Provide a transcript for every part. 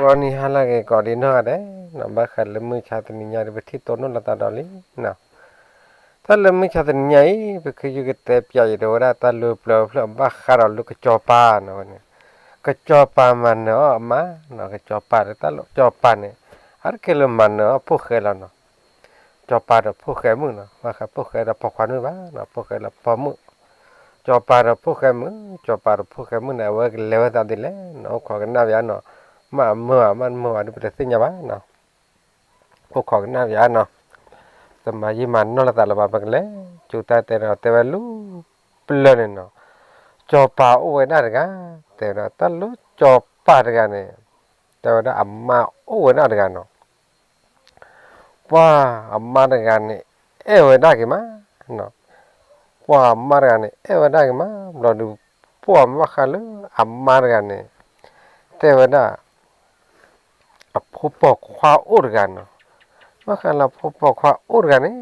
ဂီၤနံၤဟါလၢအဂ့ၤ ကိးဒံးနီၢ်ဂၤဒဲးနီၤ, ဘၣ်ဃးလၢမုၢ်ဆါတနံၤညါဒီး ပထံၣ်တိၢ်နီၣ်လိာ်သးဒီးလံနီၤ. တၢ်လၢမုၢ်ဆါတနံၤညါအံၤ ပခ့ယုၢ်ကတဲပၠးယံၤဒီးဝဲဒၣ် တၢ်လၢပျၢၤဖျၢၣ်ဘၣ်ဃးဒီးလၢကစီၤပၤနီၤဝဲန့ၣ်, ကစီၤပၤမၤနၢၤအီၤအမါနီၤ, ကစီၤပၤဒီးတၢ်လၢကစီၤပၤန့ၣ် အါတက့ၢ်လၢမၤနၢၤအီၤဖိၣ်ဃဲလီၤနီၤ. ကစီၤပၤဒီးဖိၣ်ဃဲမုၣ်နီၤ, ဘၣ်ဃးဖိၣ်ဃဲဒီးပိာ်ခွါန့ၣ်ဘၣ်နီၤ, ဖိၣ်ဃဲလၢပိာ်မုၣ်. ကစီၤပၤဒီးဖိၣ်ဃဲမုၣ်, ကစီၤပၤဒီးဖိၣ်ဃဲမုၣ်န့ၣ် အဝဲကလဲၤဝဲသးဒ်လဲၣ်နီၤ, အိၣ်ခိးကနၣ်ပၠးနီၤ, မ့ၢ်အမၢဧါ မ့ၢ်တမၢဧါဒီး ပတသ့ၣ်ညါဘၣ်နီၤ. အိၣ်ခိးကနၣ်ပၠးနီၤ, တမၤယံာ်မၤနီၢ်လိာ်သးလၢၤဘၣ်, ပကလဲၤ ကၠူတၢ်တဲဒီးတဲဝဲလၢ ပျၢၤန့ၣ်နီၤ, စီၤပၤအိၣ်ဝဲဒၣ်တဂၤ, တဲဝဲဒၣ်တၢ်လၢစီၤပၤတဂၤန့ၣ်, တဲဝဲဒၣ်အမါအိၣ်ဝဲဒၣ်တဂၤနီၤ. ပှၤအမါတဂၤန့ၣ် အဲၣ်ဝဲဒၣ်က့ၤမး, ပှၤအမါတဂၤန့ၣ် အဲၣ်ဝဲဒၣ်က့ၤမး ဘျီဒီး ပှၤဘၣ်ဃးလၢအမါတဂၤန့ၣ် တဲဝဲဒၣ် အဖိပိာ်ခွါအိၣ်တဂၤနီၤ, ဘၣ်ဃးလၢအဖိပိာ်ခွါအိၣ်တဂၤန့ၣ်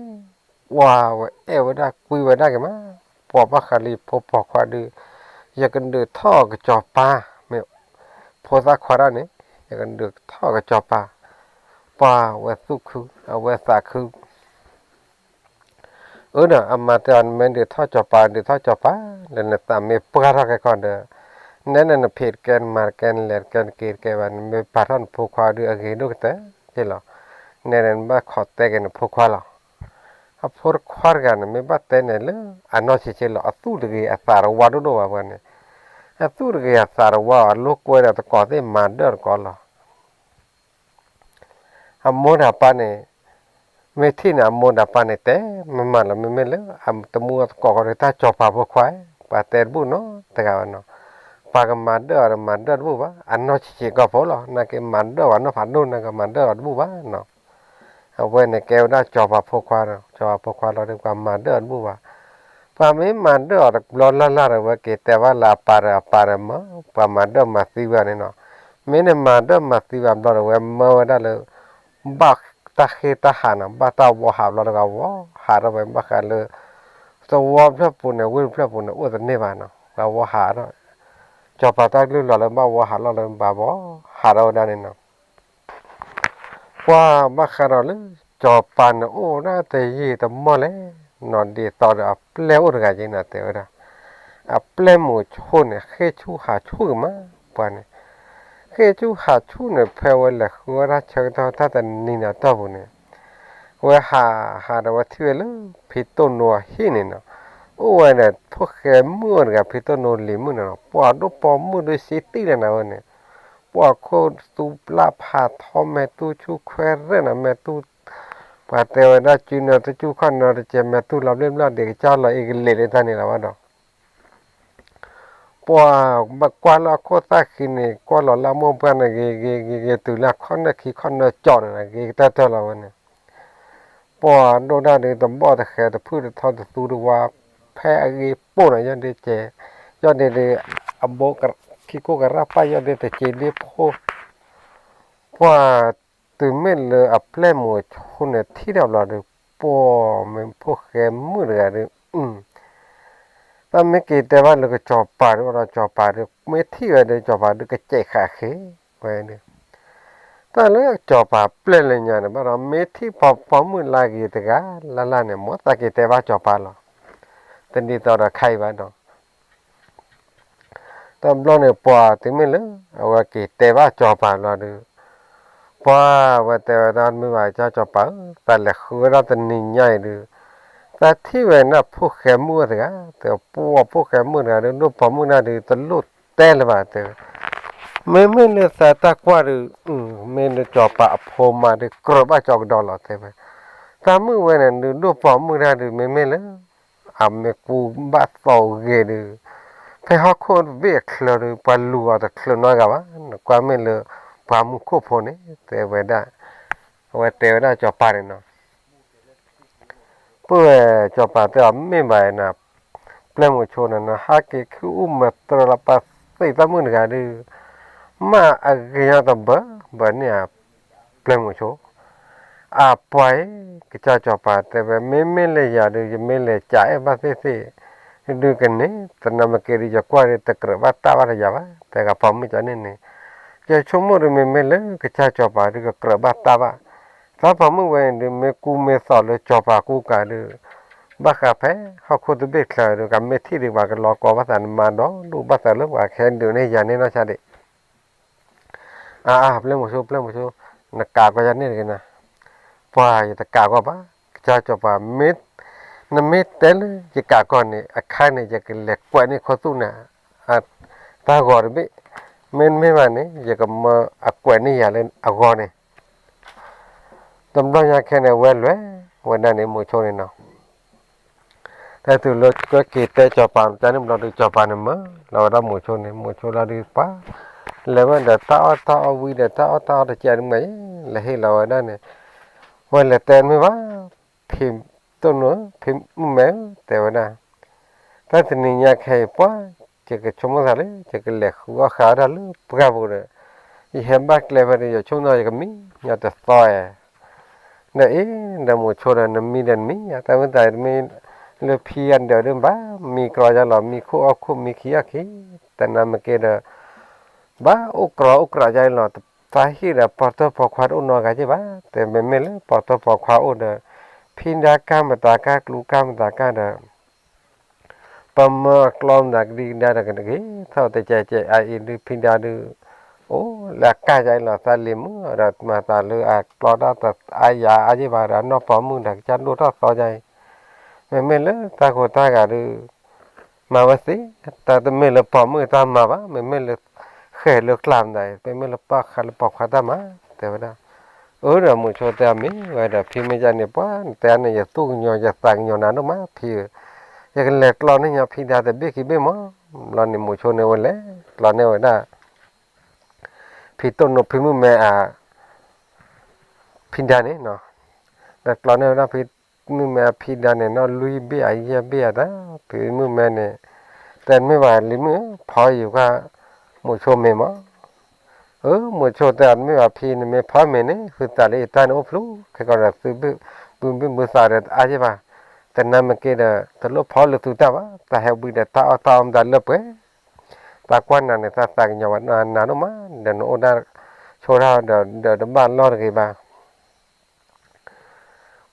ပှၤဝဲအဲၣ်ဝဲဒၣ်ကွံဝဲဒၣ်က့ၤမး, ပှၤဘၣ်ဃးလၢဖိပိာ်ခွါဒီး ယကဒုးထီၣ်ကစီၤပၤ, မ့ၢ်ဖိသၣ်ခွါဒၣ်န့ၣ် ယကဒုးထီၣ်ကစီၤပၤ, ပှၤဝဲသူၣ်ခု အဝဲသးခု အၢဒီးအမါတဲအီၤ နမ့ၢ်ဒုးထီၣ်ကစီၤပၤ ဒုးထီၣ်ကစီၤပၤ ဒီးနသးမ့ၢ်ပှၢ်ထီၣ်ခဲကီၢ်ဒီး နဲဒၣ်နဖံးတကဲ နမၤတကဲ နလဲၤတကဲ နက့ၤတကဲဘၣ် နမ့ၢ်ပာ်ထီၣ်နဖိခွါဒီးအဂ့ၤဒိၣ်ကတၢၢ်က့လီၤ. နဲဒၣ်နဘၣ်ခိးတဲက့ၤနဖိခွါလီၤ. အဖိတခွါတဂၤန့ၣ် မ့ၢ်ဘၣ်တဲန့ၣ်လၢအနီၢ်ဆံးဆံးလီၤ အသူၣ်တဂ့ၤအသးတဝါဒိၣ်ဒိၣ်ဘၣ်ပှၤန့ၣ်, အသူၣ်တဂ့ၤအသးတဝါအီၤ အလိာ်ကွဲဒီးတကိးသ့ၣ်မၤဒၢၣ်တကိးလီၤ. အမိၢ်ဒီးပၢ်န့ၣ် မ့ၢ်ထံၣ်န့ၣ် အမိၢ်ဒီးပၢ်န့ၣ် တဲမ့ၢ်မးလီၤ မ့မ့ၢ်လၢအတမူအသကိးဃီဒီး တၢ်စီၤပၤဖိခွါ ပှၤတဲတဘူၣ်နီတဂၤဘၣ်နီၤ. ပှၤကမၤဒၢၣ်အီၤဒီးမၤဒၢၣ်တဘူၣ်ဘၣ် အနီၢ်ဆံးဆံးကီၢ်ဖိလီၤ နာ်က့မၤဒၢၣ်အီၤနီၢ်ဖးဒိၣ် နာ်က့မၤဒၢၣ်အီၤတဘူၣ်ဘၣ်နီၤ. အဝဲန့ၣ်ကဲဝဲဒၣ်စီၤပၤဖိခွါဒီး စီၤပၤဖိခွါလီၤဒီး ပှၤမၤဒၢၣ်အီၤတဘူၣ်ဘၣ်. ပှၤမ့ၢ်မၤဒၢၣ်အီၤတဘျီလၢ်လၢ်ဒီး ဝဲက့ၤတဲဘၣ်လၢအပၢ်ဒီးအပၢ်ဒီးမၢ ပှၤမၤဒၢၣ်မၤသံဝဲန့ၣ်နီၤ. မ့ၢ်န့ၣ်မၤဒၢၣ်မၤသံဝဲဘျီဒီး ဝဲမၢဝဲဒၣ်လၢ ဘၣ်တၢ်ဃ့တၢ်ဟးနီၤ ဘၣ်တၢ်ဝီဟးဘျီတဂၤဝီဟးထီၣ်ဝဲ ဘၣ်ဃးလၢ သဝီဖျၢၣ်ပူၤန့ၣ် ဝ့ၢ်ဖျၢၣ်ပူၤန့ၣ် အိၣ်တန့ၢ်ဘၣ်နီၤ ပှၤဝီဟးထီၣ် စီၤပၤတၢ်ကလုၢ်လီၤလၢဘၣ်ဝီဟးလီၤလၢဘၣ်ဝီ ဟးထီၣ်ဝဲဒၣ်န့ၣ်နီၤ. ပှၤဘၣ်ဃးဒီးလၢ စီၤပၤန့ၣ်အိၣ်ဝဲဒၣ်တယံာ်တမီၢ်လဲၣ်နီၤ ဒ်သိးဒီးအပျဲၢ်အိၣ်တဂၤက့ၤနီၤ တဲဝဲဒၣ် အပျဲၢ်မုၣ်ဆိန့ၣ် ဃ့ၢ်ဆူၣ်ဟးဆူၣ်က့ၤမး ပှၤန့ၣ် ဃ့ၢ်ဆူၣ်ဟးဆူၣ်န့ၣ် ဖဲဝဲလဲၤဃုဝဲဒၣ်ဆၢကတီၢ်တၢ်တနံၤန့ၣ်အတီၢ်ပူၤန့ၣ် ဝဲဟးဟးဒီးဝဲထံၣ်ဝဲလၢ ဖံတိၢ်နိအဟံၣ်န့ၣ်နီၤ အိၣ်ဝဲဒီးဖိၣ်ဃဲမုၣ်အိၣ်တဂၤ ဖံတိၢ်နိလံၤမုၣ်န့ၣ်နီၤ ပှၤဒိၣ်ပိာ်မုၣ်ဒိၣ်ဆံးတံၢ်လၢနၤဝဲန့ၣ် ပှၤခိၣ်သူပျၢ်ဖးထီ မဲာ်တူၢ်ဆူၣ်ခွဲးရဲၣ်နီၤ မဲာ်တူၢ် ပှၤတဲဝဲဒၣ်စုနၢတကၠူၢ်ခီၣ်နၢတကဲ မဲာ်တူၢ်လီၤဘျ့ၣ်ဘျီၣ်ဒံးကစၢ်လီၤအ့ကလံးလၢတၢ်န့ၣ်လီၤဝဲဒီး ပှၤဘၣ်ကွၢ်လၢအခိၣ်သၣ်ဃံန့ၣ် ကွၢ်လီၤလၢအမိၢ်ပှၢ်န့ၣ် ဂ့ၤဂ့ၤဂ့ၤဂ့ၤ တုၤလၢအခီၣ်နၢၣ်ခံခီၣ်နၢၣ်ကၠီန့ၣ် ဂ့ၤကတၢၢ်တၢၢ်လီၤဝဲန့ၣ် ပှၤဒိၣ်ဒၣ်ဒုးတဘီၣ်တဃဲၤတဖုၣ်တထီတသူတဝါ ဖဲအဂ့ၤပိၢ်န့ၣ် ယီၢ်ဒ့ကဲ ယီၢ်ဒ့ဒုး အဘိခံကိၢ်ကရၣ်ပၢ် ယီၢ်ဒ့တက့ဒ့ဖိ ပှၤတုၤမ့ၢ်လၢအပျဲၢ်မုၣ်ဆိန့ၣ်ထံၣ်တၢ်ဘျီဒီး ပှၤမ့ၢ်ဖိၣ်ဃဲမုၣ်တဂၤဒီး တၢ်မ့ၢ်က့ၤတဲဘၣ်လၢကစီၤပၤဒီး ဘၣ်ဒီးစီၤပၤဒီး မ့ၢ်ထံၣ်ဝဲဒီး စီၤပၤဒီးကစဲးဃာ်ဃ့ဝဲဒီး တၢ်လၢစီၤပၤပျဲၢ်လၢညါန့ၣ် ဘၣ်ဒီးမ့ၢ်ထံၣ်ပိာ်မုၣ်လၢအဂ့ၤတဂၤလၢ်လၢ်န့ၣ် မ်သးက့ၤတဲဘၣ်စီၤပၤလီၤ. တဒ်သိးဒီးခဲအံၤဘၣ်ဒီး တဘျီန့ၣ် ပှၤတုၤမ့ၢ်လၢ အဝဲက့ၤတဲဘၣ်စီၤပၤဘျီဒီး ပှၤဝဲတဲဝဲဒၣ်မ့ၢ်ဘၣ်ကစီၤပၤဧၢ, သးလဲၤဃုဝဲဒၣ်တနံၤညါအံၤဒီး သးထံၣ်ဝဲဒၣ်ဖိၣ်ဃဲမုၣ်တဂၤ, တဲပှၤဖိၣ်ဃဲမုၣ်တဂၤဒီး ဒိၣ်ပိာ်မုၣ်တဂၤဒီး တလိၣ်တဲလၢၤဘၣ်တဲဝဲ, မ့မ့ၢ်လၢသးတၢ်ကွၢ်ဒီး မ့ၢ်လၢစီၤပၤအဖိမါဒီး ကြၢးဘၣ်ကၠီကဒီးလီၤတဲဝဲ, တၢ်မုၣ်ဝဲန့ၣ်ဒုး ဒိၣ်ပိာ်မုၣ်တဂၤဒီး မ့မ့ၢ်လၢ အမ့ၢ်ကူဘၣ်သိးဂ့ၤဒီး ဖဲဟီၣ်ခိၣ်တဘ့ၣ်အချၢဒီး ပှၤလူၤအီၤတချုးနီတဂၤဘၣ်, နကွၢ်မ့ၢ်လၢ ပှၤမူခိၣ်ဖိန့ၣ် တဲဝဲဒၣ်, အဝဲတဲဝဲဒၣ်စီၤပၤန့ၣ်နီၤ, ပှၤစီၤပၤတဲအီၤ မ့ၢ်ဘၣ်နၤ, ပျဲၢ်မုၣ်ဆိန့ၣ် နဟးက့ၤခုအိၣ်မၤတြီၤလီၤပာ်သ့ၣ်တၢ်မုၣ်တဂၤဒီး မ့ၢ်အဂ့ၤညါတဘၢဘၢန့ၣ်ဧါ, ပျဲၢ်မုၣ်ဆိ အပှၤအံၤ ကစၢ်စီၤပၤတဲဝဲ မ့မ့ၢ်လၢယၤဒီး ယမ့ၢ်လဲၤကအဲၣ်ဘၣ်သ့ၣ်သ့ၣ် ဒုးကန့ၢ် သနာ်က့ဒီး ယကွၢ်ဒီး တကြၢးဘၣ်တၢ်ဘၣ်တယၤဘၣ်, တဲဂၤပိာ်မုၣ်ကန့ၣ်န့ၣ်, ယဆိကမိၣ်ဒီး မ့မ့ၢ်လၢကစၢ်စီၤပၤဒုးကကြၢးဘၣ်တၢ်ဘၣ်, သးပှၢ်မုၣ်ဝဲန့ၣ်ဒုး မ့ၢ်ကူမ့ၢ်သိးလၢစီၤပၤကူကၤဒုး ဘၣ်ဃးဖဲဟီၣ်ခိၣ်တဘ့ၣ်ချၢဒီး ကမ့ၢ်ထံၣ်ဒုး ပှၤကလီၤကီဘၣ်သးန့ၣ် မၤဒီဒိၣ်ဘၣ်သးလၢပှၤကဟဲဒုးန့ၢ်ယၤန့ၣ်နီၢ်ဆါဒံး အါအါ ပျဲၢ်မုဆိ ပျဲၢ်မုဆိ, နကးကီယၤန့ၣ်တဂ့ၤနၤ, ပှၤယတကးကီဘၣ်, ကစၢ်စီၤပၤ, နမ့ၢ်တဲလၢယကးကီန့ၣ် အခါန့ၣ် ယကလဲၤကွဲးန့ၢ်ခိၣ်သူၣ်နၤ တၢ်ဂီၤတဘ့ၣ်, မ့တမ့ၢ်ဘၣ်န့ၣ် ယကမၢအကွဲးန့ၢ်ယၤလၢအဂီၢ်န့ၣ်, တဘျီညါခဲန့ၣ် ဝဲလဲၤဝဲဒၣ်န့ၣ် မုဆိန့ၣ်နီၤ တၢ်တုၤလၢကဲက့ၤတဲစီၤပၤန့ၣ် တၢ်န့ၣ်ဘျီဒုး စီၤပၤန့ၣ်မၢလီၤဝဲဒၣ်မုဆိန့ၣ် မုဆိလီၤဒုးပှၤ, လဲၤဝဲဒီးတၢ်အီၣ်တၢ်အီဝံၤဒီး တၢ်အီၣ်တၢ်အီတကဲးဒုးမးအံၤ လဲၤဟ့ၣ်လီၤဝဲဒၣ်န့ၣ်, ဝဲလဲၤတဲတမ့ၢ်ဘၣ်, ဖံတိၢ်နိ ဖံမုၣ်မဲဧၢ တဲဝဲဒၣ်, တၢ်တနံၤညါခဲအံၤပှၤ, ယကဆိကမိၣ်သးလၢ ယကလဲၤဃုအီၣ်ဃုအီတၢ်လၢပှၢ်ပူၤဒီး, ယဟဲဘၣ်ကျဲဖဲဒီး ယဆိကမိၣ်သးယကမံညီတသီဧါ ဒီးအံၤ ဒီးမုဆိဒီး နမံဒီးနမံယါ တၢ်မ့ၢ်သးတမ့ၢ်လၢဖံအဒၢးဒုးဘၣ်, မံကြီယါလီၤ မံခိၣ်အီၣ်ခိၣ် မံခံအီၣ်ခံ, တနၤမ့ၢ်က့ၤဒီး ဘၣ်အိၣ်ကြီအိၣ်ကြီယါလီၤ, သးဟ့ၣ်ဒီးပိာ်တၢ်ပိာ်ခွါတအိၣ်နီတဂၤက့ၤဘၣ်, တဲမ့မ့ၢ်လၢပိာ်တၢ်ပိာ်ခွါအိၣ်ဒီး ဖံဒါကၢ်မတၤကၢ်ကျူကၢ်မတၤကၢ်ဒီး ပမၢအကျီမတၤကဒံကဒါဒီးကဂ့ၤထီၣ်တကဲးကဲးအါအံၤဒုး ဖံဒါဒုး အိၣ်လၢအကၢ်ယါအံၤလီၤ, သးလံၤမုၣ်ဒီးမၤသးလၢအကျီတၢ်အါယၤအါယံၣ်ဘၣ်ဒီး အနီၢ်ပိာ်မုၣ်ဒီးကစၢ်ဒိၣ်ထီၣ်သီယါအံၤ, မ့မ့ၢ်လၢတၢ်ကိးတၢ်ဂၤဒုး မၤဝဲသ့, တၢ်တမ့ၢ်လၢပိာ်မုၣ်တၢ်မၤဘၣ်, မ့မ့ၢ်လၢဃဲၢ်လၢကျါမတၤအံၤ, မ့မ့ၢ်လၢပၢ်ဃးလၢပိာ်ခွါတၢ်မၤ, တဲဝဲဒၣ်, အၢ ဒီးမုဆိတဲအမ့ၢ်ဝဲဒီး ဖံမ့ၢ်ယါန့ၣ် ပှၤနတဲန့ၣ် ယသူၣ်ကညီၤယသးကညီၤနၤဒိၣ်မးဖံဧၢ, ယကလဲၤကျီန့ၢ်ညီဖံဒါတဘ့ၣ်ခံဘ့ၣ်မး, ဘျီန့ၣ်မုဆိန့ၣ်ဝဲလဲၤကျီန့ၢ်ဝဲဒၣ် ဖံတိၢ်နိ ဖံမုၣ်မဲအ ဖံဒါန့ၣ်နီၤ, ဒီးကျီန့ၢ်ဝဲဒၣ်ဖံမုၣ်မဲအဖံဒါန့ၣ် နီၢ်လွံၢ်ဘ့ၣ်အယဲၢ်ဘ့ၣ်အတၢ်, ဖံမုၣ်မဲန့ၣ်, တဲမ့ၢ်ဘၣ်လံၤမုၣ်ဧၢ ဖီယုာ်ကွၢ် မုဆိမ့ၤမး, အၢ မုဆိတဲအီၤ တမ့ၢ်ဘၣ်ဖံန့ၣ်မ့ၢ်ဖီမ့ၤန့ၣ် ဃုသးလၢယတၢ်န့ၣ်အိၣ်ဖျိ ခဲကီးဒီး သုဘုၣ်ဘုၣ်သးဒီးတအါယံၣ်ဘၣ်, တနၤမ့ၢ်က့ၤဒီး တလိၣ်ဖီလၢသုတၢ်ဘၣ်, တၢ်ဟဲဝံၤဒီးတၢ်အီၣ်တၢ်အီမတၤလၢပှဲၤ တၢ်ကွၢ်နၤန့ၣ် သးသးကညီၤဝဲနၤဒိၣ်မး, ဒီးနအိၣ်ဒၣ်ဆိဒၣ်ဒီး ဒီးတဘၣ်လီၢ်တဂ့ၤဘၣ်.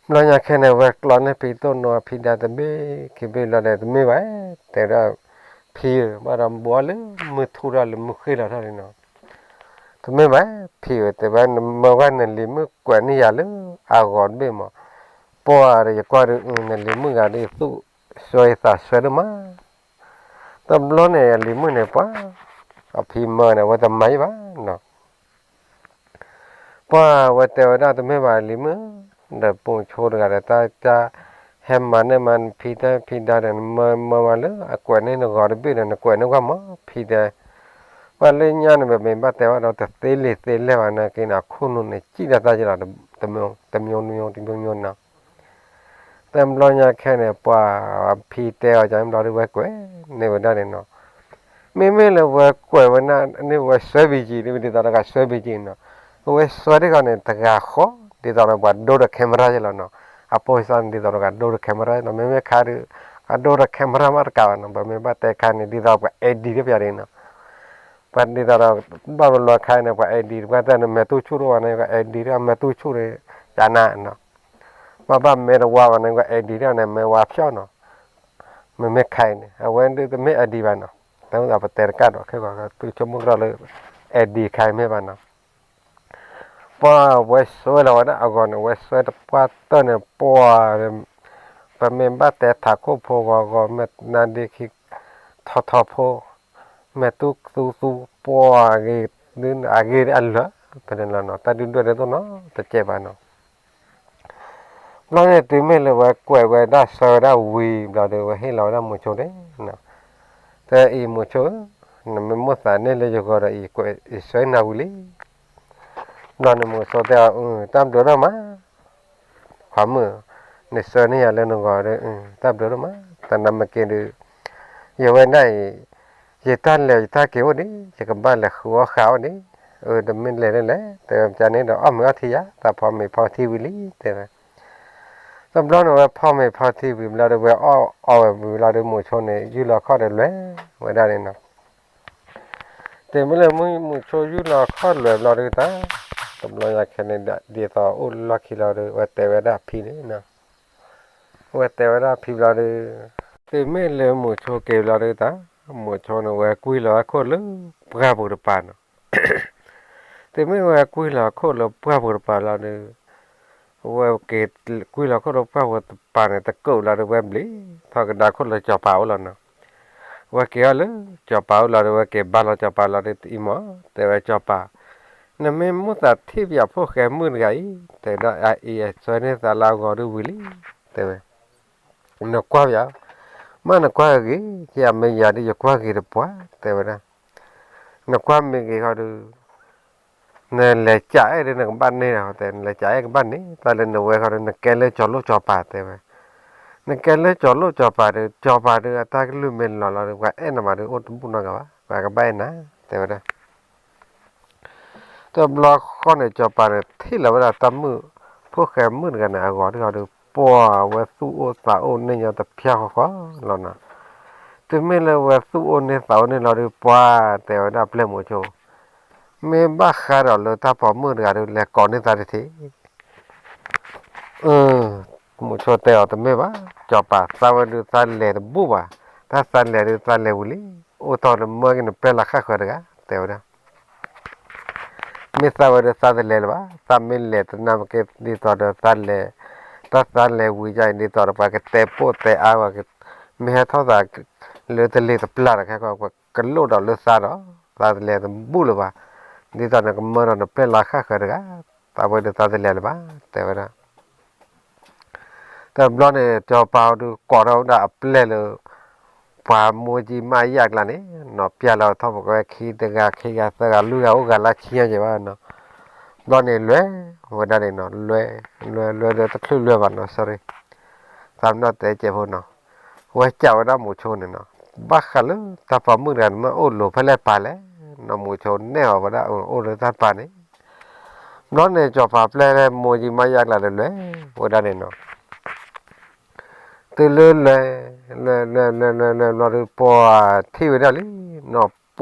ဘျီညါခဲန့ၣ် ဝဲကျီန့ၢ်ဖံတိၢ်နိအဖံဒါတဘ့ၣ်ခံဘ့ၣ်လီၤဒီး တမ့ၢ်ဘၣ်, တဲဝဲဒၣ်, ဖံဧၢ, ဘၣ်ဒီးဘှီလၢမုၢ်ထူၣ်ထီၣ်လၢမုၢ်ဃ့ၢ်လီၤထီၣ်လံနီၤ, တမ့ၢ်ဘၣ်, ဖံဧၢ, တဲဝဲ နမၢဝဲနလံၤမုၣ်ကွဲးန့ၢ်ယၤလၢအဂီၤတဘ့ၣ်မး, ပှၤဒီးယကွၢ်ဒီး နလံၤမုၣ်ဂၤဒီးသူၣ်စွဲယသးစွဲဒိၣ်မး တဘျီန့ၣ် အလံၤမုၣ်န့ၣ် ပှၤအဖံမၢန့ၣ် အဝဲတမၤယံၣ်ဘၣ်နီၤ, ပှၤဝဲတဲဝဲဒၣ် တမ့ၢ်ဘၣ်လံၤမုၣ်, ဒီးပိာ်ဆိတဂၤဒီး တၢ်ကဟဲမၤန့ၢ်မၤဖံတၢ်ဖံဒါဒီး နမၢမၢဝဲလၢအကွဲးန့ၢ်နဂီၤတဘ့ၣ်ဒီး နကွဲးန့ၢ်ကွၢ်မး ဖံတဲ, ပှၤလၢညါန့ၣ် ပမ့ၢ်ဘၣ်တဲဘၣ်ဒီး တသ့လံာ်သ့လဲၢ်ဘၣ်နာ်က့န့ၣ် အခိၣ်နူာ်န့ၣ် စံၣ်တၢ်သၣ်ယလီၤ, တမျိုးမျိုး တမျိုးမျိုးနီၤ တဘျီညါခဲန့ၣ် ပှၤဖံတဲအီၤ ကဘျီဒုးဝဲကွဲးန့ၢ်ဝဲဒၣ်န့ၣ်နီၤ, မ့မ့ၢ်လၢဝဲကွဲးဝဲဒၣ်န့ၣ် ဝဲစွဲဘံကံ ဒ်သိးဒီးကစွဲဘံကံနီၤ, အဝဲစွဲဒ်ဃီန့ၣ် တဂၤဃီ ဒ်သိးဒီးပှၤဒိဒီး camera ယလီၤနီၤ, အပိာ်စါန့ၣ် ဒ်သိးဒီးကဒိဒီး camera နီၤ, မ့မ့ၢ်ခါဒုး ကဒိဒီး camera မးတကးဘၣ်နီၤ, ပမ့ၢ်ဘၣ်တဲခါန့ၣ် ဒ်သိးပှၤ edit တပျးဒ်နီၤ ပှၤဒ်သိးဒီး ဘၣ်ပလီၤခါန့ၣ် ပှၤ edit တပှၢ်တၢ်န့ၣ် မဲာ်တူၢ်ဆူၣ်တအိၣ်ဘၣ်န့ၣ် ပှၤ edit ဒီးမဲာ်တူၢ်ဆူၣ်န့ၣ် ယနၤနီၤ, ပှၤဘၣ်မဲာ်တဝါဘၣ်န့ၣ် ပှၤ edit ဒီးန့ၣ် မဲာ်ဝါဖျီၣ်နီၤ, မ့မ့ၢ်ခါအံၤန့ၣ် အဝဲဒုးတမ့ၢ် edit ဘၣ်နီၤ, တၢ်မ့ၢ်ပတဲတကးဒီးခဲကီး သုဆိကမိၣ်ကဒီးလၢ edit ခါအံၤမ့ၢ်ဘၣ်နီၤ ပှၤဝဲစွဲလီၤဝဲဒၣ်အဂီၤန့ၣ် ဝဲစွဲတပှၢ်တၢၢ်န့ၣ် ပှၤ ပမ့ၢ်ဘၣ်တဲထးခိၣ်ဖိဂီၤဂီၤ မဲာ်နါဒ့ခံ ထီထီဖိ မဲာ်တူၢ်သူသူ ပှၤဂ့ၤ အဂ့ၤအလၢာ် ဖဲန့ၣ်လီၤနီၤ တၢ်ဒုၣ်ဒွဲၣ်ဒ်သိးနီၤ တကဲးဘၣ်နီၤ ဘျီန့ၣ်တုၤမ့ၢ်လၢဝဲကွဲးဝဲဒၣ်ဆၢဝဲဒၣ်ဝံၤဘျီဒီး ဝဲဟ့ၣ်လီၤဝဲဒၣ်မိၤဆိန့ၣ် တဲအံၤမိၤဆိဧၢ, နမ့ၢ်မိၣ်သးန့ၢ်လၢယဂီၤဒီး ယကွဲးယဆၢနၤဝံၤလံ ဘျီန့ၣ်မိၤဆိတဲအီၤ တၢ်ဘျုးဒိၣ်မး ခွါမုၣ်, နဆၢန့ၢ်ယၤလၢနဂီၤဒီး တၢ်ဘျုးဒိၣ်မး, တနၤမ့ၢ်က့ၤဒီး ယဝဲဒၣ်အံၤ ယတၢ်လဲၤယတၢ်က့ၤအိၣ်ဒံး ယကဘၣ်လဲၤဃုအီၣ်ဃုအီဒံး, အၢ တမ့ၢ်လဲၤလၢလဲၣ်, တဲဝဲပျါန့ၣ်ဒီး အီၣ်မ့ၤအီထံယါ, တၢ်ဖီမ့ၤဖီထံဝံၤလံ တဲဝဲ, တဘျီန့ၣ်ဝဲဖီမ့ၤဖီထံဝံၤဘျီဒီး ဝဲအီၣ်အီဝဲဝံၤဘျီဒီး မိၤဆိန့ၣ် ယုၢ်လီၤခီၣ်ဒီးလဲၤဝဲဒၣ်န့ၣ်နီၤ ဒီး တုၤမ့ၢ်လၢမုၢ်မုၢ်ဆိယူၢ်လီၤခီၣ်လွဲၤဘျီဒုးတၢ်, တဘျီညါခဲန့ၣ် ဒ်သိးအိၣ်လီၢ်ခံလီၤဒုး ဝဲတဲဝဲဒၣ်ဖံန့ၣ်, ဝဲတဲဝဲဒၣ်ဖံဘျီဒုး, တုၤမ့ၢ်လၢမုၢ်ဆိက့ၤဘျီဒုးတၢ်, မုၢ်ဆိန့ၣ် ဝဲကွံာ်လီၤဝဲခိၣ်လၢပှၢ်ပူၤတပၤနီၤ. တုၤမ့ၢ်ဝဲကွံာ်လီၤခိၣ်လၢပှၢ်ပူၤတပၤလီၤဒုး ဝဲက့ၤကွံာ်လီၤခိၣ်လၢပှၢ်ပူၤတပၤန့ၣ် တကိးလီၤဒုး ဝဲဘျံးထီၣ်ကဒါခိၣ်လၢစီၤပၤအိၣ်လီၤနီၤ. ဝဲက့ၤအီၤလၢစီၤပၤအိၣ်လီၤဒုး ဝဲက့ၤဘါလီၤစီၤပၤလီၤဒုး တအံၤမး တဲဝဲစီၤပၤ, နမ့ၢ်မိၣ်သးထံၣ်ပယီၤဖိၣ်ဃဲမုၣ်တဂၤအံၤ တဲဒၣ်အအံၤအဆွဲန့ၢ်သးလၢအဂီၤဒုးဝံၤလံ, တဲဝဲ, နကွၢ်ပယီၤ, မ့ၢ်နကွၢ်ဂ့ၤဂ့ၤ ကမ့ၢ်ယၤဒုးယကွၢ်ဂ့ၤတပှၢ် တဲဝဲဒၣ်, နကွၢ်မ့ၢ်ဂ့ၤဃီဒုး နလဲၤကးအဲၣ်ဒုးနကဘၣ်န့ၢ်ဒီး တဲ နလဲၤကးအဲၣ်ကဘၣ်န့ၢ် တၢ်လၢနဝဲဃီဒုး နကဲလၢစီၤလိၣ်စီၤပၤ တဲဝဲ, နကဲလၢစီၤလိၣ်စီၤပၤဒုး စီၤပၤဒုးအတၢ်ကလုၢ်မ့ၢ်လီၤလီၤဒုး ပှၤအဲၣ်နမးဒုး အိၣ်တဘူၣ်နီတဂၤဘၣ် ပှၤကဘၣ်အဲၣ်နၤ တဲဝဲဒၣ် တဘျီဃီန့ၣ် စီၤပၤန့ၣ် ထံၣ်လီၤဝဲဒၣ်တၢ်မုၣ်ဖိၣ်ဃဲမုၣ်တဂၤန့ၣ် အဂီၤဒုးဃီဒုး ပှၤဝဲသူၣ်အိၣ်သးအိၣ်န့ၢ်ညီတဖျၢၣ်ဃီဃီလီၤနီၤ. တုၤမ့ၢ်လၢဝဲသူၣ်အိၣ်န့ၢ်သးအိၣ်န့ၢ်လီၤဒုး ပှၤတဲဝဲဒၣ်ပျဲၢ်မုၢ်ဆိ မ့ၢ်ဘၣ်ဃးဒီးလၢတၢ်ပိာ်မုၣ်တဂၤဒုး လဲၤကိးန့ၢ်သးတထံး မုၢ်ဆိတဲအီၤတမ့ၢ်ဘၣ်, စီၤပၤသးဝဲဒုးသးလဲၤတဘူၣ်ဘၣ်, တၢ်သးလဲၤဒုးသးလဲၤဝံၤလံ, အိၣ်ထီၣ်လၢမၢက့ၤနပျဲၢ်လီၤဃၣ်ဃၢၤတဂၤ တဲဝဲဒၣ် မ့ၢ်သးဝဲဒၣ်သးတလဲၤလၢၤဘၣ်, သးမ့ၢ်လဲၤတနၢ်မ့ၢ်က့ၤဒ်သိးဒီးသးလဲၤ, တၢ်သးလဲၤဝံၤယါအံၤဒ်သိးဒီး ပှၤကတဲပိာ်တဲအါဝဲ, မ့ၢ်ဟဲထီၣ်သးလၢတလ့ၤတပျၢ်ဒီး ခဲကီးပှၤကလိၣ်ဒီးလၢသးဒီး, သးတလဲၤတဘူၣ်လၢၤဘၣ်, ဒ်သိးန့ၣ်ကမၢဒီးနပျဲၢ်လီၤဃၣ်ဃၢၤတဂၤ, သးဝဲဒၣ်သးတလဲၤလၢၤဘၣ် တဲဝဲဒၣ် တဘျီန့ၣ် စီၤပၤဒုးကိးထီၣ်ဝဲဒၣ်အပျဲၢ်လၢ ပှၤမိၢ်ကံမးယၣ်ကျါန့ၣ်, နီၤပျဲလီၤထီၣ်ပကဝဲခံတဂၤခံဂၤသၢဂၤလွံၢ်ဂၤအိၣ်ဂၤလၢဆံညါကဲဘၣ်နီၤ, ဘျီန့ၣ်လွဲၤဝဲဒၣ်န့ၣ်နီၤ, လွဲၤလွဲၤလွဲၤဒီးတချုးလွဲၤဘၣ်နီၤ sorry, သးပနီၣ်တဲကဲးဖိနီၤ, ဝဲစံးဝဲဒၣ်မုၢ်ဆိန့ၣ်နီၤ, ဘၣ်ဃးလၢတၢ်ပိာ်မုၣ်တဂၤန့ၣ် မ့ၢ်အိၣ်လိၤဖဲလဲၣ်ပာ်လဲၣ်, နီၤမုၢ်ဆိနဲၣ်အီၤဝဲဒၣ်အိၣ်လၢတၢ်ပာ်န့ၣ် ဘျီန့ၣ် စီၤပၤပျဲလၢမိၢ်ကံမးယၣ်ကျါဒီးလွဲၤဝဲဒၣ်န့ၣ်နီၤ, တုၤလၢလွဲၤ, လွဲၤလွဲၤလွဲၤလွဲၤလွဲၤဘျီဒုး ပှၤထံၣ်ဝဲဒၣ်လံ, နီၤပှၢ်,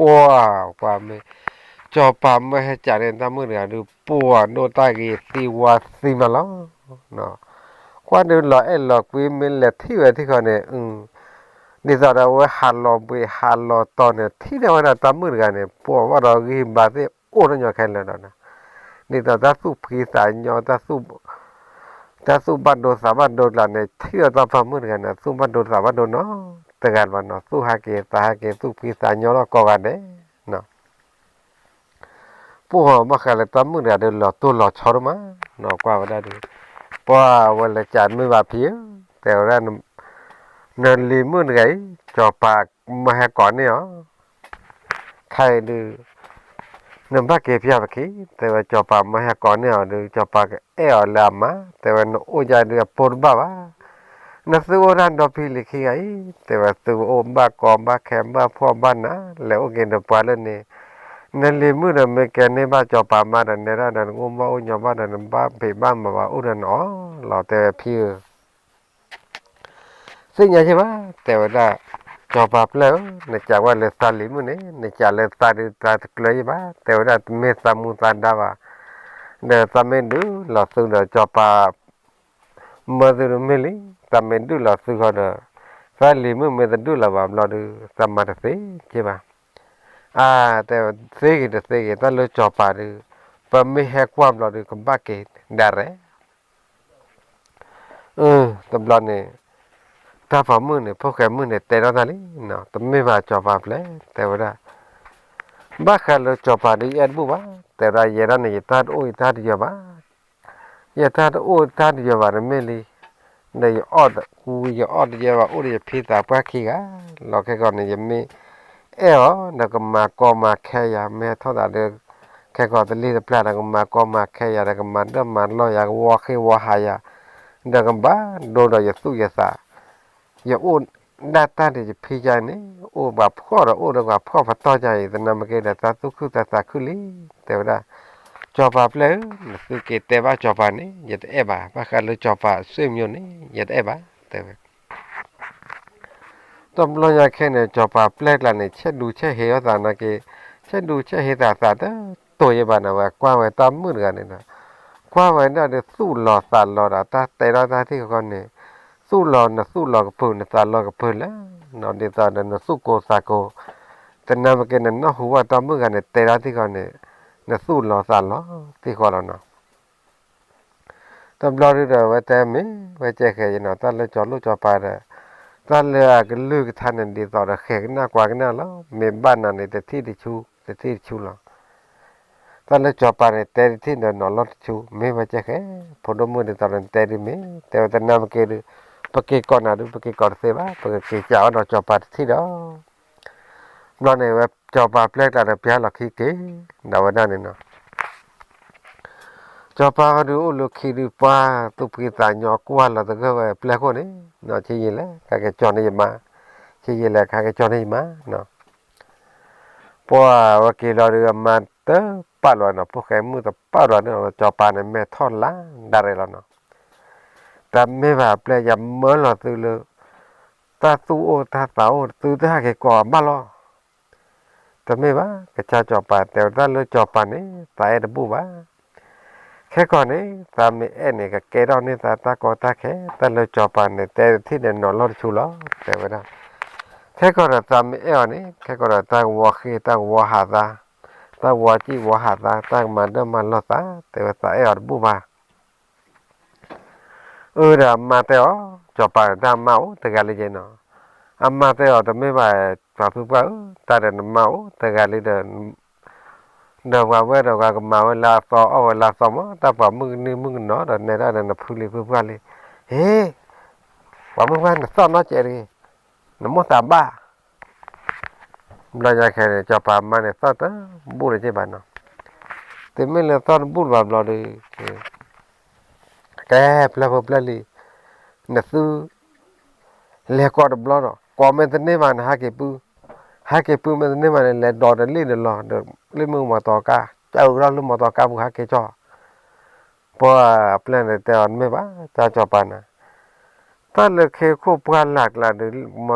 ပှၤမ့ၢ်, စီၤပၤမ့ၢ်ဟဲစံးန့ၣ် တၢ်မုၣ်တဂၤဒုး ပှၤဒိၣ်တၢ်ဂ့ၤသံဝါသံမးလီၤ, ကွၢ်ဒုးလီၤအဲၣ်လီၤကွံမ့ၢ်လဲၤထံၣ်ဝဲထံၣ်ဃီန့ၣ် ဒ်သိးဒီးအဝဲဟးလီၤဘှံးဟးလီၤတီၤန့ၣ် ထံၣ်န့ၢ်ဝဲဒၣ်တၢ်မုၣ်တဂၤန့ၣ် ပှၤဘၣ်ဒီးဂံၢ်ဘါသ့ၣ်အိၣ်ထီၣ်ညီခဲလၢာ်ဒီး, ဒ်သိးတၢ်သူၣ်ဖှံသးညီ, တၢ်သူၣ်ဘၣ်ဒိသးဘၣ်ဒိကျါန့ၣ် ထံၣ်ဒီးတၢ်ပိာ်မုၣ်တဂၤန့ၣ် သူၣ်ဘၣ်ဒိသးဘၣ်ဒိနီတဂၤလၢၤဘၣ်နီၤ, သူၣ်ဟးက့ၤသးဟးက့ၤ သူၣ်ဖှံသးညီထီၣ်ကိးဂၤဒဲး ပှၤဘၣ်ဃးလၢတၢ်မုၣ်တဂၤဒီးလီၤတိၢ်လီၤဆီဒိၣ်မး, နီၤကွၢ်ဝဲဒၣ်ဒီး, ပှၤဝဲလဲၤစံးမ့ၢ်ဘၣ်ဖံဧၢ, တဲဝဲဒၣ်, နလံၤမုၣ်တဂၤအံၤ စီၤပၤမၢဟဲကိးန့ၢ်အီၤ, ခဲအံၤဒုး, နဘၣ်က့ၤဖျါပခံ, တဲဝဲစီၤပၤမၢဟဲကိးန့ၢ်အီၤဒုး စီၤပၤကအဲၣ်အီၤလၢအမါ, တဲဝဲနအိၣ်ယါဒုးအပိၢ်တဘၣ်ဘၣ် နသုအိၣ်တၢ်ဒီဖံလံၤခံဂၤအံၤ, တဲဝဲသုကအိၣ်ဘၣ်ကီဘၣ်ခဲဘၣ်ဖှီၣ်ဘၣ်နး, လဲၤအိၣ်က့ၤဒီးပှၤလၢန့ၣ်, နလံၤမုၣ်ဒီးမ့ၢ်ကဲန့ၢ်ဘၣ်စီၤပၤမါဒီး နဲဒၣ်ဒီးနကအိၣ်ဘၣ်အိၣ်ညီဘၣ်ဒီး နဘၣ်ဖံးဘၣ်မၤဘၣ်အိၣ်ဒီးနအီၣ်လီၤ တဲဝဲဖံဧၢ သ့ၣ်ညါယဲၢ်ဘၣ်, တဲဝဲဒၣ်, စီၤပၤပျဲၢ်ဧၢ, နစံးဝဲလၢသးလံၤမုၣ်န့ၣ် နစံးလၢသးဒုးသးတကျၢၤယဲၢ်ဘၣ်, တဲဝဲဒၣ်တမ့ၢ်သးမူသးဒါဘၣ်, ဒီးသးမ့ၢ်ဒုးလီၤသုဒီးစီၤပၤ မၢသုတမ့ၢ်လံ, သးမ့ၢ်ဒုးလီၤသုဃီဒီး, သးလံၤမုၣ်မ့ၢ်တဒုးလီၤဘၣ်ဘျီဒုး သးမၤတသ့က့ဘၣ်. အါ, တဲသ့ဂ့ၤတသ့ဂ့ၤ တၢ်လၢစီၤပၤဒုး, ပမ့ၢ်ဟဲကွၢ်ဘျီဒုး ကဘၣ်က့ၤဒၣ်ရဲၣ် တဘျီန့ၣ်, တၢ်ပိာ်မုၣ်န့ၣ် ဖိၣ်ဃဲမုၣ်န့ၣ် တဲထီၣ်တၢ်လံ, တမ့ၢ်ဘၣ်စီၤပၤပျဲၢ် တဲဝဲဒၣ်, ဘၣ်ဃးလၢစီၤပၤဒုးယအဲၣ်တဘူၣ်ဘၣ်, တဲဝဲဒၣ် ယဲဒၣ်န့ၣ် ယတၢ်တအိၣ်ယတၢ်တယၢၤဘၣ် ယတၢ်တအိၣ်တၢ်တယၢၤဘၣ်တမ့ၢ်လံ, ဒီးယအီၣ်တအူယအီၣ်တယၢၤဘၣ် အိၣ်ဒီးယဖံသးပှၢ်ခံဂၤလီၤ. ခဲကီးန့ၣ် ယမ့ၢ်အဲၣ်အီၤဒီးကမၤကီမၤခဲယၤ, မ့ၢ်ဟဲထီၣ်သးဒီး ခဲကီးတလ့ၢ်တပျၢ်ဒီး ကမၤကီမၤခဲယၤဒီး ကမၤဒၢၣ်မၤလီၢ်ယၤ, ကဝီဃ့ဝီဟးယၤ, ဒီးကဘၣ်ဒိဒီးယသူၣ်ယသး ယအိၣ်ဒၣ်တၢ်ဒီးယဖံယၤန့ၣ် အိၣ်ပှၤဖှီၣ်ဒီးအိၣ်ဒီးပှၤဖှီၣ်ပတီၢ်ယၤအံၤ သနာ်က့ဒီး တၢ်သူၣ်ခုသးသးခုလံ, တဲဝဲဒၣ်. စီၤပၤပျဲၢ်ဧၢ, နသုက့ၤတဲဘၣ်စီၤပၤန့ၣ် ယတအဲၣ်ဘၣ်, ဘၣ်ဃးလၢစီၤပၤအဆွေမျိုးန့ၣ် ယတအဲၣ်ဘၣ်, တဲဝဲ တဘျီညါခဲန့ၣ် စီၤပၤပျဲၢ်ကျါန့ၣ် ဆဲးဒူဆဲးဟ့အီၣ်သးနာ်က့, ဆဲးဒူဆဲးဟ့သးသးတတိၤယဲဘၣ်န့ၣ် ဝဲကွၢ်ဝဲတၢ်မုၣ်တဂၤန့ၣ်ဒီး ကွၢ်ဝဲဒၣ်ဒီးသူၣ်လီၤသးလီၤဒီး တၢ်တဲထီၣ်တၢ်ထံၣ်ဃီန့ၣ်, သူၣ်လီၤနသူၣ်လီၤကပၢၤ နသးလီၤကပၢၤလၢ နီၢ်ဒ်သိးဒီးနသူၣ်ကိၢ်သးကိၢ်, တနၢ်မ့ၢ်က့ၤနနီၢ်ဟူဘၣ်တၢ်မုၣ်တဂၤန့ၣ် တဲထီၣ်ထံၣ်ဃီန့ၣ်, နသူၣ်လီၤသးလီၤသ့ၣ်ဃီလီၤနီၤ. တဘျီဒုဒီး ဝဲတဲမ့ၢ်ဝဲကဲဃဲၤယနီၤ တၢ်လၢကၠီၤလိၣ်ကၠီၤပၤဒီး တၢ်လၢအကလုၢ်ကထါန့ၣ် ဒ်သိးဒီးဃဲၤကနၣ်ကွၢ်ကနၣ်လီၤ. မ့ၢ်ဘၣ်နၤန့ၣ် တထံၣ်တဆူ တထံၣ်တဆူလီၤ. တၢ်လၢကၠီၤပၤန့ၣ် တဲတထံၣ်ဒီးနီၤလီၢ်တဆူ မ့ၢ်ဝဲကဲဃဲၤ ဖိဒိၣ်မုၣ်ဒ်သိးဒီးတဲဒ်မ့ၢ် တဲဝဲတနၢ်မ့ၢ်က့ၤဒီး ပက့ၤကိးနၤဒု ပက့ၤကိးတသ့ဘၣ် ပကက့ၤကးအီၤဒီးကၠီၤပၤတထံၣ်ဒီး ဘျီန့ၣ်ဝဲကၠီၤပၤပျဲၢ်ကျါဒီးပျၢ်လီၤခံက့ၤ ဒီးဝဲဒၣ်န့ၣ်နီၤ ကၠီၤပၤဒုအိၣ်လၢခံဒုပှၢ် သူၣ်ဖှံသးညီကွၢ်လီၤသဂၢၢ်ဝဲပျဲၢ်ခိၣ်န့ၣ်နီၤ ဆံးယံာ်လဲၣ် ကက့ၤကၠီၤန့ၢ်ယမါ, ဆံးယံာ်လဲၣ် ကက့ၤကၠီၤန့ၢ်ယမါနီၤ. ပှၢ်ဝဲက့ၤလီၤဒု အမါတပာ်လီၤနီၤ ဖိၣ်ဃဲမုၣ်တပာ်လီၤနီၤ ကၠီၤပၤန့ၣ် မဲာ်ထီၣ်လါဒၣ်ရဲၣ်လီၤနီၤ. တမ့ၢ်ဘၣ်ပျဲၢ် ယမၢလီၤသုလၢ တၢ်သူၣ်အိၣ်တၢ်သးအိၣ် သုတဟဲက့ၤကိးအဘၣ်လီၤ. တမ့ၢ်ဘၣ် ကစၢ်ကၠီၤပၤတဲဝဲတၢ်လၢကၠီၤပၤန့ၣ် သးအဲၣ်တဘူၣ်ဘၣ်. ခဲကီၢ်န့ၣ် သးမ့ၢ်အဲၣ်န့ၣ် ကကဲထီၣ်န့ၢ်သးတၢ်ကီတၢ်ခဲ တၢ်လၢကၠီၤပၤန့ၣ် တဲတထံၣ်ဒီးနီၤလီၢ်တဆူလီၤ တဲဝဲဒၣ်. ခဲကီၢ်ဒီးသးမ့ၢ်အဲၣ်အီၤန့ၣ် ခဲကီၢ်ဒီးတၢ်ကဝီၤဃ့ တၢ်ကဝီၤဟးသး, တၢ်ဝီၤစံၣ်ဝီၤဟးသး တၢ်ကမၤဒၢမၤလီၤသး တဲဝဲသးအဲၣ်အီၤတဘူၣ်ဘၣ်. အၢ ဒီးအမါတဲအီၤ, ကၠီၤပၤဒီးတၢ်မါအိၣ်တဂၤလံက့နီၤ. အမါတဲအီၤ တမ့ၢ်ဘၣ် ပှၤဖုပှၢ်ဧၢ, တၢ်ဒီးနမါအိၣ်တဂၤလံဒီး ဒီးပှၤဝဲဒီးပှၤကမၤဝဲလၢအသီ အီၣ်ဝဲလၢအသီမး, တၢ်ပှၤမုၣ်ကနုၢ်မုၣ်ကနီၤဒီး နဲဒၣ်ဒီးနဖုလံဖုပှၢ်လံ. ဟ့, ပှၤမုၣ်ပှၢ်နသီၣ်နီတစဲးတဂ့ၤ, နမိၢ်သးဘၣ်. ဘျီညါခဲန့ၣ် ကၠီၤပၤမါန့ၣ်သီၣ်တဘူၣ်လၢၤက့ဘၣ်နီၤ. တုၤမ့ၢ်လၢသီၣ်တဘူၣ်လၢၤဘၣ်ဘျီဒီး ကဲ ပျဲၢ်ဖိပျဲၢ်လံၤ, နသု လဲၤကိးတဘျီဒီး ကိးမ့ၢ်တန့ၢ်ဘၣ်န့ၣ် ဟဲက့ၤပုၢ်, ဟဲက့ၤပုၢ်မ့ၢ်တန့ၢ်ဘၣ်န့ၣ် လဲၤဒိးတလ့ၣ်ဒီးလီၤဒီး လၢမုၢ်မီတီကါ, ကၢအုးထီၣ်လၢမီတီကါပူၤဟဲက့ၤကၠီၣ်. ပှၢ်ပျဲၢ်န့ၣ်တဲအီၤ တမ့ၢ်ဘၣ် ကၠီၤပၤနၤ, တၢ်လၢခ့ခိၣ်ပှၢ်လၢ်ကျါဒီး မီတီကါကျဲလၢတအိၣ်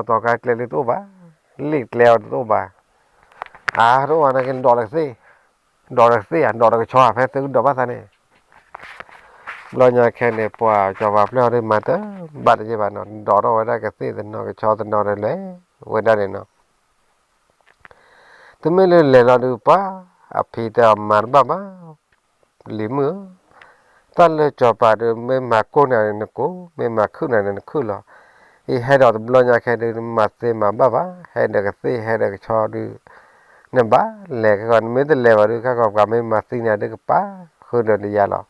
ဘၣ်, လ့ၣ်ကျဲအီၤတအိၣ်ဘၣ်, အါ တအိၣ်ဘၣ်န့ၣ်က့ ဒိးတကသ့ၣ်, ဒိးတကသ့ၣ်ဧါ, ဒိးတကဆီဧါ, ဖဲသုကဒိးဘၣ်သးန့ၣ် ဘျီညါခဲန့ၣ် ပှၤကၠီၤပၤပျဲၢ်အီၤဒ်မၤတဘၣ်တယဲၢ်ဘၣ်နီၤ, ဒိးထီၣ်ဝဲဒၣ်ကသ့ၣ်တနီၤကဆီတနီၤဒီးလဲၤဝဲဒၣ်န့ၣ်နီၤ. တုၤမ့ၢ်လၢလဲၤလီၤဒုးပှၢ်, အဖံတဲအီၤမၤတဘၣ်ဘၣ်, လံၤမုၣ်ဧၢ, တၢ်လၢကၠီၤပၤဒုး မ့ၢ်မၤကိၢ်နၤန့ၣ်နကိၢ်, မ့ၢ်မၤခုၣ်နၤန့ၣ်နခုၣ်လီၤ. အံၤဟဲဒီးတဘျီညါခဲဒုး နမၤသ့မၤဘၣ်ဘၣ်, ဟဲဒီးကသ့ၣ် ဟဲဒီးကဆီဒုး နဘၣ်လဲၤခဲကီး, နမ့ၢ်တလဲၤဘၣ်ဒုး ခဲကီးပှၤမ့ၢ်မၤသံနၤဒုးကပာ်ဃုာ်ဒီးနယၤလီၤ.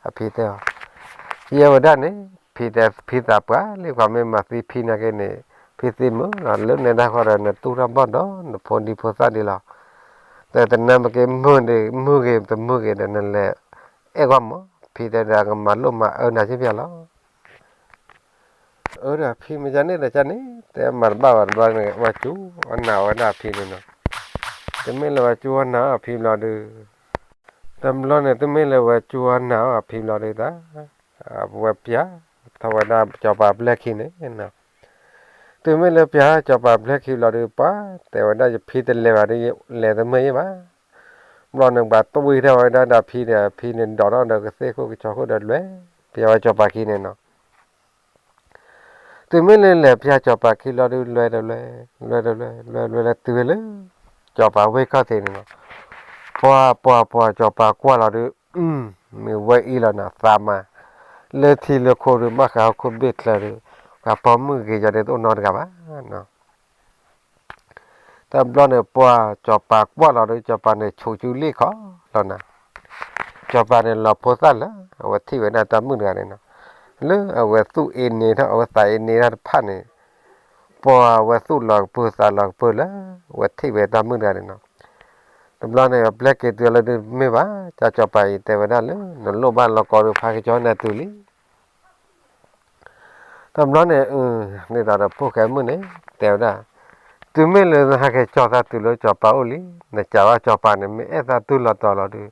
အဖံတဲအီၤ, ယဲဝဲဒၣ်န့ၣ် ဖံတဲဖံသးပှၢ်လံ, ပှၤမ့ၢ်မၤသံဖံနာ်က့န့ၣ် ဖံသံမုာ်လီၤ, လၢနဲဒၣ်ဃီဒီးနတူၢ်ထီၣ်ဘီၣ်ဒီး နဖိဒံဖိသၣ်ဒံးလီၤ. တနၢ်မ့ၢ်က့ၤမုာ်ဒံး မုာ်ဂ့ၤတမုာ်ဂ့ၤဒီးနလဲၤအဲၣ်ကွၢ်မး, ဖံတဲဒီးကမၤလိၣ်မၤအၢနၤက့ပျဲလီၤ. အၢ ဒီးဖံမ့ၢ်ကန့ၣ်ဒီးကန့ၣ် တဲမၤတဘၣ်ဘၣ်တဘျီန့ၣ် ဝဲစူအနၢ်ဝဲဒၣ်ဖံန့ၣ်နီၤ. တမ့ၢ်လၢဝဲစူအနၢ်အီၤဖံဘျီဒုး, တဘျီန့ၣ် တမ့ၢ်လၢဝဲစူအနၢ်အီၤဖံဘျီဒုးတၢ်, ဝဲပျၢ်ထီၣ်ဝဲဒၣ်ကၠီၤပၤပျဲၢ်ခံန့ၣ်နီၤ. တုၤမ့ၢ်လၢပျၢ်ထီၣ်ကၠီၤပၤပျဲၢ်ခံဘျီဒုး ပှၤတဲဝဲဒၣ်ယဖံတလဲၤဘၣ်ဒုး လဲၤတမုာ်ယဲၢ်ဘၣ်. ဘျီန့ၣ် ပှၤတဝံၤထီၣ်ဝဲဒၣ်ဒီးဖံန့ၣ်, ဖံန့ၣ်ဒိးထီၣ်ဒီးကသ့ၣ်ခိၣ်ကဆီခိၣ်ဒီးလွဲၢ်, ပျၢ်ဝဲကၠီၤပၤခံန့ၣ်နီၤ. တုၤမ့ၢ်လၢလဲၤပျၢ်ကၠီၤပၤခံလီၤဒုး လွဲၢ်ဒီးလွဲၢ်, လွဲၢ်ဒီးလွဲၢ်, လွဲၢ်လွဲၢ်လၢတုၤဝဲလၢ ကၠီၤပၤဝ့ၢ်ခီၣ်ထံးန့ၣ်နီၤ. ပှၤပှၤပှၤကၠီၤပၤကွၢ်လီၤဒုး, မ့ၢ်ဝဲအံၤလီၤနီၤ သးမၤ, လၢထံလၢခိၣ်ဒုး ဘၣ်ဃးဟီၣ်ခိၣ်ဘ့ၣ်ချၢဒုး, ပှၤပိာ်မုၣ်ဂ့ၤယီၤဒုးတအိၣ်နီတဂၤဘၣ်နီၤ. တဘျီန့ၣ် ပှၤကၠီၤပၤကွၢ်လီၤဒုး ကၠီၤပၤန့ၣ် ဆူးကၠူလ့ၣ်ခီလီၤနၤ. ကၠီၤပၤန့ၣ်လီၤဖိသၣ်လၢ အဝဲထံၣ်ဝဲဒၣ်တၢ်မုၣ်တဂၤန့ၣ်နီၤ. လၢအဝဲသူၣ်အ့န့ထီၣ် အဝဲသးအ့န့ထီၣ်တဖၣ်န့ၣ်, ပှၤအဝဲသူၣ်လီၤကပၢၢ်သးလီၤကပၢၢ်လၢ အဝဲထံၣ်ဝဲတၢ်မုၣ်တဂၤန့ၣ်နီၤ. တဘျီန့ၣ် ပျဲၢ်က့ၤတုၤလၢဒုး မ့ၢ်ဘၣ် ကၠီၤပၤအံၤတဲဝဲဒၣ်လၢ နလိၣ်ဘၣ်လီၤကီဒုး ဖးက့ၤကၠီနၤတုၤလံ. တဘျီန့ၣ် ဒ်သိးဒီးဖိၣ်ဃဲမုၣ်န့ၣ် တဲဝဲဒၣ်, တုၤမ့ၢ်လၢနဟဲက့ၤကၠီသးတုၤလၢကၠီၤပၤအိၣ်လံ, နကးဘၣ်ကၠီၤပၤန့ၣ် မ့ၢ်အဲၣ်သးတုၤလီၤတီၤလီၤဒုး,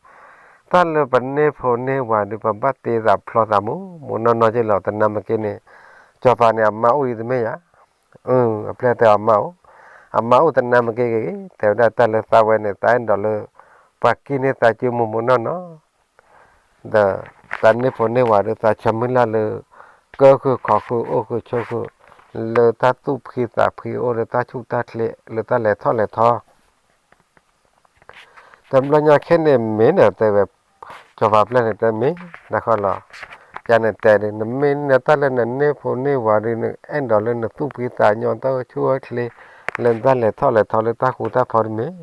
တၢ်လၢပန့ၢ်ဖိန့ၢ်ဝၤဒုး ပဘၣ်တ့သးဖျီသးမူးမူးနီၢ်နီၢ်က့လီၤ. တနၢ်မ့ၢ်က့န့ၣ် ကၠီၤပၤန့ၣ် အမါအိၣ်လံတမ့ၢ်ယၤ. အပျဲၢ်တဲအီၤမါအိၣ်, အမါအိၣ်တနါမ့ၢ်က့ၤဂ့ၤဂ့ၤ တဲဝဲဒၣ်တၢ်လၢသးဝဲန့ၣ် သးအဲၣ်ဒိးလၢ ပှၤကံၣ်န့ၢ်သးစုမိၢ်မိၢ်နီၢ်နီၢ် ဒီး သးန့ၢ်ဖိန့ၢ်ဝၤဒီး သးဆၢမုၢ်လၢ်လၢ ကၢဃုာ်ခီၣ်ဃုာ်အိၣ်ဃုာ်ဆိးဃုာ် လၢတၢ်သူၣ်ဖှံသးဖှံအိၣ်လၢတၢ်ဆူၣ်တၢ်ချ့ လၢတၢ်လဲၤထီၣ်လဲၤထီ တဘျီညါခဲန့ၣ်မ့ၢ်န့ၣ်တဲဝဲ စီၤပၤပျဲၢ်န့ၣ်တဲမ့ၢ် နခီလီၤ ယၤန့ၣ်တဲဒ် နမ့ၢ်နတၢ်လၢနန့ၢ်ဖိန့ၢ်ဝၤဒ်န့ၣ် အဲၣ်ဒိးလၢနသူၣ်ဖှံသးညီတၢ်ဆူၣ်တၢ်ချ့ လၢနတၢ်လဲၤထီၣ်လဲၤထီလၢတၢ်ဃူတၢ်ဖိးတမ့ၢ်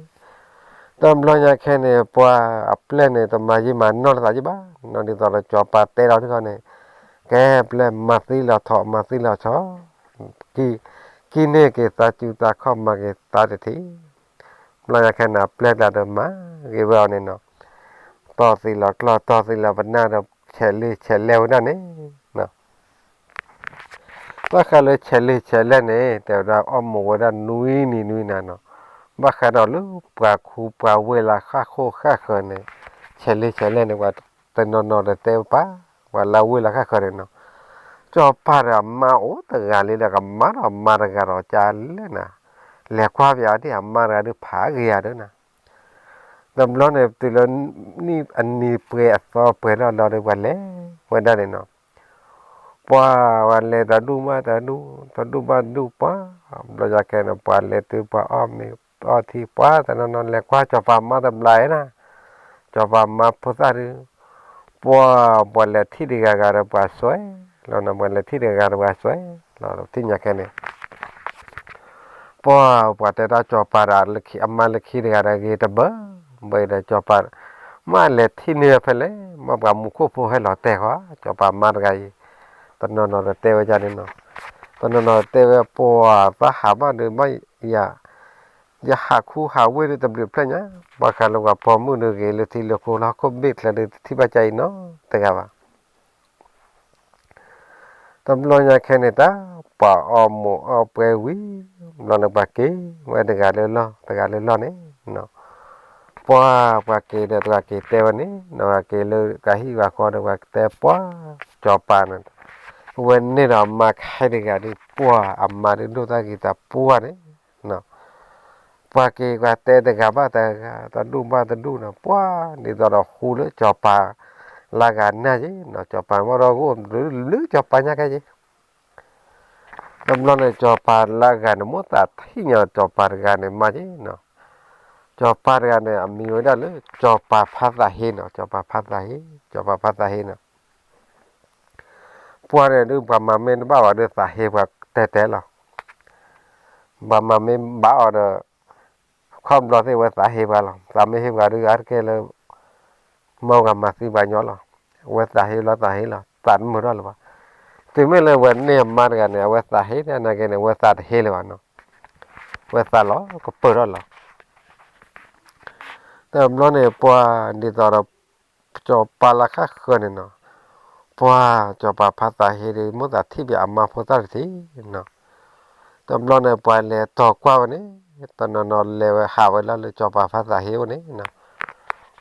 တဘျီညါခဲန့ၣ် ပှၤအပျဲၢ်န့ၣ် တမၤယံာ်မၤနီၢ်လၢသးယံာ်ဘၣ်နီၤ ဒ်သိးဒီးစီၤပၤတဲလီၤထံဃီန့ၣ် ကဲ ပျဲၢ်မၤသံလီၤထီၣ် မၤသံလီၤဆီ ကံၣ်န့ၢ်က့ၤသးစုသးခီၣ် မၤက့ၤသးတထံၣ် တဘျီညါခဲန့ၣ် အပျဲၢ်ကျါဒီးမၤဂ့ၤဝဲအီၤန့ၣ်နီၤ တီၢ်သံလီၤကျီၢ် တီၢ်သံလီၤပနၢ်ဒီး ဆဲးလ့ဆဲးလဲၢ်ဝဲဒၣ်န့ၣ် ဘၣ်ဃးလၢဆဲးလ့ဆဲးလဲၢ်န့ၣ် တဲဝဲဒၣ်အီၣ်မူးဝဲဒၣ်နွံနံၤနွံနၤနီၤ ဘၣ်ဃးဒီးလၢပှၤခူပှၤဝ့ၢ်လၢဃၣ်ဃိၣ်ဃၣ်ဃၢၤန့ၣ် ဆဲးလ့ဆဲးလဲၢ်န့ၣ် ပှၤတနီၤနီၤဒီးတဲဝဲပၢ် ပှၤလၢဝ့ၢ်လၢဃၣ်ဃၢၤန့ၣ်နီၤ စီၤပၤဒီးအမါအိၣ်တဂၤလံဒီး ကမၤဒီးအမါတဂၤဒီးကလဲၣ်နၤ လဲၤကွၢ်ပယၤဒ်အမါတဂၤဒုးဖးဂ့ၤယၤဒၣ်နၤ တဘျီန့ၣ်တုၤလၢ အနံၤပှဲၤအသီပှဲၤထီၣ်လီၤဒီး ပှၤလဲၤဝဲဒၣ်န့ၣ်နီၤ ပှၤ ပှၤလဲၤတဒူၣ်ဘၣ်တဒူၣ် တဒူၣ်ဘၣ်တဒူၣ်ပှၤ ဘျီညါခဲန့ၣ် ပှၤလဲၤတုၤပှၤအီၣ်မ့ၤအီထံ ပှၤတနီၤနီၤလဲၤကွၢ်စီၤပၤမါတဘျီနၤ စီၤပၤမါဖိသၣ်ဒုး ပှၤ ပှၤလဲၤထံၣ်တဂၤဂၤဒီးပှၤစွဲလီၤနီၤ ပှၤလဲၤထံၣ်တဂၤဂၤဒီးပှၤစွဲလီၤ ထံၣ်ညါခဲန့ၣ် ပှၤ ပှၤတဲတၢ်စီၤပၤဒီး အမါလၢခံတဂၤဒီးဂ့ၤတဘၢ ဘၣ်ဒီးစီၤပၤ မ့ၢ်လဲၤထံၣ်န့ၢ်ဖဲလဲၣ် မ့ၢ်ပှၤမူခိၣ်ဖိဟဲလီၤတဲာ်ဃီ စီၤပၤမါတဂၤအံၤ တနီၤနီၤဒီးတဲဝဲဒ်န့ၣ်နီၤ တနီၤနီၤတဲဝဲ ပှၤသးဟးဘၣ်ဒီး မ့ၢ်ယၤ ယဟးခူဟးဝ့ၢ်ဒီးတဘျုးဖျၢၣ်ညါ ဘၣ်ဃးလၢပှၤပိာ်မုၣ်ဒီးဂ့ၤလၢထံလၢကီၢ်လၢဟီၣ်ခိၣ်ဘ့ၣ်ချၢဒီး တထံၣ်ဘၣ်ကါအံၤနီတဂၤဘၣ် တဘျီညါခဲန့ၣ်တၢ် ပှၤအီၣ်မူးအီၣ်ပှဲၤဝံၤ ဘျီန့ၣ်ပှၤက့ၤဝဲတဂၤလၢလီၢ် တဂၤလၢလီၢ်န့ၣ် ပှၤ ပှၤက့ၤဒီးပှၤက့ၤတဲဝဲန့ၣ် ပှၤက့ၤလၢကဟံၣ်ပှၤဃီဒီးပှၤတဲပှၤ စီၤပၤန့ၣ် ဝဲန့ၣ်ဒီးအမါခဲတဂၤဒီး ပှၤအမါဒုးဒိၣ်တၢ်ဂ့ၤတၢ်ပှၢ်န့ၣ် ပှၤက့ၤပှၤတဲတဂၤဘၣ်တဂၤ တဒူၣ်ဘၣ်တဒူၣ်န့ၣ် ပှၤဒ်သိးဒီးဃူလၢစီၤပၤလၢဂၤနၢ်က့ၤနီၤ စီၤပၤမ့ၢ်ဒီးဂိၣ် ဘျုးစီၤပၤညါကဲက့ၤ တဘျီန့ၣ် စီၤပၤလၢဂၤန့ၣ် မိၣ်သးထံၣ်ညါစီၤပၤတဂၤန့ၣ်မးက့ၤနီၤ စီၤပၤတဂၤန့ၣ် အမံၤဝဲဒၣ်လၢ စီၤပၤဖးသးဟ့နီၤ စီၤပၤဖးသးဟ့ စီၤပၤဖးသးဟ့နီၤ ပှၤန့ၣ်ဒုး ပှၤမၤမ့ၢ်တဘၣ်ဘၣ်ဒီးသးဟ့ပှၤတဲတဲလီၤ ပှၤမၤမ့ၢ်ဘၣ်အီၤဒီး ခီဘျီသ့ၣ်ဝဲသးဟ့ပှၤလီၤ သးမ့ၢ်ဟ့ပှၤဒုး အါတက့ၢ်လၢ မ့ၢ်ဂၤမၤသံပှၤညီလီၤ အဝဲသးဟ့လီၤသးဟ့လီၤ သးတမုာ်ထီၣ်လၢၤဘၣ် တုၤမ့ၢ်လၢဝဲန့ၢ်အမါတဂၤန့ၣ် အဝဲသးဟ့တနာ်က့န့ၣ် အဝဲသးတဟ့လၢၤဘၣ်နီၤ အဝဲသးလီၤကပၢၢ်ထီၣ်လီၤ တဘျီန့ၣ် ပှၤဒ်သိးဒီး စီၤပၤလၢဃၣ်ဃၢၤန့ၣ်နီၤ ပှၤ စီၤပၤဖးသးဟ့ဒီး မိၣ်သးထံၣ်ပှၤအမါဖိသၣ်တထံၣ်နီၤ တဘျီန့ၣ် ပှၤလဲၤတီၤကွၢ်ဝဲန့ၣ် တနီၤနီၤလဲၤဝဲဟးဝဲလၢလၢစီၤပၤဖးသးဟ့အိၣ်န့ၣ်နီၤ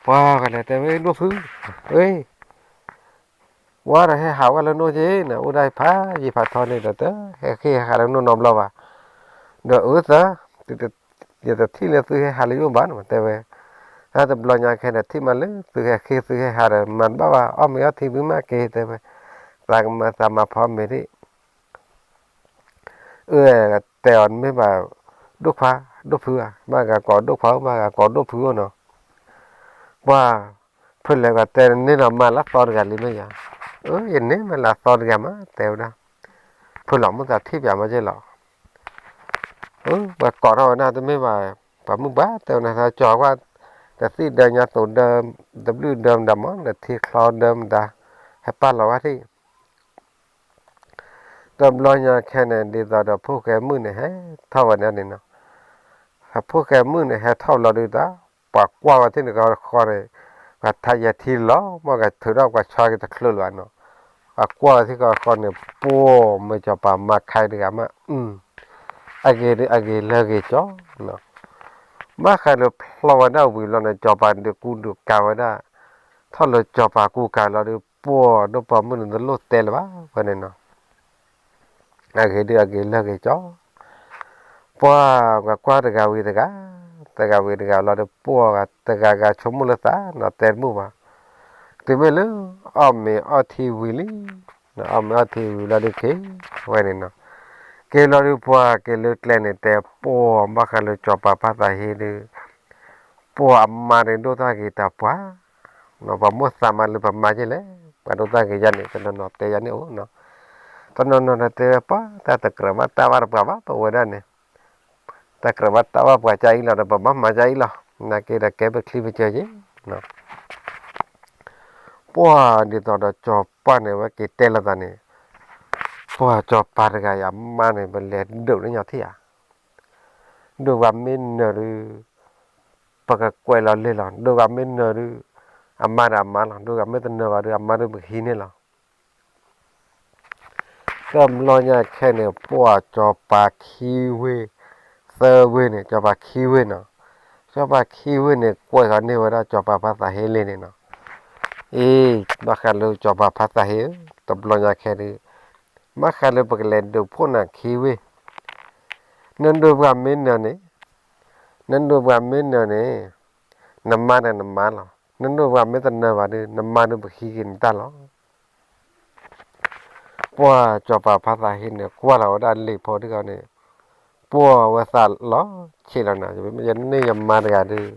ပှၤကလဲၤတဲဝဲဒိၣ်ဖု ဝဲ ဝဲဒီးဟဲဟးဝဲလၢနိၣ်က့ၤန့ၣ် အိၣ်ဒၣ်ဖးယံာ်ဖးထီန့ၣ်ဒီး တဟဲဃ့ဟးလၢနိၣ်နီတဘျီဘၣ် ဒီးအၢသး ယတထံၣ်လၢသုဟဲဟးလၢယအိၣ်ဘၣ်န့ၣ် တဲဝဲ တဘျီညါခဲန့ၣ်ထံၣ်မးလၢသုဟဲဃ့သုဟဲဟးဒီး မၤတဘၣ်ဘၣ် အီၣ်မ့ၤအီထံသုမ့ၢ်က့ၤ တဲဝဲ သးကမၤသးမၤဖီမ့ၤဒၣ် အၢ တဲအီၤမ့ၢ်ဘၣ် ဒိၣ်ခွါ ဒိၣ်ဖုဧါ ဘၣ်ဂၤကိးဒိၣ်ခွါ ဘၣ်ဂၤကိးဒိၣ်ဖုအိၣ်နီၤ ပှၤ ဖုလဲၤကတဲန့ၣ်ဒီးမၤလၢသီတဂၤလံမ့ၢ်ယၤ အၢ ယန့ၢ်မ့ၢ်လၢသီတဂၤမး တဲဝဲဒၣ် ဖုလီၤမိၣ်သးထံၣ်ပၠးမးက့လီၤ ပှၤကိးထီၣ်ဝဲဒၣ်တမ့ၢ်ဘၣ် ပှၤမုၢ်ဘၣ်တဲဝဲန့ၣ် သးကၠီၤကွၢ် တသံၣ်ဒၢညါသိးဒၢ တဘျုးဒၢမတၤမး နထံချီဒၢမတၤ ဟဲပာ်လီၤဝဲထံၣ် တဘျီညါခဲန့ၣ် ဒ်သိးဒီးဖိၣ်ဃဲမုၣ်န့ၣ် ဟဲထီၣ်ဝဲဒၣ်န့ၣ်နီၤ ဖိၣ်ဃဲမုၣ်န့ၣ် ဟဲထီၣ်လီၤဒုးတၢ် ပှၤကွၢ်ဝဲထံၣ်န့ၣ်ကီးဃီန့ၣ် ပှၤထါယဲၤထံလီၤ မ့ၢ်ကထုးထီၣ်ပှၤဆီက့ၤတချုးလၢၤဘၣ်နီၤ ပှၤကွၢ်ဝဲထံၣ်ကီးဃီန့ၣ် ပှၤမ့ၢ်စီၤပၤမါခဲတဂၤမး အဂ့ၤဒုးအဂ့ၤလၢအဂ့ၤကၠီနီၤ ဘၣ်ဃးဒီးဖျီဝဲဒၣ်ဝံၤလီၤန့ၣ် စီၤပၤဒုးကူဒုးကၤဝဲဒၣ် ထီၣ်လၢစီၤပၤကူကၤလီၤဒုး ပှၤဒိၣ်ပိာ်မုၣ်န့ၣ်တလိၣ်တဲလၢၤဘၣ်ဝဲန့ၣ်နီၤ အဂ့ၤဒုးအဂ့ၤလၢအဂ့ၤကၠီ ပှၤကွၢ်ကွၢ်တဂၤဝံၤတဂၤ, တဂၤဝံၤတဂၤလီၤဒီး ပှၤတဂၤဂၤဆိကမိၣ်လၢသးနီၤ တဲတမုာ်ဘၣ်. တုၤမ့ၢ်လၢ အီၣ်မ့ၤအီထံဝံၤလံ, အီၣ်မ့ၤအီထံဝံၤလီၤဒီးက့ၤဝဲန့ၣ်နီၤ. က့ၤလီၤဒီးပှၤက့ၤလၢကျဲန့ၣ် တဲပှၤဘၣ်ဃးလၢစီၤပၤဖါသးဟ့ဒီး ပှၤအမါန့ၣ်ဒိၣ်တၢ်ဂ့ၤတၢ်ပှၤ, ပှၤမိၢ်သးမါလၢပမါက့လဲၣ်, ပှၤဒိၣ်တၢ်ဂ့ၤယါန့ၣ် တနီၤနီၤတဲယါန့ၣ်အိၣ်နီၤ. တနီၤနီၤဒီးတဲဝဲပှၤ တၢ်တကြၢးဘၣ်တၢ်ဘၣ်တပှၤဘၣ် ပဝဲဒၣ်န့ၣ်, တၢ်ကြၢးဘၣ်တၢ်ဘၣ်ပှၤကအံၤလီၤဒီး ပဘၣ်မၤကအံၤလီၤ, နာ်က့ဒီးကဲပချံပကၢၤက့ၤနီၤ. ပှၤဒ်သိးဒီးစီၤပၤန့ၣ် ဝဲက့ၤတဲလိာ်သးန့ၣ်, ပှၤစီၤပၤတဂၤအံၤအမါန့ၣ် ပလဲၤဒုးန့ၢ်ညီထံၣ်ဧါ. ဒုးပှၤမ့ၢ်နၢၤဒုး ပကကွဲးလီၤလ့ၢ်လီၤ, ဒုးပှၤမ့ၢ်နၢၤဒုး အမါဒီးအမါလီၤ, ဒုးပှၤမ့ၢ်တနၢၤဘၣ်ဒုး အမါဒုးပကဟံးန့ၢ်လီၤ. တဘျီညါခဲန့ၣ် ပှၤစီၤပၤခံဝ့ၢ် သၢဝ့ၢ်န့ၣ် စီၤပၤခံဝ့ၢ်နီၤ, စီၤပၤခံဝ့ၢ်န့ၣ် ကွဲးဃီန့ၢ်ဝဲဒၣ်စီၤပၤဖါသးဟ့လံန့ၣ်နီၤ. အ့ ဘၣ်ဃးလၢစီၤပၤဖါသးဟ့ဧၢ, တဘျီညါခဲဒုး ဘၣ်ဃးလၢပကလဲၤဒုးဖှိၣ်နၤခံဝ့ၢ်, နဒုးပှၤမ့ၢ်နၢၤန့ၣ်, နဒုးပှၤမ့ၢ်နၢၤန့ၣ် နမါဒီးနမါလီၤ, နဒုးပှၤမ့ၢ်တနၢၤဘၣ်ဒုး နမါဒုးပကဟံးက့ၤနတၢ်လီၤ. ပှၤစီၤပၤဖါသးဟ့န့ၣ် ကွၢ်လီၤဝဲဒၣ်လံာ်ဖိတဂၤန့ၣ်, ပှၤဝဲသးလီၤဆံးလီၤနၤ, ယန့ၢ်ယမါတဂၤဒုး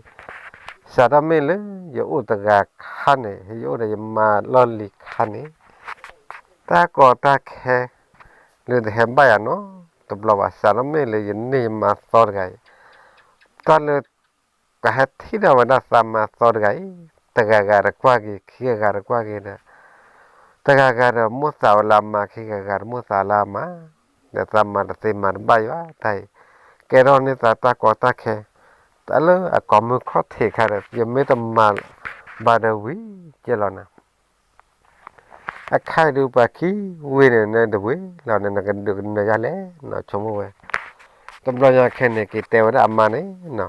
စးထီၣ်မ့ၢ်လၢယအိၣ်တဂၤခါန့ၣ် ယအိၣ်ဒီးယမါလီၢ်လံၤခါန့ၣ်, တၢ်ကီတၢ်ခဲ လၢတဟဲဘၣ်ယၤနီတဘျီဘၣ်, စးထီၣ်မ့ၢ်လၢယန့ၢ်ယမါသီတဂၤအံၤ, တၢ်လၢ ပှၤဟဲထံၣ်ဒၣ်ဝဲဒၣ်သးမါသီတဂၤအံၤ, တဂၤဂၤတကွၢ်က့ၤ ခံဂၤဂၤတကွၢ်က့ၤဒီး, တဂၤဂၤဒီးမိၣ်သးဝဲလၢအမါ, ခံဂၤဂၤတမိၣ်သးလၢအမါ, ဒီးသးမၤတသ့မၤတဘၣ်ယၤဘၣ် တၢ်အံၤ, ကဲထီၣ်န့ၢ်သးတၢ်ကီတၢ်ခဲ, တၢ်လၢအကိးမုၢ်ခီၣ်ထံးခါဒီး ယမ့ၢ်တမၤဘၣ်ဒီးဝံၤကဲလီၤနၤ. အခါအံၤဒုးပှၤခံဝ့ၢ်န့ၣ် နတဝ့ၤလီၤန့ၣ် နကဒုးကနၢၤယါလဲၣ်နီၤ ဆိကမိၣ်ဝဲ. တဘျီညါခဲန့ၣ် က့ၤတဲဝဲဒၣ်အမါန့ၣ်နီၤ,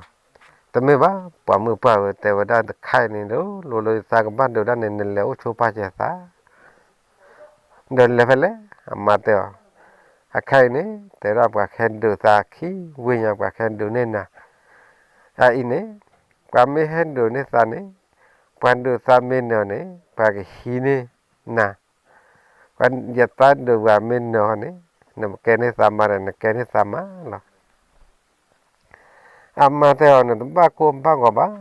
တမ့ၢ်ဘၣ် ပှၤမုၢ်ပှၢ်ဧၢ တဲဝဲဒၣ်တခါအံၤန့ၣ် လိၤလိၤသးကဘၣ်ဒုးဒၣ်န့ၣ် နလဲၤအိၣ်ဆိပာ်စၢၤသး ဒီးလဲၤဖဲလဲၣ် အမါတဲအီၤ. အခါအံၤန့ၣ် တဲဒၣ်ပှၤခဲဒုးသးခံဝ့ၢ်ညါ ပှၤခဲဒုးန့ၢ်နၤ, အအံၤန့ၣ် ပှၤမ့ၢ်ဟဲဒုးန့ၢ်သးန့ၣ်, ပှၤဒုးသးမ့ၢ်နၢၤန့ၣ် ပှၤကဟံးန့ၢ်နၤ, ယသးဒုးပှၤမ့ၢ်နၢၤန့ၣ်, နကဲန့ၢ်သးမါဒီး နကဲန့ၢ်သးမါလီၤ. အမါတဲအီၤ နတဘၣ်ကိၢ်ဘၣ်ဂီၤဘၣ်,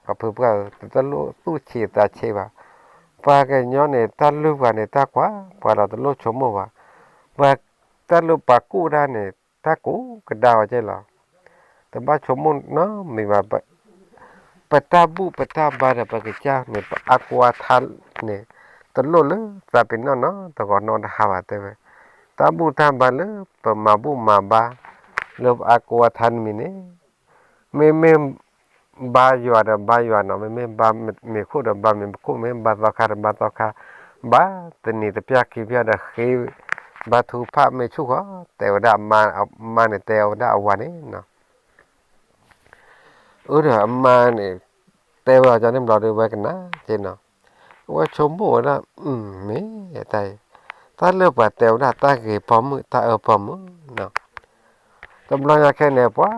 ပှၤဖုပှၢ်ဧၢ တလိၣ်သူၣ်ဆံးသးဆံးဘၣ်. ပှၤကညီန့ၣ် တၢ်လုၢ်ပှၤန့ၣ် တၢ်ကွၢ်ပှၤလီၤ တလိၣ်ဆိကမိၣ်ဘၣ်. ပှၤတၢ်လုၢ်ပှၤကူၣ်တၢ်န့ၣ် တၢ်ကူကဒါဝဲကဲလီၤ. တဘၣ်ဆိကမိၣ်နီတမံၤဘၣ်. ပတၢ်ဘူၣ်ပတၢ်ဘါဒီး ပကစၢ်န့ၣ် ပအါကိးအါထါန့ၣ် တလိၣ်လၢသးပ့ၤနီၣ်နီတဂၤနီတဂၤဘၣ်. တဲဝဲ တၢ်ဘူၣ်တၢ်ဘါလၢပမၤဘူၣ်မၤဘါ လၢပအါကိးအါထါတမံၤန့ၣ် မ့မ့ၢ်ဘါယွၤဒီးဘါယွၤနီၤ, မ့မ့ၢ်ဘါမ့ၤခိၣ်ဒီးဘါမ့ၤခိၣ်, မ့ၢ်ဘါသီခါဒီးဘါသီခါ, ဘါတနံၤတပျၢ်ခံပျၢ်ဒီးဃ့ ဘါထုကဖၣ်မ့ၢ်ဆူၣ်ဃီ, တဲဝဲဒၣ်အမါ, အမါန့ၣ်တဲဝဲဒၣ်အဝၤန့ၣ်နီၤ. အၢ ဒီးအမါန့ၣ် တဲဝဲအီၤန့ၣ်ဘျီဒီး ဝဲကနၣ်က့နီၤ. အဝဲဆိကမိၣ်ဝဲဒၣ် မ့ၢ်တၢ်အံၤ, တၢ်လၢပှၤတဲဝဲဒၣ်တၢ်ဂ့ၤပိာ်မုၣ် တၢ်အၢပိာ်မုၣ်နီၤ. တဘျီညါခဲန့ၣ် ပှၤ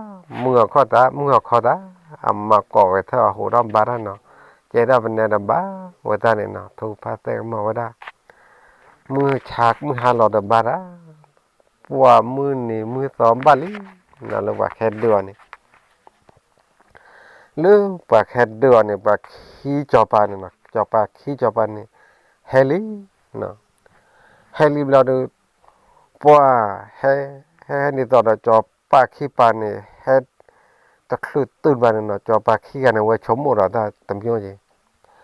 မုၢ်အီၤခီၣ်တၢ် မုၢ်အီၤခီၣ်တၢ်, အမါကိးဝဲထၢၣ်အဟူးထီၣ်ဘါတၢ်နီၤ, ကဲဒၣ်ပနဲဒီးဘါဝဲတၢ်န့ၣ်နီၤ, ထုကဖၣ်သဲကမီၤဝဲဒၣ်, မုၢ်ဆါမုၢ်ဟါလီၤဒီးဘါတၢ်, ပှၤမုၢ်နံၤမုၢ်သီဘၣ်လံ, လၢပှၤခဲဒုးအီၤန့ၣ် လၢပှၤခဲဒုးအီၤန့ၣ် ပှၤခံစီၤပၤန့ၣ်နီၤ, စီၤပၤခံစီၤပၤန့ၣ် ဟဲလံ, ဟဲလံဘျီဒီး ပှၤဟဲ, ဟဲဒ်သိးဒီးစီၤပၤခံပၤန့ၣ် ဟဲတချုးတုၤဘၣ်န့ၣ်နီၤ, စီၤပၤခံဂၤန့ၣ် ဝဲဆိကမိၣ်ဒီးတၢ်တမံၤယဲ, တၢ်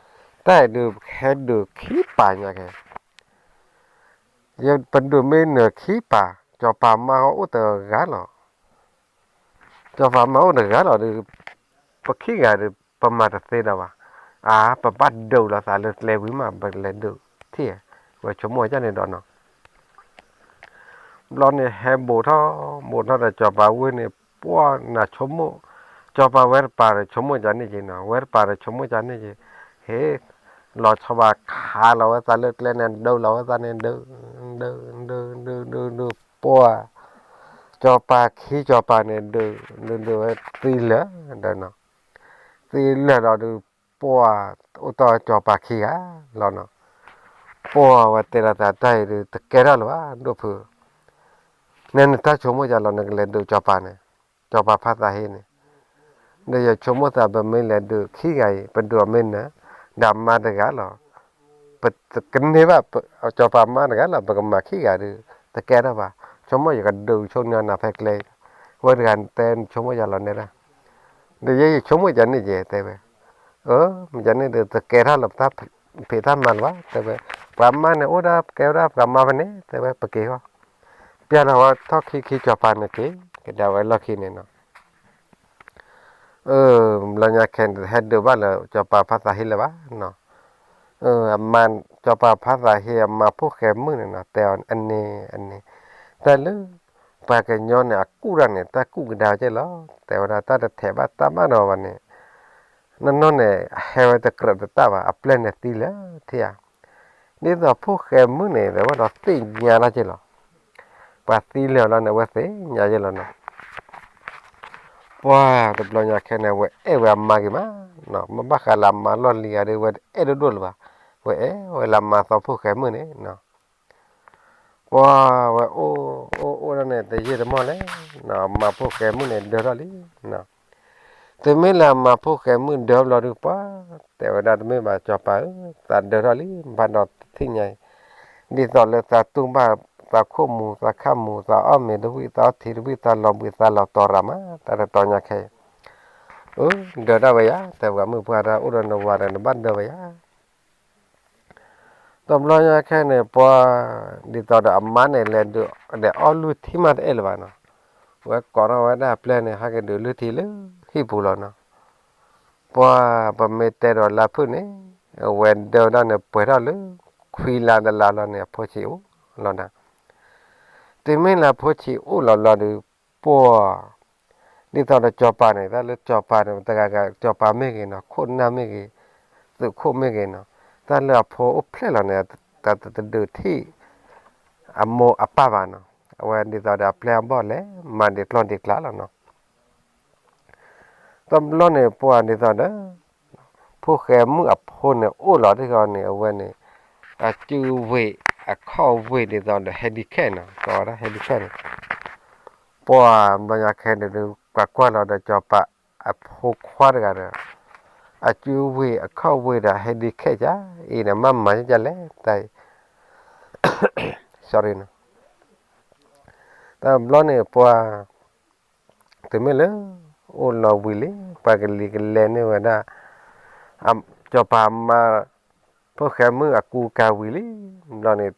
အံၤဒုး ပဟဲဒုးခံပၤညါကဲ ပဒုးမ့ၢ်နၢၤခံပၤ, စီၤပၤမါဟီအိၣ်တဂၤလီၤ. စီၤပၤမါအိၣ်တဂၤလီၤဒီး ပခံဂၤဒီး ပမၤတသ့ဒီးဘၣ်. အါ ပဘၣ်ဒုးလီၤသးလၢကျဲဝံၤမး ပလဲၤဒုးထံၣ်, ဝဲဆိကမိၣ်ဒ်န့ၣ်ဒီးနီၤ. ဘျီန့ၣ်ဟဲဘူးထီၣ်, ဘူးထီၣ်ဒီးစီၤပၤဝ့ၢ်န့ၣ် ပှၤနၢ်ဆိကမိၣ်, စီၤပၤဝဲတပၤဒီးဆိကမိၣ်ကန့ၣ်က့နီၤ, ဝဲတပၤဒီး ဆိကမိၣ်ကန့ၣ်က့, ဟ့ၣ်, လီၤဆီဘၣ်ခးလီၤဝဲသးလၢကျဲန့ၣ် ဒုးလီၤဝဲသးန့ၣ် ဒုး, ဒုး, ဒုး, ဒုး, ဒုး, ဒုး, ပှၤ စီၤပၤခံစီၤပၤန့ၣ် ဒုးဒုးဒုးဝဲသံလၢာ်ဒီးနီၤ, သံလၢာ်လီၤဒုး ပှၤအိၣ်တီၢ်စီၤပၤခံဂၤလီၤနီၤ, ပှၤဝဲတဲလီၤသးတၢ်အံၤဒုး တကဲထီၣ်လၢၤဘၣ် ဒိၣ်ဖုး, နဲနတၢ်ဆိကမိၣ်ယၤလီၤ နကလဲၤဒုးစီၤပၤန့ၣ်, စီၤပၤဖါသးဟ့န့ၣ်, ဒီးယဆိကမိၣ်သး ပမ့ၢ်လဲၤဒုးခံဂၤအံၤ ပဒုးအီၤမ့ၢ်နၤ ဒီးမါတဂၤလီၤ, ပကန့ၢ်ဘၣ် စီၤပၤမါတဂၤလီၤ ပကမၤခံဂၤဒုး တကဲထီၣ်ဘၣ်, ဆိကမိၣ်ယကဒုးဆိကမိၣ်နၤဖဲကျဲအံၤ, ဝဲတဂၤတဲနဆိကမိၣ်ယၤလီၤနဲဒၣ်, ဒီးယဲယဆိကမိၣ်ယၤန့ၣ်ယဲ တဲဝဲ, အၢ မ့ၢ်ယၤန့ၣ်ဒုး တကဲထီၣ်လၢၤ ပတၢ်ဖံးတၢ်မၤလၢၤဘၣ် တဲဝဲ, ပှၤမါန့ၣ်အိၣ်ဒၣ် ကဲဝဲဒၣ်ပှၤမါဖဲန့ၣ် တဲဝဲ ပက့ၤဃီ, ပျၢ်လီၤဝဲထီၣ်ခံခံစီၤပၤန့ၣ်က့ၤ ကဒါဝဲလီၢ်ခံန့ၣ်နီၤ ဘျီညါခဲန့ၣ် ဟဲဒုးဘၣ်လၢစီၤပၤဖါသးဟ့လၢၤဘၣ်နီၤ, အမါ စီၤပၤဖါသးဟ့အမါဖိၣ်ဃဲမုၣ်န့ၣ်နီၤ တဲအီၤအန့ၣ်အန့ၣ်, တၢ်လၢ ပှၤကညီန့ၣ် အကူၣ်တၢ်န့ၣ် တၢ်ကူၣ်ကဒါကဲလီၤ, တဲဝဲဒၣ်တၢ်တထဲးဘၣ်တၢ်ဘၣ်ဒီးဘၣ်န့ၣ်, နီၢ်နီၢ်န့ၣ် ဟဲဝဲတကြၢးတတၢ်ဘၣ် အပျဲၢ်န့ၣ်သံလၢာ်ထံဧါ, ဒ်သိးဖိၣ်ဃဲမုၣ်န့ၣ် အဝဲဒီးသ့ၣ်ညါတၢ်ကဲလီၤ, ပှၤသံလၢာ်လီၤန့ၣ် အဝဲသ့ၣ်ညါကဲလီၤနီၤ ပှၤတဘျီညါခဲန့ၣ် အဝဲအဲၣ်ဝဲအမါက့ၤမး, မ့ၢ်ဘၣ်ဃးလၢအမါလီၢ်လံၤဂၤဒီး အဝဲအဲၣ်ဒိၣ်ဒိၣ်လၢၤဘၣ်, အဝဲအဲၣ်ဝဲလၢအမါသီဖိၣ်ဃဲမုၣ်န့ၣ်နီၤ, ပှၤဝဲအိၣ်အိၣ်အိၣ်ဒၣ်န့ၣ် တယံာ်တမီၢ်လဲၣ်, အမါဖိၣ်ဃဲမုၣ်န့ၣ်ဒၢထီၣ်လံ, တုၤမ့ၢ်လၢအမါဖိၣ်ဃဲမုၣ်ဒၢဘျီဒုး ပှၤတဲဝဲဒၣ်တမ့ၢ်ဘၣ် စီၤပၤဧၢ, သးဒၢထီၣ်လံ ဘၣ်ဒီးတထံၣ်ညါအံၤ, ဒ်သိးလၢသးတူၢ်ဘၣ် သးခိၣ်မူၤသးခၣ်မူၤ သးအီၣ်မ့ၤတဝံၣ် သးအီထံတဝံၣ် သးလီၤဘှံးသးလီၤတီၤရၤမး တၢ်တတီၤညါခဲအံၤ, အၢ ဒၢဒၣ်ဝဲယၤ တဲဝဲ မုၢ်ပှၢ်တၢ်အိၣ်ဒီးနဝၤဒီးနဘၣ်ဒၢဝဲယၤ တဘျီညါခဲန့ၣ် ပှၤ ဒ်သိးဒီးအမါန့ၣ် လဲၤဒုးဒီးအီၣ်လုၢ်ထံမးတအဲၣ်လၢၤဘၣ်နီၤ, ဝဲကိးထီၣ်ဝဲဒၣ်အပျဲၢ်န့ၣ် ဟဲက့ၤဒုးလုၢ်ထံလၢဟံၣ်ပူၤလီၤနီၤ, ပှၤ ပမ့ၢ်တဲဒီးလါဖုၣ်န့ၣ် အဝဲဒၢဝဲဒၣ်န့ၣ် ပှဲၤထီၣ်လၢ ခွံလါတလါလီၤန့ၣ် အဖိဆံးအိၣ်လီၤနီၤ, တုၤမ့ၢ်လၢအဖိဆံးအိၣ်လီၤဘျီဒီး ပှၤ ဒ်သိးဒီးစီၤပၤန့ၣ် တၢ်လၢစီၤပၤန့ၣ် တဂၤဂၤ စီၤပၤမ့ၢ်ဂ့ၤနီၤ ခိၣ်နၢ်မ့ၢ်ဂ့ၤ သုးခိၣ်မ့ၢ်ဂ့ၤနီၤ တၢ်လၢအဖိအိၣ်ဖျဲၣ်လီၤန့ၣ် တဒုးထံၣ် အမိၢ်အပၢ်ဘၣ်နီၤ, အဝဲဒ်သိးဒီးအပျဲၢ်အဘီၣ်လဲၤမၤဒံးကျီၢ်ဒံးကျါလီၤနီၤ, တဘျီန့ၣ် ပှၤဒ်သိးဒီး ဖိၣ်ဃဲမုၣ်အဖိန့ၣ်အိၣ်လီၤတံၢ်ဃီန့ၣ် အဝဲန့ၣ် အစုဝ့ၢ်အခီၣ်ဝ့ၢ်ဒ်သိးဒီး handicap နီၤ ကိးဝဲဒၣ် handicap န့ၣ် ပှၤဘျီညါခဲန့ၣ်ဒုး ပှၤကွၢ်လီၤဒီးစီၤပၤအဖိခွါတဂၤဒီး အစုဝ့ၢ်အခီၣ်ဝ့ၢ်ဒီး handicap ကါအံၤန့ၣ် မ့ၢ်မၤဒ်လဲၣ်တၢ်အံၤ sorry နီၤ, တဘျီန့ၣ်ပှၤ တုၤမ့ၢ်လၢ အိၣ်လီၤဝံၤလံ ပှၤကလံၤကလဲန့ၢ်ဝဲဒၣ် စီၤပၤမါ ဖိၣ်ဃဲမုၣ်အကူကၤဝံၤလံ, ဘျီန့ၣ်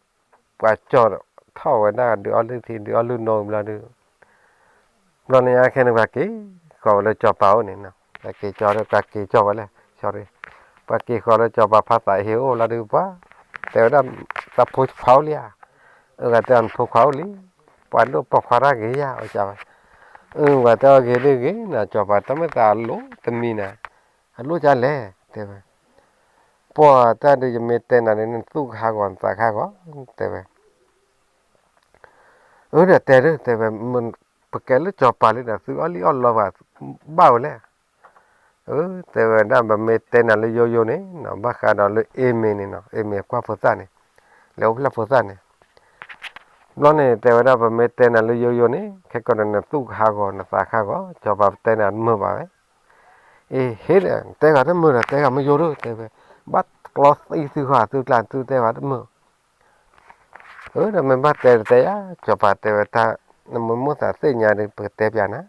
ပှၤကၠီထီၣ်ဝဲဒၣ်ဒုးအီၣ်လုၢ်ထံ ဒုးအီၣ်လုၢ်နိဘျီဒုး, ဘျီန့ၣ်ညါခဲန့ၣ် ပှၤက့ၤဃီၤဝဲလၢစီၤပၤအိၣ်န့ၣ်နီၤ, ပှၤက့ၤကၠီဒီး ပှၤက့ၤကၠီဝဲလဲၣ် sorry, ပှၤက့ၤဃီၤလၢစီၤပၤဖါသးဟ့အိၣ်လီၤဒုး ပှၤ တဲဝဲဒၣ် တၢ်ဖိခွါအိၣ်လံဧါ, အဂၤတဲအီၤနဖိခွါအိၣ်လံ, ပှၤဒိၣ်ပိာ်ခွါတၢ်ဂ့ၤယါအီၤကါဝဲ, အၢ ပှၤတဲအီၤဂ့ၤဒုးဂ့ၤနီၤ စီၤပၤတၢ်မ့ၢ်သးအလိၤတမံၤနၤ, အလိၤကါလဲၣ် တဲဝဲ ပှၤတၢ်ဒုးယမ့ၢ်တဲနၤဒုး နသူၣ်ကဟးဂီၤနသးကဟးဂီၤ တဲဝဲ, အၢ ဒီးတဲဒုး တဲဝဲ, ပကဲလၢစီၤပၤလံဒီး သုအီၣ်လံၣ်အီၣ်လီပှၤဘၣ်ဝဲလဲၣ်, အၢ တဲဝဲဒၣ် ပမ့ၢ်တဲနၤလၢယိယိန့ၣ်နီၤ ဘၣ်ဃးဒီးလၢအ့မ့ၢ်န့ၣ်နီၤ အ့မ့ၢ်ကွၢ်ဖိသၣ်န့ၣ် လဲၤအိၣ်ဖျဲၣ်ဖိသၣ်န့ၣ် ဘျီန့ၣ် တဲဝဲဒၣ် ပမ့ၢ်တဲနၤလၢယိယိန့ၣ် ခဲကီးဒီးနသူၣ်ကဟးဂီၤ နသးကဟးဂီၤ စီၤပၤတဲနၤတမုာ်ဘၣ်ဝဲ, အ့ ဟ့ၣ်ဒီး တဲဂၤတမုာ်ဒီး တဲဂၤမ့ၢ်ယိဒိၣ် တဲဝဲ, ဘၣ်ကျီသံသုဃီ သုကျါ သုတဲဝဲတမုာ် အၢ ဒီးမ့ၢ်ဘၣ်တဲတတဲယၤ စီၤပၤတဲဝဲတၢ် နမ့ၢ်မိၣ်သးသ့ၣ်ညါဒီး ပကတဲပျးနၤ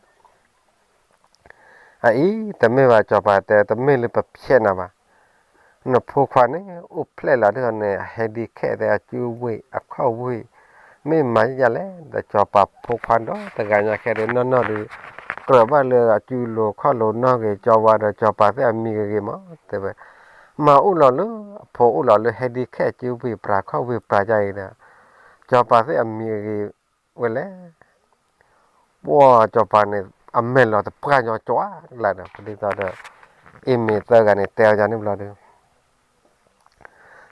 အအံၤ တမ့ၢ်ဘၣ် စီၤပၤတဲ တမ့ၢ်လၢပဖျဲးနၤဘၣ်. နဖိခွါန့ၣ် အိၣ်ဖျဲၣ်လီၤတံၢ်ဃီန့ၣ် အ handicap သ့ၣ် အစုဝ့ၢ် အခီၣ်ဝ့ၢ် မ့ၢ်မၤယလဲၣ် ဒီးစီၤပၤဖိခွါဒီးတဂၤညါခဲဒုးနီၢ်နီၢ်ဒီး ကြၢးဘၣ်လၢအစုလိၤခီၣ်လိၤနီၢ်ဂ့ၤ ကၠီဝါဒီးစီၤပၤသ့ၣ်အမံၤဂ့ၤဂ့ၤမး တဲဝဲ. မၤအိၣ်လီၤလၢ အဖိအိၣ်လီၤလၢ handicap အစုဝ့ၢ်ပြၤခီၣ်ဝ့ၢ်ပြၤယါအံၤဒီး စီၤပၤသ့ၣ်အမံၤဂ့ၤဝဲလဲၣ် ပှၢ်စီၤပၤန့ၣ် အမဲာ်လီၤတပှၢ်ညီကွၢ်လၢ်ဒီး ဒ်သိးဒီး အ့မ့ၢ်သၢဂၤန့ၣ် တဲအီၤယၤန့ၣ်ဘျီဒီး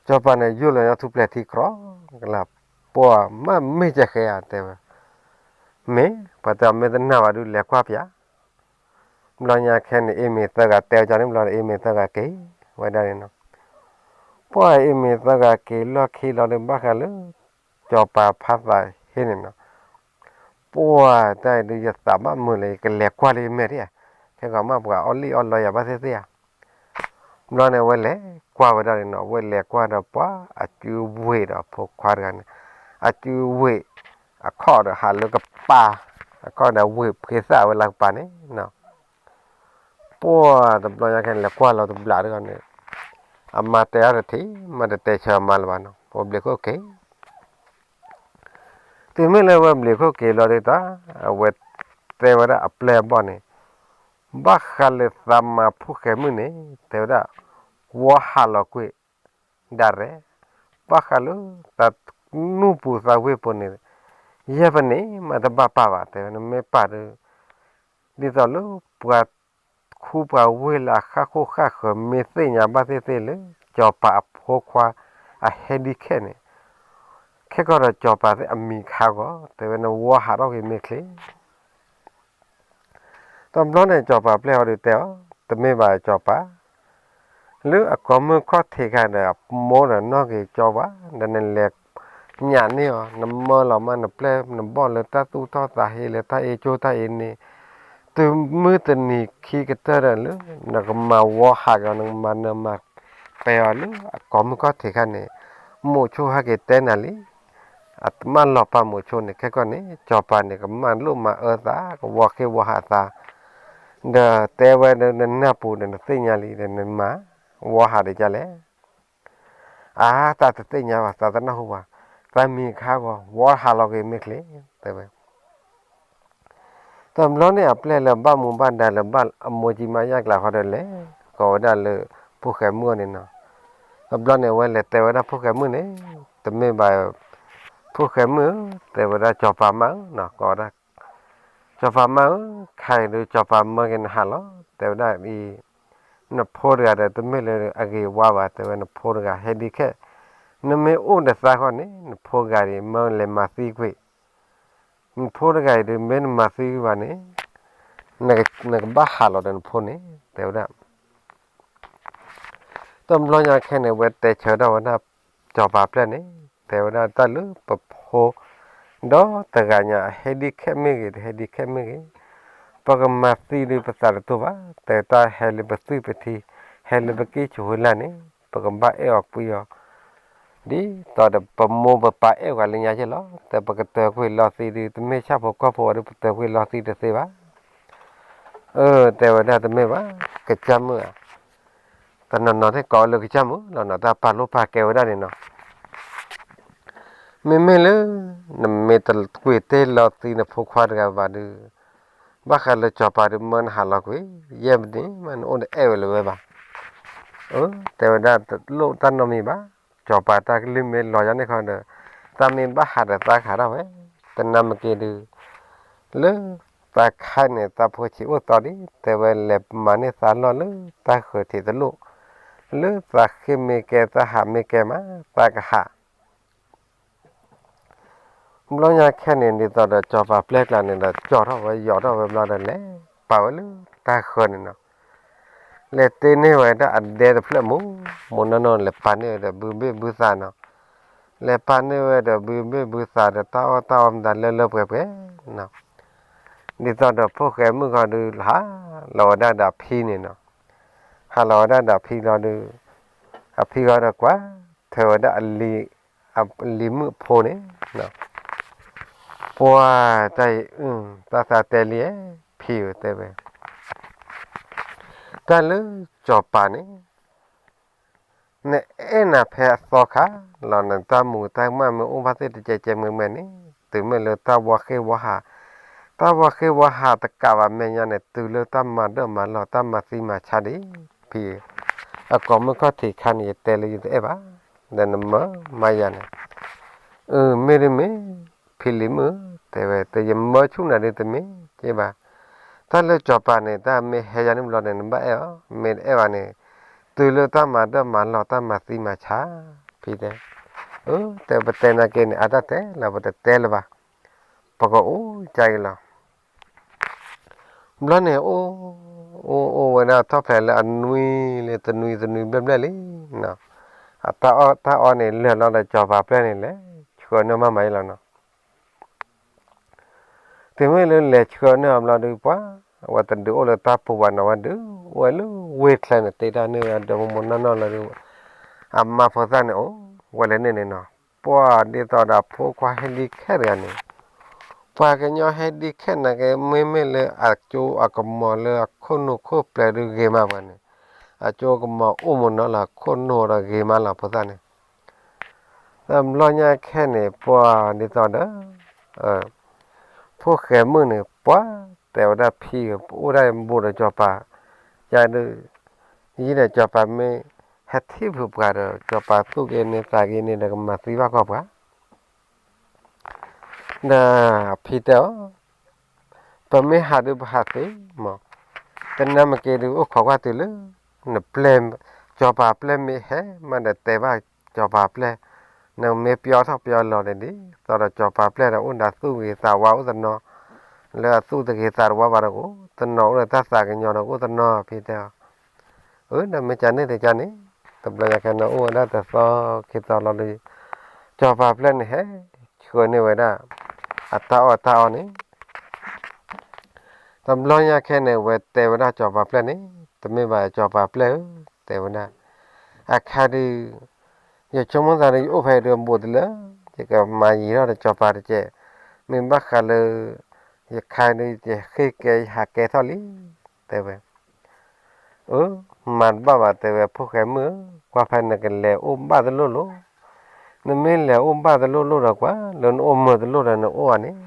စီၤပၤန့ၣ် ယိၣ်လီၤညီထူၣ်ပျဲၤထံကြီ ကလၢ် ပှၢ်မ့ၢ်မ့ၢ်ကဲဃဲဧါ တဲဝဲ. မ့ၢ်ပှၤတဲအီၤမ့ၢ်တနာ်ဘၣ်ဒုးလဲၤကွၢ်ပၠး. ဘျီညါခဲန့ၣ် အ့မ့ၢ်သၢဂၤတဲဝဲကန့ၣ်ဘျီဒီး အ့မ့ၢ်သၢဂၤက့ၤဝဲဒၣ်န့ၣ်နီၤ. ပှၢ်အ့မ့ၢ်သၢဂၤက့ၤလီၢ်ခံလီၤဒီး ဘၣ်ဃးလၢ စီၤပၤဖါသးဟ့န့ၣ်နီၤ, ပှၢ်တၢ်အံၤဒုး ယသးဘၣ်မုာ်လၢယကလဲၤကွၢ်လၢယမဲာ်ဒၣ်ဧါ, ခဲကီးမ့ၢ်ပှၤအီၣ်လံၣ်အီၣ်လီယၤဘၣ်သ့ၣ်သ့ၣ်ဧါ. ဘျီန့ၣ် အဝဲလဲၤကွၢ်ဝဲဒၣ်န့ၣ်နီၤ, အဝဲလဲၤကွၢ်ဒီးပှၤအစုဝ့ၢ်ဒီးဖိခွါတဂၤန့ၣ်, အစုဝ့ၢ် အခီၣ်ဒီးဟးလၢကပၤ, အခီၣ်ဒီးဝ့ၢ်ဖှ့သၣ်ဝဲလၢကပၤန့ၣ်နီၤ. ပှၢ်တဘျီညါခဲန့ၣ် လဲၤကွၢ်လီၤတဘျးတဂီၢ်န့ၣ်, အမါတဲအီၤတထံၣ် မ့ၢ်တတဲဆၢအမါလၢၤဘၣ်နီၤ, ပဝဲဘျံးခိၣ်က့ၤ တုၤမ့ၢ်လၢဝဲဘျံးခိၣ်က့ၤလီၤဒ်သိး အဝဲတဲဝဲဒၣ်အပျဲၢ်အဘီၣ်န့ၣ်, ဘၣ်ဃးလၢသးမါဖိၣ်ဃဲမုၣ်န့ၣ် တဲဝဲဒၣ်, ဝီဟးလီၤကွံာ်ဒၣ်ရဲၣ်, ဘၣ်ဃးလၢသးနူၢ်ပူၤသးဝ့ၢ်ပူၤန့ၣ်, ယဲၢ်ပန့ၣ်မ့ၢ်တဘၣ်ပာ်ဘၣ် တဲဝဲ နမ့ၢ်ပာ်ဒီး ဒ်သိးလၢပှၤခူပှၤဝ့ၢ်လၢအဃၣ်ဃိၣ်ဃၣ်ဃၢၤ မ့ၢ်သ့ၣ်ညါဘၣ်သ့ၣ်သ့ၣ်လၢ စီၤပၤအဖိခွါအဟဲဒ်ခဲန့ၣ်, ခဲကီးဒီးစီၤပၤသ့ၣ်အမံၤခါဂီၤ တဲဝဲ နဝီဟးထီၣ်ကွံာ်မ့ၢ်ချ့ တဘျီန့ၣ် စီၤပၤပျဲၢ်အီၤဒုးတဲအီၤ, တမ့ၢ်ဘၣ်စီၤပၤ, လၢအကိးမုၢ်ခီၣ်ထံးခါဒီး အမိၢ်ဒီးနီၢ်က့ၤကၠီပှၤ ဒီးနလဲၤညၣ်န့ၢ်အီၤ နမၢလီၤမး နပျဲၢ်နဘီၣ်လၢတၢ်သူၣ်ထီၣ်သးဟ့ လၢတၢ်အ့ကၠိတၢ်အ့န့ၣ်, တုၤမုၢ်တနံၤခံကတၢၢ်ဒီးလၢ နကမၤဝီဟးက့ၤအီၤ နကမၤနၢၤမၤပဲာ်အီၤလၢအကိးမုၢ်ခီၣ်ထံးခါန့ၣ်, မိၤဆိဟဲက့ၤတဲနၤလံ အတမၢလီၤပာ်မိၤဆိန့ၣ် ခဲကီၢ်န့ၣ် စီၤပၤန့ၣ် ကမၢလိၣ်မၤအၢသး ကဝီဃ့ဝီဟးသး, ဒီးတဲဝဲဒီး နနၢ်ပူၤဒီး နသ့ၣ်ညါလံဒီး နမၤဝီဟးဒ်လဲၣ်. အါ သးတသ့ၣ်ညါဘၣ် သးတနၢ်ဟူဘၣ်, သးမံၤခါဂီၤ ဝီဟးလီၤကွံာ်မ့ၢ်ချ့ တဲဝဲ တဘျီန့ၣ် အပျဲၢ်လၢဘၣ်မူဘၣ်ဒါလၢဘၣ်အမိၢ်ကံမါယၢ်ကျါဃီဒီးလဲၤ ကိးဝဲဒၣ်လၢ ဖိၣ်ဃဲမုၣ်အီၤန့ၣ်နီၤ. တဘျီန့ၣ် အဝဲလဲၤတဲဝဲဒၣ်ဖိၣ်ဃဲမုၣ်န့ၣ်, တမ့ၢ်ဘၣ် ဖိၣ်ဃဲမုၣ်ဧၢ, တဲဝဲဒၣ်စီၤပၤမါဧၢနီၤ, ကိးဝဲဒၣ် စီၤပၤမါဧၢ, ခဲအံၤဒုးစီၤပၤမၢက့ၤနဟးလီၤ တဲဝဲဒၣ်အံၤ, နဖိတဂၤဒီး တမ့ၢ်လၢအဂ့ၤဝါဘၣ် တဲဝဲ နဖိတဂၤဟဲဒ်ခဲ, နမ့ၢ်အိၣ်ဒီးသးဃီန့ၣ် နဖိတဂၤအံၤ မၢလဲၤမၤသံကွံာ် နဖိတဂၤအံၤဒုး မ့ၢ်နမၤသံကွံာ်ဘၣ်န့ၣ် နကဘၣ်ဟးလီၤဒီးနဖိန့ၣ် တဲဝဲဒၣ်. တဘျီညါခဲန့ၣ် အဝဲတဲဆၢထီၣ်ဝဲဒၣ် စီၤပၤပျဲၢ်န့ၣ် တဲဝဲဒၣ်တၢ်လၢပဖိ ဒီးတဂၤညါ အဟဲဒ်ခဲမ့ၢ်ဂ့ၤ တဟဲဒ်ခဲမ့ၢ်ဂ့ၤ, ပကမၤသံဒုးပသးတတူၢ်ဘၣ်, တဲတၢ်ဟဲလၢပသွံၣ်ပထံ ဟဲလၢပကံၢ်ဆူၣ်ဝဲလၢ်န့ၣ် ပကဘၣ်အဲၣ်အီၤကွံအီၤ ဒ်သိးဒီးပမိၢ်ပပၢ်အဲၣ်ပှၤလၢညါယဲၢ်လီၤ. တဲပကတၢၢ်ကွံာ်လီၤသံဒုး တမ့ၢ်ဆၣ်ဖိကီၢ်ဖိဝဲဒီး ပတၢၢ်ကွံာ်လီၤသံတသ့ဘၣ်. အၢ တဲဝဲဒၣ်တမ့ၢ်ဘၣ် ကစၢ်မုၣ်ဧါ, တနီၤနီၤသ့ၣ်ကိးလၢကစၢ်မုၣ်လီၤနီၤ, တၢ်ပာ်လိၣ်ပာ်ကဲဝဲဒၣ်န့ၣ်နီၤ. မ့မ့ၢ်လၢ နမ့ၢ်တကွံာ်တ့ၢ်လီၤသံနဖိခွါတဂၤဘၣ်ဒုး ဘၣ်ဃးလၢစီၤပၤဒုးမၢနဟးလီၤကွံာ် ယဲၢ်မံၤန့ၣ်မး နအိၣ်ဒီးအဲၣ်ဝဲလၢၤဝဲဘၣ်. အၢ တဲဝဲဒၣ်တလိၣ်တၢ်နီတမံၤဘၣ်, စီၤပၤတၢ်ကလုၢ်မ့ၢ်လီၤယၤန့ၣ်ခီဒီး တၢ်မ့ၢ်ဘၣ်ဟးဒီးသးကဟးထီၣ်ဝဲ, တနၢ်မ့ၢ်က့ၤဒုး လၢသးခါန့ၣ် သးဖိဆံးအိၣ်သီဒံး တဲဝဲလဲၤမၤန့ၢ်သးလီၢ်လၢတၢ်ဃၢၤထံးတလိၣ်, လၢသးဃ့မ့ၢ်ကဲ သးဟးမ့ၢ်ကဲမး သးကဟး ဘျီညါခဲန့ၣ် ဒ်သိးဒီးစီၤပၤပျဲၢ်ကျါန့ၣ်ဒီး ကၠီထီၣ်ဝဲ ယီၤထီၣ်ဝဲဘျီဒီး လဲၤပာ်ဝဲလၢတၢ်ဃၢၤန့ၣ်နီၤ. လဲၤတ့န့ၢ်ဝဲဒၣ်အဒဲတဖျၢၣ်မူးမူးနီၢ်နီၢ် လဲၤပာ်န့ၢ်ဝဲဒီးဘုဘ့ၣ်ဘုသးနီၤ. လဲၤပာ်န့ၢ်ဝဲဒီးဘုဘ့ၣ်ဘုသးဒီး တၢ်အီၣ်တၢ်အီမတၤလၢလၢပှဲၤပှဲၤနီၤ. ဒ်သိးဒီးဖိၣ်ဃဲမုၣ်ခီဒုး ဟးလီၤဝဲဒၣ်ဒီးအဖံန့ၣ်နီၤ. ဟးလီၤဝဲဒၣ်ဒီးအဖံလီၤဒုး အဖံဂီၢ်ဒီးကွၢ်ထွဲဝဲဒၣ်အလံၤ, အလံၤမုၣ်အဖိန့ၣ်, ပှၢ်တၢ်အံၤ တၢ်သးတဲလံဧါ, ဖံဧၢ တဲဝဲ, တၢ်လၢစီၤပၤန့ၣ် နအဲၣ်နၤဖဲအသီခါလီၤ, နတၢ်မူတၢ်မၢ်မ့ၢ်အိၣ်ဘၣ်သ့ၣ်တကဲကဲမဲာ်မဲာ်န့ၣ်, တုၤမ့ၢ်လၢတၢ်ဝီဃ့ဝီဟး, တၢ်ဝီဃ့ဝီဟးတကးဘၣ်မဲာ်ညါန့ၣ်, တုၤလၢတၢ်မၤဒၢၣ်မၤလီၢ် တၢ်မၤသံမၤဆါဒံး, ဖံဧၢ, အကိးမုၢ်ခီၣ်ထံးခါန့ၣ် ယတဲလၢယတအဲၣ်ဘၣ်, ဒီးနမၢမၤယၤန့ၣ်, အၢ မ့ၢ်ဒ်မ့ၢ်, ဖံလံၤမုၣ်ဧၢ, တဲဝဲ, တယမၢဆူၣ်နၤဒ်တမ့ၢ်က့ဘၣ်, တၢ်လၢစီၤပၤန့ၣ် တၢ်မ့ၢ်ဟဲယၤန့ၣ်ဘျီန့ၣ် နဘၣ်အဲၣ်အီၤ, မ့ၢ်တအဲၣ်ဘၣ်န့ၣ်, တုၤလၢတၢ်မၤဒၢၣ်မၤလီၢ် တၢ်မၤသံမၤဆါ, ဖံတဲ, အၢ တဲ ပတဲနာ်က့န့ၣ် အါတၢ်တဲလၢပတတဲလၢၤဘၣ်, ပကအိၣ်ကၢ်အံၤလီၤ. ဘျီန့ၣ်အိၣ်, အိၣ်အိၣ်ဝဲဒၣ်ထီၣ်ဖဲလၢအနွံလၢတနွံတနွံဘျဲၣ်ဘျဲၣ်လံနီၤ, အတၢ်အီၣ်တၢ်အီန့ၣ် လၢာ်လီၤဒီးစီၤပၤပျဲၢ်န့ၣ် လဲၤဆှၢန့ၢ်မးမးအံၤလီၤနီၤ. တုၤမ့ၢ်လၢလဲၤဆှၢန့ၢ်အီၤဘျီဒုး ပှၤ အဝဲတဒုးအိၣ်လၢတၢ်ပူၤဘၣ်နီၤ, ဝဲဒုးအိၣ်ဝဲလၢဝ့ၢ်ချၢန့ၣ် တ့တၢ်န့ၢ်ဝဲဒီမိၢ်နီၢ်နီၢ်လီၤဒုး အမါဖိသၣ်န့ၣ်အိၣ်ဝဲလၢန့ၣ်န့ၣ်နီၤ. ပှၤဒ်သိးဒီးအဖိခွါဟဲဒံခဲတဂၤန့ၣ်, ပှၤကညီဟဲဒံခဲနာ်က့ မ့မ့ၢ်လၢအကၠိအကမီၤလၢအခိၣ်နူာ်ခိၣ်ပျဲၤဒုးဂ့ၤမးပှၤန့ၣ်, အကၠိအကမီၤအိၣ်မးနီၤလီၤ အခိၣ်နူာ်ဒီးဂ့ၤမးလီၤဖိသၣ်န့ၣ်. တဘျီညါခဲန့ၣ် ပှၤဒ်သိးဒီး ဖိၣ်ဃဲမုၣ်န့ၣ် ပှၤတဲဝဲဒၣ်ဖံဧၢ ပအိၣ်ဒၣ်ဘူးဒီးစီၤပၤ, ယၤဒုး ယံၤဒီးစီၤပၤမ့ၢ်ဟဲထံၣ်ဖုးပှၤဒီး စီၤပၤသူၣ်က့န့ၢ်သးက့န့ၣ်ဒီးကမၤသံဘၣ်ကီးပှၤ ဒီးအဖံတဲအီၤ, ပမ့ၢ်ဟးဒုးပဟးသ့မး, တနၢ်မ့ၢ်က့ၤဒုးအိၣ်ခိးကွၢ်တုၤလၢ နပျဲၢ်, စီၤပၤပျဲၢ်မ့ၢ်ဟဲမးဒီးတဲဘၣ်စီၤပၤပျဲၢ်, နမ့ၢ်ပျီထီၣ်ပျီလီၤန့ၣ်ဒ်သိးဒီးစီၤပၤပျဲၢ်ဒီးအိၣ်ဒီးသူၣ်ဂ့ၤသးဝါအိၣ်တနီၤ, လၢအသူၣ်တဂ့ၤသးတဝါဘၣ်ဒီးကအိၣ်တနီၤ အိၣ်ဒီးတၢ်သးကညီၤဒီးကအိၣ်တနီၤ အဖံတဲအီၤ. အၢ ဒီးမ့ၢ်ကန့ၣ်တကန့ၣ်, တဘျီညါခဲန့ၣ်အိၣ်ဝဲဒၣ်တသီခံသီလီၤဒီး စီၤပၤပျဲၢ်န့ၣ်ဟဲဆှၢန့ၢ်ဝဲဒၣ် အတၢ်အီၣ်တၢ်အီန့ၣ် တဘျီညါခဲန့ၣ် ဝဲတဲဝဲဒၣ်စီၤပၤပျဲၢ်န့ၣ်, တမ့ၢ်ဘၣ်စီၤပၤပျဲၢ်ဧၢ, တဲဝဲဒၣ်, အခါဒုး ယဆိကမိၣ်သးဒီးယအိၣ်ဖဲအံၤဒုးဘူးတလၢ, ယကမၤယံၤထီၣ်ဒီးစီၤပၤတကဲး, မ့ၢ်ဘၣ်ဃးလၢ ယခါဒုးယဃ့ကဲယဟးကဲထီၣ်လံ, တဲဝဲ. အၢ မၤတဘၣ်ဘၣ် တဲဝဲ ဖိၣ်ဃဲမုၣ်ဧၢ, ကွၢ်ဖဲနကလဲၤအိၣ်ဘၣ်တလိၣ်လိၣ်, နမ့ၢ်လဲၤအိၣ်ဘၣ်တလိၣ်လိၣ်ဒီးကွၢ် လၢနအိၣ်မုာ်တလိၣ်ဒီးနအိၣ်ဧါန့ၣ်,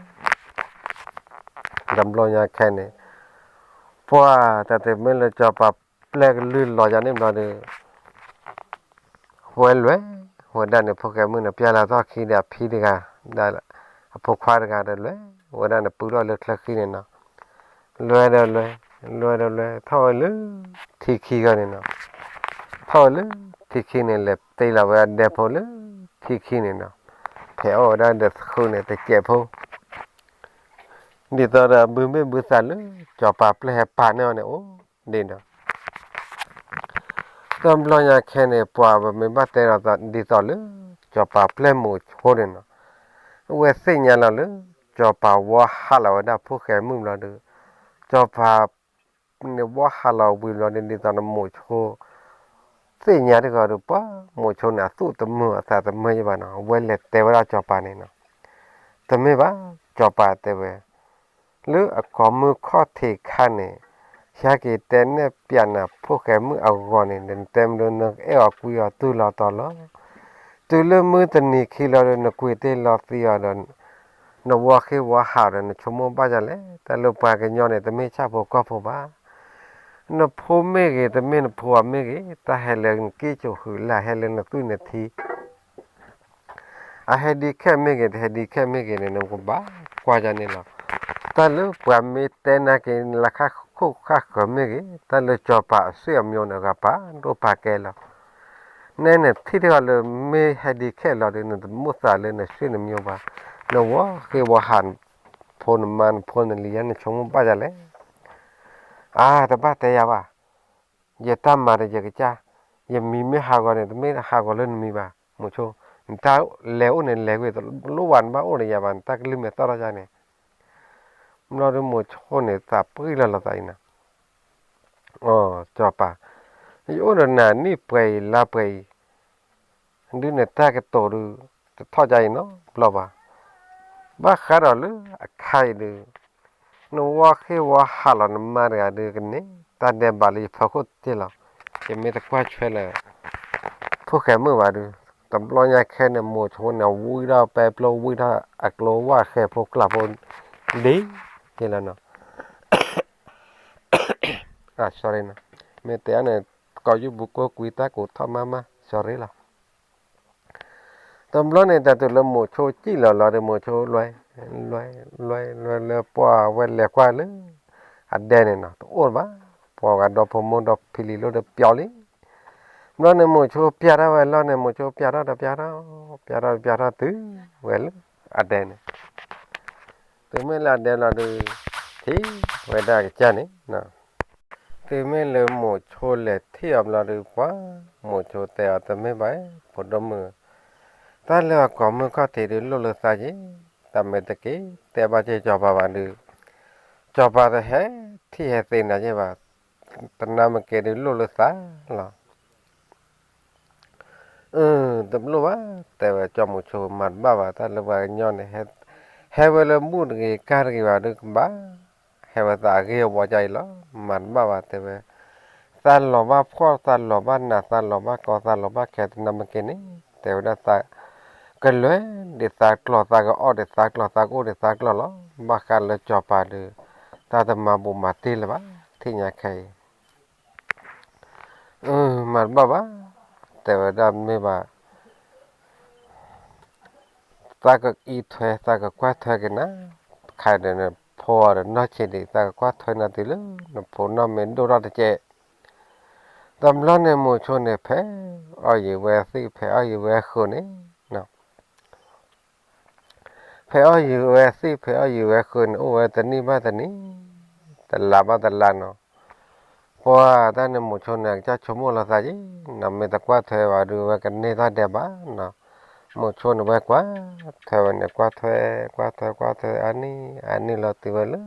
တဘျီညါခဲန့ၣ် ပှၤတၢ်တမ့ၢ်လၢစီၤပၤပျဲၢ်ကလုၢ်လီၤယၤန့ၣ်ဘျီဒီး ဝဲလဲၤဝဲဒၣ်န့ၣ် ဖိၣ်ဃဲမုၣ်န့ၣ် ပျၢ်လီၤထီၣ်ခံဒီးအဖံတဂၤ, ဒီးအဖိခွါတဂၤဒီးလဲၤဝဲဒၣ်န့ၣ် ပုၢ်ထီၣ်လၢချၢဃံန့ၣ်နီၤ, လဲၤဒီးလဲၤ, လဲၤဒီးလဲၤ ထီၣ်ဝဲလၢထံခံဂီၢ်န့ၣ်နီၤ, ထီၣ်ဝဲလၢထံခံန့ၣ် လဲၤတ့လီၤဝဲအဒဲဖိလၢထံခံန့ၣ်နီၤ, ဖဲးအီၣ်ဝဲဒၣ်ဒီးသဃုန့ၣ် တစဲးဖိ ဒ်သိးဒီးဘုမ့ၢ်ဘုသးလၢ စီၤပၤပျဲၢ်ဟဲပာ်န့ၢ်အီၤန့ၣ်အိၣ်ဒ်နီၤ. တဘျီညါခဲန့ၣ် ပှၤပမ့ၢ်ဘၣ်တဲဒီးဒ်သိးလၢ စီၤပၤပျဲၢ်မိၤဆိန့ၣ်နီၤ, အဝဲသ့ၣ်ညါလီၤလၢ စီၤပၤဝီဟးလီၤဝဲဒၣ်ဖိၣ်ဃဲမုၣ်ဘျီဒီး စီၤပၤန့ၣ်ဝီဟးလီၤဝံၤဘျီဒီး ဒ်သိးဒီးမိၤဆိ သ့ၣ်ညါတဂီၤဒီး ပှၤမိၤဆိန့ၣ် အသူၣ်တမုာ်အသးတမုာ်ယဘၣ်နီၤ, အဝဲလဲၤတဲဝဲဒၣ်စီၤပၤန့ၣ်နီၤ, တမ့ၢ်ဘၣ် စီၤပၤတဲဝဲ လၢအကိးမုၢ်ခီၣ်ထံးခါန့ၣ် ဟဲက့ၤတဲနဲၣ်ပျးနၤဖိၣ်ဃဲမုၣ်အဂီၢ်န့ၣ် နတဲမနုၤနကအဲၣ်အီၤကွံအီၤတုၤလီၤတီၤလီၤ. တုၤလၢမုၢ်တနံၤခံလီၤဒီး နကွံာ်တ့ၢ်လီၤသံအီၤဒီး နဝီဃ့ဝီဟးဒီး နဆိကမိၣ်ဘၣ်ယၤလဲၣ်. တၢ်လၢပှၤကညီန့ၣ် တမ့ၢ်ဆၣ်ဖိကီၢ်ဖိဘၣ်. နဖိမ့ၢ်ဂ့ၤ တမ့ၢ်နဖိအမ့ၢ်ဂ့ၤ တၢ်ဟဲလၢနကံၢ်စိၤဃုာ်လၢဟဲလၢနသွံၣ်နထံ အဟဲဒံခဲမ့ၢ်ဂ့ၤ တဟဲဒံခဲမ့ၢ်ဂ့ၤန့ၣ် နကဘၣ်ကွၢ်ယၤန့ၣ်လီၤ. တၢ်လၢပှၤမ့ၢ်တဲနၤက့ၤ နလၢခါခိၣ်ခါဃၢၤမ့ၢ်ဂ့ၤ တၢ်လၢစီၤပၤအဆွေအမျိုးန့ၣ် ဂၤပာ်ဒိၣ်ပာ်ကဲလီၤ. နဲနထံၣ်တဂၤလၢမ့ၢ်ဟဲဒံခဲလီၤဒီး နတမိၣ်သးလၢနဆွေနမျိုးဘၣ်. နဝီဃ့ဝီဟး ဖိနမါနဖိနလံၤယါ နဆိကမိၣ်ဘၣ်ယၤလဲၣ်. အါ တဘၣ်တဲယၤဘၣ်. ယတၢ်မၤဒီးယကစၢ်, ယမံၤမ့ၢ်ဟးဂီၤန့ၣ် တမ့ၢ်ဟးဂီၤလၢနမံၤဘၣ်, မိၤဆိ, နတၢ်လဲၤအိၣ်န့ၣ် လဲၤကွံာ်တလိၣ်ဝဲ နဘၣ်အိၣ်ဒီးယၤဘၣ်, နတၢ်ကလုၢ်မဲာ်သီၣ်ထီၣ်ယါန့ၣ်. ဘျီဒုးမိၤဆိန့ၣ် သးပှံၢ်လီၤလီၤသးအံၤနီၤ, စီၤပၤ, ယအိၣ်ဒီးနၤနံၣ်ပှဲၤအံၤလါပှဲၤအံၤ ဒုးနတၢ်ကတိၤဒုး တထီၣ်ယါအံၤနီတဘျီဘၣ်. ဘၣ်ဃးဒီးလၢအခါအံၤဒုး နဝီဃ့ဝီဟးလီၤနမါတဂၤဒုးကန့ၢ် တၢ်ဒဲးဘးလၢယဖီခိၣ်တ့ၢ်လီၤ. ယမ့ၢ်တကွၢ်ဆွဲလၢ ဖိၣ်ဃဲမုၣ်ဘၣ်ဒုး တဘျီညါခဲန့ၣ် မိၤဆိန့ၣ် ဝံထီၣ်ပဲပျိ ဝံထီၣ်အကျိဝၣ်ဃဲဖိကျၢ်ဖိ ဒ်က့လီၤနီၤ. မ့ၢ်တဲအန့ၣ် ကိးယူၢ်ပူၤကိးကွံာ်တၢ်ကိးထီၣ်မးမး sorry လီၤ. တဘျီန့ၣ် တၢ်တုၤလၢမိၤဆိစံၣ်လီၤလီၤဒီး မိၤဆိလွဲ, လွဲ, လွဲ, လွဲလၢပှၤဝဲလဲၤကွၢ်လၢ အဒဲန့ၣ်နီၤ တအိၣ်ဘၣ်. ပှၤဂၤဒီဖိမိၢ်ဒီဖံလံၤလိၣ်ဒီးပျီလံ. ဘျီန့ၣ် မိၤဆိပျးထီၣ်ဝဲလီၤန့ၣ် မိၤဆိပျးထီၣ်ဒီးပျးထီၣ်, ပျးထီၣ်ဒီးပျးထီၣ်တုၤဝဲလၢအဒဲန့ၣ် တုၤမ့ၢ်လၢအဒဲလီၤဒုး, ထံၣ်ဝဲဒၣ်ကစၢ်န့ၣ်, တုၤမ့ၢ်လၢမိၤဆိလဲၤထံၣ်အီၤဘျီဒုး ပှၤမိၤဆိတဲအီၤ တမ့ၢ်ဘၣ်, ဖိဒိၣ်မုၣ်, တၢ်လၢအကိးမုၢ်ခီၣ်ထံးဒုး လိၣ်လၢသးက့ၤ, တၢ်မ့ၢ်တက့ၤ တဲဘၣ်က့ၤစီၤပၤဘၣ်ဒုး, စီၤပၤတဟဲထံၣ်ဟဲသ့နၤက့ၤဘၣ်, တနၢ်မ့ၢ်က့ၤဒုး လိၣ်လၢသးလီၤ. အၢ တလိၣ်ဘၣ်, တဲဝဲ ကၠီမိၤဆိ မၤတဘၣ်ဘၣ်, တၢ်လၢပှၤကညီန့ၣ် ဟဲဝဲလၢဘူၣ်တဂ့ၤ ကၢ်တဂ့ၤဘၣ်ဒုးကဘၣ်, ဟဲဝဲသးအဂ့ၢ်အဝီကါအံၤလီၤ, မၤတဘၣ်ဘၣ် တဲဝဲ, သးလီၤဘၣ်ဖှီၣ် သးလီၤဘၣ်နး သးလီၤဘၣ်ကီ သးလီၤဘၣ်ခဲ တနၢ်မ့ၢ်က့ၤန့ၣ် တဲဝဲဒၣ်သး ကလဲၤဒံးသးကျီၢ် သးကအီၣ်ဒံးသးကျီၢ် သးကအိၣ်ဒံးသးကျီၢ်လီၤ, ဘၣ်ဃးလၢစီၤပၤဒုး တၢ်တမၤဘူးမၤတံၢ်လၢၤဘၣ် ထံၣ်ညါခဲအံၤ မၤတဘၣ်ဘၣ်, တဲဝဲဒၣ်မ့ၢ်ဘၣ်, သးကအံးထွဲ သးကကွၢ်ထွဲက့ၤနၤ, ခဲအံၤဒီးနဖိအီၤဒီးနီၢ်ဆံးဒံး သးကကွၢ်ထွဲနၤတုၤလၢ နဖိနီၢ်မ့ၢ်ဒိၣ်ထီၣ်တကဲး, တဘျီန့ၣ်မိၤဆိန့ၣ် ဖဲအီၣ်ယံၤဝဲသ့ၣ် ဖဲအီၣ်ယံၤဝဲဃုာ်န့ၣ် ဖဲအီၣ်ယံၤဝဲသ့ၣ် ဖဲအီၣ်ယံၤဝဲဃုာ်န့ၣ် အိၣ်ဝဲတနံၣ်ဘၣ်တနံၣ်, တလါဘၣ်တလါနီၤ, ပှၤတၢ်န့ၣ်မိၤဆိန့ၣ် အကစၢ်ဆိကမိၣ်လီၤသးက့ၤ, နမ့ၢ်တကွၢ်ထွဲဘၣ်ဒုး ဝဲကန့ၢ်တၢ်ဒဲးဘးနီၤ, မိၤဆိန့ၣ်ဝဲကွၢ်ထွဲဝဲန့ၣ် ကွၢ်ထွဲ ကွၢ်ထွဲ ကွၢ်ထွဲ အါနံၣ် အါနံၣ်လီၤတုၤဝဲလၢ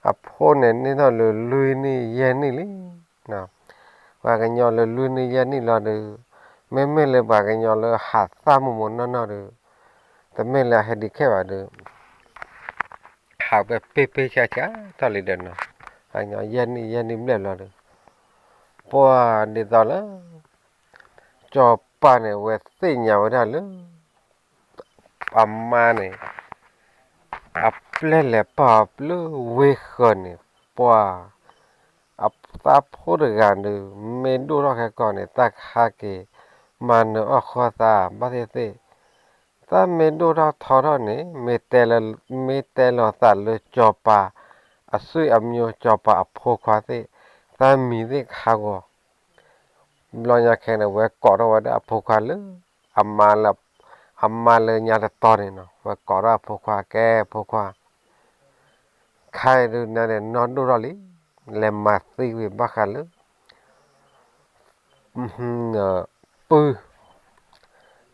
အဖိန့ၣ်န့ၢ်ထီၣ်လၢလွံၢ်နံၣ်ယဲၢ်နံၣ်လံ ပှၤကညီလၢလွံၢ်နံၣ်ယဲၢ်နံၣ်လီၤဒီး, မ့မ့ၢ်လၢပှၤကညီလၢဟးသၣ်မိၢ်မိၢ်နီၢ်နီၢ်ဒီး, တမ့ၢ်လၢအဟဲဒံးခဲဘၣ်ဒီး, ဟးဝဲပ့ပ့ဆါဆါထီၣ်လံဒီးနီၤ, ပှၤကညီယဲၢ်နံၣ်ယဲၢ်နံၣ်ဘျဲၣ်လီၤဒီး, ပှၤဒ်သိးလၢ စီၤပၤန့ၣ် ဝဲသ့ၣ်ညါဝဲဒၣ်လၢ အမါန့ၣ် အပျဲၢ်လဲၤပာ်အီၤလၢဝ့ၢ်ဃၢၤန့ၣ်, ပှၤ အသးဖိတဂၤဒီး မ့ၢ်ဒိၣ်ထီၣ်ခဲကီၢ်န့ၣ် တၢ်ကဟဲက့ၤမၤနၢၤအီၣ်ဃီသးဘၣ်သ့ၣ်သ့ၣ်, တၢ်မ့ၢ်ဒိၣ်ထီၣ်ထီထီၣ်န့ၣ် မ့ၢ်တဲလီၤသးလၢစီၤပၤ အသွံၣ်အမျိုး စီၤပၤအဖိခွါသ့ၣ်, တၢ်မံၤသ့ၣ်ကဟးဂီၤ ဘျီညါခဲန့ၣ် ဝဲကိးထီၣ်ဝဲဒၣ်အဖိခွါလၢ အမါလၢ အမါလၢညါတတီၤန့ၣ်နီၤ, ဝဲကိးထီၣ်အဖိခွါကဲဖိခွါ, ခဲအံၤဒုးနၤန့ၣ် နီၢ်ဒိၣ်ထီၣ်လံ, လဲၤမၤသံကွံာ်ဘၣ်ဃးလၢ ပုၢ်,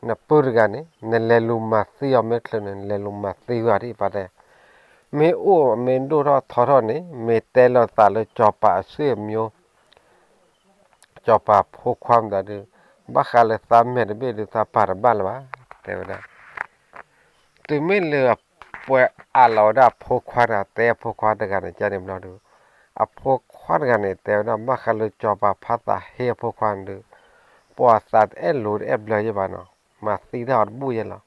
နပုၢ်တဂၤန့ၣ် နလဲၤလူၤမၤသံအီၤမ့ၢ်ချုးန့ၣ် နလဲၤလူၤမၤသံဝဲဒၣ်ပာ်တဲ, မ့ၢ်အိၣ်မ့ၢ်ဒိၣ်ထီၣ်ထီထီၣ်န့ၣ် မ့ၢ်တဲလီၤသးလၢစီၤပၤအသွံၣ်အမျိုး စီၤပၤဖိခွါမတၤဒုး, ဘၣ်ဃးလၢသးမဲာ်တဘ့ၣ်ဒုး သးပာ်တဘၣ်လၢၤဘၣ်, တဲဝဲဒၣ်. တုၤမ့ၢ်လၢပှၤအးလီၤဝဲဒၣ်အဖိခွါန့ၣ် တဲအဖိခွါတဂၤန့ၣ် ကန့ၣ်ဘျီဒုး, အဖိခွါတဂၤန့ၣ် တဲဝဲဒၣ် ဘၣ်ဃးလၢစီၤပၤဖးသးဟ့အဖိခွါန့ၣ်ဒုး, ပှၤသးတအဲၣ်လိၤတအဲၣ်ဘျၢယဲၢ်ဘၣ်နီၤ, မၤသံတၢ်အီၤတဘူၣ်ယဲၢ်လီၤ.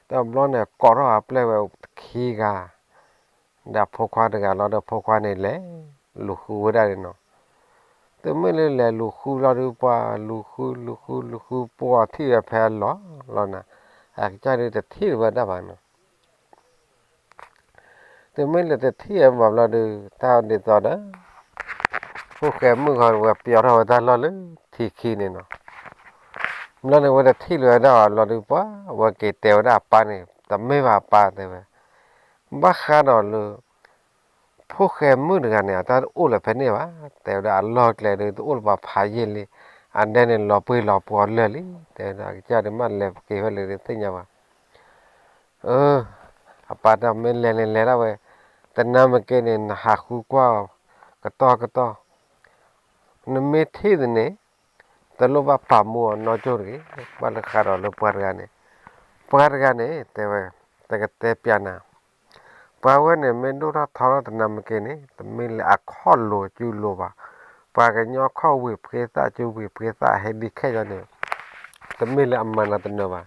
တဘျီန့ၣ် ကိးထီၣ်အပျဲၢ်ဝဲခံဂၤ ဒီးအဖိခွါတဂၤလီၤဒီး အဖိခွါန့ၣ် လဲၤလူၤဃုဝဲဒၣ်န့ၣ်နီၤ. တုၤမ့ၢ်လၢလဲၤလူၤဃုလီၤဒုး ပှၤလူၤဃု လူၤဃု လူၤဃု ပှၤထံၣ်ဝဲဖဲအလီၢ်လီၤနၤ, အကစၢ်ဒုးတထံၣ်ဝဲဒၣ်ဘၣ်နီၤ. တုၤမ့ၢ်လၢတထံၣ်ဝဲဘၣ်ဘျီဒုး တၢ်ဒ်သိးဒီး ဖိၣ်ဃဲမုၣ်ဂီၤဝဲပျီထီၣ်ဝဲတၢ်လီၢ်လၢထံခံန့ၣ်နီၤ. ဘျီန့ၣ် ဝဲတထံၣ်လၢၤဝဲဒၣ်အီၤဘျီဒုး ပှၤဝဲက့ၤတဲဝဲဒၣ်အပၢ်န့ၣ် တမ့ၢ်ဘၣ်အပၢ်တဲဝဲ, ဘၣ်ဃးဒီးလၢ ဖိၣ်ဃဲမုၣ်တဂၤန့ၣ် အတၢ်တအိၣ်လၢၤဖဲန့ၣ်ဘၣ်, တဲဝဲဒၣ်အလီၢ်ကျဲဒုး တအိၣ်လၢၤဘၣ်ဖးယံာ်လံ, အဒဲန့ၣ်လီၤပှ့ၤလီၤပှီၤလၢာ်လံ, တဲဝဲဒၣ်အကစၢ်ဒုးမ့ၢ်လဲၤက့ၤဖဲလဲၣ်ဒုးသ့ၣ်ညါဘၣ်. အၢ အပၢ်တၢ်မ့ၢ်လဲၤန့ၣ်လဲၤဒၣ်ဝဲ, တနၢ်မ့ၢ်က့ၤန့ၣ် နဟးဃုကွၢ်အီၤ ကတီၢ်ကတီၢ်, နမ့ၢ်ထံၣ်သန့ၣ် တလိၣ်ဘၣ်ပာ်မူအီၤနီၢ်ကၠိၣ်တဂ့ၤ, ဘၣ်လၢဃးဒီးလၢပှၤတဂၤန့ၣ်, ပှၤတဂၤန့ၣ် တဲဝဲ, တကတဲပျးနၤ, ပှၤဝဲန့ၣ် မ့ၢ်ဒိၣ်ထီၣ်ထီထီၣ်တနၢ်မ့ၢ်က့ၤန့ၣ် တမ့ၢ်လၢအခီၣ်လိၤစုလိၤဘၣ်, ပှၤကညီခီၣ်ဝံၤဖှ့သၣ်စုဝံၤဖှ့သၣ်ဟဲဒ်ခဲအံၤန့ၣ်, တမ့ၢ်လၢအမၤနၤတနၢၤဘၣ်.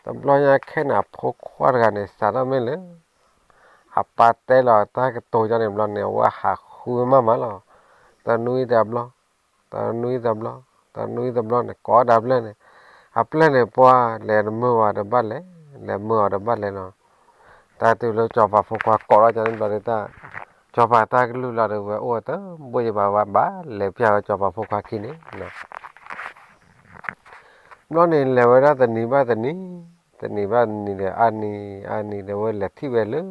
တဘျီညါခဲန့ၣ် အဖိခွါတဂၤန့ၣ် စးထီၣ်မ့ၢ်လၢ အပၢ်တဲလီၤတၢ်ကတိၤယါန့ၣ်ဘျီန့ၣ် အဝဲဟးဃုမးမးလီၤ. တနွံတဘျီ, တနွံတဘျီ, တနွံတဘျီန့ၣ် ကိးဒၣ်အပျဲၢ်န့ၣ်, အပျဲၢ်န့ၣ် ပှၤလဲၤတမုာ်အီၤတဘၣ်လဲၣ်, လဲၤမုာ်အီၤတဘၣ်လဲၣ်လီၤ. တၢ်တုၤလၢစီၤပၤဖိခွါကိးထီၣ်ကန့ၣ်ဘျီဒုးတၢ်, စီၤပၤတၢ်ကလုၢ်လီၤဒီးဝဲအိၣ်ဝဲတဘိယဘၣ်ဝဲဘၣ် လဲၤပျးဝဲစီၤပၤဖိခွါခံန့ၣ် ဘျီန့ၣ်လဲၤဝဲဒၣ်တနံၤဘၣ်တနံၤ, တနံၤဘၣ်တနံၤဒီး အါနံၤအါနံၤဒီး ဝဲလဲၤထံၣ်ဝဲလၢ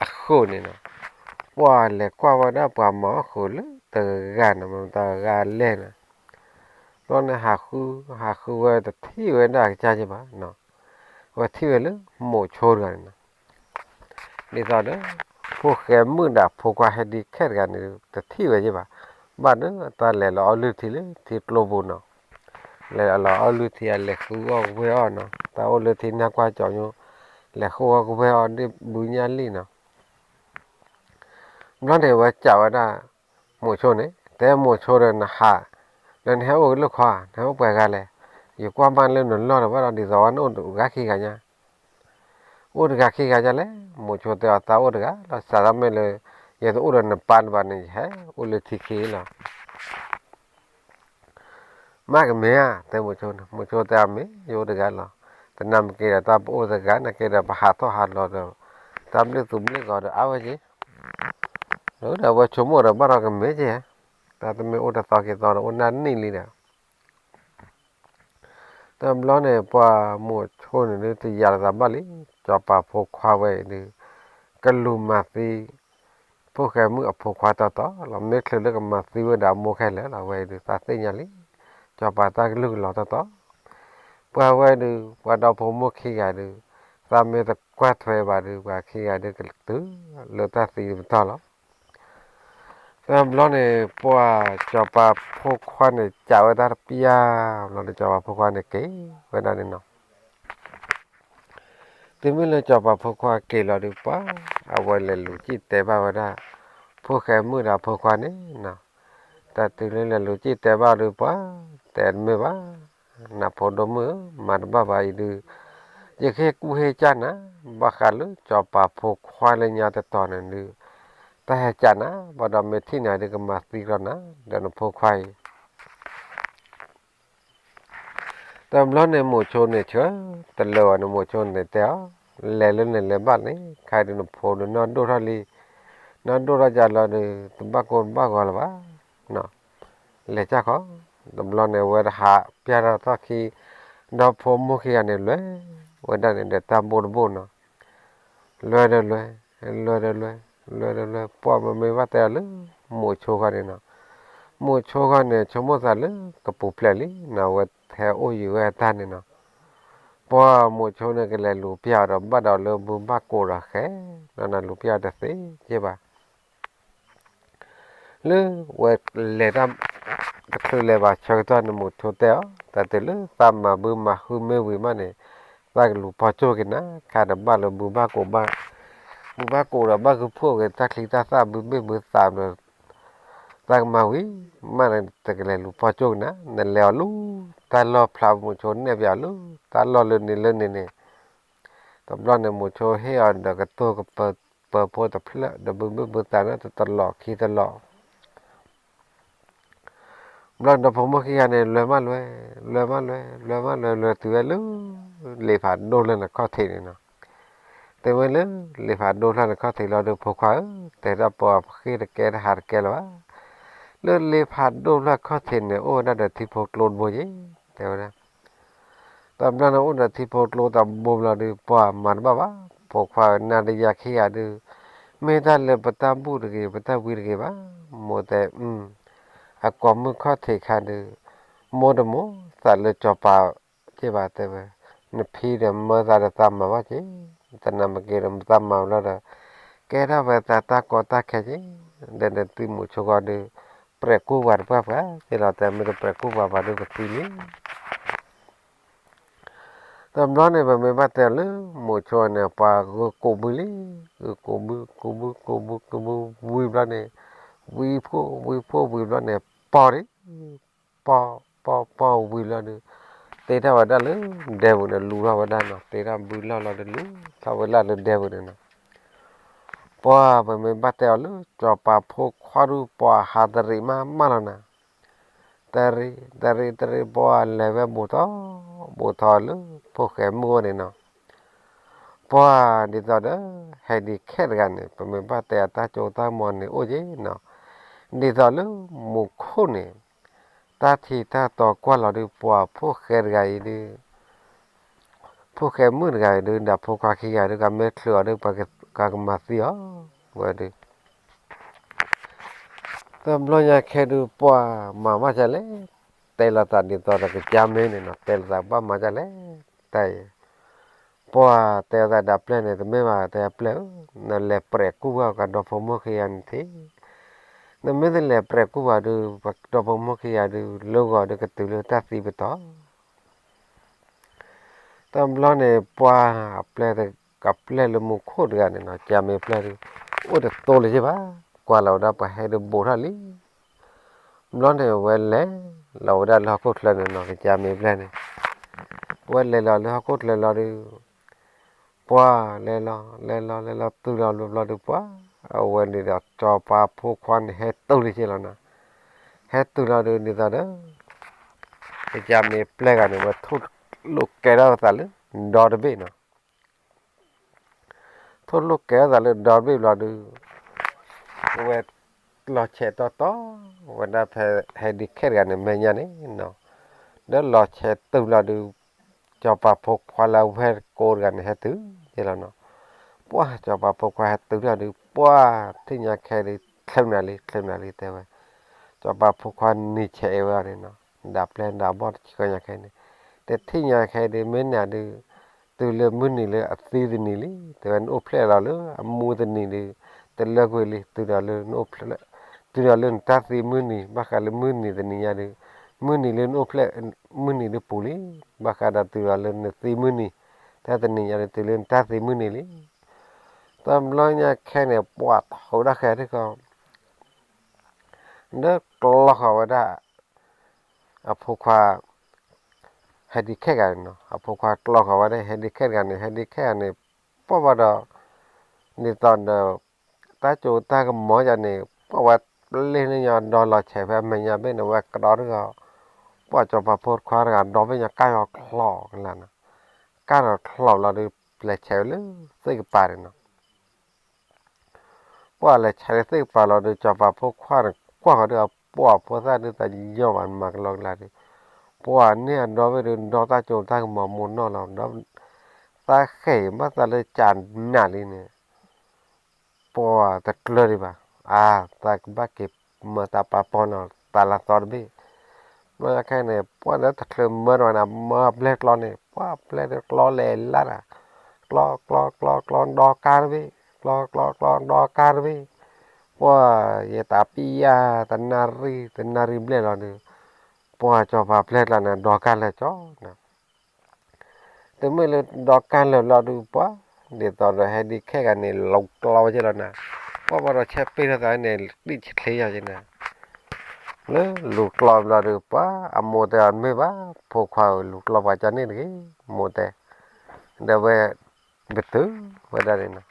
အဃိန့ၣ်နီၤ, ပှၤလဲၤကွၢ်ဝဲဒၣ်ပှၤမၤအီၣ်ဃုာ်လၢတဂၤနီၤ, မ့ၢ်တၢ်ဂၤလဲၣ်နီၤ, ဘျီန့ၣ်ဟးဃု ဟးဃုဝဲတထံၣ်ဝဲဒၣ်အကစၢ်က့ဘၣ်နီၤ, ဝဲထံၣ်ဝဲလၢမိၤဆိတဂၤန့ၣ်နီၤ, ဒ်သိးဒီး ဖိၣ်ဃဲမုၣ်ဒီးဖိခွါဟဲဒံးခဲတဂၤန့ၣ် တထံၣ်ဝဲက့ဘၣ်, ဘၣ်ဒီးတၢ်လဲၤလီၤအီၣ်လုၢ်ထံလၢထံကျိပူၤနီၤ, လဲၤလီၤအီၣ်လုၢ်ထံ အလဲၤဃုအီၣ်ကဝဲၢ်အီၣ်နီၤ, တၢ်အိၣ်လၢထံနၢ်ကွၢ်ကၠီညိ, လဲၤဃုအီၣ်ကဝဲၢ်အီၣ်ဒ်ဘုညၣ်လံနီၤ, ဘျီန့ၣ်ဝဲစံးဝဲဒၣ် မိၤဆိန့ၣ် တဲမိၤဆိဒီး နဟး ဒီးနဟဲအိၣ်ကလုၢ်ခီ နဟဲအိၣ်ပှဲၤဂၤလဲၣ်, ယကွၢ်မးလၢနလီၢ်ဒီးဘၣ်ဒီး ဒ်သိးဝဲနအိၣ်တဂၤခံဂၤညါ, အိၣ်တဂၤခံဂၤညါလဲၣ်, မိၤဆိတဲအီၤ သးအိၣ်တဂၤလီၤ, စးထီၣ်မ့ၢ်လၢ ယတအိၣ်ဒီးနပၢ်နဘၣ်န့ၣ် ယဟဲအိၣ်လၢထံခံလီၤ မ့ၢ်ကမ့ၢ်ဧါ, တဲမိၤဆိန့ၣ်, မိၤဆိတဲအမ့ၢ် ယအိၣ်တဂၤလီၤ, တနၤမ့ၢ်က့ၤဒီး တၢ်ပအိၣ်တဂၤ နက့ၤဒီးပဟးထီၣ်ဟးလီၤဒီး တၢ်ဘျုးသူဘျုးဂီၤဒီးအါဝဲက့ၤ, ဒီးအဝဲဆိကမိၣ်ဒီးဘၣ်ဒီးကမ့ၢ်က့ၤ, တၢ်တမ့ၢ်အိၣ်တသီက့ၤသီဒီး အိၣ်နၢ်နံၣ်လံဒီး တဘျီန့ၣ် ပှၤမိၤဆိန့ၣ်ဒုး တယာ်လီၤသးဘၣ်လံ, စီၤပၤဖိခွါဝဲအံၤဒုး ကလူၤမၤသံ ဖိၣ်ဃဲမုၣ်အဖိခွါတီတီလီၤ, မ့ၢ်ချုးလၢကမၤသံဝဲဒၣ်အမိၢ်ခဲလၢာ်လီၤ, ဝဲအံၤဒုး သးသ့ၣ်ညါလံ, စီၤပၤတၢ်ကလုၢ်ကလီၤတီတီ, ပှၤဝဲဒုး ပှၤဒီဖိမိၢ်ခံဂၤဒုး သးမ့ၢ်တကွၢ်ထွဲဘၣ်ဒုး ပှၤခံဂၤဒုးကတုၤလၢတၢ်သံပတီၢ်လီၤ. တဘျီန့ၣ် ပှၤစီၤပၤဖိခွါန့ၣ် စံးဝဲဒၣ်တပျၢ်ဘျီန့ၣ် စီၤပၤဖိခွါန့ၣ်က့ၤဝဲဒၣ်န့ၣ်နီၤ. တုၤမ့ၢ်လၢစီၤပၤဖိခွါက့ၤလီၤဒုး ပှၤ အဝဲလဲၤလူၤစံၣ်တဲဘၣ်ဝဲဒၣ် ဖိၣ်ဃဲမုၣ်ဒီးဖိခွါန့ၣ်နီၤ. တၢ်တုၤလၢလဲၤလူၤစံၣ်တဲဘၣ်ဒုး ပှၤ တဲတမ့ၢ်ဘၣ် နဖိဒိၣ်မုၣ်ဧၢ, မၤတဘၣ်ဘၣ်အံၤဒုး ယကဟ့ၣ်ကူၣ်ဟ့ၣ်ကၢ်နၤ, ဘၣ်ဃးလၢစီၤပၤဖိခွါလၢညါတတီၤန့ၣ်ဒုး တၢ်ဟဲကၢ်နၤ, ဘၣ်ဒီးမ့ၢ်ထံၣ်နၤဒုး ကမၤသံကျီနၤ ဒီးနဖိခွါအံၤ. တဘျီန့ၣ်မိၤဆိန့ၣ်ဆၢ တလၢာ်ဝဲန့ၣ် မိၤဆိန့ၣ်တဲအီၤ, လဲၤလၢန့ၣ်လဲၤဘၣ်န့ၣ် ခါဒုးနဖိဒုးနီၢ်ဒိၣ်ထီၣ်လံ, နီၢ်ဒိၣ်ထီၣ်ကၢ်လီၤဒုး တဘၣ်ကိၢ်တဘၣ်ဂီၤလၢၤဘၣ် လဲၤကၢ်ခီ, တဘျီန့ၣ် အဝဲတဟးပျၢ်ထီၣ်ထီၣ်ခံ, ဒီဖိမိၢ်ခံဂၤန့ၣ် လဲၤဝဲဒၣ်န့ၣ်ဒီးတၢ်ဘိၣ်တဘိၣ်နီၤ, လဲၤဒီးလဲၤ, လဲၤဒီးလဲၤ, လဲၤဒီးလဲၤ, ပှၤမ့မ့ၢ်ဘၣ်တဲအီၤလၢ မိၤဆိဃီန့ၣ်နီၤ, မိၤဆိဃီန့ၣ် ဆိကမိၣ်သးလၢကပူၤဖျဲးလံနီၤ, အဝဲဟဲအိၣ်ယံၤဝဲအတၢ်န့ၣ်နီၤ, ပှၤမိၤဆိန့ၣ်ကလဲၤလူၤပျၢ်အီၤဒီး ဘၣ်ဒီးလၢဘုဘၣ်ကိးဒီးဃဲ, နီၤနလူၤပျၢ်အီၤတသ့က့ဘၣ် လၢဝဲလဲၤတၢ်တချုးလဲၤဘၣ်ဆၢကတီၢ်န့ၣ် မိၤဆိတဲအီၤ, တၢ်တုၤလၢသးမၤဘုမၤဟုမ့ၢ်ဝံၤမးန့ၣ်, သးကလူၤပီၢ်ကၠိၣ်က့ၤနၤ, ခါဒီးဘၣ်လၢဘုဘၣ်ကိးဘၣ်, ဘုဘၣ်ကိးဒီးဘၣ်ဂုၢ်ဖှိၣ်က့ၤတၢ်ချံတၢ်သၣ်ဘုဘ့ၣ်ဘုသးဒီး သးကမၤဝံၤမးန့ၣ် တကလဲၤလူၤပီၢ်ကၠိၣ်က့ၤနၤ, နလဲၤအီၤလၢတၢ်လီၢ်ဖျါ မိၤဆိနဲၣ်ပျးအီၤလၢတၢ်လီၢ်လၢန့ၣ်လၢန့ၣ်န့ၣ် တဘျီန့ၣ် မိၤဆိဟ့ၣ်အီၤဒီးကတိၤကပၢၤဖိတဖျၢၣ် ဒီးဘုဘ့ၣ်ဘုသးန့ၣ် တတလီၢ်ခံတလီၢ် ဘျီဒီးဖိမိၢ်ခံဂၤန့ၣ် လဲၤမးလဲၤ, လဲၤမးလဲၤ, လဲၤမးလဲၤ, လဲၤတုၤဝဲလၢ လ့ဖးဒိၣ်ဖျၢၣ်န့ၣ်ခီၣ်ထံးန့ၣ်နီၤ, တဲဝဲလၢ လ့ဖးဒိၣ်ဖျၢၣ်န့ၣ်ခီၣ်ထံးလီၤဒီး ဖိခွါဧၢ, တဲဒၣ်ပှၤပဃ့ၢ်တကဲတဟးတကဲလၢၤဘၣ်, လၢလ့ဖးဒိၣ်ဖျၢၣ်ခီၣ်ထံးန့ၣ် အိၣ်ဝဲဒၣ်ဒီးထံဖိကျိတဘိယ့ၣ်, တဲဝဲဒၣ် တဘျီန့ၣ်အိၣ်ဒီးထံဖိကျိတဘိဘျီဒီး ပှၤမၤတဘၣ်ဘၣ်, ဖိခွါဧၢ နၤဒီးယၤခံဂၤဒီး မ့ၢ်တၢ်လၢပတၢ်ဘူၣ်တဂ့ၤ ပတၢ်ဝံတဂ့ၤဘၣ်, မိၢ်တဲ, အကိာ်မုၣ်ခီၣ်ထံးခါဒီး မိၢ်တမိၢ်သးလၢစီၤပၤက့ဘၣ်တဲဝဲ, နဖံဒီးမၢသးဒီးသးမၤဘၣ်က့, တနၤမ့ၢ်က့ၤဒီးသးမၤလီၤဒီး ကဲထီၣ်ဝဲသးတၢ်ကီတၢ်ခဲက့, ဒီးနသုမိၤဆိဃီဒီး ပြဲးကူၣ်ပှၤတပှၢ်ပှၢ်, သ့လီၤတဲမ့ၢ်တပြဲးကူၣ်ပှၤဘၣ်ဒီးပသံလံ တဘျီန့ၣ် ပမ့ၢ်ဘၣ်တဲအီၤလၢ မိၤဆိန့ၣ် ပှၤဂုာ်ကိးဘုလံ, ဂုာ်ကိးဘု ကိးဘု ကိးဘု ကိးဘု ဝံၤဘျီန့ၣ်, ဝံဖိ ဝံဖိ ဝံၤဘျီန့ၣ် ပီၢ်ဒံး, ပီၢ် ပီၢ် ပီၢ်ဝံၤဘျီဒီး တ့ထီၣ်ဝဲဒၣ်လၢဒဲပူၤန့ၣ် လူၤထီၣ်ဝဲဒၣ်နီၤ, တ့ထီၣ်ဘုလီၢ်လီၤဒီးလူၤထီၣ်ဝဲဒၣ်လၢဒဲပူၤန့ၣ်နီၤ, ပှၤပမ့ၢ်ဘၣ်တဲအီၤလၢ စီၤပၤဖိခွါဒုး ပှၤဟးတရံးမးမးလီၤနၤ တရံး တရံး တရံး ပှၤလဲၤဝဲဘူးထီၣ် ဘူးထီၣ်လၢဖိၣ်ဃဲမုၣ်အိၣ်န့ၣ်နီၤ, ပှၤဒ်သိးဒီး ဟဲဒံးခဲတဂၤန့ၣ် ပမ့ၢ်ဘၣ်တဲအတၢ်စိတၢ်ကမီၤန့ၣ်အိၣ်က့နီၤ, ဒ်သိးလၢမူခိၣ်န့ၣ် တၢ်ထံတၢ်တီကွၢ်လီၤဒုး ပှၤဖိၣ်ဃဲတဂၤအံၤဒုး ဖိၣ်ဃဲမုၣ်တဂၤအံၤဒုး ဒီးဖိခွါခံဂၤဒုး ကမ့ၢ်ချုးအီၤဒုး ပှၤကမၤသံအီၤဝဲဒုး တဘျီညါခဲဒုး ပှၤမၤမးဒ်လဲၣ်, တဲလိာ်သးဒ်သိးဒီးကစၢ်မ့ၢ်န့ၣ်နီၤ တဲလိာ်သးဘၣ်မၤဒ်လဲၣ်, တၢ်အံၤ ပှၤတဲအသးဒီးပျဲၢ်န့ၣ် တမ့ၢ်ဘၣ်တဲပျဲၢ်ဧၢ, နလဲၤပြဲးကူၣ်ဘၣ်ပှၤဒီဖိမိၢ်ခံဂၤန့ၣ်ထံၣ်, နမ့ၢ်တလဲၤပြဲးကူၣ်ဘၣ်ဒုး ပှၤဒီဖိမိၢ်ခံဂၤဒုး လၢဂီၤဒုးကတုၤလၢတၢ်သံပတီၢ် တဘျီန့ၣ် ပှၤအပျဲၢ်တကပျဲၢ်လၢမူခိၣ်တဂၤန့ၣ်နီၤ ကမ့ၢ်ပျဲၢ်ဒုး အိၣ်တတိလၢၤဘၣ်, ကွၢ်လီၤဝဲဒၣ်ပှၤဟဲဒုးဘူးထီၣ်လံ. ဘျီန့ၣ် ဝဲလဲၤလီၤဝဲဒၣ်လၢဟီၣ်ခိၣ်ချၢန့ၣ်နီၤ ကစၢ်မ့ၢ်ပျဲၢ်န့ၣ်, ဝဲလဲၤလီၤလၢဟီၣ်ခိၣ်ချၢလီၤဒုး ပှၤလဲၤလီၤ လဲၤလီၤ လဲၤလီၤတုၤလီၤဘျီဒုး ပှၤအဝဲန့ၣ်ဒီး စီၤပၤဖိခွါန့ၣ် ဟဲတုၤလၢၤလီၤနီၤ, ဟဲတုၤလီၤဒုး ဒ်သိးဒီး ကစၢ်မ့ၢ်ပျဲၢ်ဂၤန့ၣ် ဝဲထိၣ်လိာ်ကဲထီၣ်သးလၢဒီတဘ့ၣ်နီၤ ထိၣ်လိာ်ကဲထီၣ်သးလၢဒီတဘ့ၣ်ဘျီဒုး ဝဲလီၤဆဲးတီတီ ဝဲဒၣ်ဖဲဟဲဒံးခဲတဂၤန့ၣ် မဲာ်ညါန့ၣ်နီၤ, ဒီးလီၤဆဲးတုၤဘျီဒုး စီၤပၤဖိခွါလၢအဝဲကိးတဂၤန့ၣ် ဟဲတုၤယဲလီၤနီၤ, ပှၤစီၤပၤဖိခွါဟဲတုၤထီၣ်ဒုး ပှၤထံၣ်ညါခဲဒုး ချ့နၤလံ ချ့နၤလံတဲဝဲ, စီၤပၤဖိခွါနံၤဆဲးအ့ဝဲအီၤန့ၣ်နီၤ, ဒၣ်ပျဲၢ်ဒၣ်ဘီၣ်တဆှၢညါခဲန့ၣ်, တထံၣ်ညါခဲဒုး မ့ၢ်နၤဒုး တုၤလၢမုၢ်နံၤလၢအသံတနံၤလံ တဲဝဲ နအိၣ်ဖျဲၣ်လီၤလၢအမူတနံၤဒုး တလၢကွံာ်လံ တုၤဒီးလၢ တုၤဒီးလၢနတၢ်သံမုၢ်နံၤ ဘၣ်ဃးလၢမုၢ်နံၤတနံၤညါဒုး မုၢ်နံၤလၢနအိၣ်ဖျဲၣ် မုၢ်နံၤဒုးပူၤလံ, ဘၣ်ဃးဒီးတုၤဒီးလၢနသံမုၢ်နံၤ တၢ်တနံၤညါဒုး တုၤလၢနတၢ်သံမုၢ်နံၤလံ. တဘျီညါခဲန့ၣ် ပှၤထီၣ်ဝဲဒၣ်ဃဲၤထံၣ်ဃီ ဒီးကျီဃီၤဝဲဒၣ် အဖိခွါ ဟဲဒံးခဲဂၤန့ၣ်နီၤ, အဖိခွါကျီဃီၤဝဲဒၣ် ဟဲဒံးခဲတဂၤန့ၣ် ဟဲဒံးခဲဂၤန့ၣ် ပှၤဘၣ်ဒီး ဒ်သိးဒီး တၢ်စိတၢ်ကမီၤယၤန့ၣ် ပှၤဝဲပျဲၢ်န့ၢ်ညီဒီလီၤဆဲးဖဲအမဲာ်ညါဘ့ၣ်န့ၣ် ဝဲကဒီးတဂီၤ ပှၤစီၤပၤဖိခွါတဂၤဒီဘ့ၣ်ညါ ကၢ်ယီၤချီၣ်ကလါနီၤ, ကၢ်ယီၤချီၣ်ဘျီဒုး လဲၤဆဲးဝဲလၢသ့ၣ်ကပၤန့ၣ်နီၤ ပှၤလဲၤဆဲးလၢသ့ၣ်ကပၤလီၤဒုး စီၤပၤဖိခွါန့ၣ် ကွၢ်ဃီၤဒုး အပှၤဖိသၣ်ဒုး သးယီၤဘၣ်မၤကလီကလါဒုး, ပှၤန့ၢ်အဒီဘ့ၣ်ဒုး ဒီတၢ်စိတၢ်ကမီၤမိၢ်နီၢ်လီၤ, ဒီးသးဃဲၤဘၣ်သးလၢကၢ်နးလံန့ၣ် ပှၤတကျၢၤဒံးဘၣ်, အါ သးကဘၣ်က့ၤမၤတၢ်ပာ်ပီၢ်နီၤ တၢ်လၢသီတဘ့ၣ်, ဘျီညါခဲန့ၣ် ပှၤလၢတချုးမၢတဂၤန့ၣ် မၢအပျဲၢ်ကျီန့ၣ် ပှၤပျဲၢ်ဒုးကျီလဲၤလၢ်တၢ်, ကျီ ကျီ ကျီ ကျီ ဒီကါတဘ့ၣ်, ကျီ ကျီ ကျီ ဒီကါတဘ့ၣ်, ပှၤယတၢ်ပံယါ တနၣ်ရံၣ် တနၣ်ရံၣ်ဘျဲၣ်လီၤဒုး, ပှၤစီၤပၤပျဲၢ်ကျီန့ၣ် ဒီကါလၢာ်ကၠီ တမ့ၢ်လၢဒီကါလၢာ်ဘျီဒုး ပှၤဒ်သိးဒီးဟဲဒံးခဲဂၤန့ၣ် လူၤကျီဝဲက့လီၤနၤ, ပှၤဘၣ်ဒီးဆဲးပ့ၢ်ထီၣ်သးန့ၣ် တံၣ်ဆချ့ယၤက့နၤ, လၢလူၤကျီဘျီဒုး ပှၤအမိၢ်တဲအီၤ မ့ၢ်ဘၣ် ဖိခွါဧၢ လူၤကျီပှၤကန့ၣ်တဂ့ၤ မိၢ်တဲ, ဒီးဝဲ ပတုာ်ဝဲဒၣ်န့ၣ်နီၤ,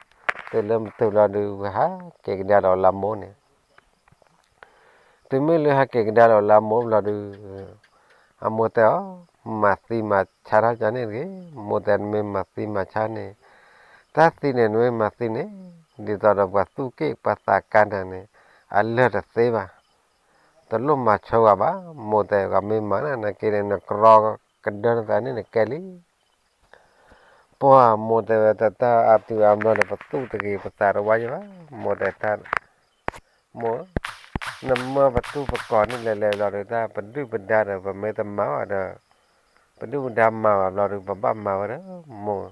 တုၤလၢပတုာ်ဘျီဒုး ဝဲဟးက့ၤကဒါဒီးလၢမိၢ်န့ၣ် တုၤမ့ၢ်လၢဟဲက့ၤကဒါလီၤလၢအမိၢ်ဘျီဒုး, အမိၢ်တဲအီၤ, မၤသံမၤဆါထီၣ်ကန့ၣ်တဂ့ၤ, မိၢ်တဲနမ့ၢ်မၤသံမၤဆါန့ၣ်, တၢ်သံန့ၣ်နမ့ၢ်မၤသံန့ၣ်, ဒ်သိးဒီးပှၤသူၣ်က့ၣ်ပှၤသးကါနၤန့ၣ်, အလၢၢ်တသ့ဘၣ်, တလိၣ်မၤဆိဘၣ်, မိၢ်တဲဂၤမ့ၢ်မၤနၤန့ၣ်က့န့ၣ် နကရီကဒၢနသးန့ၣ်နကဲလံ ပှၤမိၢ်တဲဝဲတၢ်အါတုၤအါဘျီဒီး ပသူၣ်တဂ့ၤပသးတဝါယဘၣ်, မိၢ်တဲတၢ်, မိၢ်, နမၢပတူၢ်ပကီၢ်န့ၣ်လဲၤလဲၤဘျီဒီး တၢ်ပဒုၣ်ပဒါဒီး ပမ့ၢ်တမၤဘၣ်ဒီး ပဒုၣ်ပဒါမၤဘၣ်ဘျီဒီး ပဘၣ်မၤဝဲဒီး မိၢ်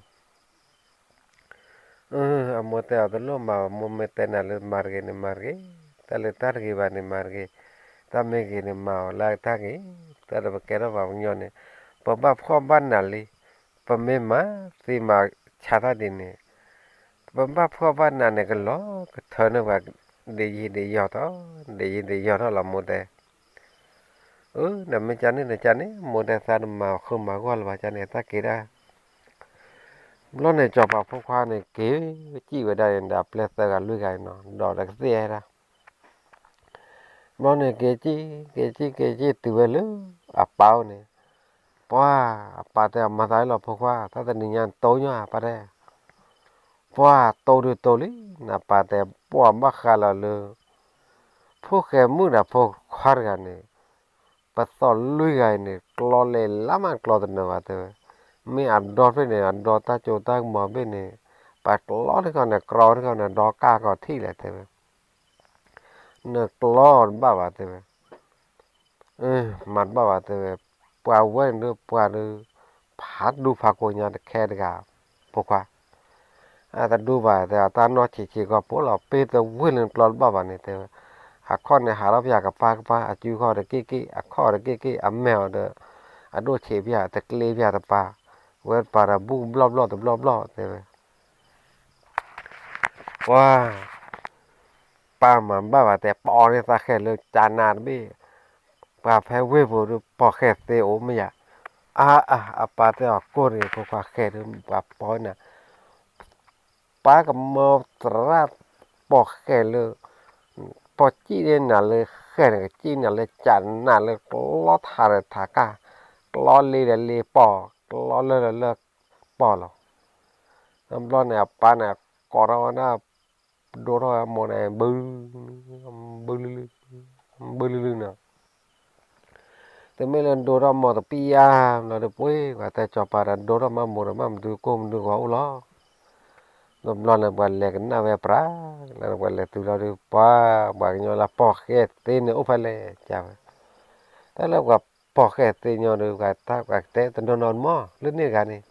အမိၢ်တဲအီၤတလိၣ်မၤဘၣ်, မိၢ်မ့ၢ်တဲနၤလၢမၤတဂ့ၤန့ၣ်မၤတဂ့ၤ, တၢ်လၢတၢ်တဂ့ၤဘၣ်န့ၣ်မၤတဂ့ၤ, တၢ်မ့ၢ်ဂ့ၤန့ၣ်မၤအီၤလၢတၢ်ဂ့ၤ, တၢ်ဒီးပကဲထီၣ်ပှၤကညီန့ၣ်, ပဘၣ်ဖှီၣ်ဘၣ်နးလံ, ပမ့ၢ်မၤသံမၤဆါတၢ်ဒ်န့ၣ်, ပဘၣ်ဖှီၣ်ဘၣ်နးန့ၣ်ကလီကထၢန့ၢ်ပှၤဒ်ယံာ်ဒ်ယီၢ်ထီၣ်, ဒ်ယံာ်ဒ်ယီၢ်ထီၣ်လီၤ မိၢ်တဲ အၢ နမ့ၢ်ကန့ၣ်နကန့ၣ်, မိၢ်တဲသးတမၤဃုမၤဂီၢ်လၢၤဘၣ်ကန့ၣ် တၢ်က့ၤတၢ် ဘျီန့ၣ် စီၤပၤဖိခွါန့ၣ် က့ၤစံၣ်ဝဲဒၣ်န့ၣ်ဒီး အပျဲၢ်သၢဂၤလွံၢ်ဂၤန့ၣ်နီၤ ဒီးတကသ့ၣ်ဝဲဒၣ်, ဘျီန့ၣ် က့ၤစံၣ် က့ၤစံၣ် က့ၤစံၣ်တုၤဝဲလၢ အပၢ်အိၣ်န့ၣ်, ပှၤ အပၢ်တဲအီၤ မၤသးလီၤဖိခွါ တၢ်တနံၤညါတိၢ်ညီအပၢ်တဲ ပှၤတိၢ်ဒုးတိၢ်လံ, နပၢ်တဲ ပှၤဘၣ်ဃးလီၤလၢ ဖိၣ်ဃဲမုၣ်ဒီးဖိခွါတဂၤန့ၣ်, ပသီၣ်လွံၢ်ဂၤအံၤန့ၣ် ကျီလဲၤလၢ်မးကျီတနၢၤဘၣ်တဲဝဲ, မ့ၢ်အဒီဖျၢၣ်န့ၣ် အဒီတၢ်စိတၢ်ကမီၤဘ့ၣ်န့ၣ်, ပှၤကျီန့ၢ်ကီၢ်န့ၣ် ကြီန့ၢ်ကီၢ်န့ၣ် ဒီကၢ်ကီၢ်ထံၣ်လဲၣ်တဲဝဲ, နကျီတဘၣ်ဘၣ်တဲဝဲ, မၤတဘၣ်ဘၣ်တဲဝဲ, ပှၤဝဲန့ၣ်ဒုးပှၤဒုး, ဖးဒူဖးကိညါတခဲတဂၤ, ဖိခွါ အတဒူဘၣ်တဲ အတၢ်နီၢ်ဆံးဆံးကီၢ်ဖိလီၤ ပ့ၢ်တဝ့ၢ်လၢနကျီတဘၣ်ဘၣ်န့ၣ်တဲဝဲ, အခီၣ်န့ၣ်ဟးထီၣ်ပၠးကပၢ်ကပၢ် အစုခီၣ်တက့ၢ်က့ၢ် အခီၣ်တက့ၢ်က့ၢ် အမဲာ်အီၤဒီး, အဒိၣ်ဆံးပၠး တကျ့ပၠးတပၤ, ဝဲတပၤဒီးဘူၣ်ဘျီၣ်ဘျီၣ်တဘျီၣ်ဘျီၣ်တဲဝဲ ပှၤ, ပၢ်မၤဘၣ်ဘၣ်တဲ ပိာ်န့ၢ်သးဃဲးလၢကၠးနးတဘ့ၣ်, ပှၤဖဲဝ့ၢ်ပူၤဒုးပိာ်ဃဲးသ့အိၣ်မ့ၢ်ယၤ, အါအါ အပၢ်တဲအီၤကိၢ်တဂ့ၤ ဖိခွါဃဲးဒုးပှၤပိာ်နၤ, ပၢ်ကမၢသရၣ်ပိာ်ဃဲးလၢ, ပိာ်စံၣ်န့ၢ်နၤလၢဃဲးန့ၣ် ကစံၣ်နၤလၢကၠးနးလၢကျီထးဒီးထးကၢ်, ကျီလ့ဒီးလ့ပီၢ် ကျီလၢဒီးလၢပီၢ်လီၤ. တဘျီန့ၣ် အပၢ်န့ၣ် ကိးထီၣ်ဝဲဒၣ်, ဒိထီၣ်ဝဲအမိၢ်န့ၣ် ဘု, ဘုလုလု, ဘုလုလုနီၤ, တမ့ၢ်လၢဒိထီၣ်မိၢ်တပံၢ်ယါဘျီဒီး ပှ့ၤပှၤတဲစီၤပၤဒီး ဒိထီၣ်မးမိၢ်ဒီး မးမနုၤကိၢ်မနုၤဂီၤအိၣ်လီၤ. တဘျီန့ၣ် ပှၤလဲၤကနၣ်ဝဲပြး, လၢပှၤလဲၤတုၤလီၤဒီး ပှၤ, ပှၤကညီလၢပိာ်ဃဲးသ့န့ၣ်အိၣ်ဖဲလဲၣ်ကဝဲ, တၢ်လၢပှၤပိာ်ဃဲးသ့ညီဒီး ပှၤတၢ်ပှၤကတဲတနီၤနီၤမး လၢန့ၣ်တဂၤန့ၣ်,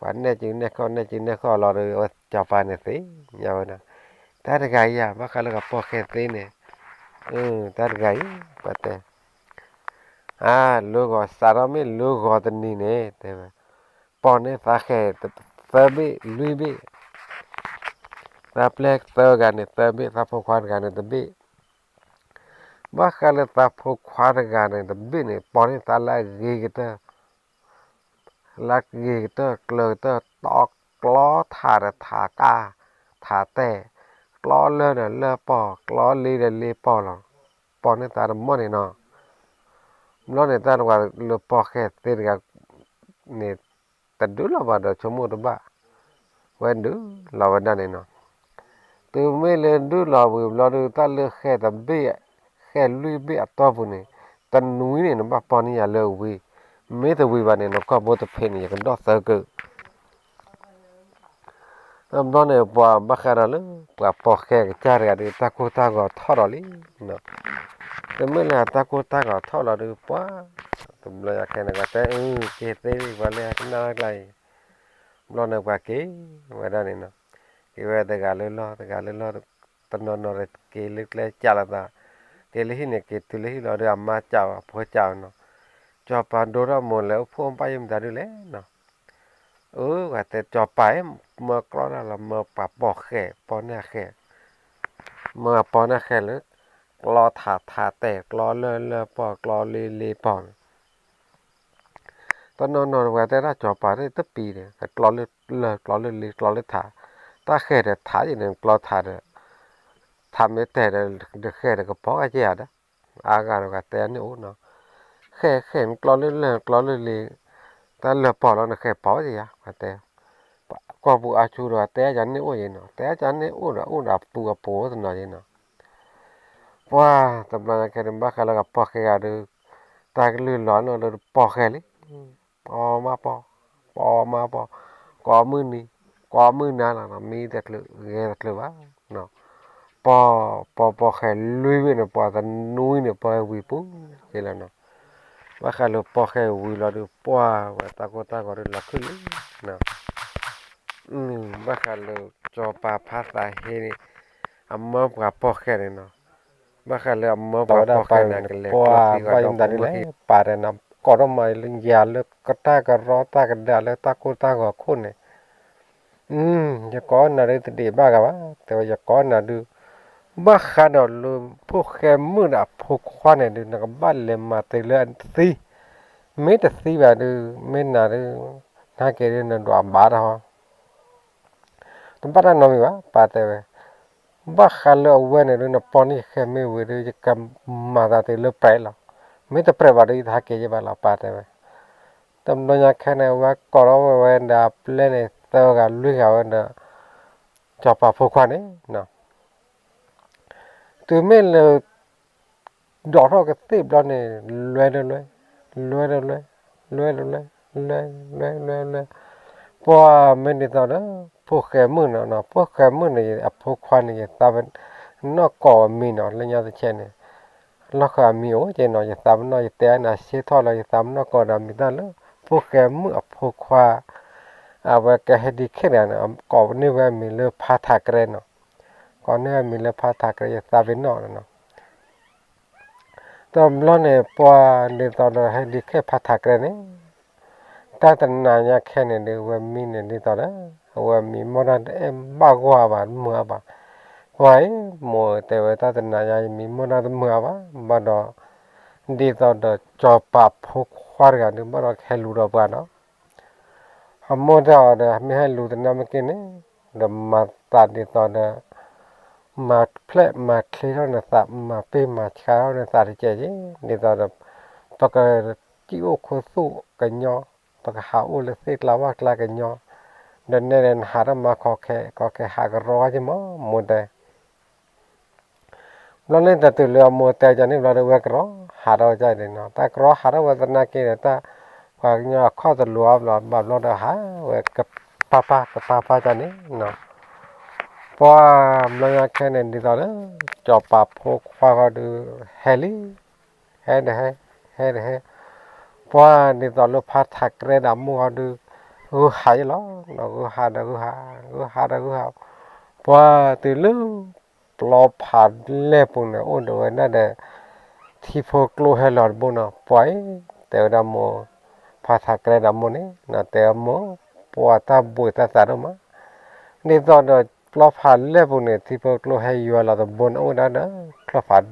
ပှၤနဲၣ်စုနဲၣ်ခီၣ် နဲၣ်စုနဲၣ်ခီၣ်လီၤဒီး စီၤပၤန့ၣ်သ့ၣ်ညါဝဲဒၣ်, တၢ်တဂၤအံၤယၤ ဘၣ်ဃးလၢပှၤပိာ်ဃဲးသ့န့ၣ်, တၢ်တဂၤအံၤ, ပှၤတဲ, အါ, လၢဂီၤစးထီၣ်မ့ၢ်လၢဂီၤတနံၤန့ၣ် တဲဝဲ, ပိာ်န့ၢ်သးဃဲးသၢဘ့ၣ်လွံၢ်ဘ့ၣ်, သးပျဲၢ်သၢဂၤန့ၣ်သၢဘ့ၣ် သးဖိခွါတဂၤန့ၣ်တဘ့ၣ်, ဘၣ်ဃးလၢသးဖိခွါတဂၤန့ၣ်တဘ့ၣ်န့ၣ် ပိာ်န့ၢ်သးလၢအဂ့ၤကတၢၢ် လၢအဂ့ၤကတၢၢ်ကျၢၤကတၢၢ် တီကျီထးဒီးထးကၢ်, ထးတဲာ်, ကျီလၢၢ်ဒီးလၢၢ်ပီၢ် ကျီလ့ဒီးလ့ပီၢ်လီၤ. ပိာ်န့ၢ်သးတမီၢ်န့ၣ်နီၤ, ဘျီန့ၣ် တၢ်တဝၤလၢပိာ်ဃဲးသ့တဂၤန့ၣ် တဒုးလီၤဘၣ်ဒီးဆိကမိၣ်တဘၣ်, ဝဲဒုးလီၤဝဲဒၣ်န့ၣ်နီၤ, တုၤမ့ၢ်လၢဒုးလီၤဝံၤဘျီဒုး တၢ်လၢဃဲးတဘ့ၣ်, ဃဲးလွံၢ်ဘ့ၣ်အတီၢ်ပူၤန့ၣ်, တနွံန့ၣ် နဘၣ်ပိာ်န့ၢ်ယၤလၢအဝံၤ, မ့ၢ်တဝံၤဘၣ်န့ၣ် နကီၢ်ဖိတဖံးန့ၣ် ယကဒီၣ်သၢကု, တဘျီန့ၣ် ပှၤဘၣ်ဃးဒီးလၢ ပှၤပိာ်ဃဲးကစၢ်တဂၤဒီး တၢ်ကိၢ်တၢ်ဂီၤထီၣ်ဒီးလံ, တမ့ၢ်လၢတၢ်ကိၢ်တၢ်ဂီၤထီၣ်လီၤဒီး ပှၤ, တဘျီယၤခဲန့ၣ် ပှၤတဲအၢ က့ၤသ့လံ ပှၤလၢဟဲကနၣ်ကျါအံၤ, ဘျီန့ၣ်ပှၤက့ၤဝဲဒၣ်န့ၣ်နီၤ, က့ၤဝဲတဂၤလၢလီၢ် တဂၤလၢလီၢ်, တနီၤနီၤဒီးက့ၤလၢကျဲကးလိာ်သး, က့ၤလၢဟံၣ်န့ၣ် က့ၤတုၤလၢဟံၣ်လီၤဒီး အမါကးအီၤ အဖိကးအီၤနီၤ, စီၤပၤဒိထီၣ်မိၢ်လဲၤအိၣ်ဖှိၣ်ဘၣ်ယိၣ်မတၤဒုလဲၣ်နီၤ, အၢ ပှၤတဲစီၤပၤအံၤ မၢကြီတၢ်လီၤ မၢပှၤပိာ်ဃဲး ပိာ်န့ၢ်ဃဲး, မၢပှၤပိာ်န့ၢ်ဃဲးလၢ ကျီထးထးတဲာ် ကျီလၢၢ်လၢၢ်ပီၢ် ကျီလ့လ့ပီၢ်န့ၣ်, တနီၤနီၤပှၤတဲဒၣ်စီၤပၤသ့ၣ်တပံၤန့ၣ် ကျီလၢၢ် ကျီလၢၢ်လ့ ကျီလၢထး, တၢ်ဃဲးဒီးထးယံၤန့ၣ် ကျီထးဒီး ထးမ့ၢ်တဲာ်ဒီး ဃဲးဒီးကပီၤကယဲၢ်ဧါဒီး, အါဂၤဒီးပှၤတဲန့ၣ်အိၣ်နီၤ, ဃဲးဃဲးန့ၣ်ကျီလၢၢ်လၢၢ် ကျီလၢၢ်လ့, တၢ်လၢၢ်ပီၢ်လီၤနဃဲးပီၤယဲၢ်ဧါ ပှၤတဲ, ကီၢ်ပူၤအါဆူဒီးတဲယၤန့ၣ်အိၣ်ယံၤနီၤ တဲယၤန့ၣ်အိၣ်ဒီးအိၣ်ဒီးအပူၤအပူၤတနီၤယံၤနီၤ ပှၤတဘျီညါခဲန့ၣ်ဘၣ်ဃးလၢကပိာ်ဃဲးဂၤဒီး, တၢ်ကလုၢ်လီၤနီၤဒီးပိာ်ဃဲးလံ, ပိာ်မးပိာ်, ပိာ်မးပိာ်, ကိးမုၢ်နံၤ, ကိးမုၢ်နၤလီၤနီၤ မံတချုးဂဲၤတချုးဘၣ်, ပိာ်, ပိာ်ပိာ်ဃဲးလွံၢ်ဘ့ၣ်န့ၣ် ပှၤတနွံန့ၣ် ပိာ်ဝံၤပူၤက့လီၤနီၤ, ဘၣ်ဃးလၢပိာ်ဃဲးဝံၤလီၤဒီး ပှၤဝဲတၢ်ကိၢ်တၢ်ဂီၤဒီးလီၤခုၣ်လံနီၤ ဘၣ်ဃးလၢစီၤပၤဖါသးဟ့န့ၣ်, အမၢပှၤပိာ်ဃဲးန့ၣ်နီၤ, ဘၣ်ဃးလၢအမၢပှၤပိာ်ဃဲးန့ၣ် ကလဲၤကျီသံဂၤဒီးပှၤမုၢ်ဟံၣ်, ပာ်တဲနီၤ ကိးထီၣ်မးလၢယၤလၢကတၢ်ကရီတၢ်ကဒါလၢတၢ်ကိၢ်တၢ်ဂီၤခိၣ်န့ၣ်, ယကိးနၤဒုးတဒံးဘၣ်ဂၤဘၣ်, တဲဝဲယကိးနၤဒုး, ဘၣ်ဃးဒီးလၢဖိၣ်ဃဲမုၣ်ဒီးအဖိခွါန့ၣ်ဒုး နကဘၣ်လဲၤမၤတ့ၢ်လၢအသံ, မ့ၢ်တသံဘၣ်ဒုး မ့ၢ်နၤဒုး, နဟဲက့ၤဒုးနဒွးဘၣ်တၢ်ဟီ တဘၣ်တၢ်နီတမံၤဘၣ် ပၢ်တဲဝဲ, ဘၣ်ဃးလၢအဝဲန့ၣ်ဒုး နပိာ်န့ၢ်ယဃဲးမ့ၢ်ဝံၤဒုး ယကမၤသးတ့ၢ်လၢပြဲးလီၤ, မ့ၢ်တပြဲးဘၣ်ဒုး ယတဟဲက့ၤယဘၣ်လီၤ ပၢ်တဲဝဲ, တဘျီညါခဲန့ၣ် အဝဲကိးထီၣ်ဝဲဝဲဒၣ်အပျဲၢ်န့ၣ် သၢဂၤလွံၢ်ဂၤဝဲဒီး စီၤပၤဖိခွါန့ၣ် တုၤမ့ၢ်လၢ ဒိးထီၣ်ကသ့ၣ်ဘျီန့ၣ် လွဲတလွဲ, လွဲတလွဲ, လွဲတလွဲ, လွဲလွဲလွဲလွဲ, ပှၤမ့ၢ်ဒ်သိးဒီး ဖိၣ်ဃဲမုၣ်နီၤနီၤ, ဖိၣ်ဃဲမုၣ်န့ၣ် အဖိခွါန့ၣ် ယသးပ့ၤနီၣ်ကိးအမံၤနီၤ, လၢညါတဆဲးန့ၣ် လီၢ်ဃၢၤအမံၤအိၣ်ကဲနီၤ, ယသးပ့ၤနီၣ် ယတဲန့ၣ် အဆ့ထီၣ်လီၤ, ယသးပ့ၤနီၣ်ကိးဒီးမံၤတၢ်လၢ ဖိၣ်ဃဲမုၣ်အဖိခွါ အဝဲကဟဲဒံးခဲန့ၣ် ကိးန့ၢ်ဝဲအမံၤလၢဖါထးကရဲနီၤ, ကိးန့ၢ်ဝဲအမံၤလၢဖါထးကရဲ ယသးပ့ၤနီၣ်နီၤ. တဘျီန့ၣ် ပှၤဒ်သိးဒီးဟဲဒံးခဲဖါထးကရဲန့ၣ် တၢ်တနၤညါခဲန့ၣ်ဒီး အဝဲမံန့ၣ်ဒ်သိးဒီး အဝဲမံမီၢ်တၢ်တအဲၣ်ဘၣ်ဂီၢ်ဘၣ် တမုာ်ဘၣ်, ပှၤအံၤ မိၢ်တဲဝဲ တၢ်တနၤညါ ယမံမီၢ်တၢ်တမုာ်ဘၣ်, ဘၣ်ဒီး ဒ်သိးဒီးစီၤပၤဖိခွါတဂၤဒီး ဘၣ်ဒီးကဟဲလူၤဒီးပှၤနီၤ. အမိၢ်တဲအီၤဒီး မ့ၢ်ဟဲလူၤသနာ်က့န့ၣ် ဒီးမၤသးဒ်သိးဒီး မၤဖျဲးမၤချ့ထီၣ်နသး မၤပ့ၢ်မၤဆှးထီၣ်နသးတကဲးက့ၤ ဒ်သိးဒီး ပကစံၣ်အိၣ်ခူသူၣ်ကညီ, ပကဟးအိၣ်လၢသ့ၣ်ကျါဝၣ်ကျါကညီ, ဒီးနဲဒၣ်နဟးထီၣ်မၤခီခဲ ခီခဲဟးကရီက့ၤမး မိၢ်တဲ ဘျီန့ၣ်တတုၤလၢအမိၢ်တဲကန့ၣ်ဘျီဒီး ဝဲကရီဟးထီၣ်ကန့ၣ်နီၤ, တၢ်ကရီဟးထီၣ်ဝဲသနာ်က့ဒီး တၢ်ပှၤကညီအခီၣ်တလိၤအဘျီ ဘၣ်ဘျီဒီးဟးဝဲကပၤပၤကပၤပၤကန့ၣ်နီၤ. ပှၤဘျီညါခဲန့ၣ်ဒ်သိးလၢ စီၤပၤဖိခွါဃီဒီး ဟဲလံ, ဟဲဒီးဟဲ, ဟဲဒီးဟဲ, ပှၤဒ်သိးလၢဖါထးကရဲဒီးအမိၢ်ဃီဒီး ဂုာ်ဟးယလီၤ, ဂုာ်ဟးဒီးဂုာ်ဟး, ဂုာ်ဟးဒီးဂုာ်ဟး, ပှၤတုၤလၢ ပျီဖးလဲၢ်ပူၤန့ၣ် အိၣ်ဒီးဝဲဒၣ်ဒီး ထံဖိကျိဟဲလီၤတဘိနီၤ, ပှၤအံၤ တဲဝဲဒၣ်မိၢ်, ဖါထးကရဲဒီးမိၢ်န့ၣ် တဲဝဲမိၢ်, ပှၤတၢ်ဘှံးတၢ်သးဒိၣ်မး, ဒ်သိးဒီးပျီဖးလဲၢ်ပူၤန့ၣ် ထံဖိကျိဟဲယွၤလီၤတဘိန့ၣ် အိၣ်ဝဲဒၣ်ဒီး ချီၣ်ဖး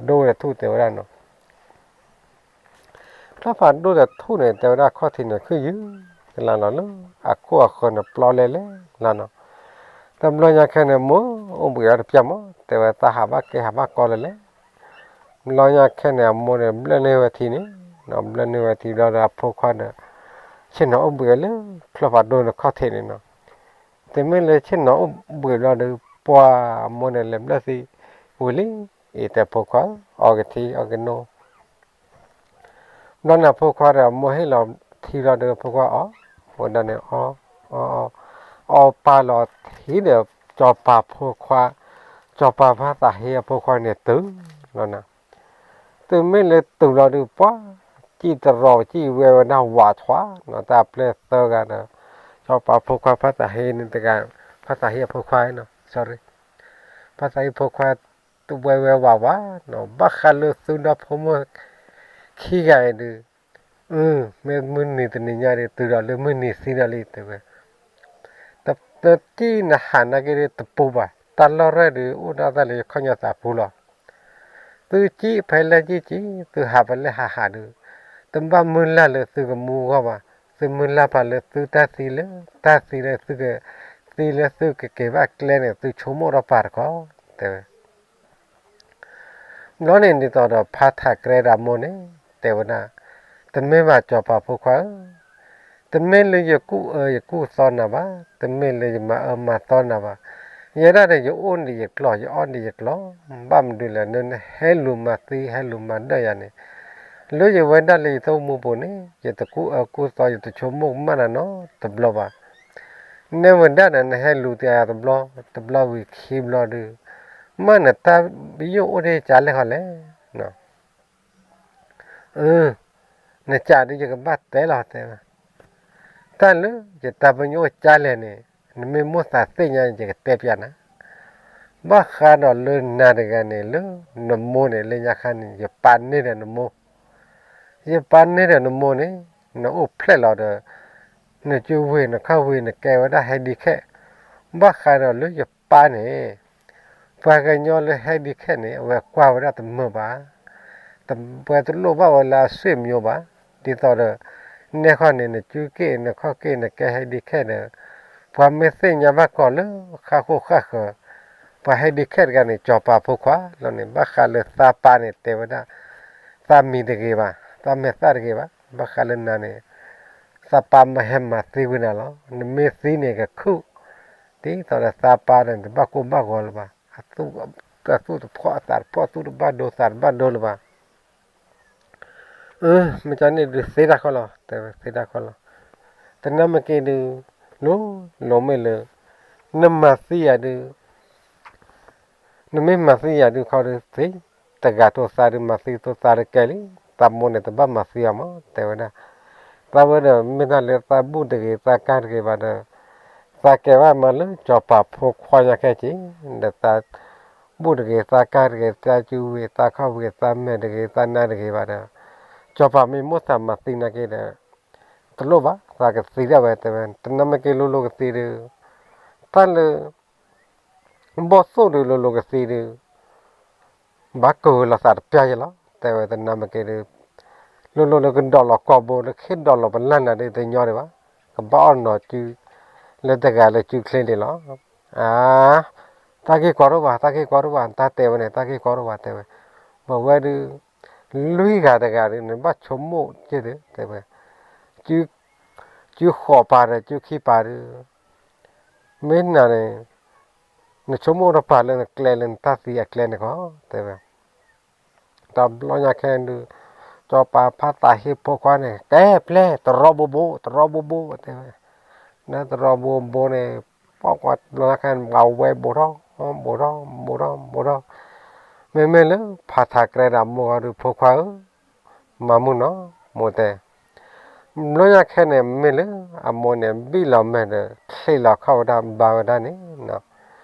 ဒိၣ်ဒီးထူၣ်တဲဝဲဒၣ်နီၤ ချီၣ်ဖးဒိၣ်ဒီးထူၣ်န့ၣ် တဲဝဲဒၣ်ခီၣ်ထံးန့ၣ်ခုၣ်ယုၢ်ကလါလီၤလၢ အခိၣ်အဃၢၤန့ၣ်ပျီလဲၣ်လဲၣ်လီၤနီၤ. တဘျီညါခဲန့ၣ် မိၢ်အိၣ်ဘှံးအီၤတပျၢ်မး တဲဝဲသးဟးဘၣ်ကဲဟးဘၣ်ကီလၢၤလဲၣ်. ဘျီညါခဲန့ၣ် အမိၢ်န့ၣ်ဘျၢၣ်န့ၢ်ဝဲထံန့ၣ်, ဘျၢၣ်န့ၢ်ဝဲထံဘျီဒီးအဖိခွါဒီး ဆ့ၣ်နီၤအိၣ်ဘှံးအီၤလၢ ချီၣ်ဖးဒိၣ်န့ၣ်ခီၣ်ထံးန့ၣ်နီၤ. တမ့ၢ်လၢဆ့ၣ်နီၤအိၣ်ဘှံးဘျီဒီး ပှၤအမိၢ်န့ၣ်လဲၤဘျၢၣ်သံဝံၤလံ, အံၤတဲဖိခွါ အီကထံအီကနိ ဘျီန့ၣ်အဖိခွါဒီး အမိၢ်ဟ့ၣ်လီၤထံဘျီဒီးအဖိခွါအီ, ဝဲဒၣ်န့ၣ်အီ, အီ, အီပာ်လီၤထံဒီး စီၤပၤဖိခွါ, စီၤပၤဖါသးဟ့အဖိခွါန့ၣ်တုၤလီၤနီၤ. တုၤမ့ၢ်လၢတုၤလီၤဒီး ပှၤစံၣ်တရီစံၣ်ဝဲဝဲဒၣ်ဝးထွးနီၤ တၢ်ပျဲၢ်သၢဂၤဒီး စီၤပၤဖိခွါဖါသးဟ့န့ၣ်တဂၤ, ဖါသးဟ့အဖိခွါနီၤ sorry, ဖါသးဟ့ဖိခွါ တဝဲဝဲဝးဝးနီၤ ဘၣ်ဃးလၢသုဒီဖိမိၢ်ခံဂၤအံၤဒီး မ့ၢ်မုၢ်နံၤတနံၤညါဒီး တုၤဒီးလၢမုၢ်နံၤသံဒီးလံတဲဝဲ, တကံၢ်နဟးနာ်က့ဒီးတပူၤဘၣ် တၢ်လီၢ်ရဲၣ်ဒီး အိၣ်ဒၣ်တၢ်လၢယခီၣ်ညီသးပူၤလီၤ. သုစံၣ်ဖဲလဲၣ်စံၣ်စံၣ် သုဟးဖဲလဲၣ်ဟးဟးဒီး တဘၣ်မုၢ်လၢ်လၢသုကမူဂီၢ်ဘၣ်, သုမုၢ်လၢ်ဖးလၢသုတၢ်သံလၢ တၢ်သံလၢသုက သံလၢသုကက့ၤဘၣ်ကျဲန့ၣ် သုဆိကမိၣ်ထီၣ်ပာ်တခီ တဲဝဲ ဘျီန့ၣ်ဒ်သိးဒီးဖါထးကရဲဒီးအမိၢ်န့ၣ် တဲဝဲဒၣ်, တမ့ၢ်ဘၣ်စီၤပၤဖိခွါဧၢ, တမ့ၢ်လၢယကူၣ်အၢယကူၣ်သီနၤဘၣ်, တမ့ၢ်လၢယမၤအၢမၤသီနၤဘၣ်, ယဲဒၣ်ဒီးယအိၣ်ဒံးယကျိာ် ယအီၣ်ဒံးယကျိာ်, ဘၣ်မနုၤလဲၣ် နဟဲလူၤမၤသံ ဟဲလူၤမၤဒၢၣ်ယၤန့ၣ်, လၢယဝဲဒၣ်လၢယသးမူပူၤန့ၣ် ယတကူၣ်အၢကူၣ်သီ ယတဆိကမိၣ်ကမၣ်နၤနီတဘျီဘၣ် နဲဝဲဒၣ်ဒီးနဟဲလူၤတယၤတဘျီ တဘျီဝံၤခံဘျီဒီး မ့ၢ်နတၢ်ပညိၣ်အိၣ်ဒံးကလဲၣ်ဃီလဲၣ်. အၢ, နကးဒီးယကဘၣ်တဲလီၤတဲဝဲ, တၢ်လၢယတၢ်ပညိၣ်အိၣ်ကလဲၣ်န့ၣ် နမ့ၢ်မိၣ်သးသ့ၣ်ညါ ယကတဲပျးနၤ ဘၣ်ဃးဒီးလၢနၤတဂၤန့ၣ် လၢနမိၢ်န့ၣ် လၢညါခါန့ၣ် ယပာ်န့ၢ်ဒီးနမိၢ်, ယပာ်န့ၢ်ဒီးနမိၢ်န့ၣ် နအိၣ်ဖျဲၣ်လီၤဒီး နကဝ့ၤနခီၣ်ဝ့ၤ နကဲဝဲဒၣ်ဟဲဒံးခဲ, ဘၣ်ဃးဒီးလၢယပၢ်န့ၣ် ပှၤကညီလၢဟဲဒံးခဲန့ၣ် အဝဲကွၢ်ဝဲဒၣ်တမုာ်ဘၣ်, ပှၤတလိၣ်ဘၣ်ဝဲလၢအဆွေမျိုးဘၣ်, ဒ်သိးဒီး နဲခီန့ၣ် နစုက့ၣ်နခီၣ်က့ၣ် နကဲဟဲဒံးခဲဒီး ပှၤမ့ၢ်သ့ၣ်ညါဘၣ်ကီးလၢဃၣ်ဃိၣ်ဃၣ်ဃၢၤ, ပှၤဟဲဒံးခဲတဂၤန့ၣ် စီၤပၤဖိခွါလီၤန့ၣ် ဘၣ်ဃးလၢသးပၢ်န့ၣ် တဲဝဲဒၣ် သးမံၤတဂ့ၤဘၣ်, သးမဲာ်သၣ်တဂ့ၤဘၣ်, ဘၣ်ဃးလၢနၤန့ၣ် သးပၢ်မ့ၢ်ဟဲမၤသံဝဲနၤလီၤ, နမ့ၢ်သံန့ၣ်ကခုၣ်, ဒ်သိးဒီးသးပၢ်န့ၣ် တဘၣ်ကိၢ်ဘၣ်ဂီၤလၢၤဘၣ်, အသူၣ်တဖှီၣ်အသးတဖှီၣ် သူၣ်တဘၣ်ဒိသးတဘၣ်ဒိလၢၤဘၣ်. အၢ မ့ၢ်ကန့ၣ်ဒုးသ့တၢ်ခီလီၤ, တဲဝဲသ့တၢ်ခီလီၤ. တနၢ်မ့ၢ်က့ဒုး လိၤလိၤမ့ၢ်လၢ နမၤသံယၤဒုး နမ့ၢ်မၤသံယၤဒုးခီဒုးသ့, တဂၤတိၤသးဒုးမၤသံတိၤသးတကဲလံ, သးမိၢ်န့ၣ်တဘၣ်မၤသံအီၤမး တဲဝဲဒၣ်. သးဝဲဒီးမ့ၢ်တၢ်လၢသးဘူၣ်တဂ့ၤ သးကၢ်တဂ့ၤဘၣ်ဒီး သးကဲဘၣ်မၤလၢစီၤပၤဖိခွါညါခဲက့ၤ, ဒီးသးဘူၣ်တဂ့ၤ သးကၢ်တဂ့ၤ သးစုဝံၤ သးခီၣ်ဝံၤ သးမဲာ်တဂ့ၤ သးနါတဂ့ၤဘၣ်ဒီး စီၤပၤမ့ၢ်မိၣ်သးမၤသံနာ်က့ဒီး တလိၣ်ဘၣ် သးကသံဒၣ်ဝဲ တဲဝဲ. တနၢ်မ့ၢ်က့လိၤလိၤကသံဒုး တၢ်လၢ ဘီၣ်သိၣ်ဒုးလိၤလိၤကသံဒုး ဘၣ်ကလီၤသးတပျၢ်ယဲလီၤ တဲဝဲ. တနၢ်မ့ၢ်က့ဒုး လိၤလိၤလၢကဒိးလီၤကီၢ်ဘိ လၢခ့ဒိးလီၤပလၢ်နၤဒုးတညီဒံးဘၣ်, ကဘၣ်အီၣ်နီၤစု လၢတဂၤလၢစုချ့ဒံးလီၤ. အါ တၢ်ဂ့ၢ်ကီတအိၣ်ဘၣ် တၢ်ဂ့ၢ်ကီတအိၣ်ဘၣ် တၢ်တဲဝဲန့ၣ် တၢ်ဂ့ၢ်ကီတအိၣ်ဘၣ် တဲဝဲ. ပဝဲဒုး လွံၢ်ဂၤတဂၤဒုး နဘၣ်ဆိကမိၣ်က့ဒုး တဲဝဲ စုဃိးပၤဒီးစုခံပၤဒုး မ့ၢ်နၤန့ၣ် နဆိကမိၣ်တပၤလၢနကျဲလၢနတၢ်သံအကျဲန့ၣ်ခီ တဲဝဲ. တဘျီညါခဲဒုး စီၤပၤဖးသးဟ့ဖိခွါန့ၣ် ကဲပျဲ တရီဘိဘိ တရီဘိဘိ တဲဝဲ. နတရီဘိဘိန့ၣ် ပှၤတဘျီညါခဲန့ၣ် ပှၤဝဲဘိးထီၣ် ဘိးထီၣ် ဘိးထီၣ် ဘိးထီၣ် မ့မ့ၢ်လၢဖးထးကြဲဒီးအမိၢ်ဃီဒုး ဖိခွါဧၢ မၤမုာ်နီၤ မိၢ်တဲ. ဘျီညါခဲန့ၣ် မ့ၢ်လၢအမိၢ်န့ၣ် ဘံၣ်လီၤမဲာ်ဒီး ချံးလီၤခီၣ်ဝဲဒၣ်ဘါဝဲဒၣ်န့ၣ်,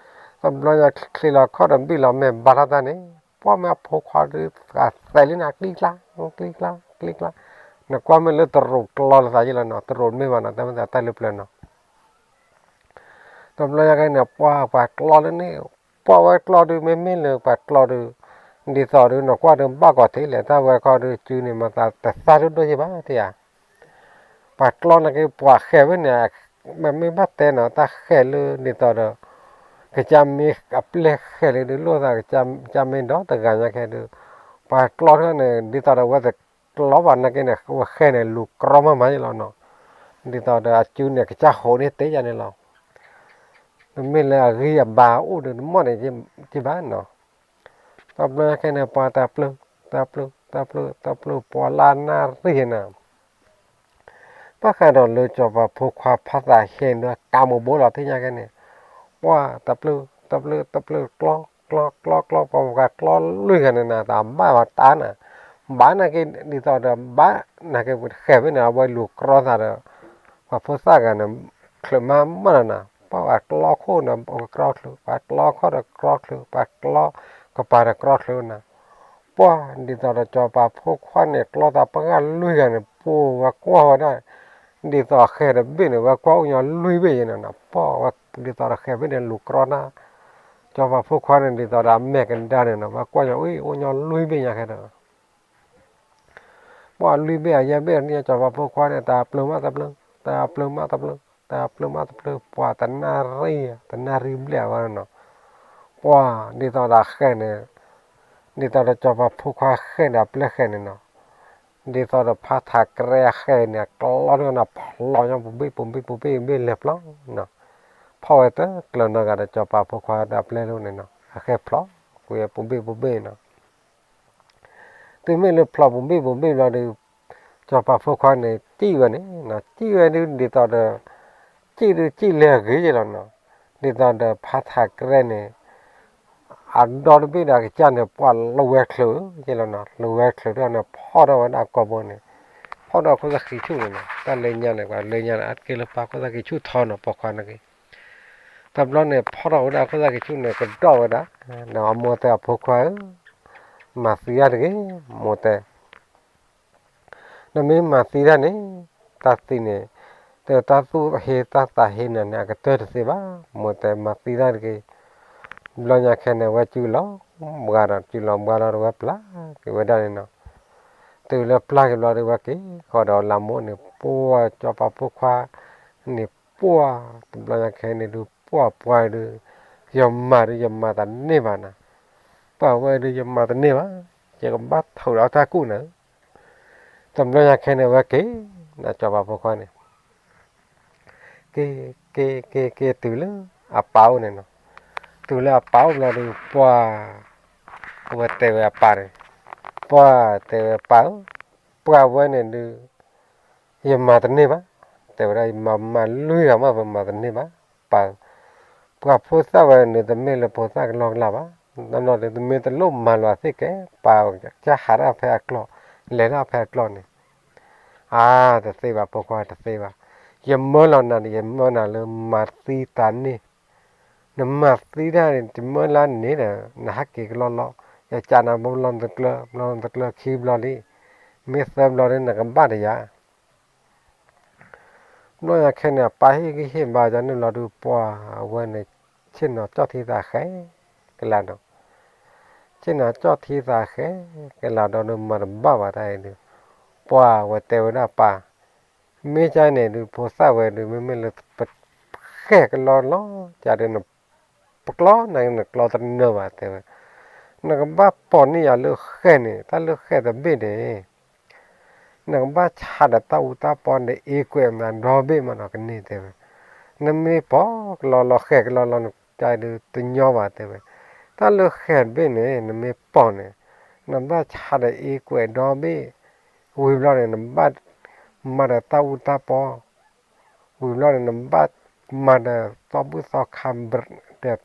တဘျီညါချံးလီၤခီၣ်ဒီးဘံၣ်လီၤမဲာ်ဘါထီၣ်တၢ်န့ၣ် ပှၤမ့ၢ်အဖိခွါဒုး သးသဲလံနၤ ကျံကျါ ကျံကျါ ကျံကျါ, နကွၢ်မ့ၢ်လၢတရူးကျီလိာ်သးယဲလီၤနီၤ တရူးမ့ၢ်ဘၣ်နီၤ တၢ်မ့ၢ်သးတၢ်လၢပျၢၤနီၤ တဘျီညါခဲန့ၣ် ပှၤ ပှၤကျီလၢန့ၣ် ပှၤဝဲကျီဒုး မ့မ့ၢ်လၢပှၤကျီဒုး ဒ်သိးဒုး နကွၢ်ဒုး ဘၣ်ကီးထံးလဲၣ် တၢ်ဝဲခီဒုး စုန့ၣ် မၤသးတသၣ်ဒိၣ်ဒိၣ်ယဲဘၣ် တဲယၤ. ပှၤကျီနာ်က့ ပှၤဃဲၤဝဲန့ၣ် မ့မ့ၢ်ဘၣ်တဲနီၤ တၢ်ဃဲၤလၢဒ်သိးဒီး ကစၢ်မ့ၢ်အပျဲၢ်ဃဲၤလၢဒုး လိၣ်သးကစၢ်မ့ၢ်ဒီတဂၤညါခဲဒုး ပှၤကျီထီၣ်န့ၣ် ဒ်သိးဒီးဝဲတကျီဘၣ်နာ်က့န့ၣ် ဝဲဃဲၤန့ၣ် လူၤကြီမးမးယဲလီၤနီၤ. ဒ်သိးဒီးအစုန့ၣ် ကစၢ်ဟိးန့ၢ်တ့ၢ်ယၤန့ၣ်လီၤ. တမ့ၢ်လၢအဂံၢ်အဘါအိၣ်ဒီးတမီၢ်န့ၣ် ယဘၣ်နီၤ. တဘျီညါခဲန့ၣ် ပှၤတၢ်ပျုၢ် တၢ်ပျုၢ် တၢ်ပျုၢ် တၢ်ပျုၢ် ပှၤလၢနၣ်ရံၣ်နီၤ ဘၣ်ဃးဒီးလၢစီၤပၤဖိခွါဖးသးဟ့ဒီး ကးမိၢ်ဘိလီၤ တ့ၢ်ညါခဲန့ၣ် ပှၤတၢ်ပျုၢ် တၢ်ပျုၢ် တၢ်ပျုၢ် ကျီ ကျီ ကျီ ကျီ ပှၤပှၤကျီလွံၢ်ဂၤန့ၣ်နၤ တၢ်ဘၣ်ဝဲတၢ်နၤ ဘၣ်နာ်က့ ဒ်သိးဒီးဘၣ်နာ်က့ ဃဲၤဖဲန့ၣ် အဝဲလူၤကြီသးဒီး ပှၤဖိသၣ်ဂၤန့ၣ် ချုးမးမးလီၤနၤ ပှၤကျီခိၣ်န့ၣ် ကကြီချုး ပှၤကျီခီၣ်ဒီးကြီချုး ပှၤကျီကပၤဒီးကြီချုးနၤ ပှၤဒ်သိးဒီးစီၤပၤဖိခွါန့ၣ် ကျီသးပှၤဂၤလွံၢ်ဂၤန့ၣ် ပှၤဝဲကွၢ်ဝဲဒၣ် ဒ်သိးဃဲၤဒီးဘ့ၣ်န့ၣ် ဝဲကွၢ်အိၣ်ညီလွံၢ်ဘ့ၣ်ယဲန့ၣ်နီၤ ပှၤဝဲဒ်သိးဒီးဃဲၤဘ့ၣ်န့ၣ် လူၤကြီနၤ စီၤပၤဖိခွါန့ၣ် ဒ်သိးဒီးအမဲာ်ကဒါန့ၣ်နီၤ ဝဲကွၢ်ညီအိၣ်ညီလွံၢ်ဘ့ၣ်ညါခဲဒီး ပှၤလွံၢ်ဘ့ၣ်အယဲၢ်ဘ့ၣ်န့ၣ် စီၤပၤဖိခွါန့ၣ် တၢ်ပျုၢ်မးတၢ်ပျုၢ် တၢ်ပျုၢ်မးတၢ်ပျုၢ် တၢ်ပျုၢ်မးတၢ်ပျုၢ် ပှၤတနၣ်ရံၣ် တနၣ်ရံၣ်ဘျဲၣ်အဝဲနီၤ ပှၤဒ်သိးဒီးဃဲၤန့ၣ် ဒ်သိးဒီးစီၤပၤဖိခွါဃဲၤဒီးအပျဲၢ်ဃဲၤန့ၣ်နီၤ ဒ်သိးဒီးဖးထးကြဲဃဲၤန့ၣ် ကျီလၢနၤဖျိညါပူၤဘ့ၣ်ပူၤဘ့ၣ်ပူၤဘ့ၣ်လဲၤဖျိနီၤ ဖီၣ်ဝဲတကျၢၤနီတဂၤဒီးစီၤပၤဖိခွါဒီးအပျဲၢ်လၢန့ၣ်နီၤ အဃဲၤဖျိကွံာ်ပူၤဘ့ၣ်ပူၤဘ့ၣ်နီၤ တုၤမ့ၢ်လၢဖျိပူၤဘ့ၣ်ပူၤဘ့ၣ်ဘျီဒီး စီၤပၤဖိခွါန့ၣ် စံၣ်ဝဲန့ၣ်နီၤ စံၣ်ဝဲဒုးဒ်သိးဒီး စံၣ်ဒုးစံၣ်လဲၤအဂ့ၤယဲလီၤနီၤ ဒ်သိးဒီးဖးထးကြဲန့ၣ် အဒီတဘ့ၣ်ဒီးအကစၢ်န့ၣ် ပှၤလီၤဝဲချုးယဲလီၤနီၤ လီၤဝဲချုးဒီးန့ၣ် ဖီၣ်ထီၣ်ဝဲဒၣ်ကိာ်ဘိန့ၣ် ဖီၣ်ထီၣ်ခိၣ်သၣ်ဃံဆူၣ်န့ၣ်နီၤ တၢ်လၢညါန့ၣ် ပှၤလၢညါန့ၣ် အါတက့ၢ်လၢပှၤခိၣ်သၣ်ဃံဆူၣ်ထီနီၤ ပိာ်ခွါနာ်က့ တဘျီန့ၣ် ဖီၣ်ထီၣ်ဝဲဒၣ်ခိၣ်သၣ်ဃံဆူၣ်န့ၣ် ကဒီးဝဲဒၣ် ဒီးအမိၢ်တဲအဖိခွါဧၢ မၤသံတၢ်တဂ့ၤ မိၢ်တဲ နမ့ၢ်မၤသံတၢ်န့ၣ် တၢ်သံန့ၣ် တၢ်သူၣ်ဟ့တၢ်သးဟ့နၤန့ၣ် အကတၢၢ်တသ့ဘၣ် မိၢ်တဲမၤသံတၢ်တဂ့ၤ ဘျီညါခဲန့ၣ် ဝဲစုလီၤဘှါဒီး စုလီၤဘှါလီၤဒီးဝဲပျၢ်က့ၤဝဲဒၣ်န့ၣ်နီၤ တုၤလၢပျၢ်က့ၤဘျီဒီးဝဲက့ၤဃီဒီးလၢမိၢ်န့ၣ် ပှၤစီၤပၤဖိခွါန့ၣ် ပှၤတဘျီညါခဲန့ၣ်ဒုး ပှၤပှၤဒုး ယမၤဒုးယမၤတန့ၢ်ဘၣ်နၤ ပှၤဝဲဒုးယမၤတန့ၢ်ဘၣ် ယကဘၣ်ထိးဒီးတၢ်ကူၣ်နၤ တဘျီညါခဲန့ၣ်ဝဲက့ၤ နစီၤပၤဖိခွါန့ၣ် က့ၤ က့ၤ က့ၤ က့ၤတုၤလၢအပၢ်အိၣ်န့ၣ်နီၤ တုၤလၢအပၢ်အိၣ်ဘျီဒီး ပှၤ အဝဲတဲဝဲအပၢ်န့ၣ် ပှၤတဲဝဲပၢ်ဧၢ ပှၤဝဲန့ၣ်ဒုး ယမၤတန့ၢ်ဘၣ် တဲ တဲဝဲဒၣ် ယမၤမၤလွံၢ်ဂၤမး ပမၤတန့ၢ်ဘၣ်, ပှၤ ပှၤဖိသၣ်ဝဲန့ၣ် တမ့ၢ်လၢဖိသၣ်ကလီကလီဘၣ်, တဘျီဒီး တမ့ၢ်တလိၣ်မၤလီၤသ့ၣ်ကဲ, ပှၤကဟးဒၣ်ဖဲအကျီၢ်, လဲၤဒၣ်ဖဲအကျီၢ်န့ၣ်, အါ, တသ့ဘၣ် ဖိခွါတသ့ဘၣ်, ယမၢလီၤနၤန့ၣ် ယမၢနၤလၢမၤသံတၢ်န့ၣ် နမၤသံတၢ်န့ၣ် ယမၢလၢန့ၣ်ဒီး နဟးက့ၤကလီလီၤ, ယကးနၤဘျီတကျၢၢ် ဘျီတကျၢၢ်ခံဘျီလံ, မ့ၢ်သၢဘျီဒီး နကဘၣ်တယၤ ဘျီညါခဲန့ၣ် အပၢ်ဟ့ၣ်ဂံၢ်ဟ့ၣ်ဘါကန့ၣ်လီၤဒုး ပှၤဝဲန့ၣ် ဆ့ၣ်နီၤကၠီၣ်ထံသးဃဲကလၤဒီး, ဆ့ၣ်နီၤကၠီၣ်ထံသးဃဲကလၤဒီး မၤတဘၣ်ဘၣ်တၢ်အံၤဒုး, ပှၤဝဲတဲဝဲဒၣ်ပၢ်, မ့ၢ်ကန့ၣ်ဒုး ဖိသၣ်ဝဲဒုး မ့မ့ၢ်လၢပဃဲၣ်ကလီလီၤ ကဒီး ပကျီနၤ နကျီတနၢၤဘၣ်တဲဝဲ, နကဘၣ်ပိာ်န့ၢ်ယၤလၢဃဲၣ်န့ၣ် တၢ်လၢဃဲၣ်တဘ့ၣ်န့ၣ် နကဘၣ်ဆါဒီးတၢ်အူတၢ်ပီဒီးအ့ကွဲးမးဒီးကန့ၢ်တဲဝဲ, နမ့ၢ်ပိာ်ကလီလီၤဃဲၣ်ကလီလီၤ နကဒီးတညီဘၣ်တဲဝဲ, တၢ်လၢဃဲၣ်တဘ့ၣ်န့ၣ် နမ့ၢ်ပိာ်န့ၣ် နဘၣ်ဆါဒီးအ့ကွဲးဒီဘ့ၣ်, ဝံၤဘျီန့ၣ် နဘၣ်မၤဒီးတၢ်အူတၢ်ပီ ဝံၤဘျီန့ၣ် နဘၣ်မၤဒီးသီဘူၣ်သီခါ,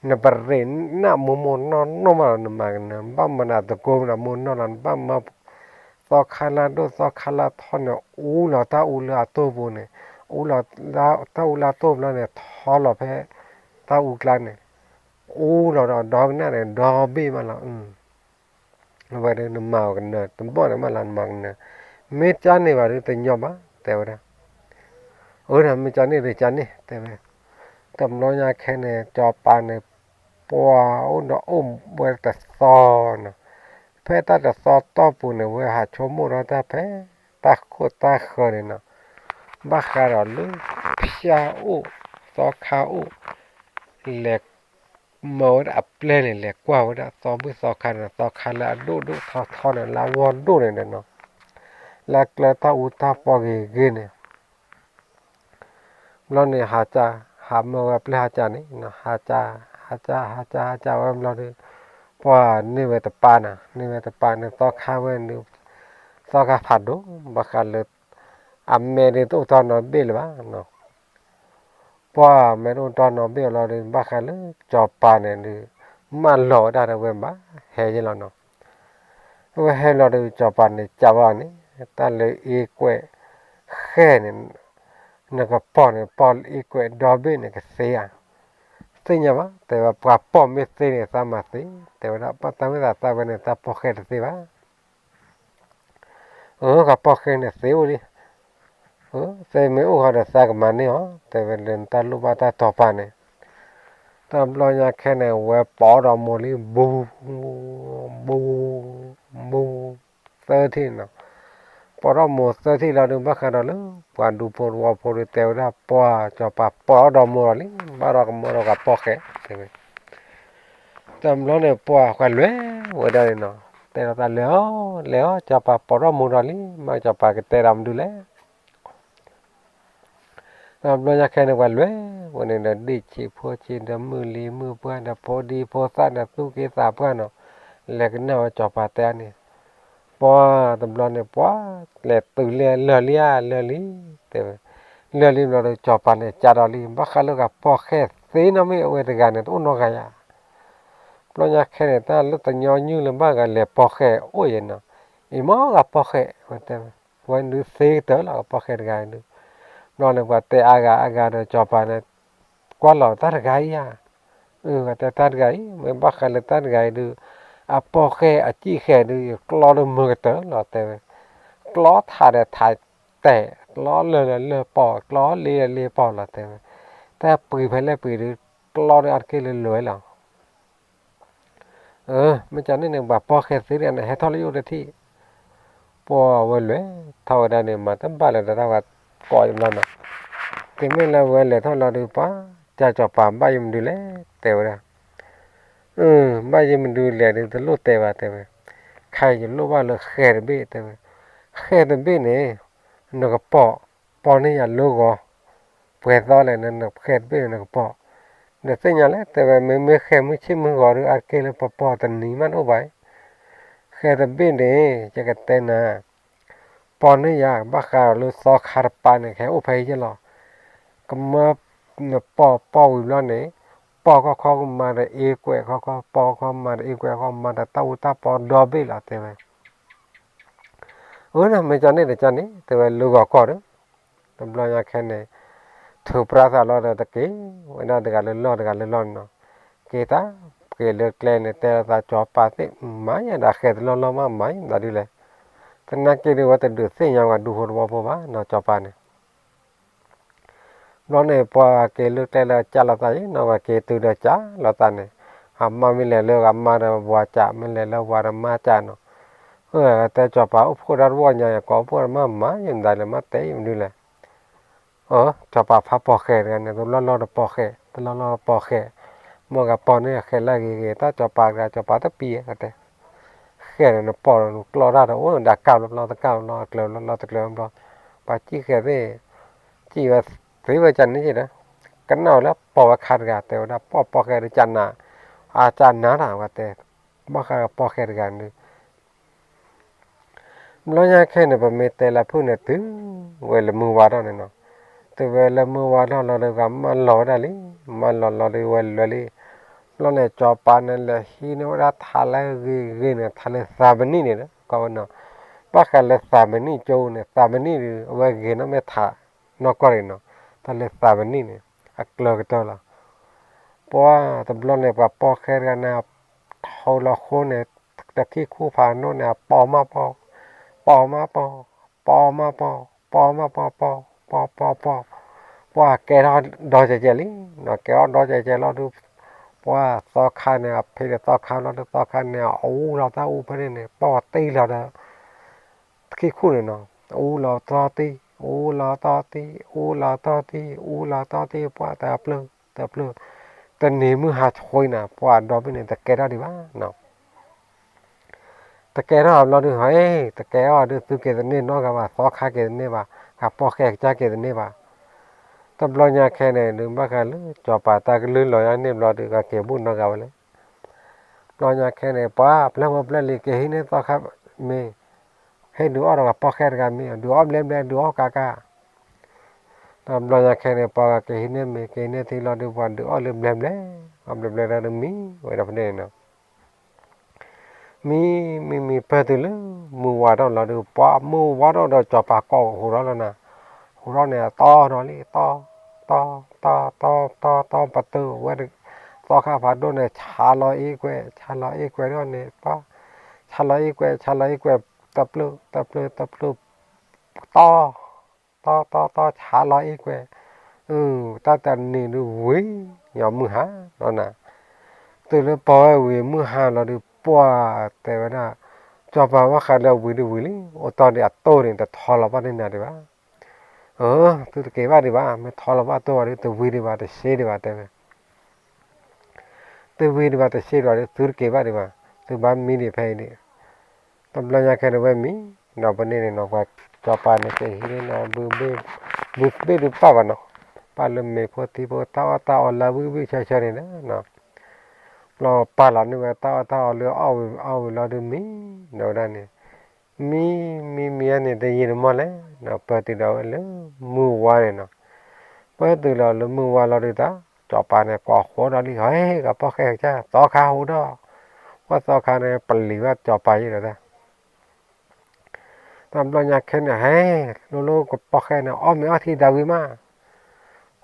နပရ့းနးမိၢ်မိၢ်နီၢ်နီၢ်မးလီၤ နမၤကနၢၤ, နဘၣ်မၤဒီးတကိးမးဒီးမိၢ်နီၢ်လီၤ, နဘၣ်မၤသီခါလၢဒိၣ်သီခါလၢထီန့ၣ် အူလီၤတၢ်အူလၢအတိၢ်ပူၤန့ၣ်, အူလီၤတၢ်အူလၢအတိၢ်ဘျီန့ၣ် ထီလီၤဖဲတၢ်အူကျါန့ၣ်, အူလီၤဒီးဒီကနၣ်န့ၣ် ဒီဘ့ၣ်မးလီၤ. အဝဲဒၣ်နမၤအီၤကနၢၤ တဘီၣ်န့ၣ်မးလီၤ နမၤကနၢၤ, မ့ၢ်ကန့ၣ်ဘၣ်ဒုးတညီဘၣ် တဲဝဲဒၣ်, အၢ မ့ၢ်ကန့ၣ်ဒုးကန့ၣ် တဲဝဲ, တဘျီညါခဲန့ၣ် စီၤပၤန့ၣ် ပှၤအိၣ်ဒီးအိၣ်ဝဲတသီနီၤ, ဖဲတၢ်တသီတီၢ်ပူၤန့ၣ် ဝဲဟးဆိကမိၣ်ဒီးတၢ်ဖဲ တၢ်ခိၣ်တၢ်ဃၢၤန့ၣ်နီၤ, ဘၣ်ဃးဒီးလၢ ဖၠၣ်အိၣ် သီခါအိၣ် လဲၤ မၢဝဲဒၣ်အပျဲၢ်န့ၣ် လဲၤကွၢ်ဝဲဒၣ်သီဘူၣ်သီခါန့ၣ် သီခါလၢအဒိၣ်ဒိၣ်ထီထီန့ၣ် လၢအဝီဒိၣ်န့ၣ်ဒီးနီၤ, လၢအကျၢၤတၢ်အူတၢ်ပီဂ့ၤဂ့ၤန့ၣ် ဘျီန့ၣ် ဟးကၢ် ဟးမၢဝဲအပျဲၢ်ဟးကၢ်န့ၣ် ဟးကၢ် ဟးကၢ် ဟးကၢ် ဟးကၢ်ဝဲဘျီဒီး ပှၤန့ၢ်ဝဲတပၤန့ၣ် န့ၢ်ဝဲတပၤန့ၣ် သီခါဝဲန့ၣ် သီခါဖးဒိၣ် ဘၣ်ဃးလၢ အမဲာ်ဒ်တအိၣ်တီနီတဘ့ၣ်လၢၤဘၣ်နီၤ ပှၤမဲာ်တအိၣ်တီနီတဘ့ၣ်လီၤဒီး ဘၣ်ဃးလၢစီၤပၤန့ၣ်ဒုး မၢလီၤဝဲဒၣ်ဒီးဝဲဘၣ် ဟဲယဲလီၤနီၤ, အဝဲဟဲလီၤဒီးစီၤပၤန့ၣ် ကးဘၣ်န့ၣ် တၢ်လၢအ့ကွဲး ဃဲၣ်န့ၣ် နကပိာ်န့ၣ် ပိာ်လၢအ့ကွဲးဒီဘ့ၣ်န့ၣ် ကသ့ဧါ, သ့ၣ်ညါဘၣ် တဲဝဲ ပှၤပိာ်မ့ၢ်သ့န့ၣ် သးမၤသ့, တဲဝဲဒၣ် တၢ်မ့ၢ်သးသးဝဲန့ၣ် တၢ်ပိာ်ဃဲၣ်တသ့ဘၣ် အၢ ကပိာ်ဃဲၣ်န့ၣ်သ့အိၣ်လံ, အၢ သ့မ့ၢ်အိၣ်ဃီဒီးသးကမၤန့ၢ်အီၤ, တဲဝဲလၢနတၢ်လိၣ်ဘၣ်တၢ်တီၤပာ်န့ၣ်, တဘျီညါခဲန့ၣ် ဝဲပိာ်ဒီးမိၢ်လံ ဘူး ဘူး ဘူး သၢထံၣ်နီၤ, ပိာ်ဒီးမိၢ်သၢထံၣ်လီၤဒီး ဘၣ်ဃးဒီးလၢ ပှၤဒူဖိတဝီဖိဒီး တဲဝဲဒၣ် ပှၤစီၤပၤပိာ်ဒီးမိၢ်ဒီးလံ ဘၣ်ဒီးကမၢဒီးကပိာ်ဃဲၣ် တဲဝဲ တဘျီန့ၣ် ပှၤကွၢ်လွဲၢ်ဝဲဒၣ်န့ၣ်နီၤ, တဲဒီးသးလဲၤအီၤ လဲၤအီၤ စီၤပၤပိာ်ထီၣ်မိၢ်ဒီးလံ မ့ၢ်စီၤပၤကတဲဒီးမနုၤလဲၣ်, တဘျီညါခဲန့ၣ် ပှၤလွဲၢ်ဝဲန့ၣ်ဒီး ဒ့ၣ်ဆံးဖိဆံးဒီး မုၢ်လံၤမုၢ်ပှၢ်ဒီး ဖိဒံဖိသၣ်ဒီး သူၣ်က့သးပှၢ်နီၤ, လဲၤကနၣ်ဝဲစီၤပၤတဲန့ၣ်, ပှၤတဘျီန့ၣ် ပှၤလဲၤတုၤလၢလၢၢ်လံဧါ လၢၢ်လံ, တဲဝဲ, လၢၢ်လံဘျီဒီး စီၤပၤန့ၣ် ကးဒီးလံ ဘၣ်ဃးလၢဂၤပိာ်ဃဲၣ်သ့နီတမ့ၢ် အဝဲတဂၤန့ၣ် တအိၣ်နီတဂၤယၤ ဘျီညါခဲန့ၣ် တၢ်လၢတညီနုၢ်လၢၤဘၣ် ဂၤလဲၤပိာ်ဃဲၣ်အိၣ်ယဲနီၤ, အံၤမ့ၢ်ဂၤပိာ်ဃဲၣ် ဝဲတဲဝဲ, ဝဲဒုးသ့ကတၢၢ်လီၤ ဂၤပိာ်ဃဲၣ်တဂၤဒုး, ဘျီန့ၣ် ပှၤတဲအါဂၤအါဂၤဒီး စီၤပၤန့ၣ် ကွၢ်လီၤတၢ်တဂၤအံၤဧါ, အၢ ပှၤတဲတၢ်တဂၤအံၤ မ့ၢ်ဘၣ်ဃးလၢတၢ်တဂၤအံၤဒုး, အပိာ်ဃဲၣ်အစံၣ်ဃဲၣ်ဒုး ယကျီဒီးမုာ်ကတၢၢ်လီၤ တဲဝဲ, ကျီထးဒီးထးတဲာ်, ကျီလၢာ်ဒီးလၢာ်ပီၢ်, ကျီလ့ဒီးလ့ပီၢ်လီၤ တဲဝဲ, တၢ်ပှံၤဖဲလဲၣ်ပှံၤဒုး ကျီဒီးအါတက့ၢ်လၢလၢာ်လီၤ အၢ မ့ၢ်ကန့ၣ်န့ၣ် ပှၤပိာ်ဃဲၣ်သ့ဒၣ်န့ၣ် ဟဲထီၣ်လၢယအိၣ်တထံၣ်, ပှၤဝဲလဲၤထီၣ်ဝဲဒၣ်န့ၣ် မၤတဘၣ်လၢၤတၢ်ဝဲကိးယဘျီနီၤ, တုၤမ့ၢ်လၢဝဲလဲၤထီၣ်လီၤဒုး ပှၤ ကၢ်စီၤပၤဘၣ်ယမနုၤလဲၣ် တဲဝဲဒၣ်, အၢ ဘၣ်ယမနုၤလဲၣ်ဒုး တလိၣ်တဲဘၣ် တဲဝဲ, ခဲအံၤယလိၣ်ဘၣ်လၢဃဲၣ်တဘ့ၣ် တဲဝဲ, ဃဲၣ်တဘ့ၣ်န့ၣ် နကပိာ်, ပိာ်န့ၢ်ယၤလၢဂီၤ ပှဲၤသီလဲၣ် နဃဲၣ်တဘ့ၣ်န့ၣ်နကပိာ်, နသ့ၣ်ညါလဲၣ် တဲဝဲ မ့မ့ၢ်ဃဲၣ်မုၢ်ဆ့ၣ်မုၢ်ဂီၤဒုး အါတက့ၢ်လၢပပိာ်တနံၤမးတအိၣ်ဘၣ်, ဃဲၣ်တဘ့ၣ်န့ၣ် ယကတဲနၤ, ပီၢ်န့ၣ်ယၤ ဘၣ်ဃးဒီးလၢသီခါတပၤန့ၣ် ကဟဲအိၣ်ဖဲအံၤယဲလီၤ. ကမၢနပီၢ်ပီၢ်ဝံၤဘျီန့ၣ် ပီၢ်ခီခီကမၤဒီးအ့ကွဲးခီခီ ပီၢ်ခီခီ မၤဒီးအ့ကွဲးခီ မၤဒီးတၢ်အူတၢ်ပီဒီဘ့ၣ်လီၤ တဲဝဲ. အၢ နမ့ၢ်ကန့ၣ်တကန့ၣ် တဲဝဲ လၢဂီၤကီၢ်ဒီး တဘျီညါခဲန့ၣ် ထုးပြါသးလီၤဒီးတက့ၤဝဲဒၣ်တဂၤလၢလီၢ်တဂၤလၢလီၢ်န့ၣ်နီၤ. က့ၤတၢ်က့ၤလၢကျဲန့ၣ် တဲလိာ်သး စီၤပၤသ့ၣ် မၤယဲဒၣ်ဃဲၤတလီၢ်လီၢ်မး မၤယဲဒၣ်ဒုလဲၣ်. သနာ်က့ဒုးဝဲတဒုးသ့ၣ်ညါဝဲဒူဖိတဝီဖိဘၣ်နီၤ စီၤပၤန့ၣ် ဘျီန့ၣ် ပှၤက့ၤလၢကျဲလၢအကၢ်လိာ်သးယဲနီၤ ပှၤက့ၤတုၤဒီးကၢ်လိာ်သးန့ၣ် အမါမ့ၢ်လဲၤလၢအမါဒီးဝၤကၢ် မ့ၢ်လဲၤလၢဝၤဒီးမါကၢ်နီၤ. အၢ တဲစီၤပၤအိၣ်ဖှိၣ်တၢ်တဝီညါ ယကိးအိၣ်ဖှိၣ်တၢ်မး မၤယဲဒၣ်လဲၣ် မၤတဲယဲဒၣ်ဒုလဲၣ်. အၢ စီၤပၤဖးပီၢ်ဃဲၤတဂၤန့ၣ် တလီၢ်လီၢ်တပီၢ်ဃဲၤ တလီၢ်လီၢ်တပီၢ်ဃဲၤ မ့ၢ်ဂၤပီၢ်န့ၣ်ဃဲၤလၢအဂ့ၤဂ့ၤ တၢ်စီၤပၤတဂၤ စီၤပၤတပံၤတဲ ဃဲၤန့ၣ်နပီၢ်ဒီးနကျီၢ်တၢ်ဒီး အိၣ်ဒၣ်ကၢ်လီၤလီၢ်တကျၢၤလီၢ်တကျၢၤဘျီ ပှၤကံၣ်ဃဲၤသ့ၣ် ကံၣ်ဝဲသ့ဝဲကန့ၣ်က့ဒီး ကနၣ်ဝဲလၢပီၢ်ဝဲခါတဂၤ တဲဝဲဒၣ် ပီၢ်ပီၢ်ဃဲၤဒီးကနၣ် အကနၣ်တၢ်ဝဲတဲ ဘၣ်ဃးပီၢ်ဃဲၤတဂၤန့ၣ် ဘျီညါခဲန့ၣ် ပမ့ၢ်တဲလၢဖုၣ်န့ၣ် တုၤဝဲလၢမုၢ်ဝါထီၣ်န့ၣ်နီၤ. တုၤဝဲလၢမုၢ်ဝါထီၣ်လီၤဒီး ဂၤမၢလီၤဝဲဒၣ်လံ, မၢလီၤလီၤဒီးဝဲလဲၤလံ. ဘျီန့ၣ် စီၤပၤန့ၣ် လဲၤဟံးန့ၢ်ဝဲဒၣ်ထးလၢအဂ့ၤဂ့ၤန့ၣ် ထးလၢသးမနံၣ်န့ၣ်ဒီး ကိးဝဲနီၤ. ဘၣ်ဃးလၢသးမနံၣ်ကၠိန့ၣ် သးမနံၣ်ဒီး အဝဲဂ့ၤနီၣ်မ့ၢ်ထးနီၢ်ကီၢ်န့ၣ်နီၤ. ထးလၢသးမနံၣ်န့ၣ် အကျၢၤကတၢၢ်လီၤ. ပှၤတဘျီန့ၣ် ပှၤပီၢ်ဃဲၤတဂၤန့ၣ် ထိးလီၤဃိန့ၣ် တခံခူၣ်ဖးဒိၣ်န့ၣ် အပီၢ်မးပီၢ်, ပီၢ်မးပီၢ်, ပီၢ်မးပီၢ်, ပီၢ်မးပီၢ်ပီၢ်, ပီၢ်ပီၢ်ပီၢ်, ပှၤကဲထီၣ်ဒီကဲကဲလံ, ကဲထီၣ်ဒီကဲကဲလီၤဒီး ပှၤသီခါန့ၣ် အဖံးဒီးသီခါလီၤဒီး သီခါန့ၣ် အအူလီၤတၢ်အူဖဲန့ၣ်န့ၣ် ပီၢ်တံၢ်လီၤဒီး တခံခူၣ်န့ၣ်နီၤ, အူလီၤတီၢ်တံၢ်, အူလီၤတီၢ်တံၢ်, အူလီၤတီၢ်တံၢ်, အူလီၤတီၢ်တံၢ်, ပှၤတၢ်ပျၢၤ တၢ်ပျၢၤ, တနံၤမုၢ်ဟါဆှံနၤ ပှၤဒီဘ့ၣ်န့ၣ် တကဲထီၣ်ဒံးဘၣ်နီၤ. တကဲထီၣ်ဘျီဒုး ဟဲ တကဲထီၣ်ဒုး သုက့ၤသန့ၢ်နီတဂၤဘၣ်, သီခါက့ၤသန့ၢ်ဘၣ်, ဂၤပီၢ်ဃဲၤကစၢ်က့ၤသန့ၢ်ဘၣ်. တဘျီညါခဲန့ၣ်ဒုး ဘၣ်ဃးလၢစီၤပၤတၢ်ကလုၢ်လီၤယါန့ၣ်ဘျီဒုး ဂၤက့ၤဘူၣ်နီတဂၤဝဲလဲၣ်. ဘျီညါခဲန့ၣ် ပှၤပျဲၢ်ဖိပျဲၢ်လံၤ က့ၤဟံးန့ၢ်သီခါမ့ၤ, ဟဲဒုးအီၣ်ဒီးဂၤပီၢ်ဃဲၤတဂၤမ့ၤ, ဒုးအီၣ်ဘျဲဘျဲ ဒုးအီၣ်ကးကး တဘျီညါခဲန့ၣ် ပှၤက့ၤဟံးန့ၢ်မ့ၤ က့ၤဟံးန့ၢ်ထံလီၤဒုး ပှၤဒုးအီၣ်လၢဘျဲဘျဲ, အီၣ်ဘျဲဘျဲဒီးမံဝဲဒၣ်ဖဲန့ၣ်နီၤ. မံ မံ မံ ပၢၢ်တုၤလၢ မုၢ်ဝါထီၣ်လီၤဒုး ပှၤမုၢ်ဝါထီၣ်ဒီးစီၤပၤကိးဟူးထီၣ်လီၤနၤ, ဟူးထီၣ်န့ၣ် တီၢ်နီၤလံ တီၢ်, တီၢ်, တီၢ်, တီၢ်, တီၢ်, တီၢ် ပတုာ်ဝဲ သီခါဖးဒိၣ်န့ၣ် ဆါလီၤအ့ကွဲး ဆါလီၤအ့ကွဲးဒီးန့ၣ် ပှၤ ဆါလီၤအ့ကွဲး ဆါလီၤအ့ကွဲး တပျၢၤ တပျၢၤ တပျၢၤ တီၢ် တီၢ် တီၢ် တီၢ် ဆါလီၤအ့ကွဲး, တၢ်တနံၤဒုးဝံၤ ယီၤမုၢ်ဟါလီၤနၤ. တုၤလၢပီၢ်ဝဲဝံၤမုၢ်ဟါလီၤဒုး ပှၤတဲဝဲဒၣ် စီၤပၤဘၣ်ဃးလၢဝံၤဒုးဝံၤလံ, အိၣ်တီၢ်ဒံးအတိၢ်န့ၣ် တထီလီၤဘၣ်န့ၢ်နၤဒံးဘၣ်. အၢ သုတက့ၤဘၣ်ဒံးဘၣ်, မ့ၢ်ထီလီၤဘၣ်တိၢ်ဝဲဒုး တဝံၤဒံးဘၣ် တဆ့ဒံးဘၣ်တဲဝဲ တဝံၤဒံးဘၣ် တဆ့ဒံးဘၣ်ဒီး သုတက့ၤဘၣ်ဒံးဘၣ်, သုဘၣ်မံဒံးဖဲအံၤဒံး. တဘျီညါခဲန့ၣ် ဝဲမံ, ဒီးပန့ၣ်န့ၣ်နီၤ ပှၤစီၤပၤန့ၣ် ကဟံးန့ၢ်နီၤ ဘုဘ့ၣ်ဒုးပာ်ဘၣ်နီၤ, ပာ်လၢမ့ၤဖိသံဖိ တၢ်အီၣ်တၢ်အီလၢဝံၣ်ဝံၣ်ဆၢဆၢန့ၣ်လီၤ. ဘျီပာ်လီၤန့ၢ်ဝဲတၢ်အီၣ်တၢ်အီလၢအီၣ်ဝံၤအီၣ်ဝံၤလီၤဒုးမံ, ဒီးဝဲဒၣ်န့ၣ် မံ မံ မံန့ၣ် တယံာ်တမီၢ်လဲၣ်နီၤ ပၢၢ်တုၤဒီးဝဲလၢမုၢ်ဝါန့ၣ်နီၤ. ပၢၢ်တုၤလီၤလၢမုၢ်ဝါလီၤဒုးတၢ် စီၤပၤန့ၣ် ကိးဃီဒီးလံ ဟဲ ဂၤပီၢ်ဃဲၤကစၢ် သီခါဟူးထီၣ်, ပှၤသီခါန့ၣ် ပလံၤဘၣ်စီၤပၤယံၤဒီးတၢ် တဘျီညါခဲန့ၣ် ဟဲ လိၤလိၤကပီၢ်ဃဲၤန့ၣ် အီၣ်မ့ၤအီထံဒၣ်ဝံၤမး,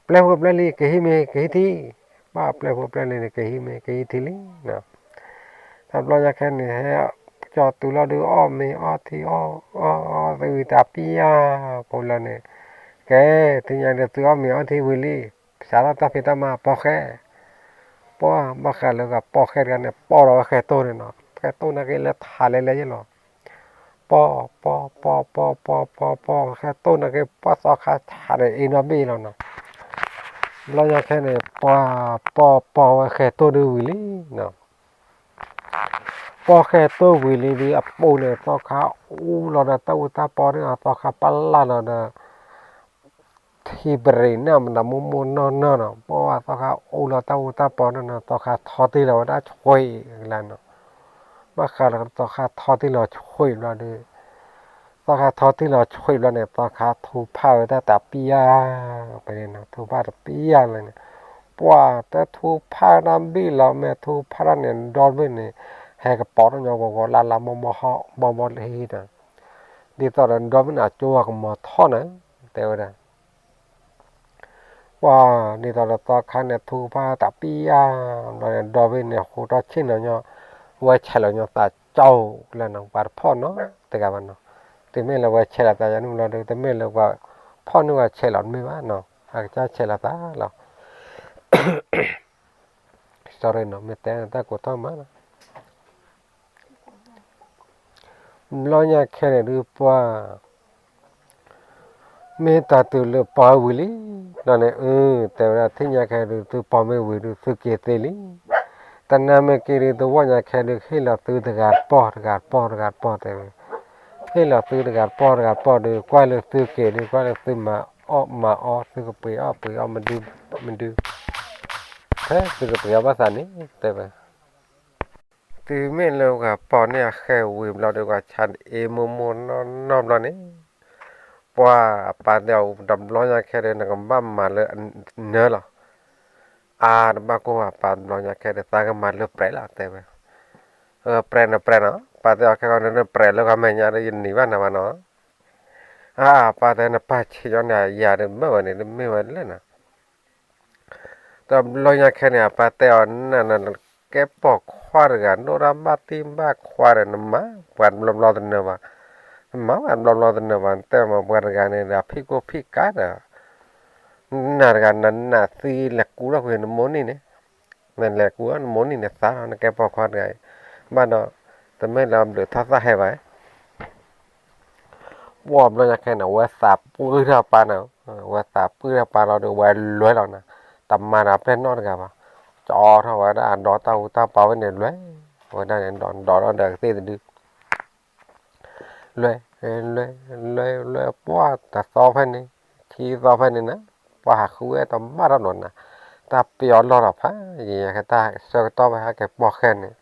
ပျဲၢ်ဖိပျဲၢ်လံၤ ကဟံးမ့ၤကဟံးထံ, ဘၣ်ပျဲၢ်ဖိပျဲၢ်လံၤန့ၣ် ကဟံးမ့ၤကဟံးထံလံနီၤ. တဘျီညါခဲန့ၣ် ဟဲ ကၠီၤတုၤလီၤဒုး အီၣ်မ့ၤအီထံ အီၣ် အီၣ် အီၣ်သဝံၤတၢ်ပံယါဖိလၢာ်န့ၣ်, ကဲ ထံၣ်ညါဒီးသုအီၣ်မ့ၤအီထံဝံၤလံ, စးထီၣ်တၢ်ဖံးတၢ်မၤပီၢ်ဃဲၤ, ပှၤဘၣ်ဃးလၢဂၤပီၢ်ဃဲၤတဂၤန့ၣ် ပီၢ်ဒီးဝဲဃဲၤတိၢ်န့ၣ်နီၤ, ဃဲၤတိၢ်နာ်က့လၢထးလဲၤလဲၤယဲလီၤ. ပီၢ် ပီၢ် ပီၢ် ပီၢ် ပီၢ် ပီၢ် ပီၢ် ဃဲၤတိၢ်နာ်က့ ပှၤသီခါဆးဒီးအ့နီၣ်ဘ့ၣ်လီၤနီၤ. ဘျီညါခဲန့ၣ် ပှၤပီၢ်ပီၢ်ဝဲဃဲၤတိၢ်ဒုးဝံၤလံနီၤ. ပီၢ်ဃဲၤတိၢ်ဝံၤလံဒုး အပူၤန့ၣ် သီခါအူလီၤဒီးတၢ်အူတၢ်ပီန့ၣ် သီခါပလၢ်လီၤဒီး ထံပရံးန့ၣ်မနုၤမိၢ်မိၢ်နီၢ်နီၢ်နီၤ, ပှၤသီခါအူလီၤတၢ်အူတၢ်ပီန့ၣ်နီၤ သီခါထီတ့ၢ်လီၤဝဲဒၣ်ဆွံကလါနီၤ. ဘၣ်ဃးလၢသီခါထီတ့ၢ်လီၤဆွံဘျီဒီး သီခါထီထံၣ်လီၤဆှံဘျီန့ၣ် သီခါထူဖးဝဲဒၣ်တၢ်ပံယၢ်, ပန့ၣ်နီၤ ထူဖးတပံယၢ်လၢန့ၣ်, ပှၢ်တထူဖးတၢ်ဘံၣ်လီၤ မ့ၢ်ထူဖးတၢ်န့ၣ် ဒီဘ့ၣ်န့ၣ် ဟဲကပီၤထီၣ်ညီဂီၤဂီၤလၢ်လၢ် မီၢ်မီၢ်ဟီၣ် မီၢ်မီၢ်လၢဟံၣ်နီၤ, ဒ်သိးဒီးဒီဘ့ၣ်န့ၣ် အကၠိအကမီၤထီၣ်န့ၣ် တဲဝဲဒၣ် ပှၢ်ဒ်သိးဒီးသီခါန့ၣ် ထူဖးတၢ်ပံယၢ်ဘျီန့ၣ် ဒီဘ့ၣ်န့ၣ် ဟူထီၣ်ဆ့ၣ်နီၤညီ, ဝဲဆဲးလီၤညီသးကၠိလၢနီၤ ပှၤတဖီၣ်နီတဂၤဘၣ်နီၤ, တုၤမ့ၢ်လၢဝဲဆဲးလီၤသးယၤန့ၣ်ဘျီဒီး တမ့ၢ်လၢပှၤဖီၣ်န့ၢ်ဝဲဆဲးလီၤတမ့ၢ်ဘၣ်နီၤ အကစၢ်ဆဲးလီၤသးလီၤ sorry နီၤ မ့ၢ်တဲတၢ်ကိးထီၣ်မးနီၤ, ဘျီညါခဲန့ၣ်ဒုးပှၢ် မ့ၢ်တၢ်တုၤလၢပီၤဝံၤလံ, ဘျီန့ၣ်အၢ တဲဝဲဒၣ် ထံၣ်ညါခဲဒုး သုပီၤမ့ၢ်ဝံၤဒုး သုက့ၤသ့လံ, တနၢ်မ့ၢ်က့ၤဒုး တဝီညါခဲဒုး ဟ့ၣ်လီၤသုတဂၤတပီၢ် တဂၤတပီၢ် တဂၤတပီၢ် တဲဝဲ, ဟ့ၣ်လီၤသုတဂၤတပီၢ် တဂၤတပီၢ်ဒုး ကွၢ်လၢသုက့ၤဒုး ကွၢ်လၢသုမၤအီၣ်မၤအီ သုကပှ့ၤအီၣ်ပှ့ၤအီမဒု မဒု ဖဲသုကပှ့ၤအီၣ်ဘၣ်သးန့ၣ် တဲဝဲ တုၤမ့ၢ်လၢပှၤပီၤန့ၢ်အဃဲဝံၤဘျီဒီး ပှၤဆါအ့မိၢ်မိၢ်နီၢ်နီၢ်ဘျီန့ၣ်, ပှၢ်အပၢ်တဲအီၤ တဘျီညါခဲဒီး နကဘၣ်မၤလၢအနၢလီၤ, အါ တဘၣ်ကိၢ်ဘၣ် ပၢ်တဘျီညါခဲဒီး သးကမၤလၢပြဲးလီၤ တဲဝဲ, ပြဲးနပြဲးနီၤ ပၢ်တဲအီၤ ခဲကီးနပြဲးလၢကီၢ်မဲာ်ညါဒီး ယနံၤဘၣ်နၤဘၣ်နီၤ, အါ ပၢ်တဲနပၢ်ဆံးညီန့ၣ် ယၤဒီးမ့ၢ်ဝဲန့ၣ် တမ့ၢ်ဝဲလၢနီၤ တဘျီညါခဲန့ၣ် အပၢ်တဲအီၤ န နကဲပိာ်ခွါတဂၤ ဒိၣ်တၢ်ဘၣ်တံၢ်ဘၣ်ခွါဒီး နမၤပှၤတဘျီဘျီတနၢၤဘၣ်, နမၤပှၤတဘျီဘျီတနၢၤဘၣ် နတဲမၤပှၤတဂၤန့ၣ်ဒီး အဖံးကိၢ်ဖံးကါဒီး နတဂၤနနၢ်သံလဲၤကူထီၣ်ကွံာ်နမိၢ်နံၣ်န့ၣ်, နလဲၤကူထီၣ်နမိၢ်နံၣ်န့ၣ်သးလီၤ နကဲပိာ်ခွါတဂၤအံၤ, ဘၣ်ဒီး တမ့ၢ်လၢအဘျုးထီၣ်သၣ်ဟဲဘၣ် ပှၢ်ဘျီညါခဲန့ၣ် အဝဲသးပှၢ်ထီၣ်ပၢ်န့ၣ်, အဝဲသးပှၢ်ထီၣ်ပၢ်လီၤဒီး ဝဲလွဲလီၤန့ၣ်, တမၤဒီးအပျဲၢ်နီတဂၤဘၣ်, ကၠီထီၣ်ဝဲဒၣ်အဒီတၢ်အူတၢ်ပီဝဲန့ၣ်လွဲ, ဝဲဒၣ်န့ၣ်ဒီးဒီးဒီးကသ့ၣ်တဒု လွဲ, လွဲ, လွဲ, လွဲ, ပှၢ်တသီဖဲန့ၣ်, ခံသီဖဲန့ၣ်န့ၣ်, ပှၢ်ဟးဃုဝဲတဘၣ်ထီၣ်နီၤန့ၣ်, တၢ်ပယီၤလီၢ်ထီၣ်ဖးယံၤ ယကတၢ်ဆၢကတီၢ်ဖဲဟဲက့ၤပိာ်ဃဲန့ၣ်,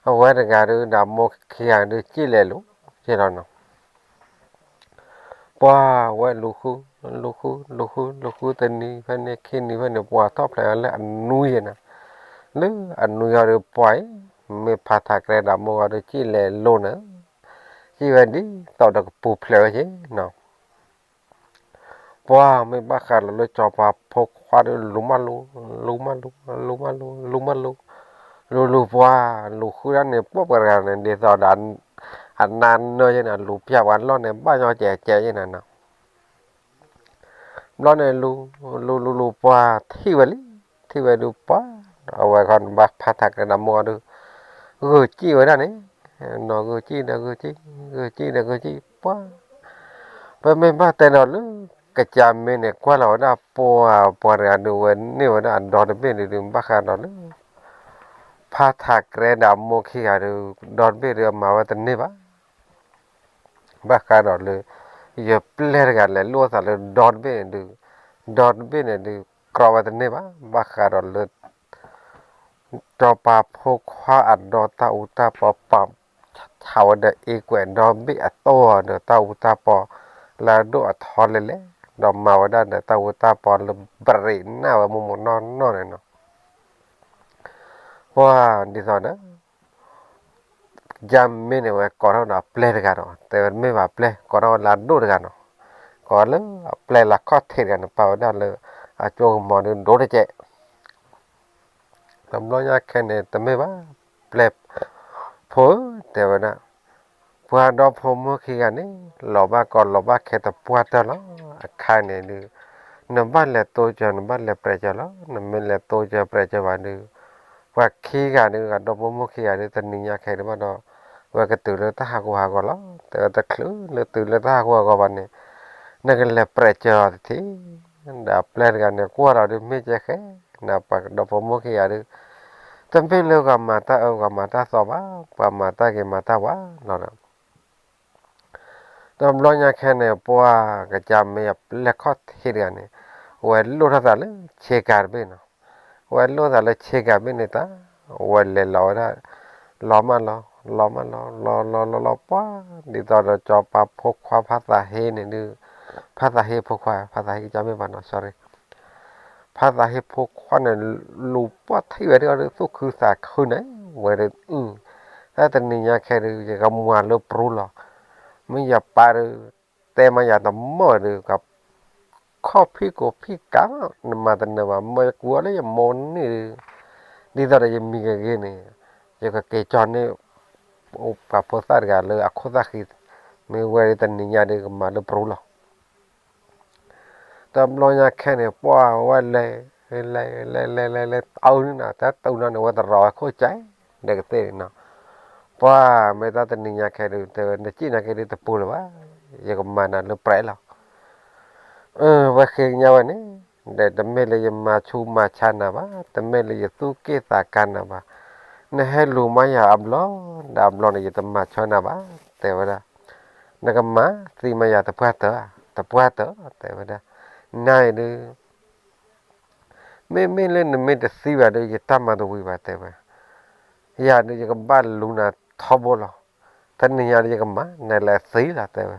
အဝဲတဂၤဒုးဒီးမိၢ်ခံဂၤဒုးစံၣ်လဲၤလိၤ, က့လီၤနီၤ ပှၢ်ဝဲလူၤဃု, လူၤဃု, လူၤဃု, လူၤဃုတနံၤဖဲန့ၣ် ခံနံၤဖဲန့ၣ် ပှၢ်ထီၣ်ဖျဲးလၢအနွံယဲၢ်န့ၣ်, လၢအနွံယဲၢ်ဒီးပှၢ်အံၤ, မ့ၢ်ဖးထးကရဲဒီးမိၢ်ဂီၤဒီးစံၣ်လဲၤလိၤန့ၣ်, စံၣ်ဝဲဒ်သိးဒီးကပူၤဖျဲးဝဲက့နီၤ ပှၢ်မ့ၢ်ဘၣ်ဃးဒီးလၢစီၤပၤဖိခွါဒီးလူၤမၢ်လူၤ, လူၤမၢ်လူၤ, လူၤမၢ်လူၤ, လူၤမၢ်လူၤ, လူၤလူၤပှၢ်, လူၤဃုဒၣ်န့ၣ် ပှၢ်ပှၤတဂၤန့ၣ် ဒ်သိးဒီး အနါနၢယဲန့ၣ် လူၤပျၢ်ပှၤလီၢ်န့ၣ် ဘၣ်ညီကဲးကဲးယဲန့ၣ်နီၤ ဘျီန့ၣ်လူၤ, လူၤလူၤလူၤပှၢ်ထံၣ်ဝဲလံ, ထံၣ်ဝဲဒုးပှၢ်, အဝဲခီနဘၣ်ဖးထးကရဲဒီးမိၢ်ဂီၤဒီး, ဂုာ်စံၣ်ဝဲဒၣ်န့ၣ်, နီၤဂုာ်စံၣ်ဒီးဂုာ်စံၣ်, ဂုာ်စံၣ်ဒီးဂုာ်စံၣ်ပှၢ် ပမ့ၢ်ဘၣ်တဲဒီးလၢ ကစၢ်မ့ၢ်န့ၣ် ကွၢ်လီၤဝဲဒၣ်ပှၤပှၤတဂၤဒုးဝဲန့ၢ်ဝဲဒၣ်အဒီတဘ့ၣ်ဒုး ဘၣ်ဃးဒီးလၢ ဖးထးကရဲဒီးမိၢ်ခံဂၤဒုး ဒီတဘ့ၣ်ဒုးအမၤဝဲတန့ၢ်ဘၣ်. ဘၣ်ဃးဒီးလၢ ယပျဲၢ်တဂၤလဲၤလိၣ်သးလၢဒီတဘ့ၣ်န့ၣ်ဒုး, ဒီတဘ့ၣ်န့ၣ်ဒုး ကြီဝဲတန့ၢ်ဘၣ်. ဘၣ်ဃးဒီးလၢ စီၤပၤဖိခွါအဒီတၢ်အူတၢ်ပီ ပာ်ဆါဝဲဒီးအ့ကွဲးဒီဘ့ၣ်အတီၢ်ဒီးတၢ်အူတၢ်ပီ လၢအဒိၣ်အထီလဲၣ်လဲၣ်, ဒီးမၤဝဲဒၣ်ဒီးတၢ်အူတၢ်ပီလၢဘရံးနၢ်ဝဲမိၢ်မိၢ်နီၢ်နီၢ်န့ၣ်နီၤ. ပှၤဒ်သိးဒီး ကစၢ်မ့ၢ်န့ၣ်ဝဲကိးထီၣ်ဒီးအပျဲၢ်တဂၤဒီး တဲဝဲတမ့ၢ်ဘၣ်ပျဲၢ် ကိးထီၣ်ဝဲလၢအဒိၣ်တဂၤနီၤ. ကိးလၢအပျဲၢ်လၢခီၣ်ထံးတဂၤန့ၣ် ပာ်ဝဲဒၣ်လၢအကၠိကမီၤဒုးဒိၣ်တကဲး တဘျီညါခဲန့ၣ် တမ့ၢ်ဘၣ်ပျဲၢ် ဖိဧၢ တဲဝဲဒၣ်, ပှၤဒီဖိမိၢ်ခံဂၤန့ၣ် လီၤဘၣ်ကီလီၤဘၣ်ခဲတပှၢ်တၢၢ်လီၤ. အခါန့ၣ်ဒုး နဘၣ်လဲၤတိစၢၤ နဘၣ်လဲၤပြဲးစၢၤလီၤ. နမ့ၢ်လဲၤတိစၢၤပြဲးစၢၤဘၣ်ဒုး ပှၤခံဂၤဒုး အဒီဖိမိၢ်ခံဂၤဒုး တနံၤညါခဲဒုးဘၣ်ဒီး ဝဲကတုၤလၢတၢ်ဟးဂူာ်ဟးဂီၤလီၤ. တဲဝဲတချုးလၢတုၤလၢတၢ်ဟးဂူာ်ဟးဂီၤဘၣ်န့ၣ် နကလဲၤပြဲးစၢၤအီၤတထံၣ် ဒီးအပျဲၢ်တဂၤန့ၣ် ကွၢ်လီၤဒုး မ့ၢ်ကဲဃဲ နပှၤဒီဖိမိၢ်ခံဂၤဒုး တမ့ၢ်လၢပှၤမၤတၢ်အၢ ပှၤမၤတၢ်သီဘၣ်, ပှၤမၤတၢ်ဂ့ၤမၤတၢ်ဝါလီၤဒီး တဘျီညါခဲန့ၣ် ပှၤကစၢ်မ့ၢ်အပျဲၢ်ခီၣ်ထံးတဂၤန့ၣ် ဝဲလိၣ်ထီၣ်သးလၢဆ့ကၤတဘ့ၣ်နီၤ. ဝဲလိၣ်သးလၢဆ့ကၤဘ့ၣ်န့ၣ်တၢ် ဝဲလဲၤလီၤဝဲဒၣ် လီၤမၢ်လီၤ လီၤမးလီၤ လီၤလီၤလီၤလီၤပှၢ်, ဒ်သိးဒီးစီၤပၤဖိခွါဖါသးဟ့န့ၣ်ဒုး, ဖါသးဟ့ဖိခွါ ဖါသးဟ့ကစၢ်မ့ၢ်ဘၣ်နီၤ sorry, ဖါသးဟ့ဖိခွါန့ၣ် လူၤပှၢ်ထံၣ်ဝဲဒၣ်ဒီးသူၣ်ခုသးခုန့ၣ်, ဝဲဒၣ်, တၢ်တနံၤညါခဲဒုး ယကမၤလၢပရူလီၤ, မ့ၢ်ယပၢ်ဒုး တဲမၤယၤတမီၢ်ဒုး က ခီၣ်ဖံးကိးဖံးကါ, နမၤတနၢၤဘၣ် မၢယကူအီၤလၢယမိၢ်န့ၣ်ဒုး, ဒ်သိးဒီးယမံၤကဂ့ၤန့ၣ်, ယကက့ၤကၠီန့ၢ် ပှၤဖိသၣ်တဂၤလၢအခိၣ်သၣ်ဃံ, မ့ၢ်ဝဲဒၣ်တနံၤညါဒုးကမၤလၢပရူလီၤ. တဘျီညါခဲန့ၣ် ပှၢ်ဝဲလဲၤ, လဲၤလဲၤလဲၤလဲၤလဲၤလဲၤတအုးန့ၣ်နီၤ, တၢ်တအုးနီၤန့ၣ် ဝဲတရီဝဲခိၣ်ကဲ, ဒီးကသ့ၣ်န့ၣ်နီၤ, ပှၢ်မ့ၢ်တၢ်တနံၤညါခဲဒုး တဲဝဲ နစံၣ်နာ်က့ဒုးတပူၤလၢၤဘၣ်, ယကမၤနၤလၢပြဲးလီၤ. ဝဲဃ့ကညးဝဲန့ၣ်, ဒီးတမ့ၢ်လၢယမၤဆူးမၤဆါနၤဘၣ်, တမ့ၢ်လၢယသူၣ်က့ၣ်သးကါနၤဘၣ်, နဟဲလူၤမၤယၤအဘျီ, ဒီးအဘျီန့ၣ် ယတမၤဆၢနၤဘၣ်, တဲဝဲဒၣ်, နကမၤသံမၤယၤတပှၢ်တၢၢ်, တပှၢ်တၢၢ်, တဲဝဲဒၣ်, နၤအံၤဒုး မ့မ့ၢ်လၢနမ့ၢ်တသံဘၣ်ဒီး ယတၢ်မၤတဝံၤဘၣ် တဲဝဲ, ယၤဒုးယကဘၣ်လူၤနၤထီဘိလီၤ, တနံၤညါဒုးယကမၤနၤလၢအသံလီၤ တဲဝဲ,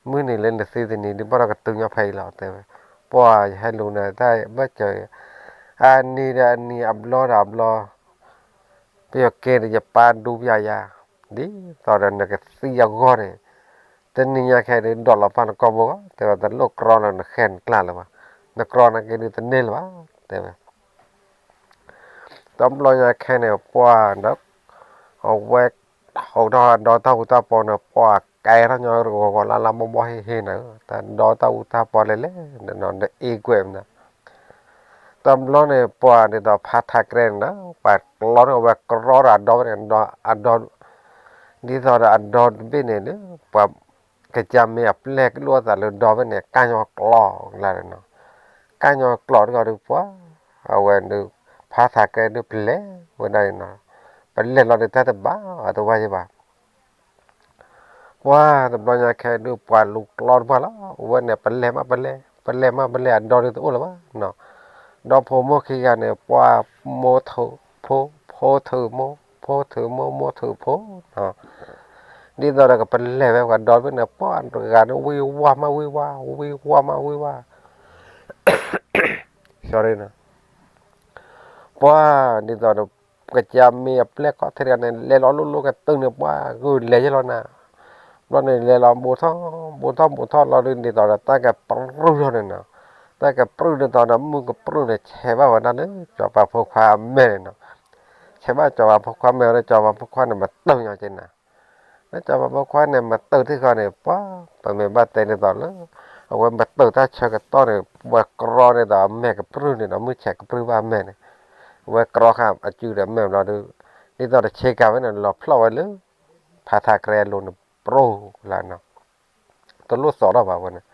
မုၢ်နံၤလၢနသံတနံၤဒုး ဘၣ်ဒီးကတုၤညီဖဲအံၤလီၤ တဲဝဲ, ပှၢ်ယဟဲလူၤနၤတၢ်ဘၣ်စၢၤ, အနံၤဒီးအနံၤအဘျီဒီးအဘျီ, ပယီၤကဲဒီးယပၢ်ဒူပယၤယၤ, ဒ်သိးဒီးနကသံအဂီၢ်န့ၣ်, တနံၤညါခဲဒုးဒိးလီၤပၢ်နကိာ်ဘိဂီၢ် တဲဝဲ, တလိၣ်ကြီလၢနဃဲနကျါလၢၤဘၣ်, နကြီနာ်က့ဒုးတန့ၢ်လၢၤဘၣ် တဲဝဲ. တဘျီညါခဲန့ၣ် ပှၢ်ဒီး အဝဲ ဟိးထီၣ်ဒီးတၢ်အူတၢ်ပီန့ၣ် ပှၢ်ကဲထီၣ်ညီဂီၤဂီၤလၢ်လၢ်ဘီဘီဟ့ၣ်ဟ့ၣ်န့ၣ်, တၢ်ဒီးတၢ်အူတၢ်ပီလဲၤလဲၤန့ၣ်နီၤ ဒီးအ့ကွဲးမနုၤ, တဘျီန့ၣ် ပှၢ်ဒ်သိးဖါထးကဲန့ၣ်ဒီး ပှၢ်ကျီန့ၣ် အဝဲကြီဒီးအဒီဖဲန့ၣ်, အဒီ, ဒ်သိးဒီးအဒီတဘ့ၣ်န့ၣ်ဒီး ပှၤ ကစၢ်မ့ၢ်အပျဲၢ်ကလိၣ်အသးလၢဒီဖဲန့ၣ် ကၢ်ညီကျီကလါန့ၣ်နီၤ, ကၢ်ညီကျီတဂီၤဒီးပှၢ်, အဝဲဒုး ဖါထးကဲဒုးပလဲၤဝဲဒၣ်န့ၣ်နီၤ, ပလဲၤလီၤဒီးတၢ်တဘၣ်အတဝါယဲဘၣ် ပှၢ်တဘျီညါခဲဒုးပှၢ်လူၤကျီတပှၢ်လီၤ, အဝဲန့ၣ်ပလဲၤမးပလဲၤ, ပလဲၤမးပလဲၤ အဒီဒုးတအိၣ်လၢၤဘၣ်နီၤ, ဒီဖိမိၢ်ခံဂၤန့ၣ် ပှၢ်မိၢ်ထုးဖိ, ဖိထုးမိၢ်, ဖိထုးမိၢ်, မိၢ်ထုးဖိနီၤ, ဒ်သိးဒီးကပလဲၤဝဲပှၤဒီဖဲန့ၣ် ပှၢ်တဂၤန့ၣ် ဝံၢ်ဝါမးဝံၢ်ဝါ, ဝံၢ်ဝါမးဝံၢ်ဝါ sorry နီၤ, ပှၢ်ဒ်သိးဒီး ကစၢ်မ့ၢ်အပျဲၢ်ခီၣ်ထံးတဂၤန့ၣ် လဲၤလီၤလိၣ်လိၣ်ကတုၤန့ၣ် ပှၢ်ဂုာ်လဲၤယဲလီၤနၤ, ဘျီန့ၣ်လဲၤလီၤဘူးထီၣ်, ဘူးထီၣ်ဘူးထီၣ်လီၤဒုး ဒ်သိးဒီးတၢ်ကပြုၢ်ထီၣ်န့ၣ်နီၤ, တၢ်ကပြုၢ်ဒ်သိးဒီးမုၢ်ကပြုၢ်န့ၣ် ဆဲးဘၣ်ဝဲဒၣ်လၢစီၤပၤဖိခွါအမဲာ်န့ၣ်နီၤ, ဆဲးဘၣ်စီၤပၤဖိခွါမဲာ်ဝဲဒီး စီၤပၤဖိခွါန့ၣ် မတုၤညီက့နၤ လၢစီၤပၤဖိခွါန့ၣ် မတုၤထံၣ်ဃီန့ၣ် ပှၢ် ပမ့ၢ်ဘၣ်တဲဒ်သိးလၢ အဝဲမတုၤတၢ်ဆၢကတီၢ်န့ၣ် ဝဲကြီဒ်သိးအမဲာ်ကပြုၢ်န့ၣ်ဒီး မုၢ်ဆဲးကပြုၢ်ဘၣ်အမဲာ်န့ၣ်, ဝဲကြီဃာ်အစုဒီးအမဲာ်ဘျီဒုး, ဒ်သိးဒီးဆ့ကၤဝဲန့ၣ် လီၤဖျီၣ်ဝဲလၢ ဖါထးကဲအလိၤန့ၣ် ပြူလၢနီၤ, တလိၣ်သီၣ်ထီၣ်ဘၣ်ဝဲန့ၣ်,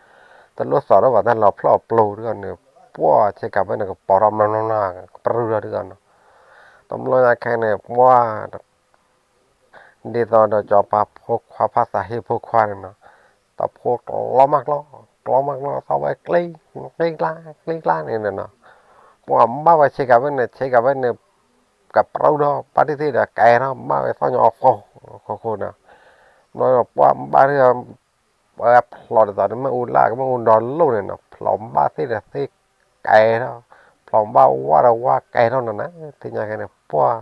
တလိၣ်သီၣ်ထီၣ်ဘၣ်တၢ်လီၤဖျီၣ်အပျိၤဒ်န့ၣ်, ပှၢ်ဆ့ကၤဝဲန့ၣ် ကပီၤထီၣ်မျီမျီမျီ ကပြုၢ်ထီၣ်ဒ်နီၤ, တဘျီညါခဲန့ၣ် ပှၢ် ဒ်သိးဒီးစီၤပၤဖိခွါ ဖါသးဟ့ဖိခွါန့ၣ်နီၤ, တဖိကျီမးကျီ, ကျီမးကျီ သီၣ်ဝဲကျ့, ကျ့ကျါ ကျ့ကျါန့ၣ်နီၤ, ပှၢ်ဘၣ်ဝဲဆ့ကၤဝဲန့ၣ် ဆ့ကၤဝဲန့ၣ် ကပြုၢ်ထီၣ် ဘၣ်တထံၣ်ဒီးကဲထီၣ် ဘၣ်ဝဲသီၣ်ညီအဃိ ဃိဃိနီၤ, ဘျီဒီးပှၢ်ဘၣ်ထံၣ် ဝဲဖျိးဒ်သိးဒီးမ့ၣ်အူလၢ်ကမ့ၣ်အူဒီလိၣ်န့ၣ်နီၤ, ဖျိးဘၣ်သ့ၣ်ဒီးသ့ၣ်ကဲထီၣ်, ဖျိးဘၣ်ဝါဒီးဝါကဲထီၣ်နီၤန့ၣ်, သ့ၣ်ညါခဲန့ၣ် ပှၢ်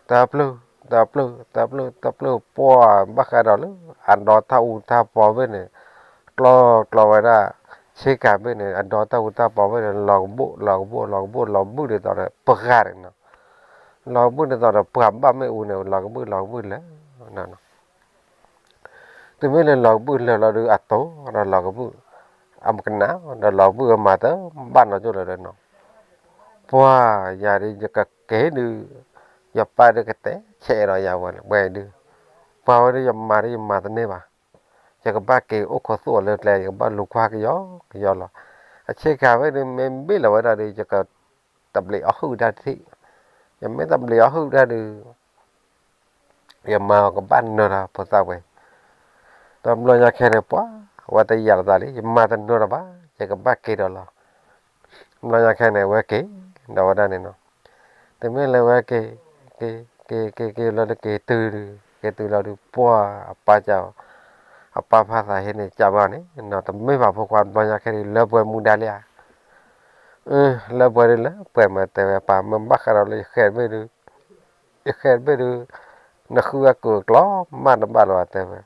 တၢ်ပျုၢ်, တၢ်ပျုၢ်, တၢ်ပျုၢ်, တၢ်ပျုၢ် ပှၢ်ဘၣ်ဃးဒီးလၢ အဒီတၢ်အူတၢ်ပီဘ့ၣ်န့ၣ်, ကျီကျီဝဲဒၣ် ဆ့ကၤဘ့ၣ်န့ၣ် အဒီတၢ်အူတၢ်ပီဘ့ၣ်န့ၣ် လီၤကဘိၣ် လီၤကဘိၣ် လီၤကဘိၣ် လီၤဘုၣ်ဒ်သိးဒီး ပှၢ်ဂၤန့ၣ်နီၤ, လီၤဘုၣ်ဒ်သိးဒီး ပှၢ်ဘၣ်မ့ၣ်အူန့ၣ် လီၤကဘုၣ် လီၤကဘုၣ်လၢာ် တမ့ၢ်လၢလီၤကဘုၣ်လၢာ်လီၤဒီး အတိၢ်ဒီးလီၤကဘုၣ် အမကနၣ်ဒီးလီၤကဘုၣ်အမၤတဘၣ်နီၤကၠိလၢာ်ဒီးနီၤ, ပှၢ်ယၤဒုးယကက့ၤဒုး ယပၢ်ဒုးကတဲဆဲးဒီးယၤဝဲဒုး, ပှၢ်ဝဲဒုးယမၤဒုးယမၤတန့ၢ်ဘၣ်, ယကဘၣ်က့ၤအိၣ်ခိးသူၣ်အီၤလၢကျဲ ယကဘၣ်လူၤကွၢ်ကယီကယီလီၤ, အဆ့ကၤဝဲဒုးမ့ၢ်ဘ့ၣ်လီၤဝဲဒၣ်ဒီး ယက တဘျီးအီၣ်ဟုၣ်တၢ်တထံၣ်, ယမ့ၢ်တဘျီးအီၣ်ဟုၣ်တၢ်ဒုး ယမၤအီၤကဘၣ်နၢၤလီၤဖိသၣ်ဝဲ, တဘျီညါခဲန့ၣ် ပှၢ် ဝဲတယာ်လီၤသးလံ ယမၤတနၢၤလၢၤဘၣ် ယကဘၣ်က့ၤဒီးလီၤ, တဘျီညါခဲန့ၣ် ဝဲက့ၤဒီးဝဲဒၣ်န့ၣ်နီၤ, တမ့ၢ်လၢဝဲက့ၤ က့ၤ က့ၤက့ၤက့ၤလီၤဒီးက့ၤတုၤ, က့ၤတုၤလီၤဒီးပှၢ်အပၢ်က, အပၢ်ဖးသးဟ့န့ၣ် ကးဘၣ်န့ၣ်နီၤ တမ့ၢ်ဘၣ်ဖိခွါ တဘျီညါခဲအံၤ လၢပှဲၤမူဒါလံဧါ. လၢပှဲၤဒုးလၢပှဲၤမး တဲဝဲ ပၢ် မ့ၢ်ဘၣ်ဃးဒီးလၢယဃဲတဘ့ၣ်ဒုး, ယဃဲတဘ့ၣ်ဒုး, နဃုအကူာ်ကျီမးတဘၣ်လၢၤဘၣ် တဲဝဲ.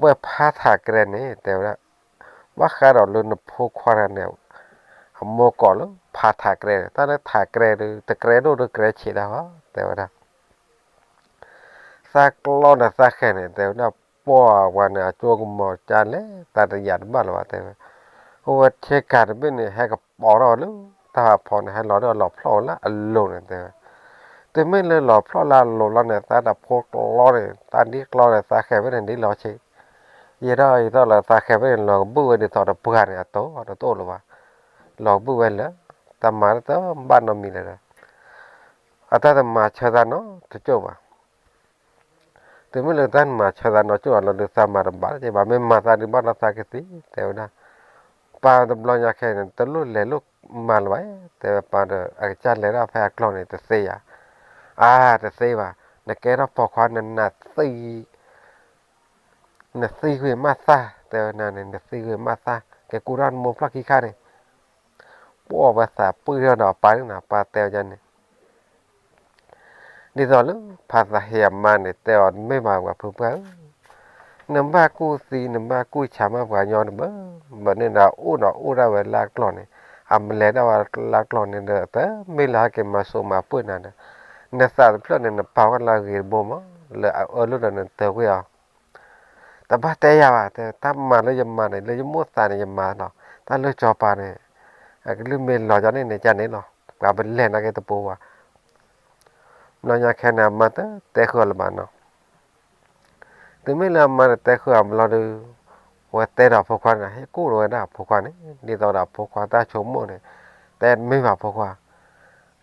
ဝဲဖးထးကရဲန့ၣ် တဲဝဲဒၣ်, ဘၣ်ဃးဒီးလၢနဖိခွါတဂၤန့ၣ် အမိၢ်ကိးလၢဖးထးကရဲန့ၣ် တၢ်လၢထးကရဲဒုး တကရဲဒိၣ်ဒုးကရဲဆံးတၢ်ဟီ တဲဝဲဒၣ်. သးကျီဒီးသးဃဲန့ၣ် တဲဝဲဒၣ် ပှၢ်ဝဲန့ၣ် အကၠိကမီၤကလဲၤ သးတယာ်တဘၣ်လၢၤဘၣ် တဲဝဲ. အဝဲဆ့ကၤတဘ့ၣ်န့ၣ် ဟဲကပီၤထီၣ်လၢတၢ်ဖးဖီန့ၣ် ဟဲလီၤဒီးလီၤဖျီၣ်လၢအလိၤန့ၣ် တဲဝဲ. တုၤမ့ၢ်လၢလီၤဖျီၣ်လၢအလိၤလီၤန့ၣ် သးတၢ်ဖိကျီန့ၣ် သးဒ်ကျီန့ၣ် သးဃဲဖဲန့ၣ်ဒ်လီၤဆံး, ယဲၢ်ထီၣ်ယဲၢ်ထီၣ်လၢသးဃဲဖဲန့ၣ် လီၤကဘုၣ်ဝဲဒ်သိးတပှၢ်န့ၣ် အတိၢ်တအိၣ်လၢၤဘၣ်, လီၤကဘုၣ်ဝဲလၢ တၢ်မၤတဘၣ်နီတမံၤလၢၤဒီး အတၢ်တမၤဆၢသးနီတကၠိၢ်ဘၣ်. တုၤမ့ၢ်လၢတၢ်မၤဆၢသးနီတကၠိၢ်အလီၢ်ဒုး သးမၤတဘၣ်က့ဘၣ်, မ့ၢ်မၤသးဒုးဘၣ်ဒီးသးကသံ တဲဝဲဒၣ်. ပၢ်တဘျီညါခဲအံၤန့ၣ် တလိၣ်လဲၤလိၣ်မၤလၢၤဘၣ်, တဲဝဲ ပၢ်ဒီး အကစၢ်လဲၤဒၣ်ဖဲအကျီၢ်န့ၣ် တသ့ဧါ. အါ တသ့ဘၣ်, နကဲထီၣ်ပိာ်ခွါ နနၢ်သံ နသံကွံာ်မးသၣ် တဲဝဲနၤန့ၣ် နသံကွံာ်မးသၣ် ကဲကူၣ်ထီၣ်နမိၢ်ဖျီၣ်ခံခါန့ၣ်, ပှၢ်ဝဲသးပှၢ်ထီၣ်ဒီးအပၢ်န့ၣ်နီၤ ပၢ်တဲဝဲဒ်န့ၣ် ဒ်သိးလၢဖါသးဟ့အမါန့ၣ် တဲအီၤ တမ့ၢ်ဘၣ်ပှၤဖုပှၢ်ဧၢ, နဘၣ်ကူၣ်သံ နဘၣ်ကူၣ်ဆါမးပှၤညီတဘၣ်, ဘၣ်န့ၣ်ဒီးအိၣ်ဒီးအိၣ်ဒၣ်ဝဲလၢအကျီၢ်န့ၣ်, အမလဲၤဒၣ်ဝဲလၢအကျီၢ်န့ၣ်ဒီး တမ့ၢ်လၢဟဲက့ၤမၤစိးမၤပှၢ်နၤဒီး, နသးတဖျၢၣ်န့ၣ် နပာ်ဝဲလၢအဂ့ၤတဘိမး, လၢအအၢလုၢ်ဒီးနတၢၤကွံာ်အီၤ တဘၣ်တဲယၤဘၣ်, တၢ်မၤလၢယမၤန့ၣ် လၢယမိၢ်သးန့ၣ်ယမၤလီၤ, တၢ်လၢစီၤပၤန့ၣ် အကလုၢ်မ့ၢ်လီၤကန့ၣ်န့ၣ် ကန့ၣ်လီၤ, ပှၤပလဲၤနာ်က့တပူၤဘၣ်. ဘျီညါခဲန့ၣ် အမါတတဲဃုာ်အီၤလၢၤဘၣ်နီၤ. တုၤမ့ၢ်လၢအမါတတဲဃုာ်အီၤဘျီဒီး ဝဲတဲဒီးဖိခွါန့ၣ် ဟ့ၣ်ကူၣ်ဝဲဒၣ်ဖိခွါန့ၣ် ဒ်သိးဒီးဖိခွါတၢ်ဆိကမိၣ်န့ၣ်, တဲတမ့ၢ်ဘၣ်ဖိခွါ,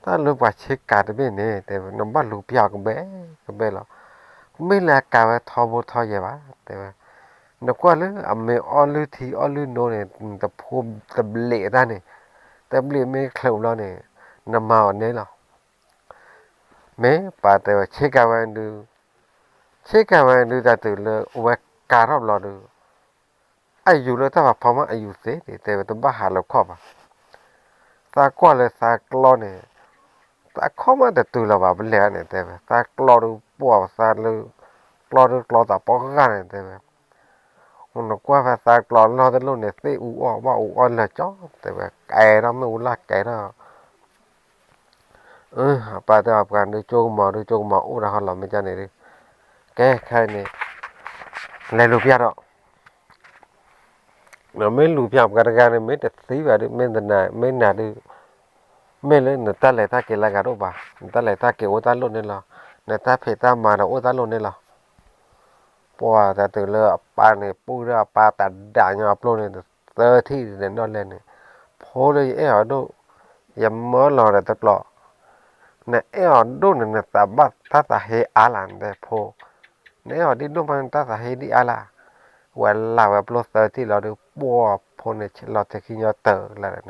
တၢ်လၢပှၤဆ့ကၤတဘ့ၣ်န့ၣ် တဲဝဲ နဘၣ်လူၤပျၢ်အီၤကဘဲကဘဲလီၤ. မ့ၢ်လၢအကၤဝဲထီဘိထီယဲၢ်ဘၣ် တဲဝဲ, နကွၢ်လၢအမ့ၢ်အီၣ်လုၢ်ထံအီၣ်လုၢ်နိန့ၣ် တဖိတဘျံးအတၢ်န့ၣ်, တဘျံးမ့ၢ်ချုးဘျီန့ၣ် နမၤအီၤန့ၣ်လီၤ. မ့ၢ်ပၢ်တဲဝဲ ဆ့ကၤဝဲဒုး, ဆ့ကၤဝဲဒုး တၢ်တုၤလၢအဝဲကၤထီၣ်ဘျီဒုး အယူၤလၢတၢ်ဖးဖီမးအယူၤသ့န့ၣ် တဲဝဲတဘၣ်ဟးလၢခီၣ်ဘၣ်. သးကွၢ်လၢသးကျီန့ၣ် သးခီၣ်မးတတုၤလၢၤဘၣ် ပလဲၤန့ၣ် တဲဝဲ သးကျီဒုးပှၢ်သးလၢ ကျီဒုးကျီသးပှၢ်ဂၤန့ၣ် တဲဝဲ နကွၢ်ဖဲသးကျီလီၢ်တလိၣ်န့ၣ် သ့ၣ်အူအီၣ်ဘၣ်အူအီၣ်လၢာ်ကၠီ တဲဝဲ ကဲထီၣ်မ့ၣ်အူလၢ်ကဲထီၣ် အပၢ်တဲအီၤ ပှၤဒုးကၠိကမီၤဒုးကၠိကမီၤအိၣ်ဒီးဟီလီၤ မ့ၢ်ကန့ၣ်ဒုး ကဲခဲအံၤန့ၣ် လဲၤလူၤပျၢ်ဒီး မ့ၢ်လူၤပျၢ်ပှၤတဂၤန့ၣ် မ့ၢ်တသံဘၣ်ဒုး မ့ၢ်တနာ် မ့ၢ်နာ်ဒုး မ့ၢ်လၢနတၢ်လဲၤတၢ်က့ၤလၢဂၤတအိၣ်ဘၣ်, နတၢ်လဲၤတၢ်က့ၤအိၣ်တၢ်လိၣ်န့ၣ်လီၤ, နတၢ်ဖံးတၢ်မၤဒီးအိၣ်တၢ်လိၣ်န့ၣ်လီၤ. ပှၤတၢ်တုၤလၢအပၢ်န့ၣ် ပူၣ်ဒီးအပၢ်တၢ်ဒၣ်ညီအပျိန့ၣ် သၢထံၣ်န့ၣ်နီၣ်လဲၣ်န့ၣ်, ဖိလၢယအဲၣ်အီၤဒိၣ်, ယမၢလီၤဒီးတကျိး, နအဲၣ်အီၤဒိၣ်န့ၣ် နသးဘၣ်တၢ်သးဟ့အါလၢ်နတဲဖိ, နအဲၣ်အီၤဒ်ဒိၣ်မး နတၢ်သးဟ့ဒ်အါလၢ်, ဝဲလၢ်ဝဲပျိသၢထံၣ်လီၤဒုး ပှၢ်ဖိန့ၣ်လီၤတခံညီတၢၢ်လၢ်နီၤ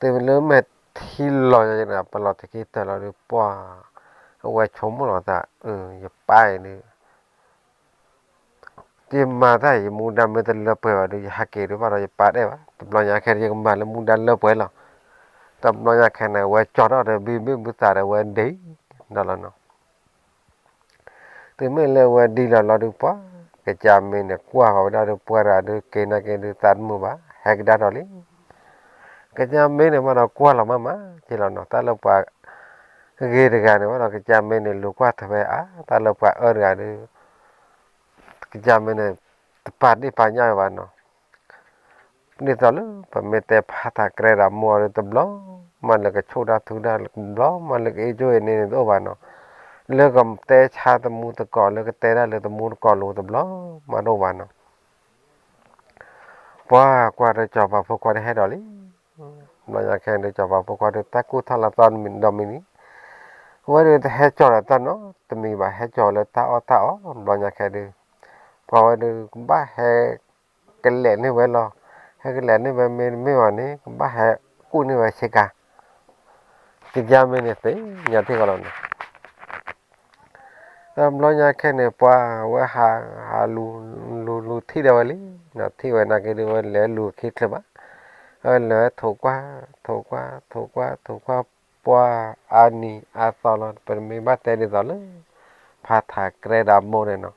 တုၤလၢမဲာ်ထံလီၤယၤန့ၣ် ပလီၤတခံတၢၢ်လီၤဒုး ပှၢ်, အဝဲဆိကမိၣ်လီၤသး, ယပၢ်အံၤဒုး ယမၤတၢ်အံၤ ယမူဒါမ့ၢ်တလၢပှဲၤဘၣ်ဒုး ယဟးက့ၤဒုးဘၣ်ဒီးယပၢ်ဒဲးဘၣ်, တဘျီညါခဲအံၤ ယကမၤလၢမူဒါလၢပှဲၤလီၤ. တဘျီညါခဲန့ၣ် အဝဲကၠီထီၣ်ဒီးဘံဘ့ၣ်ဘုသးဒီးအဝဲဒံးဒီးလီၤနီၤ တုၤမ့ၢ်လၢအဝဲဒံးလီၤလီၤဒုး ပှၢ်ကစၢ်မ့ၢ်န့ၣ် ကွၢ်ဃီၤဝဲဒၣ်ဒုး ပှၢ်တဂၤဒုး က့ၤနာ်က့ၤဒုး သးတမုာ်ဘၣ် ဟဲကဒါဒီးလံ. ကစၢ်မ့ၢ်န့ၣ်ဘၣ်ဒီး ကွၢ်လီၤမးမးက့ၤလီၤနီၤ တၢ်လၢပှၤဂ့ၤတဂၤန့ၣ်ဘၣ်ဒီး ကစၢ်မ့ၢ်န့ၣ် လူၤကွၢ်ထွဲဝဲအါ တၢ်လၢပှၤအၢတဂၤဒုး ကစၢ်မ့ၢ်န့ၣ် တပာ်ဒ့ၣ်ပာ်ညၣ်ဝဲဘၣ်နီၤ ဒ်သိးလၢပမ့ၢ်တဲဖးထးကရဲဒီးမိၢ်အီၤဒုး တဘျီမးလၢကဆိၣ်တၢ်ထုတၢ် တဘျီမးလၢကအ့ၣ်ကၠိအံၤန့ၣ်န့ၣ်တအိၣ်ဘၣ်နီၤ လၢကတဲဆါတမူတကိး လၢကတဲဒၣ်လၢတမူတကိးလိၤတဘျီမးတအိၣ်ဘၣ်နီၤ ပှၤကွၢ်ဒီးစီၤပၤဖိခွါဒုးဟဲဒီးလံ ဘျီညါခဲဒုး စီၤပၤဖိခွါဒုး တၢ်ကူၣ်ထီၣ်လၢသီတမံၤဒီးမံၤန့ၣ် အဝဲဒုးတဟဲကၠီၤဒီးတၢ်နီတမံၤဘၣ် ဟဲကၠီၤလၢတၢ်အီၣ်တၢ်အီ ဘျီညါခဲဒုး ပှၤဝဲဒုးကဘၣ်ဟဲ ကလဲၤန့ၢ်ဝဲလီၤ ဟဲကလဲၤန့ၢ်ဝဲမ့တမ့ၢ်ဘၣ်န့ၣ် ကဘၣ်ဟဲကူၣ်န့ၢ်ဝဲဆ့ကၤ ကယါမ့ၢ်န့ၣ်သ့ၣ်ညါထံၣ်ဃီလီၤနီၤ. တဘျီညါခဲန့ၣ် ပှၤဝဲဟး ဟးလူၤ လူၤ လူၤထံၣ်ဒၣ်ဝဲလံနီၤ, ထံၣ်ဝဲနာ်က့ဒုး ဝဲလဲၤလူၤခံချုးဘၣ်, ဝဲလဲၤထိးကွၢ် ထိးကွၢ် ထိးကွၢ် ထိးကွၢ် ပှၤအါနံၤအါသီလီၤ. ပမ့ၢ်ဘၣ်တဲဒ်သိးလၢ ဖါထးကြဲဒီးအမိၢ်န့ၣ်နီၤ,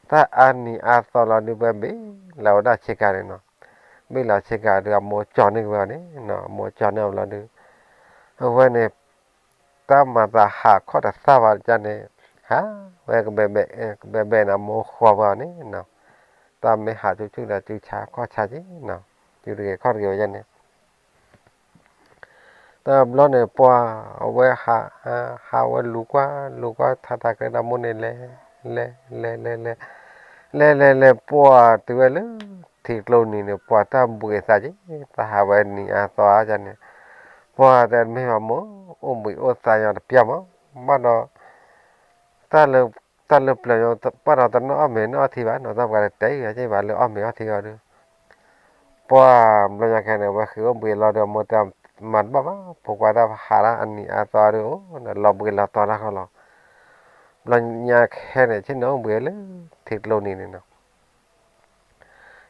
တၢ်အါနံၤအါသီလီၤဒုး ဝဲဘ့ၣ်လီၤဝဲဒၣ်ဆ့ကၤန့ၣ်နီၤ. ဘ့ၣ်လီၤဆ့ကၤဒုး အမိၢ်ကၠီၤန့ၢ်က့ၤဝဲအီၤန့ၣ်နီၤ, အမိၢ်ကၠီၤန့ၢ်အီၤဘျီဒုး အဝဲန့ၣ် တၢ်မၤသးဟးခီၣ်တသၣ်ဘၣ်ဒ်န့ၣ်, ဟးဝဲကဘဲဘဲ ကဘဲဘဲန့ၣ် အမိၢ်ဃီၤဝဲအီၤန့ၣ်နီၤ. တၢ်မ့ၢ်ဟးဆူၣ်ဆူၣ်ဒီးစုဆါခီၣ်ဆါက့ၤနီၤ, စုတဂ့ၤခီၣ်တဂ့ၤဝဲဒ်န့ၣ်. တဘျီန့ၣ် ပှၤအဝဲဟး ဟးဝဲလူၤကွၢ် လူၤကွၢ် ဖါထးကြဲဒီးမိၢ်န့ၣ် လဲၤ လဲၤ လဲၤ လဲၤ လဲၤ လဲၤ လဲၤ လဲၤ ပှၤတုၤဝဲလၢ ထံကျိနံၤန့ၣ် ပှၤတၢ်ဘှံးအသးက့ၤ, တၢ်ဟးဝဲနံၤအါသီအါန့ၣ်, ပှၤတဲတမ့ၢ်ဘၣ်မိၢ် အိၣ်ဘှံးအိၣ်သါညီတပျၢ်မး, ဘၣ်ဒီး တၢ်လၢ တၢ်လၢပျၢၤညီ ဘၣ်ဒီးတနီၣ်အီၣ်မ့ၤနီၣ်အီထံဘၣ်နီၤ, တၢ်ပှၤတတဲအံၤက့ၤဘၣ်လၢအီၣ်မ့ၤအီထံအီၤဒုး ပှၤဘျီညါခဲန့ၣ် ဝဲဃ့အိၣ်ဘှံးလီၤဒီး မိၢ်တဲမၤတဘၣ်ဘၣ်, ဖိခွါတၢ်ဟးဒၣ်အနံၤအါသီဒုး အိၣ်ဒီးလီၤဘှံးလီၤတီၤတၢ်ဃီလီၤ. ဘျီညါခဲန့ၣ် ဆ့ၣ်နီၤအိၣ်ဘှံးလၢထံ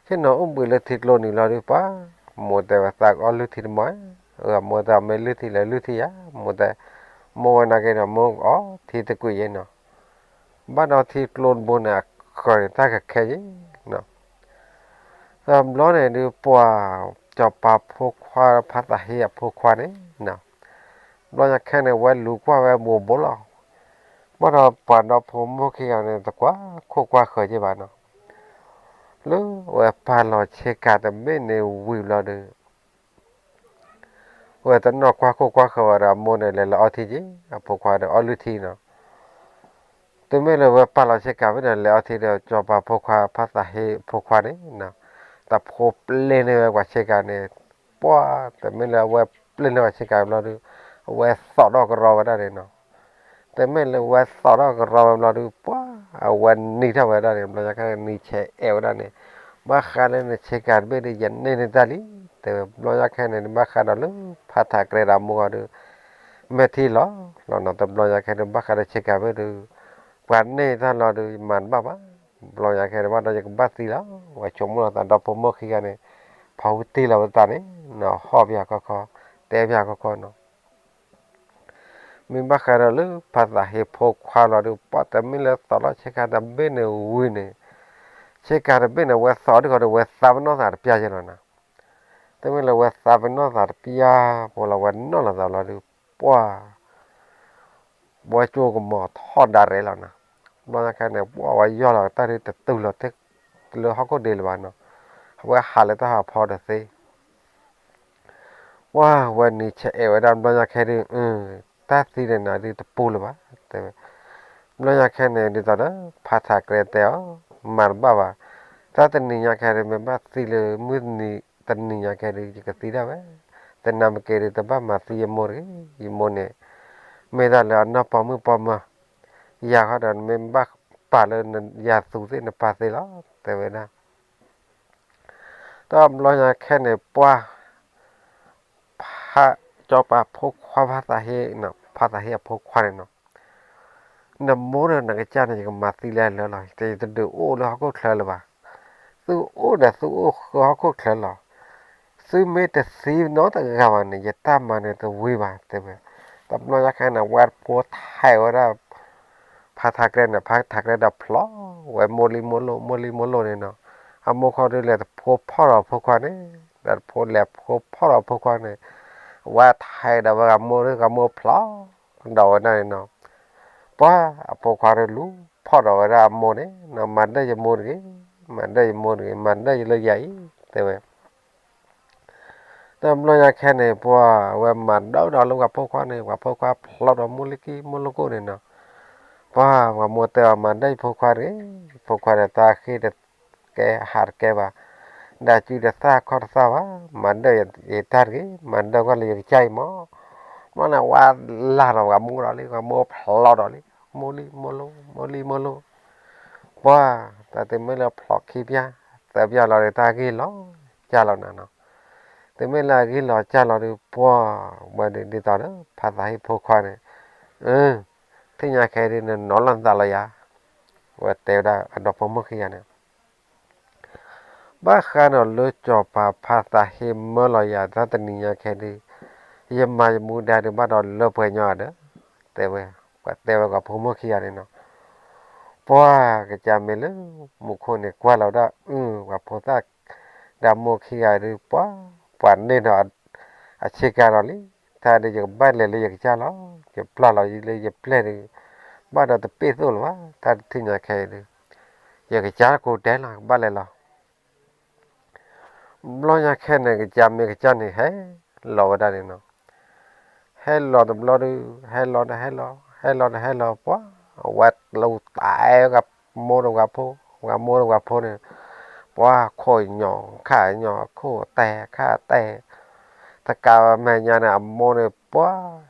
ကျိနံၤန့ၣ်နီၤ, ဆ့ၣ်နီၤအိၣ်ဘှံးလၢထံကျိနံၤလီၤဒုး ပှၤမိၢ်တဲဝဲသးကအီၣ်လုၢ်ထံတမီၤ, အမိၢ်တဲအီၤမ့ၢ်လုၢ်ထံလဲၤလုၢ်ထံယါ, မိၢ်တဲ, မိၢ်ဝဲနာ်က့ဒီး မိၢ်အီထံတကွံာ်ယဲနီၤ, ဘၣ်ဒီးထံကျိတဘိန့ၣ် အဃၢၤန့ၣ် တၢ်ကခဲယဲနီၤ. တဘျီန့ၣ်ဒုး ပှၤစီၤပၤဖိခွါ ဖါသးဟ့အဖိခွါန့ၣ်နီၤ, ဘျီညါခဲန့ၣ် ဝဲလူၤကွၢ်ဝဲဘူးဘူးလီၤ. ဘၣ်ဒီးပှၤဒီဖိမိၢ်ခံဂၤန့ၣ် တကွၢ်ခိၣ်ကွၢ်ဃၢၤက့ၤဘၣ်နီၤ, လၢဝဲပာ်လီၤဆ့ကၤတဘ့ၣ်န့ၣ်ဝံၤဘျီဒုး ဝဲတနီၣ်ကွၢ်ခိၣ်ကွၢ်ဃၢၤဝဲဒီး အမိၢ်န့ၣ် လဲၤလၢအီထံက့ၤ, အဖိခွါဒီးအီၣ်လုၢ်ထံနီၤ. တမ့ၢ်လၢဝဲပာ်လီၤဆ့ကၤဖဲန့ၣ် လဲၤအီထံဒီး စီၤပၤဖိခွါ ဖါသးဟ့ဖိခွါန့ၣ်နီၤ, တဖိပျဲန့ၢ်ဝဲပှၤဆ့ကၤန့ၣ်, ပှၤတမ့ၢ်လၢအဝဲပျဲန့ၢ်ပှၤဆ့ကၤဘျီဒုး အဝဲသီၣ်ထီၣ်ကရီဝဲဒၣ်န့ၣ်နီၤ. တမ့ၢ်လၢဝဲသီၣ်ထီၣ်ကရီဝဲဘျီဒုး ပှၤအဝဲနံၤထီၣ်ဝဲဒၣ်န့ၣ်, ဘျီညါခဲန့ၣ် နံၤဆဲးအဲၣ်ဝဲဒၣ်န့ၣ်, ဘၣ်ဃးလၢနဆ့ကၤတဘ့ၣ်ဒုး ယန့ၢ်န့ၢ်တၢ်လံ, တဲဝဲ. ဘျီညါခဲန့ၣ် ဘၣ်ဃးဒီးလၢဖါထးကြဲဒီးအမိၢ်ဂီၤဒုး မဲာ်ထံလီၤလီၤနီၤ. တဘျီညါခဲဒုး ဘၣ်ဃးဒီးဆ့ကၤဘ့ၣ်ဒုး ပှၤန့ၢ်တၢ်လီၤဒုး ယမၤတဘၣ်ဘၣ်. ဘျီညါခဲဒုး ဘၣ်ဒီးယကဘၣ်သံလီၤ, ဝဲဆိကမိၣ်လီၤသးဒီဖိမိၢ်ခံဂၤန့ၣ်, ဖီဝံတ့ၢ်လီၤဝဲသးန့ၣ်နီၤ, ဟီၣ်ပယီၤခီခီ, တဲပယီၤခီခီနီၤ. မ့ၢ်ဘၣ်ဃးဒီးလၢဖါသးဟ့ဖိခွါလီၤဒုး ပှၤတမ့ၢ်လၢသီၣ်ထီၣ်ဆ့ကၤတဘ့ၣ်န့ၣ်ဝံၤန့ၣ်, ဆ့ကၤတဘ့ၣ်န့ၣ် ဝဲသီၣ်ဒုးဃီဒီး ဝဲသးပနီၣ်သးတပျၢ်ယဲလီၤနီၤ. တမ့ၢ်လၢဝဲသးပနီၣ်သးတပျၢ် ပှၤလီၤဝဲနီၣ်လီၤသးလီၤဒုး ပှၤ ဝဲကၠိကမီၤထီၣ်ဒၣ်ရဲၣ်လီၤနီၤ. ဘျီညါခဲန့ၣ် ပှၤဝဲယီၢ်လီၤတၢ်ဒုး တတုၤလီၤထဲလၢဟီၣ်ခိၣ်ဒ့လၢၤဘၣ်နီၤ, အဝဲဟးလၢတၢ်ဟးဖီတသ့ ပှၤဝဲနံၤဆဲးအဲၣ်ဝဲဒၣ် ဘျီညါခဲဒုး တၢ်သံန့ၣ်နၤဒုးတပူၤလၢၤဘၣ် တဲဝဲ. ဘျီညါခဲန့ၣ် ဒ်သိးဒီး ဖါထးကြဲတဲအီၤ, မၤတဘၣ်ဘၣ်, တၢ်တနံၤညါခဲဒုး မ့ၢ်ဘၣ်သံလၢမုၢ်နံၤတနံၤညါခဲဒုး ယကသံဒၣ်ဝဲ, တနၤမ့ၢ်က့ၤဒုး တဘၣ်မၤသံယမိၢ်တဂ့ၤ, ယမိၢ်န့ၣ် မ့ၢ်တၢ်လၢအနီၢ်ပိာ်မုၣ်ပိာ်မၢၤ, ယၤဃီဒီး နမ့ၢ်ဘၣ်ပာ်လၢယၤသူသ့ၣ် နပာ်သ့လီၤ တဲဝဲဒၣ်. တဘျီညါခဲန့ၣ် ပှၤ ဖါ စီၤပၤဖိခွါ ဖါသးဟ့ ဖါသးဟ့အဖိခွါန့ၣ်နီၤ, နမိၢ်ဒီးနကစၢ်န့ၣ် ယကမၤသံလၢလၢလီၤ, ယတဒုးအိၣ်လၢဟီၣ်ခိၣ်ချၢလၢၤဘၣ်, သုအိၣ်ဒီးသုအိၣ်ဃၢဟီၣ်ခိၣ်ချၢလီၤ. သုမ့ၢ်တသံနီတဂၤဘၣ်န့ၣ် ယတၢ်မၤန့ၣ်တဝံၤဘၣ် တဲဝဲ. တဘျီညါခဲန့ၣ် ဝဲတဖိထဲးဝဲဒၣ် ဖါထးကြဲန့ၣ် ဖါထးကြဲဒီးဖျိးဝဲ မိၢ်လံမိၢ်လိၣ် မိၢ်လံမိၢ်လိၣ်န့ၣ်နီၤ. အမိၢ်ခီဒုးလဲၤတဖိဖီၣ်ဒီးအဖိခွါန့ၣ်, ဒီးတဖိလဲၤဖိဖီၣ်ဒီးအဖိခွါန့ၣ်, ဝဲထဲးဒီးဝဲဂၤမိၢ်ဒုး ဂၤမိၢ်ဖျိးဒီးဝဲဒၣ်န့ၣ်နီၤ. ပှၤအဖိခွါဒုးလူၤဖီၣ်ဒီးဝဲဒၣ်အမိၢ်န့ၣ်နီၤ, မၤဒၢၣ်ယမိၢ်တဂ့ၤ, မၤဒၢၣ်ယမိၢ်တဂ့ၤ, မၤဒၢၣ်ယလၢယၤအံၤ တဲဝဲ. တဘျီညါခဲန့ၣ် ပှၤဝဲမၤဒၢၣ်ဒီးလၢပှၤဖိခွါန့ၣ်, ပှၤဖိခွါဖျိးဒီးမိၢ်လံကံမိၢ်လၢကိၣ်န့ၣ်နီၤ. ပှၤ ပှၤမိၢ်တဲအီၤ မၤဒၢၣ်ယဖိခွါတဂ့ၤ, ဖိခွါဒီးတၢ်ဃ့တကဲဟးတကဲဘၣ်, ဒၣ်စုတသၣ်ခီၣ်တသၣ်ဘၣ်, မၤဒၢၣ်ယတၢ်တဂ့ၤ, မၤဒၢၣ်ကွၢ်လၢယကစၢ်အံၤမး. ဘျီန့ၣ် ဝဲလၢ်ဒီးပှၤမိၢ်ဒီးလံ, ပှၤမိၢ်ဖျိးဒီးလံ, မိၢ်လံမိၢ်လိၣ်, မိၢ်လံမိၢ်လိၣ်. ပှၤ တၢ်တမ့ၢ်လၢဖျိးခံပျၢ် သၢပျၢ်လီၤဒီး တၢ်ဂ့ၢ်လီၤကၢ်လီၤနၤနီၤ. တ တမ့ၢ်လၢအဂ့ၢ်လီၤစၢ်လီၤဒီး ပှၢ်ဝဲဒၣ်ဒ်သိးဒီး ဖါသးဟ့ၣ်ဖိခွါန့ၣ်, အၢ, ထံၣ်ညါခဲအံၤဒုး နနီၤလီၤနသးလီၤယၤ, ဝဲတဲဝဲဒၣ် အဒီဖိမိၢ်ခံဂၤန့ၣ် ဘၣ်ဃးဒီးလၢစီၤပၤဖါသးဟ့ၣ်မၢလီၤယၤ တၢ်တနံၤညါခဲဒုး, ယမၤယမူဒါဒုးဘၣ်ဒီးလၢပှဲၤညီဂၤဒီး, တဲဝဲ, ပှၤတဲဝဲပှၤဖိမိၢ်ခံဂၤန့ၣ်နီၤ, ပှၢ်ကစၢ်မ့ၢ်လၢမူခိၣ်န့ၣ် ကွၢ်လီၤဝဲဒၣ် အၢ ပှၤဖိသၣ်ဒီးမိၢ်ခံဂၤဒုး ပှၢ်, ပှၤန့ၢ်ဒီးအဆ့ကၤဒီးလံ, တၢ်ဒုးယကဘၣ်လဲၤလၢယကစၢ်လီၤ, ယပျၢ်လီၤလၢယပျဲၢ်ဒုး, ဘၣ်ဒီးတပ့ၢ်သိၣ်လၢၤဘၣ်, တၢ်တထံၣ်ညါခဲအံၤဒုး, ယကစၢ်ကိးတဲလီၤ ကဘၣ်လဲၤလီၤ ဘျီညါခဲန့ၣ် ကစၢ်မ့ၢ်ကစၢ်န့ၣ် ဟဲလီၤဝဲဒၣ်န့ၣ်နီၤ, ဟဲလီၤတဘျီဒုး, ဟဲလီၤဒီးဟဲလီၤ, ဟဲလီၤဒီးဟဲလီၤ, ပှၢ်, အဝဲလူၤတဲဝဲ မိၢ်ဒီးပှၤဖိ, ပှၤမိၢ်ဒီးပှၤဖိန့ၣ်, ပှၢ်ခိၣ်ညိးခါညိး ခိၣ်တဲာ်ခါတဲာ်, တကးဝဲမဲာ်ညါန့ၣ် အမိၢ်န့ၣ် ပှၢ်,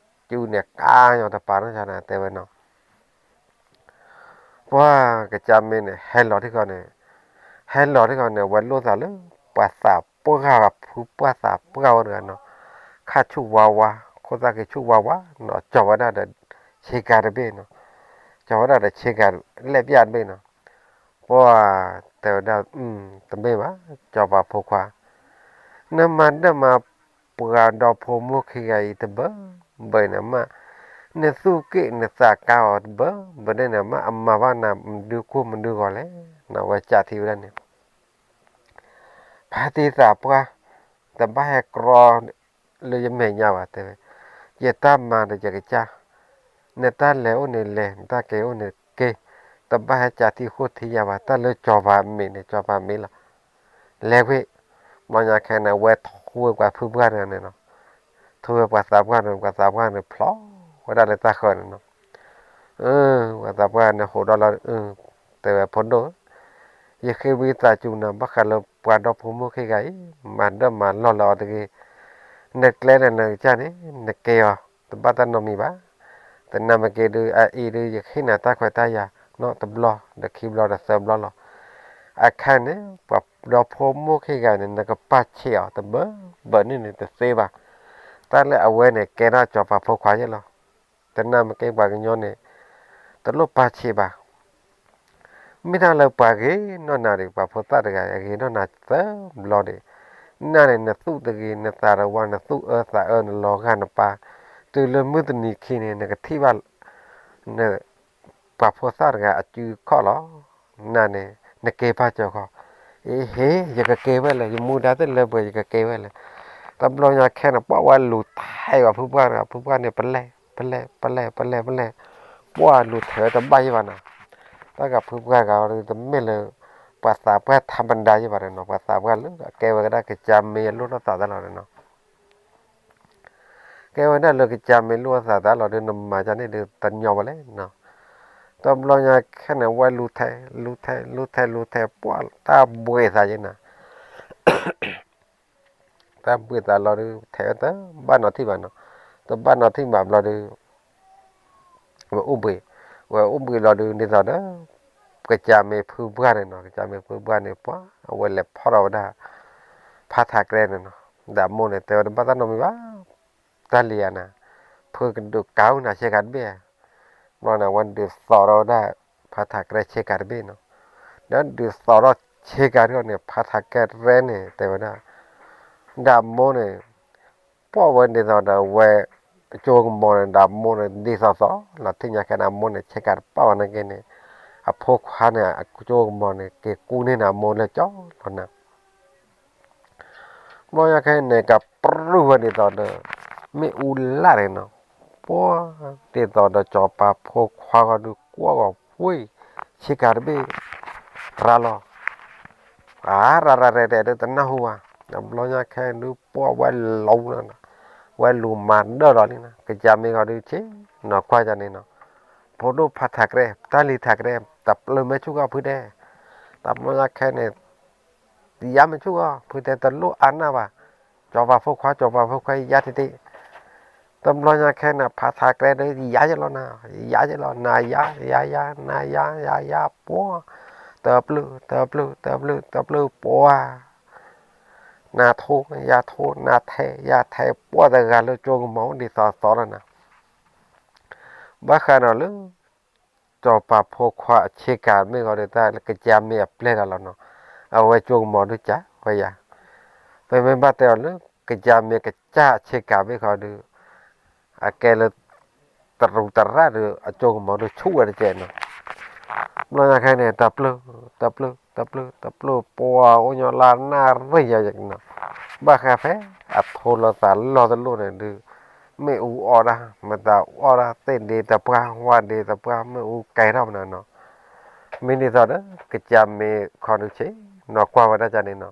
စုန့ၣ်ကါညိးတပၤနီၢ်ဆါန့ၣ် တဲဝဲနီၤ ပှၢ်ကစၢ်မ့ၢ်န့ၣ် ဟဲလီၤထံၣ်ဃီန့ၣ်, ဟဲလီၤထံၣ်ဃီန့ၣ် အဝဲလိၣ်သးလၢ ပှၤသးပှၢ်ဂၤဖုပှၢ်သးပှၢ်ဝဲတဂၤနီၤ, ခါဆူၣ်ဝါဝါ, ခိၣ်သၣ်က့ၤဆူၣ်ဝါဝါနီၤ, ကၠီၤဝဲဒၣ်ဒီးဆ့ကၤတဘ့ၣ်နီၤ, ကၠီၤဝဲဒၣ်ဒီးဆ့ကၤလဲၣ်ပျၢ်တဘ့ၣ်နီၤ, ပှၢ်တဲဝဲဒၣ်, တမ့ၢ်ဘၣ်, စီၤပၤဖိခွါ နမၤဒၢၣ်မၤပှၤဒီဖိမိၢ်ခံဂၤအံၤတဘၢဘၢအံၤန့ၣ်မး, နသူၣ်က့ၣ်နသးကါအီၤတဘၢဘၢန့ၣ်န့ၣ်မး အမၤဘၣ်နၤမဒုကိၢ်မဒုဂီၤလဲၣ်, နဝဲကးထံၣ်ဝဲဒၣ်န့ၣ် ဖါတံၢ်သးပှၢ်, တဘၣ်ဟဲကြီလၢယမဲာ်ညါဘၣ်တဲဝဲ, ယတၢ်မၤဒီးယကစၢ်, နတၢ်လဲၤအိၣ်န့ၣ်လဲၤ နတၢ်က့ၤအိၣ်န့ၣ်က့ၤ, တဘၣ်ဟဲကးထံၣ်ဃိထံၣ်ယၤဘၣ်, တၢ်လၢစီၤပၤမ့ၢ်န့ၣ် စီၤပၤမ့ၢ်လီၤ, လဲၤကွံာ်, ဘျီညါခဲန့ၣ် အဝဲထိဝဲပှၤဖုပှၢ်တဂၤန့ၣ်နီၤ, ထိဝဲပှၤသးပှၢ်န့ၣ် ပှၤသးပှၢ်န့ၣ်ဖျီဝဲဒၣ်လၢတၢ်ဃၢၤန့ၣ်နီၤ ပှၤသးပှၢ်န့ၣ်ဟိးဒီးလီၤ, တဲဝဲဖိဒိၣ်ဧၢ, ယဃ့ဝံသးစူၤနၤ ဘၣ်ဃးလၢပှၤဒီဖိမိၢ်ခံဂၤအံၤ မၤဒၢၣ်မၤလီၢ်လၢအီၤတဂ့ၤ, နကျဲဒီးနကစၢ်န့ၣ် နကဲအီၤ တဘၣ်တၢ်နီတမံၤဘၣ်, သနာ်က့ဒုး အအံၤဒုး ယကဟ့ၣ်နၤတၢ်ခွဲးတၢ်ယာ်နီတဘျီ ဒီးခံဘျီဒီးသၢဘျီလီၤ, အခါန့ၣ် ပှၤဒီဖိမိၢ်ခံဂၤန့ၣ် နကပာ်ဆံးအီၤတဘၢဘၢန့ၣ်န့ၣ်တသ့ဘၣ်, တၢ်လၢအဝဲန့ၣ် ကဲထီၣ်စီၤပၤဖိခွါယဲၢ်လီၤ, သနာ်က့ပှၤကညီန့ၣ် တလိၣ်ပာ်ဆံးဘၣ် မ့ၢ်တၢ်လၢပှၤဂ့ၤနီၢ်နၤဒီး ပှၤဖိသၣ်တဂၤအဂ့ၤနီၢ်နၤသၢဘျီဒီး, နၤန့ၣ် နသူၣ်တဂ့ၤ နသးတဝါ နသူၣ်အၢသးအၢ နလီၤဂာ်နပၢ်, တုၤလၢမုၢ်တနံၤခံန့ၣ် နကထံၣ်ဘၣ် န ပှၤဖိသၣ်တဂၤအစုခီၣ်လီၤ, နၤန့ၣ် နကဲဘၣ်စၢၤဃီ, အ့ဟ့ ယကကဲဝဲလဲၣ် ယမူဒါသ့ၣ်လၢပှဲၤ ယကကဲဝဲလဲၣ်, တဘျီညါခဲန့ၣ် ပှၢ်ဝဲလူၤထဲးဝဲဖုပှၢ်တဂၤ ဖုပှၢ်န့ၣ် ပလဲၣ် ပလဲၣ် ပလဲၣ် ပလဲၣ် ပလဲၣ်, ပှၢ်လူၤထဲးဝဲတဘၣ်ယဲၢ်ဘၣ်နၤ, တၢ်ဂၤဖုပှၢ်ဂၤအံၤ တမ့ၢ်လၢ ပှၤသးပှၢ်ထးမဒါယဲၢ်ဘၣ်န့ၣ်နီၤ, ပှၤသးပှၢ်လၢအကဲဝဲဒၣ်ကစၢ်မ့ၢ်အလိၣ်ထီၣ်သးတၢ်လီၤန့ၣ်နီၤ ကဲဝဲဒၣ်လၢကစၢ်မ့ၢ်လိၣ်အသးတၢ်လီၤဒီး နမၤဒ်န့ၣ်ဒီး တညီဘၣ်လဲၣ်နီၤ, တဘျီညါခဲန့ၣ် ဝဲလူၤထဲး လူၤထဲး လူၤထဲး လူၤထဲး ပှၢ်တၢ်ဘှံးသးယဲၢ်နၤ တၢ်ဘှံးသးလီၤဒီး ထဲးဝဲတဘၣ်နီၤထံၣ်ဘၣ်နီၤ, တဘၣ်နီၤထံၣ်ဘၣ်ဘျီဒီး ဝဲအိၣ်ဘှံး, ဝဲအိၣ်ဘှံးလီၤဒီး ဒ်သိးဒီး ကစၢ်မ့ၢ်ဖုပှၢ်န့ၣ်နီၤ, ကစၢ်မ့ၢ်ဖုပှၢ်န့ၣ် ပှၢ်အဝဲလဲၤဖီၣ်ထီၣ်ဝဲဒၣ် ဖါထးကရဲန့ၣ်နီၤ, ဒီးအမိၢ်န့ၣ် တဲဝဲတဘၣ်တၢ်နီတမံၤဘၣ်, တၢ်လံၤဧါနၤ, ဖုကဒုးကါဝဲနၤဆ့ကၤတဘ့ၣ်, ဘျီန့ၣ် အဝဲဒုးသိးထီၣ်ဝဲဒၣ် ဖါထးကရဲဆ့ကၤတဘ့ၣ်နီၤ, ဒီးဒုးသိးထီၣ်ဆ့ကၤတဘ့ၣ်န့ၣ် ဖါထးကရဲန့ၣ် တဲဝဲဒၣ် ဒီးအမိၢ်န့ၣ် ပှၢ်ဝဲဒ်သိးဒီးဝဲ ကၠိကမီၤန့ၣ် ဒီးအမိၢ်န့ၣ် ဒ်သိးသိးလီၤ ထံၣ်ညါခဲန့ၣ် အမိၢ်န့ၣ် ဆ့ကၤတပာ်ဝဲနာ်က့န့ၣ် အဖိခွါန့ၣ် အကၠိကမီၤန့ၣ် က့ၤကူန့ၢ်န့ၣ် အမိၢ်လၢကၠီလီၤနၤ ဘျီညါခဲန့ၣ် ကပြုၢ်ဝဲဒ်သိးဒီး မ့ၣ်အူလၢ်န့ၣ်နီၤ, ပှၢ်ဒ်သိးဒီးစီၤပၤဖိခွါဂီၢ်ဒုး ကွၢ်ဂီၤဝ့ၢ် ဆ့ကၤတဘ့ၣ် ရၤလီၤ အါရၤရၤရဲၣ်ရဲၣ်ဒုးတနၢ်ဟူဘၣ်, တဘျီညါခဲဒုးပှၢ်ဝဲလူၤလီၤ, ဝဲလူၤမၤဒၢၣ်လီၤလံနီၤ, ကစၢ်မ့ၢ်ဂီၤဒုးဆ့နီၤကွၢ်ယၤန့ၣ်နီၤ, ဖိဒိၣ်ဖါထးကရဲ တၢ်လံၤထးကရဲ တပျၢၤမဲာ်ဆူၣ်ဂီၢ်ဖုတဲ, တဘျီညါခဲန့ၣ် ယါမဲာ်ဆူၣ်ဂီၢ် ဖုတဲတလိၣ်အါနၢ်ဘၣ်, စီၤပၤဖိခွါ စီၤပၤဖိခွါယါတ့ၢ်တ့ၢ်, တဘျီညါခဲန့ၣ် ဖါထးကရဲဒုး ယါယဲၢ်လီၤနၤ, ယါယဲၢ်လီၤ နၤယါ ယါယါ နၤယါ ယါယါ ပှၢ်, တပျၢၤ တပျၢၤ တပျၢၤ တပျၢၤ ပှၢ်, နၤထိ ယၤထိ နၤထဲ ယၤထဲ ပှၤတဂၤလၢကၠိကမီၤဒ်သိးသိးလီၤနၤ, ဘၣ်ဃးဒီးလၢ စီၤပၤဖိခွါအဆ့ကၤမ့ၢ်ဃီဒီး တၢ်လၢကစၢ်မ့ၢ်အပျဲၢ်တၢ်လီၤနီၤ, အဝဲကၠိကမီၤဒုးကၢ်ဝဲယၤ, ပမ့ၢ်ဘၣ်တဲအီၤလၢ ကစၢ်မ့ၢ်ကစၢ်အဆ့ကၤမ့ၢ်ဃီဒီး အကဲလၢ တရူးတရၣ်ဒီး အကၠိကမီၤဒုးဆူၣ်ဝဲတကဲးနီၤ, ဘျီညါခဲန့ၣ် တၢ်ပျၢၢ် တၢ်ပျၢၢ် တၢ်ပျၢၢ် တၢ်ပျၢၢ် ပှၤအိၣ်ညီလၢနၣ်ရံၣ်ယၤနီၤ, ဘၣ်ဃးဖဲ အထိလီၤသးလီၢ်တလိၣ်န့ၣ်ဒုး မ့ၣ်အူအီၣ်ဒၣ် မတၤအီၣ်ဒၣ် သ့ၣ်ဒ့တပှၢ် ဝၣ်ဒ့တပှၢ် မ့ၣ်အူကဲထီၣ်မနၤနီၤ, မ့ၢ်ဒ်သိးဒီး ကစၢ်မ့ၢ်ခီဒုးဆ့ၣ်နီၤကွၢ်ဝဲဒၣ်ကန့ၣ်နီၤ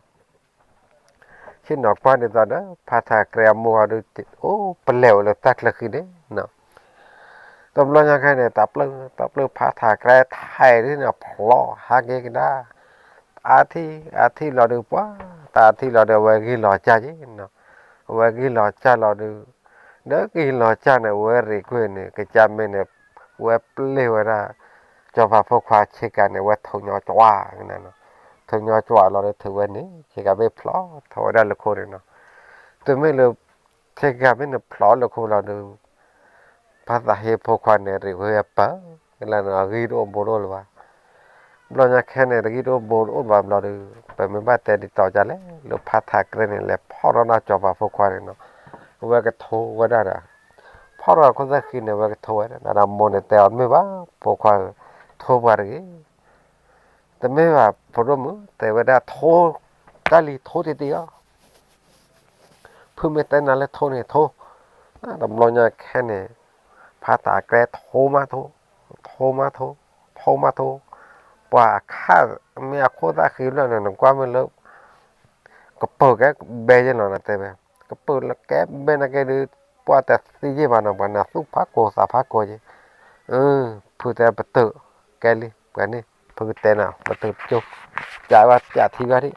ဆ့ၣ်နီၤကွၢ်ဒ်သိးဒီး ဖါထးကြဲအမိၢ်ဃီဒုး အိၣ်ပလဲၤဝဲလၢတၢ်ချၢဃံန့ၣ်နီၤ, တဘျီညါခဲန့ၣ် တၢ်ပျၢၢ် တၢ်ပျၢၢ် ဖါထးကြဲထဲဒ်န့ၣ် ဖျိဟးက့ၤကဒါ, အါထံၣ် အါထံၣ်လီၤဒုး ပှၤ တၢ်အါထံၣ်လီၤဒီး အဝဲဂ့ၢ်လီၤကၢ်က့ၤနီၤ, အဝဲဂ့ၢ်လီၤကၢ်လီၤဒုး ဒီးဂ့ၢ်လီၤကၢ်န့ၣ် အဝဲရံးကွံာ်န့ၣ် ကစၢ်မ့ၢ်န့ၣ် ဝဲပျဲၢ်ဝဲဒၣ် စီၤပၤဖိခွါဆ့ကၤန့ၣ် ဝဲထိးညီကွၢ်ကန့ၣ်နီၤ, ထိးညီကွၢ်လီၤဒီး ထုးဝဲန့ၣ် ဆ့ကၤမ့ၢ်ဖျိထီၣ်ဝဲဒၣ်လၢခိန့ၣ်နီၤ, တမ့ၢ်လၢ ဆ့ကၤမ့ၢ်န့ၣ်ဖျိလၢခိလီၤဒုး ဖါသးဟ့ဖိခွါန့ၣ် ရံးဝဲပၢၤ လၢအဂံၢ်တအိၣ်ဘူးတအိၣ်လၢၤဘၣ်, ဘျီညါခဲန့ၣ် တဂံၢ်တအိၣ်ဘူးတအိၣ်ဘၣ်ဘျီဒီး ပမ့ၢ်ဘၣ်တဲဒ်သိးဒ်လဲၣ် လၢဖါထးကြဲန့ၣ် လဲၤဖီၣ်ထီၣ်ဒၣ်စီၤပၤဖိခွါန့ၣ်နီၤ, အဝဲကထိဝဲဒၣ်ဒီး ဖီၣ်ထီၣ်ခိၣ်သၣ်ဃံန့ၣ် အဝဲကထိဝဲဒၣ် ဒီးမိၢ်န့ၣ်တဲအီၤ တမ့ၢ်ဘၣ် ဖိခွါဧၢ, ထိပှၤတဂ့ၤ တမ့ၢ်ဘၣ် ဖိဒိၣ်မုၣ် တဲဝဲဒၣ်ထိ, တၢ်လံၤထိတ့ၢ်တ့ၢ်အီၤ, ဖုမ့ၢ်တဲနၤလၢထိန့ၣ်ထိ, တဘျီညါခဲန့ၣ် ဖါထးကြဲထိမးထိ, ထိမးထိ, ထိမးထိ, ပှၤအခါမ့ၢ်အခိၣ်သၣ်ဃံဘျီန့ၣ် နကွၢ်မ့ၢ်လၢ ကပၢၤကဲဘဲယဲလီၤနတဲဝဲ, ကပၢၤလၢကဲဘဲနကဲဒုး ပှၤတသံယ့ၢ်ဘၣ်နီၤ ပှၤနသူၣ်ဖးကိာ်သးဖးကိာ်ယဲ, ဖုတဲပတုာ်, ကဲလံ ပှၤန့ၣ် ဖုကတဲနၤ ပတုာ်ကၠိ, ကးဘၣ်ကးထံဘၣ်ဒံး,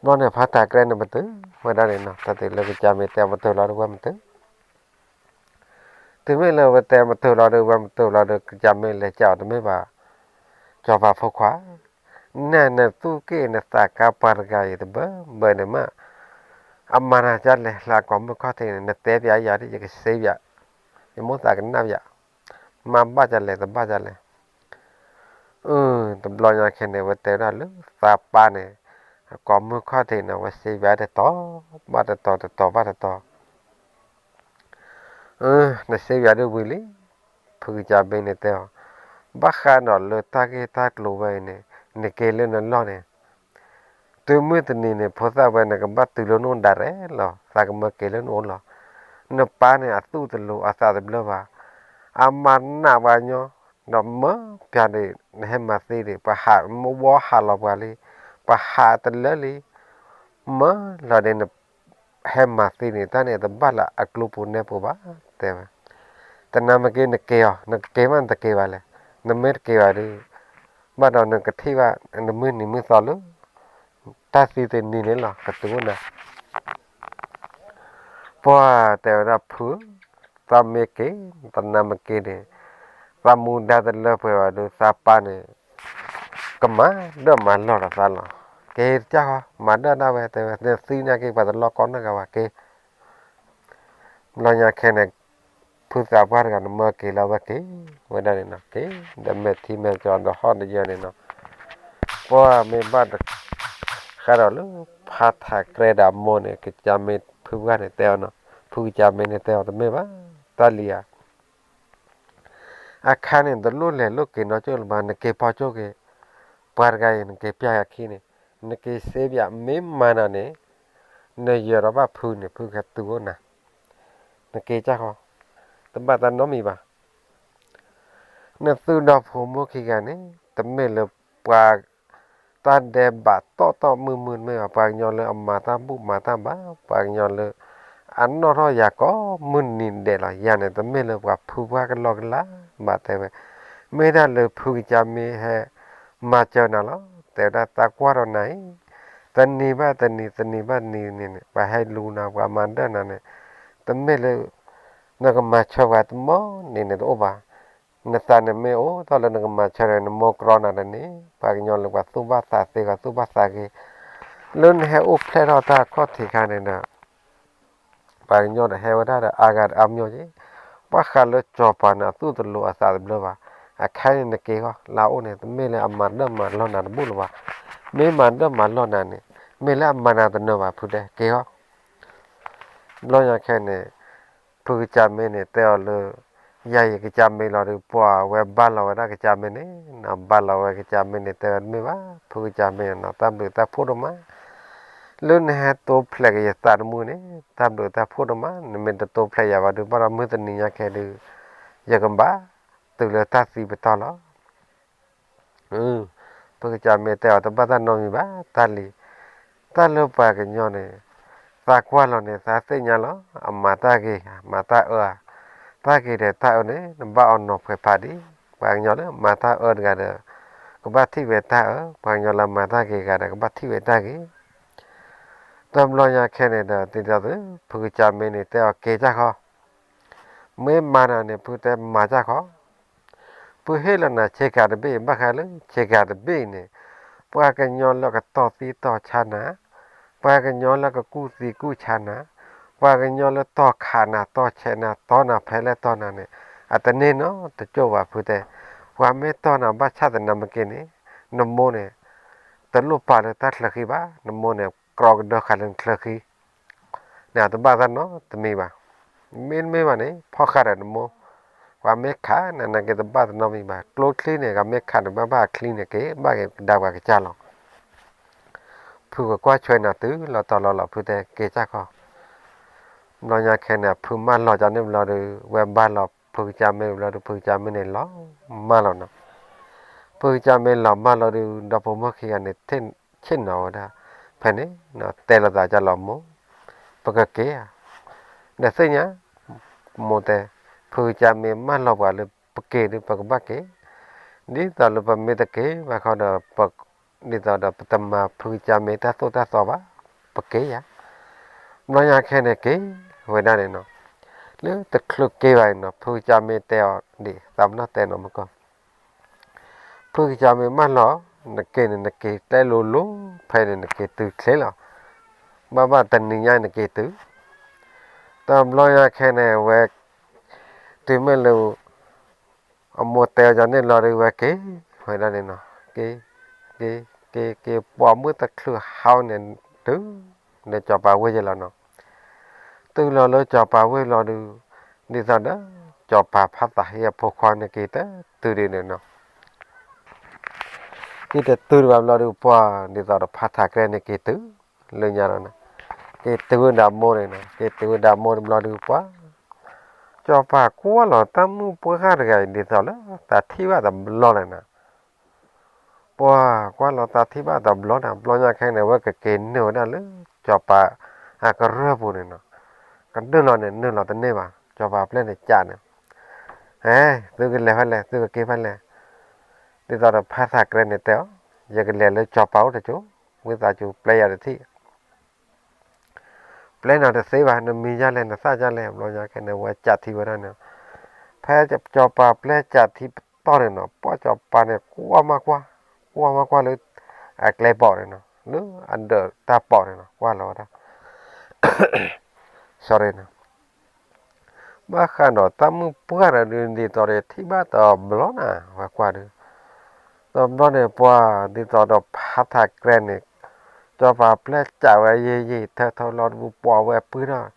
ဘျီန့ၣ် ဖါထးကြဲန့ၣ်ပတုာ်ဝဲဒၣ်န့ၣ်နီၤ တၢ်တုၤလၢကစၢ်မ့ၢ်တဲပတုာ်လီၤဒုးဝဲမတုာ် တုၤမ့ၢ်လၢဝဲတဲမတုာ်လီၤဒီး ဝဲမတုာ်လီၤဒီး ကစၢ်မ့ၢ်လဲၤကးအီၤတမ့ၢ်ဘၣ်, စီၤပၤဖိခွါ, နနသူၣ်က့ၣ်နသးကါပှၤတဂၤအံၤတဘၢဘၢန့ၣ်မး, အမၤနၤဒ်လဲၣ် လၢအကိာ်မုၢ်ခီၣ်ထံးန့ၣ် နတဲပျးယၤဒ် ယကစ့ပျး, ယမိၣ်သးကနၣ်ပျး, မၤဘၣ်ဒ်လဲၣ် တဘၣ်ဒ်လဲၣ် တဘျီညါခဲန့ၣ် ဝဲတဲဝဲဒၣ်လၢသးပၢ်န့ၣ် အကိာ်မုၢ်ခီၣ်ထံးန့ၣ် ဝဲစ့ပျးတတီၤဘၣ်တတီၤ တတီၤဘၣ်တတီၤ, နစ့ပျးဒ်ဝံၤလံ, ဖုကစၢ်မ့ၢ်န့ၣ်တဲအီၤ, ဘၣ်ဃးဒီးလၢတၢ်ဂ့ၢ်တၢ်ကျိၤဝဲအံၤန့ၣ် နက့ၤလၢနလီၢ်န့ၣ် တုၤမုၢ်တနံၤန့ၣ် ဖိသၣ်ဝဲန့ၣ် ကဘၣ်တုၤလၢနအိၣ်ဒၣ်ရဲၣ်လီၤ သးကမၢက့ၤလၢနအိၣ်လီၤ, နပၢ်န့ၣ် အသူၣ်တလိၤအသးတဘျၢဘၣ်, အမၤနးပှၤကညီ, ဒီးမၢပျၢ်ဒံး နဟဲမၤသံဒံး ပှၤဟးမ့ၢ်ဝီဟးလီၤပှၤလံ, ပှၤဟးတလၢလံ, မၢလီၤဒံးန ဟဲမၤသံန့ၣ် တၢ်န့ၣ်တဘၣ်လၢအကျိပူၤနဲပူၤဘၣ် တဲဝဲ, တနၤမ့ၢ်က့ၤနက့ၤအီၤ နကက့ၤမးနတက့ၤဘၣ်လဲၣ်, နမ့ၢ်တက့ၤဘၣ်ဒီး ဘၣ်ဒီးနကထံၣ်ဘၣ် နမုၢ်နံၤမုၢ်သီလၢ တၢ်သံတနံၤန့ၣ်လီၤ ကတုၤအိၣ်နၤ ပှၤတဲဝဲဒၣ်ဖု, သးမ့ၢ်က့ၤ တနၤမ့ၢ်က့ၤန့ၣ် သးမူဒါတလၢပှဲၤဘၣ်ဒီး သးပၢ်န့ၣ် ကမၤဒၢၣ်မၤလီၢ်ဒီးသးလီၤ. က့ၤတကၢ်ဃီ မၤဒၢၣ်ဒၣ်ဝဲ တဲဝဲ နသံနာ်က့ ပှၤတလီၢ်ကီနာ်က့ဘၣ် က့ၤ ဘျီညါခဲန့ၣ် ဖုသးပှၢ်တဂၤန့ၣ် မၢက့ၤလီၤဝဲက့ၤ ဝဲဒၣ်န့ၣ်နီၤ က့ၤ ဒီးမဲာ်ထံမဲာ်ကၠီဒီးဟီၣ်တယၢန့ၣ်နီၤ ပှၤမ့ၢ်ဘၣ်တ ဃးဒီးလၢ ဖါထးကြဲဒီးအမိၢ်န့ၣ် ကစၢ်မ့ၢ်ဖုပှၢ်န့ၣ်တဲအီၤနီၤ ဖုကစၢ်မ့ၢ်န့ၣ်တဲအီၤ တမ့ၢ်ဘၣ် တၢ်လံၤဧါ အခါန့ၣ် တလိၣ်လဲၤလိၣ်က့ၤနီကၠိလၢၤဘၣ် နက့ၤဖီကၠိက့ၤ ပှၤတဂၤအံၤ နက့ၤပျၢ်ယၤခံန့ၣ် နက့ၤစ့ပျၢ် မ့ၢ်မၤနၤန့ၣ် နယၢၤဒီးဘၣ်ဖုန့ၣ် ဖုကဟဲတုၤအိၣ်နၤ နက့ၤကၢ်ဃီ တဘၣ်တၢ်နီတမံၤဘၣ် နသုဒီးဖိမုၣ်ခံဂၤန့ၣ် တမ့ၢ်လၢပှၤ တၢ်ဒဲးဘးတီၢ်တီၢ်မုၢ်မုၢ်တမ့ၢ်ဘၣ် ပှၤကညီလၢအမၤတၢ်ဘူၣ်မၤတၢ်ဘါ ပှၤကညီလၢ အနီၣ်ထီၣ်ယၤကိးမုၢ်နံၤဒဲးလီၤ ယၤန့ၣ် တမ့ၢ်လၢပှၤဖုပှၢ်ကလီကလီဘၣ်တဲဝဲ မ့ၢ်ဒၣ်လၢဖုကစၢ်မ့ၢ်ဟဲ မၤစၢၤနၤလီၤ တဲဝဲဒၣ်သးကွၢ်ဒီးနၤအံၤ တနံၤဘၣ်တနံၤ တနံၤဘၣ်တနံၤန့ၣ် ပှၤဟဲလူၤနၤ ပှၤမၤဒၢၣ်နၤန့ၣ် တမ့ၢ်လၢ နကမၤဆၢပှၤတမီၢ်န့ၣ်န့ၣ်တအိၣ်ဘၣ် နသးန့ၣ်မ့ၢ်အိၣ်ထီၣ်လၢနကမၤဆၢန့ၣ် နမိၢ်ကြီနၤတန့ၢ် ပှၤကညီလၢပှၤသူၣ်ဘၣ်သးသ့ ပှၤသူၣ်ဘၣ်သးဂ့ၤ လၢနဟဲအိၣ်ဖျဲၣ်ထီၣ်တၢ်ခီၣ်ထံးခါန့ၣ်ဒီး ပှၤကညီဒီးဟဲဝဲဒၣ်ဒီးအါဂၤဒီးအါမညီက့, ပှၤဃးလၢစီၤပၤန့ၣ် အသူၣ်တလိၤအသးတဘျၢဘၣ်, အခဲအံၤန့ၣ်နက့ၤဃီ လၢအအိၣ်န့ၣ် တမ့ၢ်လၢအမၤဒၢၣ်မၤလီၢ်နၤတဘူၣ်လၢၤဘၣ်, မ့ၢ်မၤဒၢၣ်မၤလီၢ်နၤန့ၣ် မ့ၢ်လၢအမၤနၤတနၢၤဘၣ် ဖုတဲက့ၤဃီ. ဘျီညါခဲန့ၣ် ဖုကစၢ်မ့ၢ်န့ၣ် တဲအီၤလၢ ယၤအံၤကစၢ်မ့ၢ်လီၤဒီး ပှၤဝဲဘၣ်လီၤဝဲဒၣ်ကစၢ်မ့ၢ်န့ၣ်, ဘၣ်လီၤဝဲကစၢ်မ့ၢ်န့ၣ် တဲဝဲတမ့ၢ်ဘၣ်, ဖုကစၢ်မ့ၢ်န့ၣ် တၢ်ဘျုးတၢ်ဖှိၣ်ဒိၣ်မး, လၢနဟဲတိဖျဲးက့ၤယသးတမုၢ်န့ၣ် တၢ်ဘျုးတၢ်ဖှိၣ်ဒိၣ်မး, နမ့ၢ်တတိဖျဲးယၤဘၣ်ဒီး ဘၣ်ဒီးမုၢ်တနံၤညါခဲဒီး ယကဘၣ်တုၤလၢတၢ်သံပတီၢ်လီၤ. ဖုကစၢ်မ့ၢ်တဲအီၤ တဘၣ်တၢ်နီတမံၤဘၣ်, တၢ်လံၤ, တၢ်လၢပှၤကညီန့ၣ် သးကွၢ်လီၤန့ၣ် သးသ့ၣ်ညါလီၤ, အမၤတၢ်ဂ့ၤဧါ, မၤတၢ်အၢဧါ, တၢ်ဂ့ၤဒီးတၢ်အၢန့ၣ် နဘၣ်အီၤနီၤဖှဲးဖးဒံး, ပှၤကညီလၢမၤတၢ်အၢတဂၤဒီး ကဘၣ်ထံၣ်ဝဲတၢ်အၢ, ပှၤကညီလၢမၤတၢ်ဂ့ၤတဂၤဒီး ကဘၣ်ထံၣ်ဝဲတၢ်ဂ့ၤ. တဘျီညါခဲန့ၣ်ဒီး ဒ်သိးသု ဖုကစၢ်မ့ၢ်န့ၣ် တဲအီၤက့ၤတၢ်ခီ, မ့ၢ်မၤနၤန့ၣ် ဖုတဲမၤတၢ်ခီ ဖုဟ့ၣ်လီၤနၤဆ့ကၤတဘ့ၣ်, ဘၣ်ဃးလၢဆ့ကၤတဘ့ၣ်န့ၣ် ပှၤကညီလၢကတီၢ်သံတီၢ်ဆါနၤ, ပှၤကညီလၢကကူၣ်သံကူၣ်ဆါနၤ, ပှၤကညီလၢတီၢ်ခးနၤတီၢ်ဆဲးနၤ တီနၤဖဲလဲၣ်တီနၤန့ၣ် အတန့ၢ်နီတကၠိၢ်ဘၣ် ဖုတဲ. ပှၤမ့ၢ်တီနၤဘၣ်ဆၣ်သနာ်က့န့ၣ် နမိၢ်န့ၣ် တလိၣ်ပာ်လၢတၢ်ချၢဃံဘၣ်, နမိၢ်န့ၣ် ကြီကဒၢဃာ်လၢနချၢဃံ န့ၣ် တဘၣ်တၢ်နီတမံၤဘၣ်. မ့တမ့ၢ်ဘၣ်န့ၣ် ဖီၣ်ဃာ်ဒီးနမိၢ်, ပှၤမ့ၢ်ခးနၤနာ်က့ တဘၣ်တနီတမံၤဘၣ်. ကျိချံန့ၣ် ကမ့ၢ်ခးန့ၣ် ဘၣ်ဘၣ်အချံန့ၣ် က့ၤဘၣ်က့ၤကဒါပှၤကစၢ်လီၤ. ဖုကကွၢ်ဆွဲနၤတုၤလီၤတီၤလီၤလီၤ ဖုတဲက့ၤစၢ်ခီ. ဘျီညါခဲန့ၣ် ဖုမၢလီၤကန့ၣ်ဘျီဒီး ဝဲဘၣ်လီၤဖုကစၢ်မ့ၢ်ဘျီဒီး ဖုကစၢ်မ့ၢ်န့ၣ်လီၤမၢ်လီၤနီၤ. ဖုကစၢ်မ့ၢ်လီၤမၢ်လီၤဒီး ဒီဖိမိၢ်ခံဂၤန့ၣ် ဆ့ၣ်နီၤဝဲဒၣ် ဖဲန့ၣ် တဲလိာ်သးကလီၤမိၢ်, ပကက့ၤဧါ. နသ့ၣ်ညါ, မိၢ်တဲ, ဖုကစၢ်မ့ၢ်မၢလီၤပှၤလၢပက့ၤဒီး ပကဘၣ်က့ၤ, ဒ်သိးလၢပမ့ၢ်တက့ၤဘၣ်ခီဒီး ဒ်သိးဒီးပတမၤဖုကစၢ်မ့ၢ်တၢ်သိၣ်တၢ်သီဘၣ်, ပက့ၤဧါ. ဘျီညါခဲန့ၣ်က့ၤဝဲဒၣ်န့ၣ်နီၤ, လၢတချုးက့ၤဘၣ်န့ၣ်နီၤ ဖုကစၢ်မ့ၢ်တဲအီၤဒ်သးပနီၣ်တဲနီၤမကီၢ် ဖုကစၢ်မ့ၢ်မၢလီၤ, နက့ၤန့ၣ် နက့ၤတဲလိၤလိၤ, ဖဲန့ၣ် နက့ၤတုၤချ့လီၤ. ဘၣ်ဘၣ်တနံၤညါနက့ၤတုၤ, တဘျီညါခဲန့ၣ်ဝဲ, တုၤမ့ၢ်လၢ အမိၢ်တဲအီၤန့ၣ်လီၤဒီးဝဲက့ၤ, ဝဲဒၣ်န့ၣ်နီၤ, က့ၤ, က့ၤ, က့ၤ, က့ၤ, က့ၤ, ပှၤမုၢ်တချုးဟါန့ၣ်, တုၤ, ဒီးစီၤပၤဝ့ၢ်ယဲလီၤနီၤ. တုၤလီၤလၢစီၤပၤဝ့ၢ်လီၤဒီး, ဒ်သိးဒီး, စီၤပၤဖးသးဟ့အဖိခွါန့ၣ်က့ၤတတုၤဒ်န့ၣ်နီၤ က့ၤတတုၤဒံးဘၣ်ဘျီဒီး ပှၤဒ်သိးဒီးဖးထးကြဲန့ၣ်က့ၤတုၤလၢညါလီၤနီၤ. က့ၤတုၤဝဲဒၣ်မိၢ်န့ၣ်နီၤ, က့ၤတုၤဝဲဒၣ်မိၢ်တဘျီဒီးပှၤ, စီၤပၤကွၢ်လီၤတၢ်မုၣ်ပှၢ်တဂၤအံၤ ဒ်သိးလၢသးထံၣ်ဘၣ်တဘျီလၢၤနီၤ. ပှၤကွၢ်လီၤသးထံၣ်ဘၣ်တဘျီန့ၣ် ဘျီညါခဲန့ၣ် အဝဲကက့ၤနုာ်ဝဲဒၣ်လၢစီၤပၤအကရၢၢ်ပူၤန့ၣ်နီၤ. ကဒုၣ်လီၤန့ၣ် နုာ်လီၤတန့ၢ်ဘၣ်, စီၤပၤပျဲၢ်န့ၣ်ကးန့ၣ်, ဟဲ, သုကလဲၤဖဲလဲၣ်, သုကက့ၤဖဲလဲၣ်. ဒ်သိးဒီးဖးထးကြဲန့ၣ်တဲအီၤ, ယကလဲၤလၢစီၤပၤအိၣ်တကၠိ, ဝံသးစူၤပျဲယၤတထံၣ် ပျဲနၤတသ့ဘၣ်, နမံၤဒ်လဲၣ် နသၣ်ဒ်လဲၣ်. ဘျီညါခဲန့ၣ် ဝဲကးထံဝဲဒၣ်န့ၣ်, ဖဲစီၤပၤပျဲကးထံပတီၢ်န့ၣ်နီၤ, ပှၤစီၤပၤန့ၣ် ကွၢ်မးကွၢ်, ကွၢ်မးကွၢ်လၢအကျဲပိာ်န့ၣ်နီၤ, လၢအဒၢးတၢ်ပိာ်န့ၣ်နီၤ, ကွၢ်လီၤဝဲဒၣ် sorry နီၤ. ဘၣ်ဃးဒီးတၢ်မုၣ်ပှၢ်ဒီးဒ်သိးဒီးထံၣ်ဘၣ်တဘျီနၤ, ဝဲကွၢ်ဒီး တဘျီန့ၣ် ပှၤဒ်သိးဒီးဖးထးကြဲန့ၣ်, စီၤပၤပျဲၢ်ကးဝဲယံာ်ယံာ်ထၢထၢလီၤတဘူၣ် ပိာ်ဝဲပုၢ်ထီၣ်,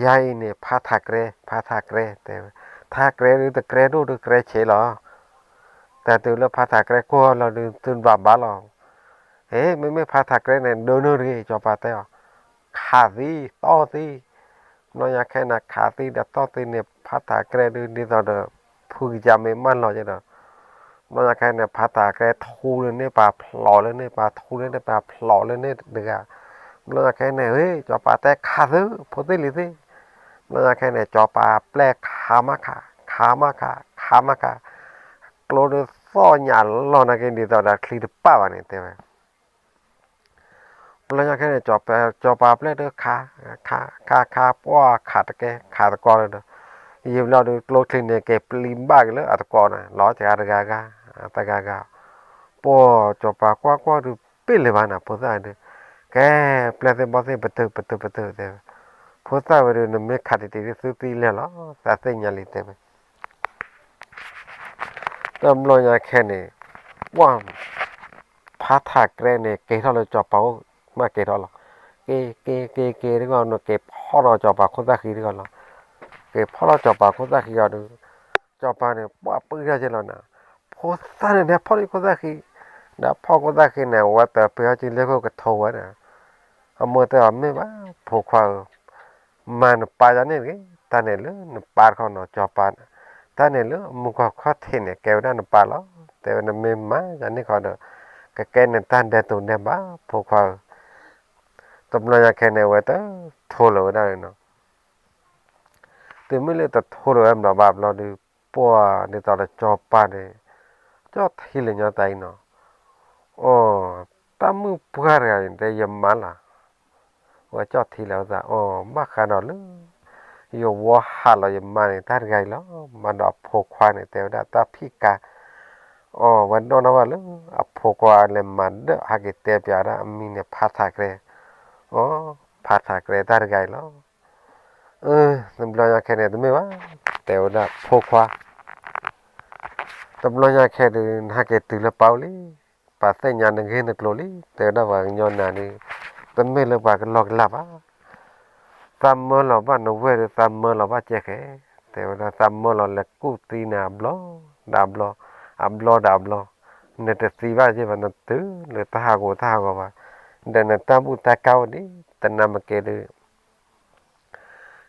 ယၤအံၤန့ၣ် ဖးထးကြဲ, ဖးထးကြဲတဲဝဲ, ထးကြဲဒုးတကြဲဒိၣ်ဒုးကြဲဆံးလီၤ. တၢ်တုၤလၢဖးထးကြဲကွၢ်လီၤဒုး သုဘၣ်ဘၣ်လီၤ. အ့ မ့မ့ၢ်ဖးထးကြဲန့ၣ် ဒိၣ်န့ၢ်တဂ့ၤ စီၤပၤတဲအီၤ, ခးသံ, တီၢ်သံ, ဘျီညါခဲန့ၣ်ခးသံဒီးတီၢ်သံန့ၣ် ဖးထးကြဲဒုးဒ်သိးဒီး ဖုကစၢ်မ့ၢ်မၢလီၤက့ၤဒီး ဘျီညါခဲန့ၣ် ဖးထးကြဲထူလၢန့ၣ်ပာ်ဖျိးလၢန့ၣ် ပာ်ထူလၢန့ၣ် ပာ်ဖျိးလၢန့ၣ်တဂၤ, ဘျီညါခဲန့ၣ် စီၤပၤတဲခးသု ဖိသ့ၣ်လံၤသ့ၣ်, ဘျီညါခဲန့ၣ် စီၤပၤပျဲၢ်ခးမးခး, ခးမးခး, ခးမးခး, ကျိဒုးသီၣ်ညၣ်လီၤနာ်က့ဒ်သိးဒီးချံတပၣ်ဘၣ်န့ၣ်တဲဝဲ ဘျီညါခဲန့ၣ် စီၤပၤပျဲၢ်ဒုးခး, ခး, ခး, ခး, ပှၤခးတကဲ, ခးသကိးလၢဒီး, ယံာ်ဘျီဒုး ကျိချံန့ၣ်က့ၤပျံၤဘၣ်က့ၤလၢအသကိးန့ၣ် လီၤစှၤတဂၤဂၤ, တဂၤဂၤ, ပှၤစီၤပၤကွၢ်ကွၢ်ဒုး ပ့ၢ်လၢၤဘၣ်နၤ ဖိသၣ်ဒုး, ကဲ ပျဲၢ်သ့ၣ်ဘီၣ်သ့ၣ် ပတုာ်ပတုာ်ပတုာ်တဲဝဲ, ဖိသၣ်ဝဲဒုး နမ့ၢ်ခးတံၢ်တံၢ်ဒ်သုသံလဲၢ်လီၤ သးသ့ၣ်ညါလံတဲဝဲ. တဘျီညါခဲန့ၣ် ပှၢ် ဖါထးကြဲန့ၣ် က့ၤထီၣ်လၢစီၤပၤအိၣ် မ့ၢ်က့ၤထီၣ်လီၤ. က့ၤ က့ၤ က့ၤ က့ၤတဂီၢ်န့ၣ် က့ၤဖီၣ်ဒီးစီၤပၤခိၣ်သၣ်ဃံတဂီၢ်လီၤ. က့ၤဖီၣ်ဒီးစီၤပၤခိၣ်သၣ်ဃံအီၤဒီး စီၤပၤန့ၣ် ပှၢ်ပှၢ်ထီၣ်က့ၤလီၤနၤ, ဖိသၣ်န့ၣ် ဟဲဖီၣ်လံခိၣ်သၣ်ဃံ, ဒီးဖီၣ်ခိၣ်သၣ်ဃံန့ၣ် ဝဲတပ့ၤဟီၣ်ကံလၢခိၣ်ကထိဝဲဒီး အမိၢ်တဲအီၤ မ့ၢ်ဘၣ် ဖိခွါဧၢ, မၤနပၢ်ယၤန့ၣ်တဂ့ၤ, တၢ်န့ၣ်လၢနပၢ်တခီနီၤ စီၤပၤ, တၢ်န့ၣ်လၢမူကီၢ်ခီၣ်ထံးန့ၣ် ကဲဝဲဒၣ်နပၢ်လီၤ. တဲဝဲ နမ့ၢ်မၤယၤန့ၣ်ခီဒီး ကကဲန့ၣ်တၢ်ဒဲးတိၤဒဲးဘး ဖိခွါဧၢ. တဘျီညါခဲန့ၣ် အဝဲတထိၣ်လီၤဝဲဒၣ်န့ၣ်နီၤ. တုၤမ့ၢ်လၢတထိၣ်လီၤဝဲဘျီဘၣ်ဘျီဒီး ပှၢ်ဒ်သိးဒီးစီၤပၤန့ၣ် ကၠီၣ်ထံလၢာ်ညီသးအံၤနီၤ. အိ တၢ်မုၣ်ပှၢ်တဂၤအံၤန့ၣ် တဲယမါလီၤ. ဝဲကၠီၣ်ထံလၢာ်ဝဲသး အိ ဘၣ်ဃးဒီးလၢ ယဝီဟးလီၤယမါန့ၣ် တၢ်တဂၤအံၤလီၤ. မၤဒီးအဖိခွါန့ၣ် တဲဝဲဒၣ်တၢ်ဖံးကါ, အိ ဝဲဒိၣ်နီၣ်ဘၣ်လၢ အဖိခွါလဲၤမၤဒၢၣ် ဟဲက့ၤတဲပၠးဝဲဒၣ်အမံၤန့ၣ် ဖါထးကြဲ, အိ ဖါထးကြဲတၢ်တဂၤအံၤလီၤ. အ တဘျီညါခဲန့ၣ် တမ့ၢ်ဘၣ်, တဲဝဲဒၣ်ဖိခွါ တဘျီညါခဲဒုး နဟဲက့ၤတုၤလၢပၢ်အိၣ်လံ, ပၢ်သ့ၣ်ညါနဂ့ၢ်နကျိၤလံ, တဲဝဲဒၣ်ပှၤကညီနၤန့ၣ် တမ့ၢ်လၢပှၤကလီကလီဘၣ်. သးမၢလီၤဘၣ်နဝဲၢ်ဒီး သးမၢလီၤဘၣ်ကဲဃဲ, တဲဝဲဒၣ်သးမၢလီၤလဲၤကူၣ်သံနၤအဘျီ ဒီးအဘျီ, အဘျီဒီးအဘျီ, နတသံဘၣ်က့ဘၣ် နတုၤလၢတၢ်ဟးဂီၤတၢ်ဟးဂီၤဘၣ်, ဒီးနတၢ်ဘူၣ်တၢ်ကၢ်အိၣ်ဒံး တနၤမ့ၢ်က့ၤဒုး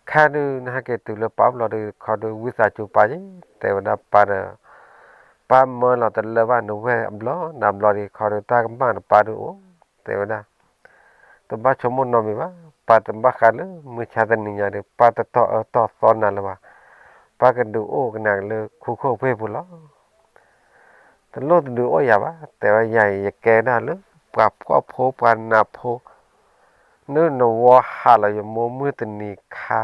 ခါဒုး နဟဲက့ၤတုၤလၢပၢ်အိၣ်ဘျီဒီး ခီဒုး ဝံသးစူၤပၢ်ယ့ၢ် တဲဝဲဒၣ်ပၢ်ဒီး, ပၢ်မၢလီၤတလၢဘၣ်နဝဲၢ်အဘျီ နဘျီဒီး ခီဒုး တၢ်ကမၣ်နပၢ်ဒုးအိၣ် တဲဝဲဒၣ်, တဘၣ်ဆိကမိၣ်နီတမံၤဘၣ်, ပၢ်တဘၣ်ဃးလၢမုၢ်ဆါတနံၤညါဒီး ပၢ်တတီၢ်အၢတီၢ်သီနၤလၢၤဘၣ်, ပၢ်ကဒုးအိၣ်ကနၣ်လၢခူခိၣ်ပှ့ၤပူၤလီၤ. တလိၣ်တဒုးအိၣ်ယၤဘၣ်, တဲဝဲယၤအံၤ ယကဲဒၣ်လၢ ပှၤဖှီၣ်ဖိပှၤနးဖိ, နနဝီဟးလီၤယမိၢ်မုၢ်တနံၤခါ,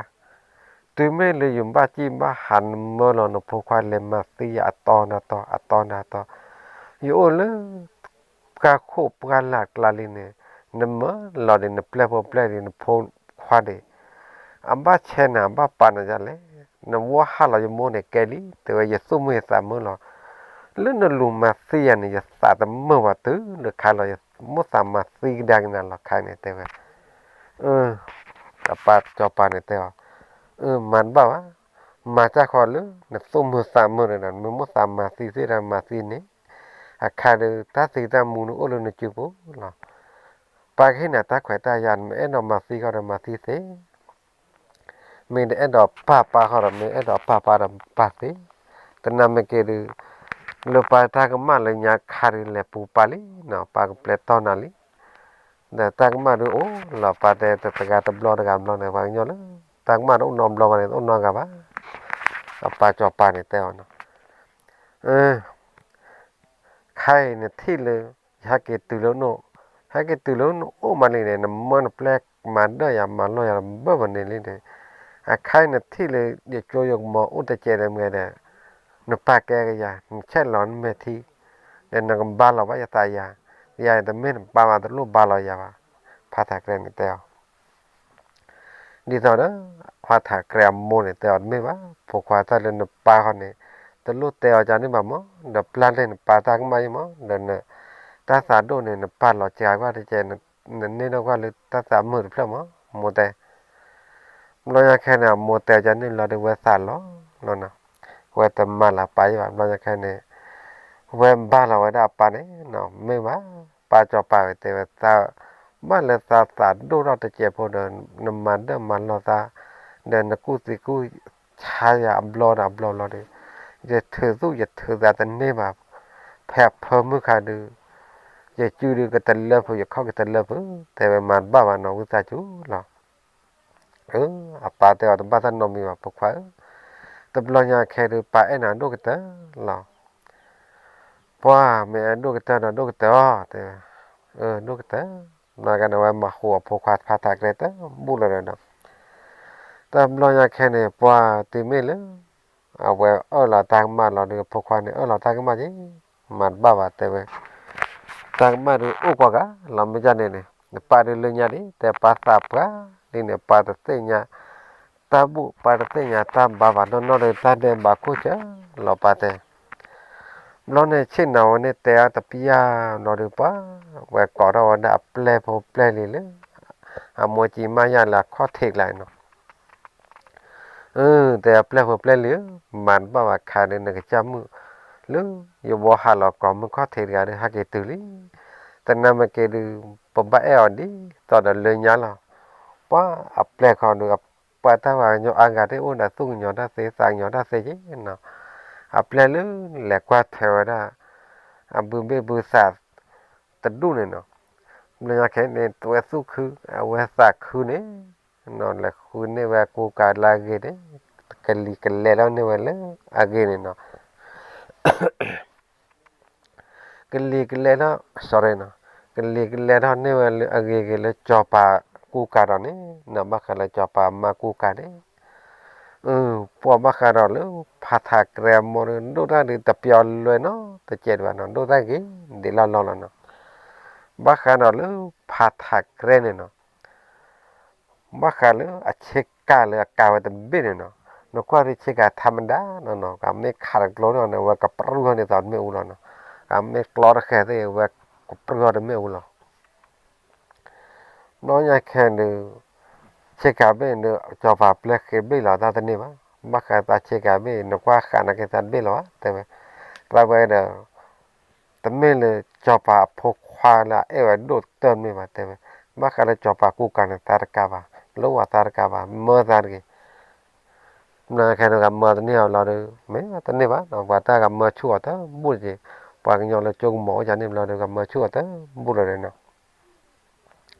တုၤမ့ၢ်လၢယဘၣ်စံၣ်ဘၣ်ဟး နမၢလီၤနဖိခွါလဲၤမၤသံယၤအတီနၤတီ အတီနၤတီ, ယအိၣ်လၢ ပှၢ်ခိၣ်ပှၢ်လၢ်ကျါလံန့ၣ်, နမၢလီၤဒီးနပျဲၢ်ဖိပျဲၢ်ဒီးနဖိခွါဒီး, အဘၣ်ဆဲးနၤ အဘၣ်ပာ်နၤဒ်လဲၣ်, နဝီဟးလီၤယမိၢ်န့ၣ်ကဲလံ, တဲဝဲယသူၣ်မုာ်ယသးမုာ်လီၤ, လၢနလူၤမၤသံယၤန့ၣ် ယသးတမုာ်ဘၣ်တုၤလၢခါလီၤ, ယမိၣ်သးမၤသံကဒါက့ၤနၤလီၤခါန့ၣ် တဲဝဲ အပၢ်စီၤပၤန့ၣ်တဲအီၤ, မၤတဘၣ်ဘၣ်, မၤတၢ်ဃီလၢနသူၣ်မုာ်သးမုာ်ဒီး နမ့ၢ်မိၣ်သးမၤသံသ့ဒီးမၤသံန့ၣ်, အခါဒီးတၢ်သံတၢ်မူန့ၣ်အိၣ်လၢနစုပူၤလီၤ. ပၢ်ကဟ့ၣ်နၤတၢ်ခွဲးတၢ်ယာ် နမ့ၢ်အဲၣ်ဒိးမၤသံဃီဒီးမၤသံသ့ မ့ၢ်တအဲၣ်ဒိးပာ်ပၢ်ဃီဒီး မ့ၢ်အဲၣ်ဒိးပာ်ပၢ်ဒီးပာ်သ့, တနၤမ့ၢ်က့ၤဒုး လၢပၢ်တၢ်ကမၣ်လၢညါခါဒုး လဲၤပူၤပၢ်လံနီၤ, ပၢ်ကပျဲတ့ၢ်နၤလံ, ဒီးတၢ်ကမၣ်ဒုးအိၣ်လီၤ, ပၢ်တဲတဂၤတဘျီတဂၤဘျီန့ၣ် ပှၤကညီလၢ တၢ်ကမၣ်ဒုးအိၣ်နီတဘျီဘၣ်န့ၣ် တအိၣ်နီတဂၤဘၣ်, အပၢ်စီၤပၤန့ၣ်တဲအီၤနီၤ, ခါအံၤနထံၣ်လၢ ယဟဲက့ၤတုၤလၢနအိၣ်, ဟဲက့ၤတုၤလၢနအိၣ်မးလံန့ၣ် နမၢနပျဲၢ်မၤဒၢၣ်ယၤ မၤလိာ်ယၤတဘၣ်ဘၣ်န့ၣ်လံန့ၣ်, အခါအံၤနထံၣ်လၢ ယကၠိယကမီၤအိၣ်တစဲးဒီးမ့ၢ်ဒီး နပၢ်ကဲကယၤ နဆဲးလီၤနမဲာ်ထံ, ဒီးနကဘါလီၤဘၣ်ယသးယၤ, ယၤတမ့ၢ်နပၢ်ဘၣ် တလိၣ်ဘါလီၤယၤဘၣ်, ဖါထးကြဲန့ၣ်တဲအီၤ ဒ်သိးဒီး ဖါထးကြဲအမိၢ်န့ၣ် တဲအီၤတမ့ၢ်ဘၣ်, ဖိခွါတၢ်လၢနပၢ်ဃီန့ၣ် တလိၣ်တဲအီၤကန့ၣ်ဘၣ်မး, ဒီးပျၢ်လၢနပၢ်တၢ်ကမၣ်ယံမး, ဒီးန တၢ်သးဒိၣ်န့ၣ် နပၢ်လီၤစှၤကွၢ်တကဲး, နန့ၢ်နီၢ်ကွၢ်လၢတၢ်သးမုာ်တဖျၢၣ်မး, မိၢ်တဲ ဘျီညါခဲန့ၣ် အမိၢ်တဲအီၤကန့ၣ်လီၤဒီး ဝဲသးလီၤလီၤနီၤ, ဝဲတမၤလၢပၢ်ယံဘၣ်, ဘျီညါခဲန့ၣ် ဝဲဘါလီၤဝဲဒၣ်အပၢ်န့ၣ်နီၤ, မ့ၢ်ဘၣ် ပၢ်စီၤပၤဝဲတဲဝဲသး, ဘၣ်လၢသးသးဒိၣ်ထီၣ်တစဲးဖိဒီး နမၤဒၢၣ်မၤလီၤသး, ဒီးနကူၣ်သံကူၣ်ဆါယၤအဘျီဒီးအဘျီလီၤဒီး, ယထုးသူၣ်ယထုးသးတန့ၢ်ဘၣ်, ဖဲအဖၢမုၢ်ခါဒုး, ယစုဒုးကတလၢဖုး ယခီၣ်ကတလၢဖုး, တဲဝဲမၤတဘၣ်ဘၣ်နီၤ ဝံသးစူၤလီၤ. အပၢ်တဲအီၤတဘၣ်တၢ်နီတမံၤဘၣ် ဖိခွါဧၢ, တဘျီညါခဲဒုး ပၢ်အဲၣ်နၤဒိၣ်ကတၢၢ်လီၤ. ပှၢ်မ့ၢ်အဲၣ်ဒိၣ်ကတၢၢ်ဒီး ဒိၣ်ကတၢၢ်အီၤ တဲဝဲ, ဒိၣ်ကတၢၢ်, ဘျီကန့ၣ် ဝဲမၤဟူးအဖိခွါဖါထးကြဲတဘူၣ်လီၤဒီး, တဘျီညါခဲန့ၣ် ပှၢ်တုၤမ့ၢ်လၢ အဝဲအၢၣ်လီၤတၢ်ကမၣ်လီၤဒီး အဖိခွါန့ၣ် အၢၣ်လီၤတၢ်ကမၣ်က့ၤ, မၤတဘၣ်ဘၣ်တဲဝဲ, တၢ်ကမၣ်ဒုးအိၣ်ကွၢ်ဂၤလီၤ မ့ၢ်ဒ်န့ၣ်န့ၣ် နပၢ်ဒုးလၢညါဒံး တဲပၢ်သးပှၢ်လံန့ၣ် ပၢ်တသ့ၣ်ညါတၢ်ဘူၣ် ပၢ်တသ့ၣ်ညါတၢ်ဘါဘၣ်နီၢ်နီၢ်ဒီး တၢ်ဒဲးဘးခိၣ်ဆၢလီၤပၢ်တဲ. ဘျီန့ၣ်ဆ့ၣ်နီၤဝဲန့ၣ်တဲအီၤတပျၢ်ဘျီဒီး ပှၤဝဲကိးထီၣ်ဝဲဒၣ်အပျဲၢ်ဖိပျဲၢ်လံၤလၢ အမိၢ်ကံမါယၢ်လၢအခီၣ်ထံးကျါနီၤ. အၢ တဲအပျဲၢ်ဖိပျဲၢ်လံၤဧၢ, မၤတဘၣ်ဘၣ်ခါဒီး နကစၢ်မုၣ်လၢယဘီဟးလီၤကိးမုၢ်ခီၣ်ထံးတဂၤဒီး ဟဲက့ၤတုၤလံ. တနာ်မ့ၢ်က့ၤဒုး ပဘၣ်အဲၣ်အီၤဒ်သိးဒီးလၢညါလီၤ. ပှၤအပျဲၢ်ခီဒုး ပှၤတၢ်ဝၤကညီအါဂၤသ့ၣ် အိၣ်ဒီးသူၣ်ကညီၤတၢ်သ့ သးကညီၤတၢ်သ့က့နီၤ. အပျဲၢ်လၢလဲၤကွၢ်ထွဲဝဲဒၣ် အဘုဘ့ၣ်ဘုသးတဒူၣ်န့ၣ်နီၤ. ဘျီညါခဲန့ၣ် ဝဲသူၣ်ခု အဝဲသးခုန့ၣ် လဲၤဃုန့ၢ်ဝဲကူကၤလၢအဂ့ၤန့ၣ် ကလံၤကလဲထီၣ်န့ၢ်ဝဲလၢအဂ့ၤန့ၣ်နီၤ. ကလံၤကလဲထီၣ် sorry နီၤ, ကလံၤကလဲထီၣ်န့ၢ်ဝဲလၢအဂ့ၤဂ့ၤလၢစီၤပၤကူကၤဒီးန့ၣ်နီၤ. ဘၣ်ဃးလၢစီၤပၤမါကူကၤန့ၣ် ပှၤဘၣ်ဃးဒီးလၢဖးထးကြဲအမိၢ်ဒီး ဒိၣ်တၢ်ဒုးတပျီလွဲနီတကဲးဒံးဘၣ်နီၤ, ဒိၣ်တၢ်ဂ့ၤဒ်လီၢ်လီၢ်လီၤနီၤ. ဘၣ်ဃးဒီးလၢဖးထးကြဲန့ၣ်နီၤ ဘၣ်ဃးလၢအဆ့ကၤလၢအကၤဝဲတဘ့ၣ်န့ၣ်နီၤ, နကွၢ်ဒုးဆ့ကၤထးမဒါနီၤနီၤ, ကမ့ၢ်ခးတကျိန့ၣ် အဝဲကပြုၢ်ထီၣ်ဒ်သိးတမ့ၣ်အူလီၤနီၤ, ကမ့ၢ်ကျီတဃဲၤသ့ၣ် အဝဲကပြုၢ်ထီၣ်တမ့ၣ်အူလီၤ. ဘျီညါခဲဒုး ဆ့ကၤဘ့ၣ်ဒုး စီၤပၤပျဲၢ်ဃ့ဘ့ၣ်လီၤတၢ်တန့ၢ်ဘၣ်, ဘၣ်ဃးသးဆ့ကၤဘ့ၣ် နကွၢ်ဃးနာ်က့သးတဘ့ၣ်လီၤဘၣ် တဲဝဲ, သးဝဲဒီး တမ့ၢ်လၢစီၤပၤအဖိခွါလၢအအဲၣ်ဝဲဒိၣ်တၢ်မ့ၢ်ဘၣ် တဲဝဲ, ဘၣ်ဃးလၢစီၤပၤကူကၤန့ၣ် သးတကးဘၣ်, လိၣ်ဝဲသးတကးဘၣ် မၢသးတဂ့ၤ. ဘျီခဲဒုး ကမၢတန့ၢ်အီၤဘျီဒီး မ့ၢ်တန့ၢ်ဘၣ်နီၤ, ပှၤတၢ်ကမၢဆူၣ်အီၤတဘူၣ်တက့ၢ်, ပှၤကညီလၢကၠိကမီၤအိၣ်ကန့ၣ်ဘျီဒီး ကမၢဆူၣ်အီၤတဘူၣ်လီၤဒီးနီၤ. ပ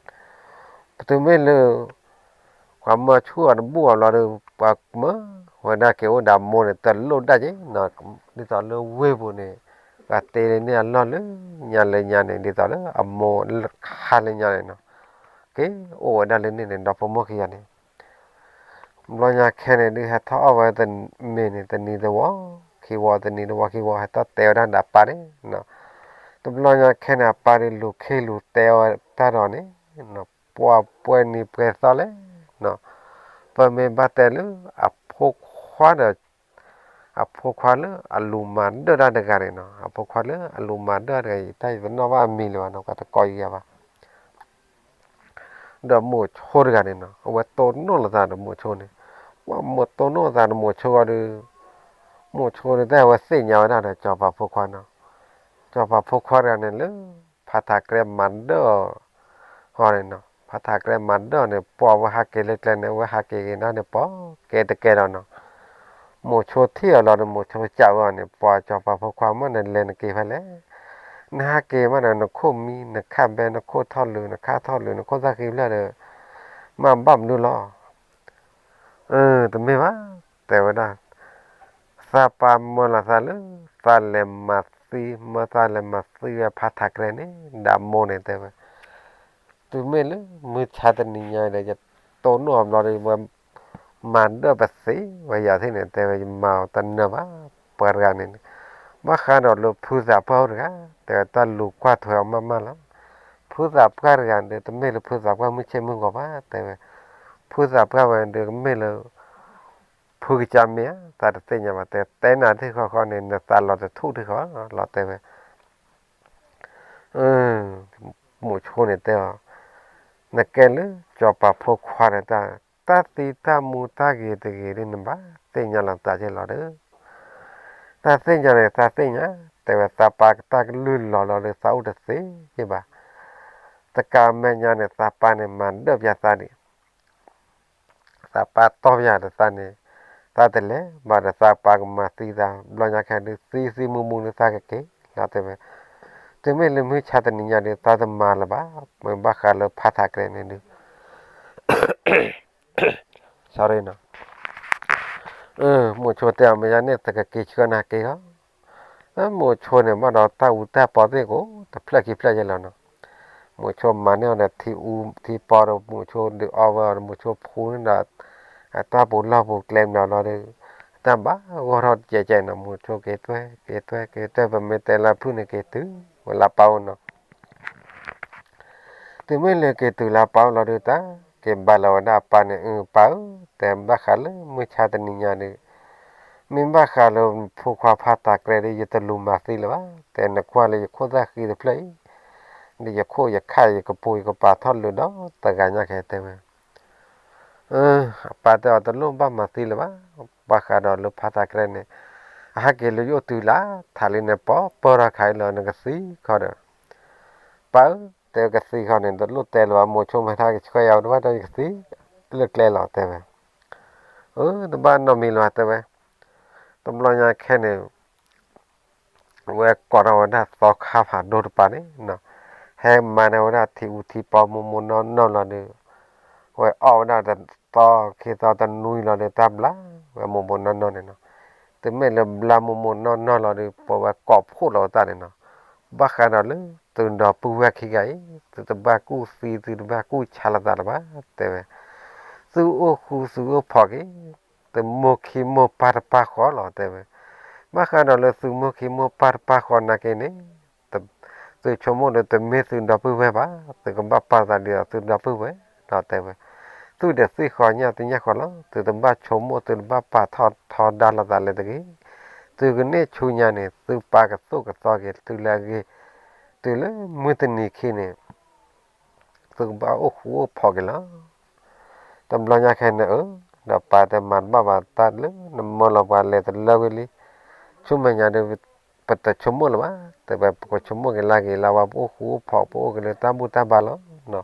တုၤမ့ၢ်လၢ ပှၤမၢဆူၣ်အီၤတဘူၣ်အီၤဘျီဒီး ပှၤမၢဝဲဒၣ်က့ၤအိၣ်ဒီးအမိၢ်န့ၣ် တလိၣ်ဒၣ်က့ၤနီၤ, ဒ်သိးလၢဝ့ၢ်ပူၤန့ၣ် ပှၤတ့လၢန့ၢ်အလီၢ်လၢညါလၢညါန့ၣ် ဒ်သိးလၢအမိၢ်ခါလၢညါန့ၣ်နီၤ, က့ၤအိၣ်ဝဲဒၣ်လၢန့ၣ်န့ၣ် ဒီဖိမိၢ်ခံဂၤန့ၣ် ဘျီညါခဲန့ၣ်ဒုး ဟဲထီၣ်အီၣ်ဝဲမ့ၤန့ၣ် တနံၤတဝီ ခံဝီ တနံၤတဝီခံဝီ ဟဲထီၣ်တဲဝဲဒၣ်ဒီးအပၢ်န့ၣ်နီၤ. တဘျီညါခဲန့ၣ် အပၢ်ဒုးလူၤခ့လူၤတဲဝဲတၢ်ဒီးန့ၣ်နီၤ, ပှၤပှဲၤနံၤပှဲၤသီလဲၣ်နီၤ, ပမ့ၢ်ဘၣ်တဲလၢအဖိခွါဒီး အဖိခွါလၢအလူၤမၤဒၢၣ်တၢ်တဂၤန့ၣ်နီၤ, အဖိခွါလၢအလူၤမၤဒၢၣ်တဂၤအံၤ တၢ်ယတနီၣ်ဘၣ်အမံၤလၢၤဘၣ်နီၤ, ပှၤတကိးယၤဘၣ် ဒီးမိၤဆိတဂၤန့ၣ်နီၤ, အဝဲတိၢ်နီၣ်လိာ်သးဒီးမိၤဆိန့ၣ်, ပှၤမၢတိၢ်နီၣ်လိာ်သးဒီးမိၤဆိအီၤဒီး, မိၤဆိန့ၣ် တၢ်အဝဲသ့ၣ်ညါဝဲဒၣ်ဒီးစီၤပၤဖိခွါနီၤ, စီၤပၤဖိခွါတဂၤန့ၣ်လၢ ဖးထးကြဲမၤဒၢၣ်အီၤန့ၣ်နီၤ, ဖးထးကြဲမၤဒၢၣ်အီၤန့ၣ် ပှၤဝဲဟးက့ၤလၢကျဲန့ၣ် အဝဲဟးက့ၤက့ၤဒၣ်န့ၣ် ပှၤက့ၤတကဲလီၤနီၤ. မိၤဆိထံၣ်အီၤလီၤဒီး မိၤဆိစံးဝဲအီၤန့ၣ် ပှၤစီၤပၤဖိခွါမ့ၢ်နလဲၤနက့ၤဖဲလဲၣ်, နဟးက့ၤမးဒီး နခိၣ်မံ နခၣ်ဘဲ နခိၣ်ထီၣ်လုာ် နခၣ်ထီၣ်လုာ် နခိၣ်သၣ်ဃံဖျၢၣ်ဒီး မ့ၢ်ဘၣ်မနုၤလီၤ. တမ့ၢ်ဘၣ်, တဲဝဲဒၣ်, သးပၢ်မၢလီၤသးလၢ သးလဲၤမၤသံ မၢသးလဲၤမၤသံဝဲဖးထးကြဲန့ၣ် ဒီးမိၢ်န့ၣ်တဲဝဲ, တုၤမ့ၢ်လၢမုၢ်ဆါတနံၤညါဒီး ယတိၢ်နီၣ်အီၤဘျီဒီး ဝဲမၤဒၢၣ်ပသ့ဝဲယၤသ့ၣ်န့ၣ် တဲဝဲ ယမၤအီၤတနၢၤဘၣ် ပှၤတဂၤန့ၣ်, ဘၣ်ဃးဒီးလၢဖုသးပှၢ်အိၣ်တဂၤ တဲဝဲ တၢ်လူၤကွၢ်ထွဲအီၤမးမးလီၤ. ဖုသးပှၢ်တဂၤဒီး တမ့ၢ်လၢဖုသးပှၢ်မုၢ်ဆ့ၣ်မုၢ်ဂီၤဘၣ် တဲဝဲ, ဖုသးပှၢ်ဝဲဒီး ကမ့ၢ်လၢ ဖုကစၢ်မ့ၢ်ဧါ သးတသ့ၣ်ညါဘၣ် တဲ, တဲနၤထံၣ်ဃီဃီန့ၣ် နသးလီၤတထူၣ်ထံၣ်ဃီလီၤ တဲဝဲ. မိၤဆိန့ၣ်တဲအီၤ, နကဲလၢစီၤပၤဖိခွါဒီး တၢ်သံတၢ်မူတၢ်ဂ့ၤတဂ့ၤဒ် နဘၣ်သ့ၣ်ညါလီၤသးက့ၤလီၤဒီး, တၢ်သ့ၣ်ညါန့ၣ် တၢ်သ့ၣ်ညါ တဲဝဲ သးပၢ်ကတၢ်ကလုၢ်လီၤလီၤဒီး သးအိၣ်တသ့ဘၣ်. တကးမဲာ်ညါန့ၣ် သးပၢ်န့ၣ် မၤဒၢၣ်ပျးသးဒံး သးပၢ်တီၢ်ပျးဒီးသးန့ၣ်, သးတလဲၤဘၣ်ဒီး သးပၢ်ကမၤသံသး ဘျီညါခဲဒုး သံသံမူမူဒီး သးကက့ၤလီၤ တဲဝဲ. တုၤမ့ၢ်လၢမုၢ်ဆါတနံၤညါဒီး သးတမၤလၢၤဘၣ်, မ့ၢ်ဘၣ်ဃးလၢဖးထးကြဲန့ၣ်ဒုး sorry နီၤ. မိၤဆိတဲအီၤ မ့ၢ်ယၤန့ၣ် သးကက့ၤဆှၢနၤက့ၤလီၤ. မိၤဆိန့ၣ် ဘၣ်ဒီးတၢ်အူတၢ်ပီသ့ၣ်ကိး တဖျၢၣ်ခံဖျၢၣ်ယဲလီၤနီၤ. မိၤဆိမၤန့ၢ်အီၤဒီး ထံအူထံပီဒီး မိၤဆိဒုးအီဝဲအီၤဒီး မိၤဆိဖူန့ၣ်ဒီးအတၢ်ပူၤလီၢ်ပူၤကျဲမးလီၤဒီး တၢ်ဘၣ်ဂီၢ်ထီၣ်ကဲကဲနီၤ. မိၤဆိက့ၤတွဲက့ၤတွဲက့ၤတွဲ ပမ့ၢ်တဲလၢဖုၣ်န့ၣ်က့ၤတုၤဝဲလၢပၢ်အိၣ်နီၤ. တုၤမ့ၢ်လၢက့ၤတုၤလၢအပၢ်အိၣ်လီၤဒုးတၢ် က့ၤဘါလီၤဝဲဒၣ်အပၢ်န့ၣ်, အၢ ပၢ်ဧၢ, တဲဘၣ်ဃးလၢမုၢ်ဆါတနံၤညါဒုး, မ့ၢ်ဘၣ်ဃးလၢဖိခွါဖးတၢ်ကြဲးဒီး ယတလိၣ်မၤသံလၢၤဘၣ်, တဲနကွၢ်လၢယခိၣ်သၣ်ဃံတဖျၢၣ်အံၤ, ဒီးယခိၣ်ယခါယကပူၤယကပာ်ထီၣ်လၢာ်ဒီးတဂၤညါခဲတဲဝဲ အပၢ်တဲအီၤတလိၣ်ဘၣ်မၤသံလၢၤဘၣ်, ဘၣ်ဃးဒီးလၢဖးတၢ်ကြဲးန့ၣ်, အဟဲက့ၤလၢယအိၣ်တုၤလၢထးလံန့ၣ် ပီပၢၢ်ထီၣ်ခါအံၤလီၤ နကသံခီဒီး, ပၢ်ဧၢ, တဲကသံခီန့ၣ် တလိၣ်တဲလၢၤဘၣ် မိၤဆိကမိၣ်မ့ၢ်ထါကဆှၢယၤဝဲတဘၣ်ဒီးယကသံလၢကျဲလီၤတဲဝဲ, အၢ တဘၣ်နီတမံၤလၢၤဘၣ်တဲဝဲ, တဘျီညါခဲန့ၣ် ဝဲကိးထီၣ်ဝဲဒၣ်သီခါဖးဒိၣ်တပၤန့ၣ်နီၤ, ဟဲမၤန့ၢ်ဝဲဒၣ်ထံအူထံပီမိၢ်မိၢ်နီၢ်နီၢ်လီၤဒီး, ဝဲအီၣ်ဝဲဒၣ်တသီခံသီတနွံလီၤဒီး တၢ်ဘျါဝဲမိၢ်မိၢ်နီၢ်နီၢ်န့ၣ်နီၤ, တုၤမ့ၢ်လၢဘျါမိၢ်မိၢ်နီၢ်နီၢ်လီၤဒီး ပဝဲကိးဖှိၣ်လီၤဝဲတၢ်န့ၣ်နီၤ, ဘၣ်ဃးဒီးလၢသုဒီပုၢ်ဝဲၢ်ခံဂၤအံၤ သုတဘၣ်ကူၣ်သံသုတဘၣ်ကူၣ်ဆါလိာ်သးလၢၤဘၣ်တဲဝဲ, သုအိၣ်ဃူသုအိၣ်ဖိးက့ၤ သုမိၢ်ခံမိၢ်ပၢ်တပၢ်ဃီလီၤတဲဝဲ, ဘၣ်ဃးဒီးလၢသုမိၢ်ခံမိၢ်ပၢ်တပၢ်ဃီနာ်က့န့ၣ်, သုဆိကမိၣ်ဒီးတမ့ၢ်သုဒီပုၢ်ဝဲၢ်ဘၣ်, သုကဘၣ်ပာ်သးဒ်သိးသုဒီပုၢ်ဝဲၢ်ဒီးတဲဝဲ, သုဒီးသ့ၣ်ဃီညၣ်သ့ၣ်ညၣ်ဃီလီၤ, သုတဘၣ်ဆိကမိၣ်သုတဘၣ်ပာ်ထီၣ်ထီဒါလိာ်သးလၢၤတဂ့ၤ, သုကန့ၢ်ဆူညါန့ၣ် သုပၢ်ကသိၣ်ကသီက့ၤသုလၢအဂ့ၤ, တုၤလၢမုၢ်တနံၤခံန့ၣ် သုကဘၣ်အိၣ်ဃူအိၣ်ဖိးက့ၤလီၤ. တဘျီညါခဲန့ၣ်အၢ, ဒီးပၢ်တဲမၤတဘၣ်ဘၣ်တၢ်လၢနမၢလီၤပှၤလဲၤတလၢဝံၤလံ, ဆူမဲာ်ညါဒီး ပတဆိကမိၣ်လၢၤဘၣ်, တဲဝဲပကဆိကမိၣ်က့ၤလၢဂ့ၤလၢဝါ ပအိၣ်ဃူအိၣ်ဖိး ပအိၣ်က့ၤလၢတၢ်ဘူၣ်တၢ်ဘါလီၤ.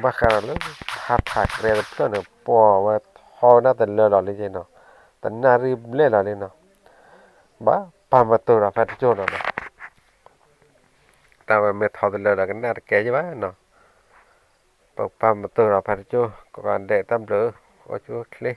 ဘၣ်ဃးဒီးလၢ ဟးထးကြဲးတဖျၢၣ်န့ၣ် ပိာ်ဝဲထီဝဲဒၣ်တလၢလီၤလံနီၤ, တနၣ်ရံၣ်ဘျဲၣ်လီၤလံနီၤ, ဘၣ်ပာ်မတူာ်ဒီးဖဲတကၠိၢ်နီၤနီၤ တၢ်ဝဲမ့ၢ်ထီတလၢဒီးကနၣ်တကဲယဘၣ်နီၤ, ပပာ်မတူာ်ဒီးဖဲတကၠိၢ် ကဒဲးတၢ်ဘျုး အိၣ်ဆူၣ်အိၣ်ချ့,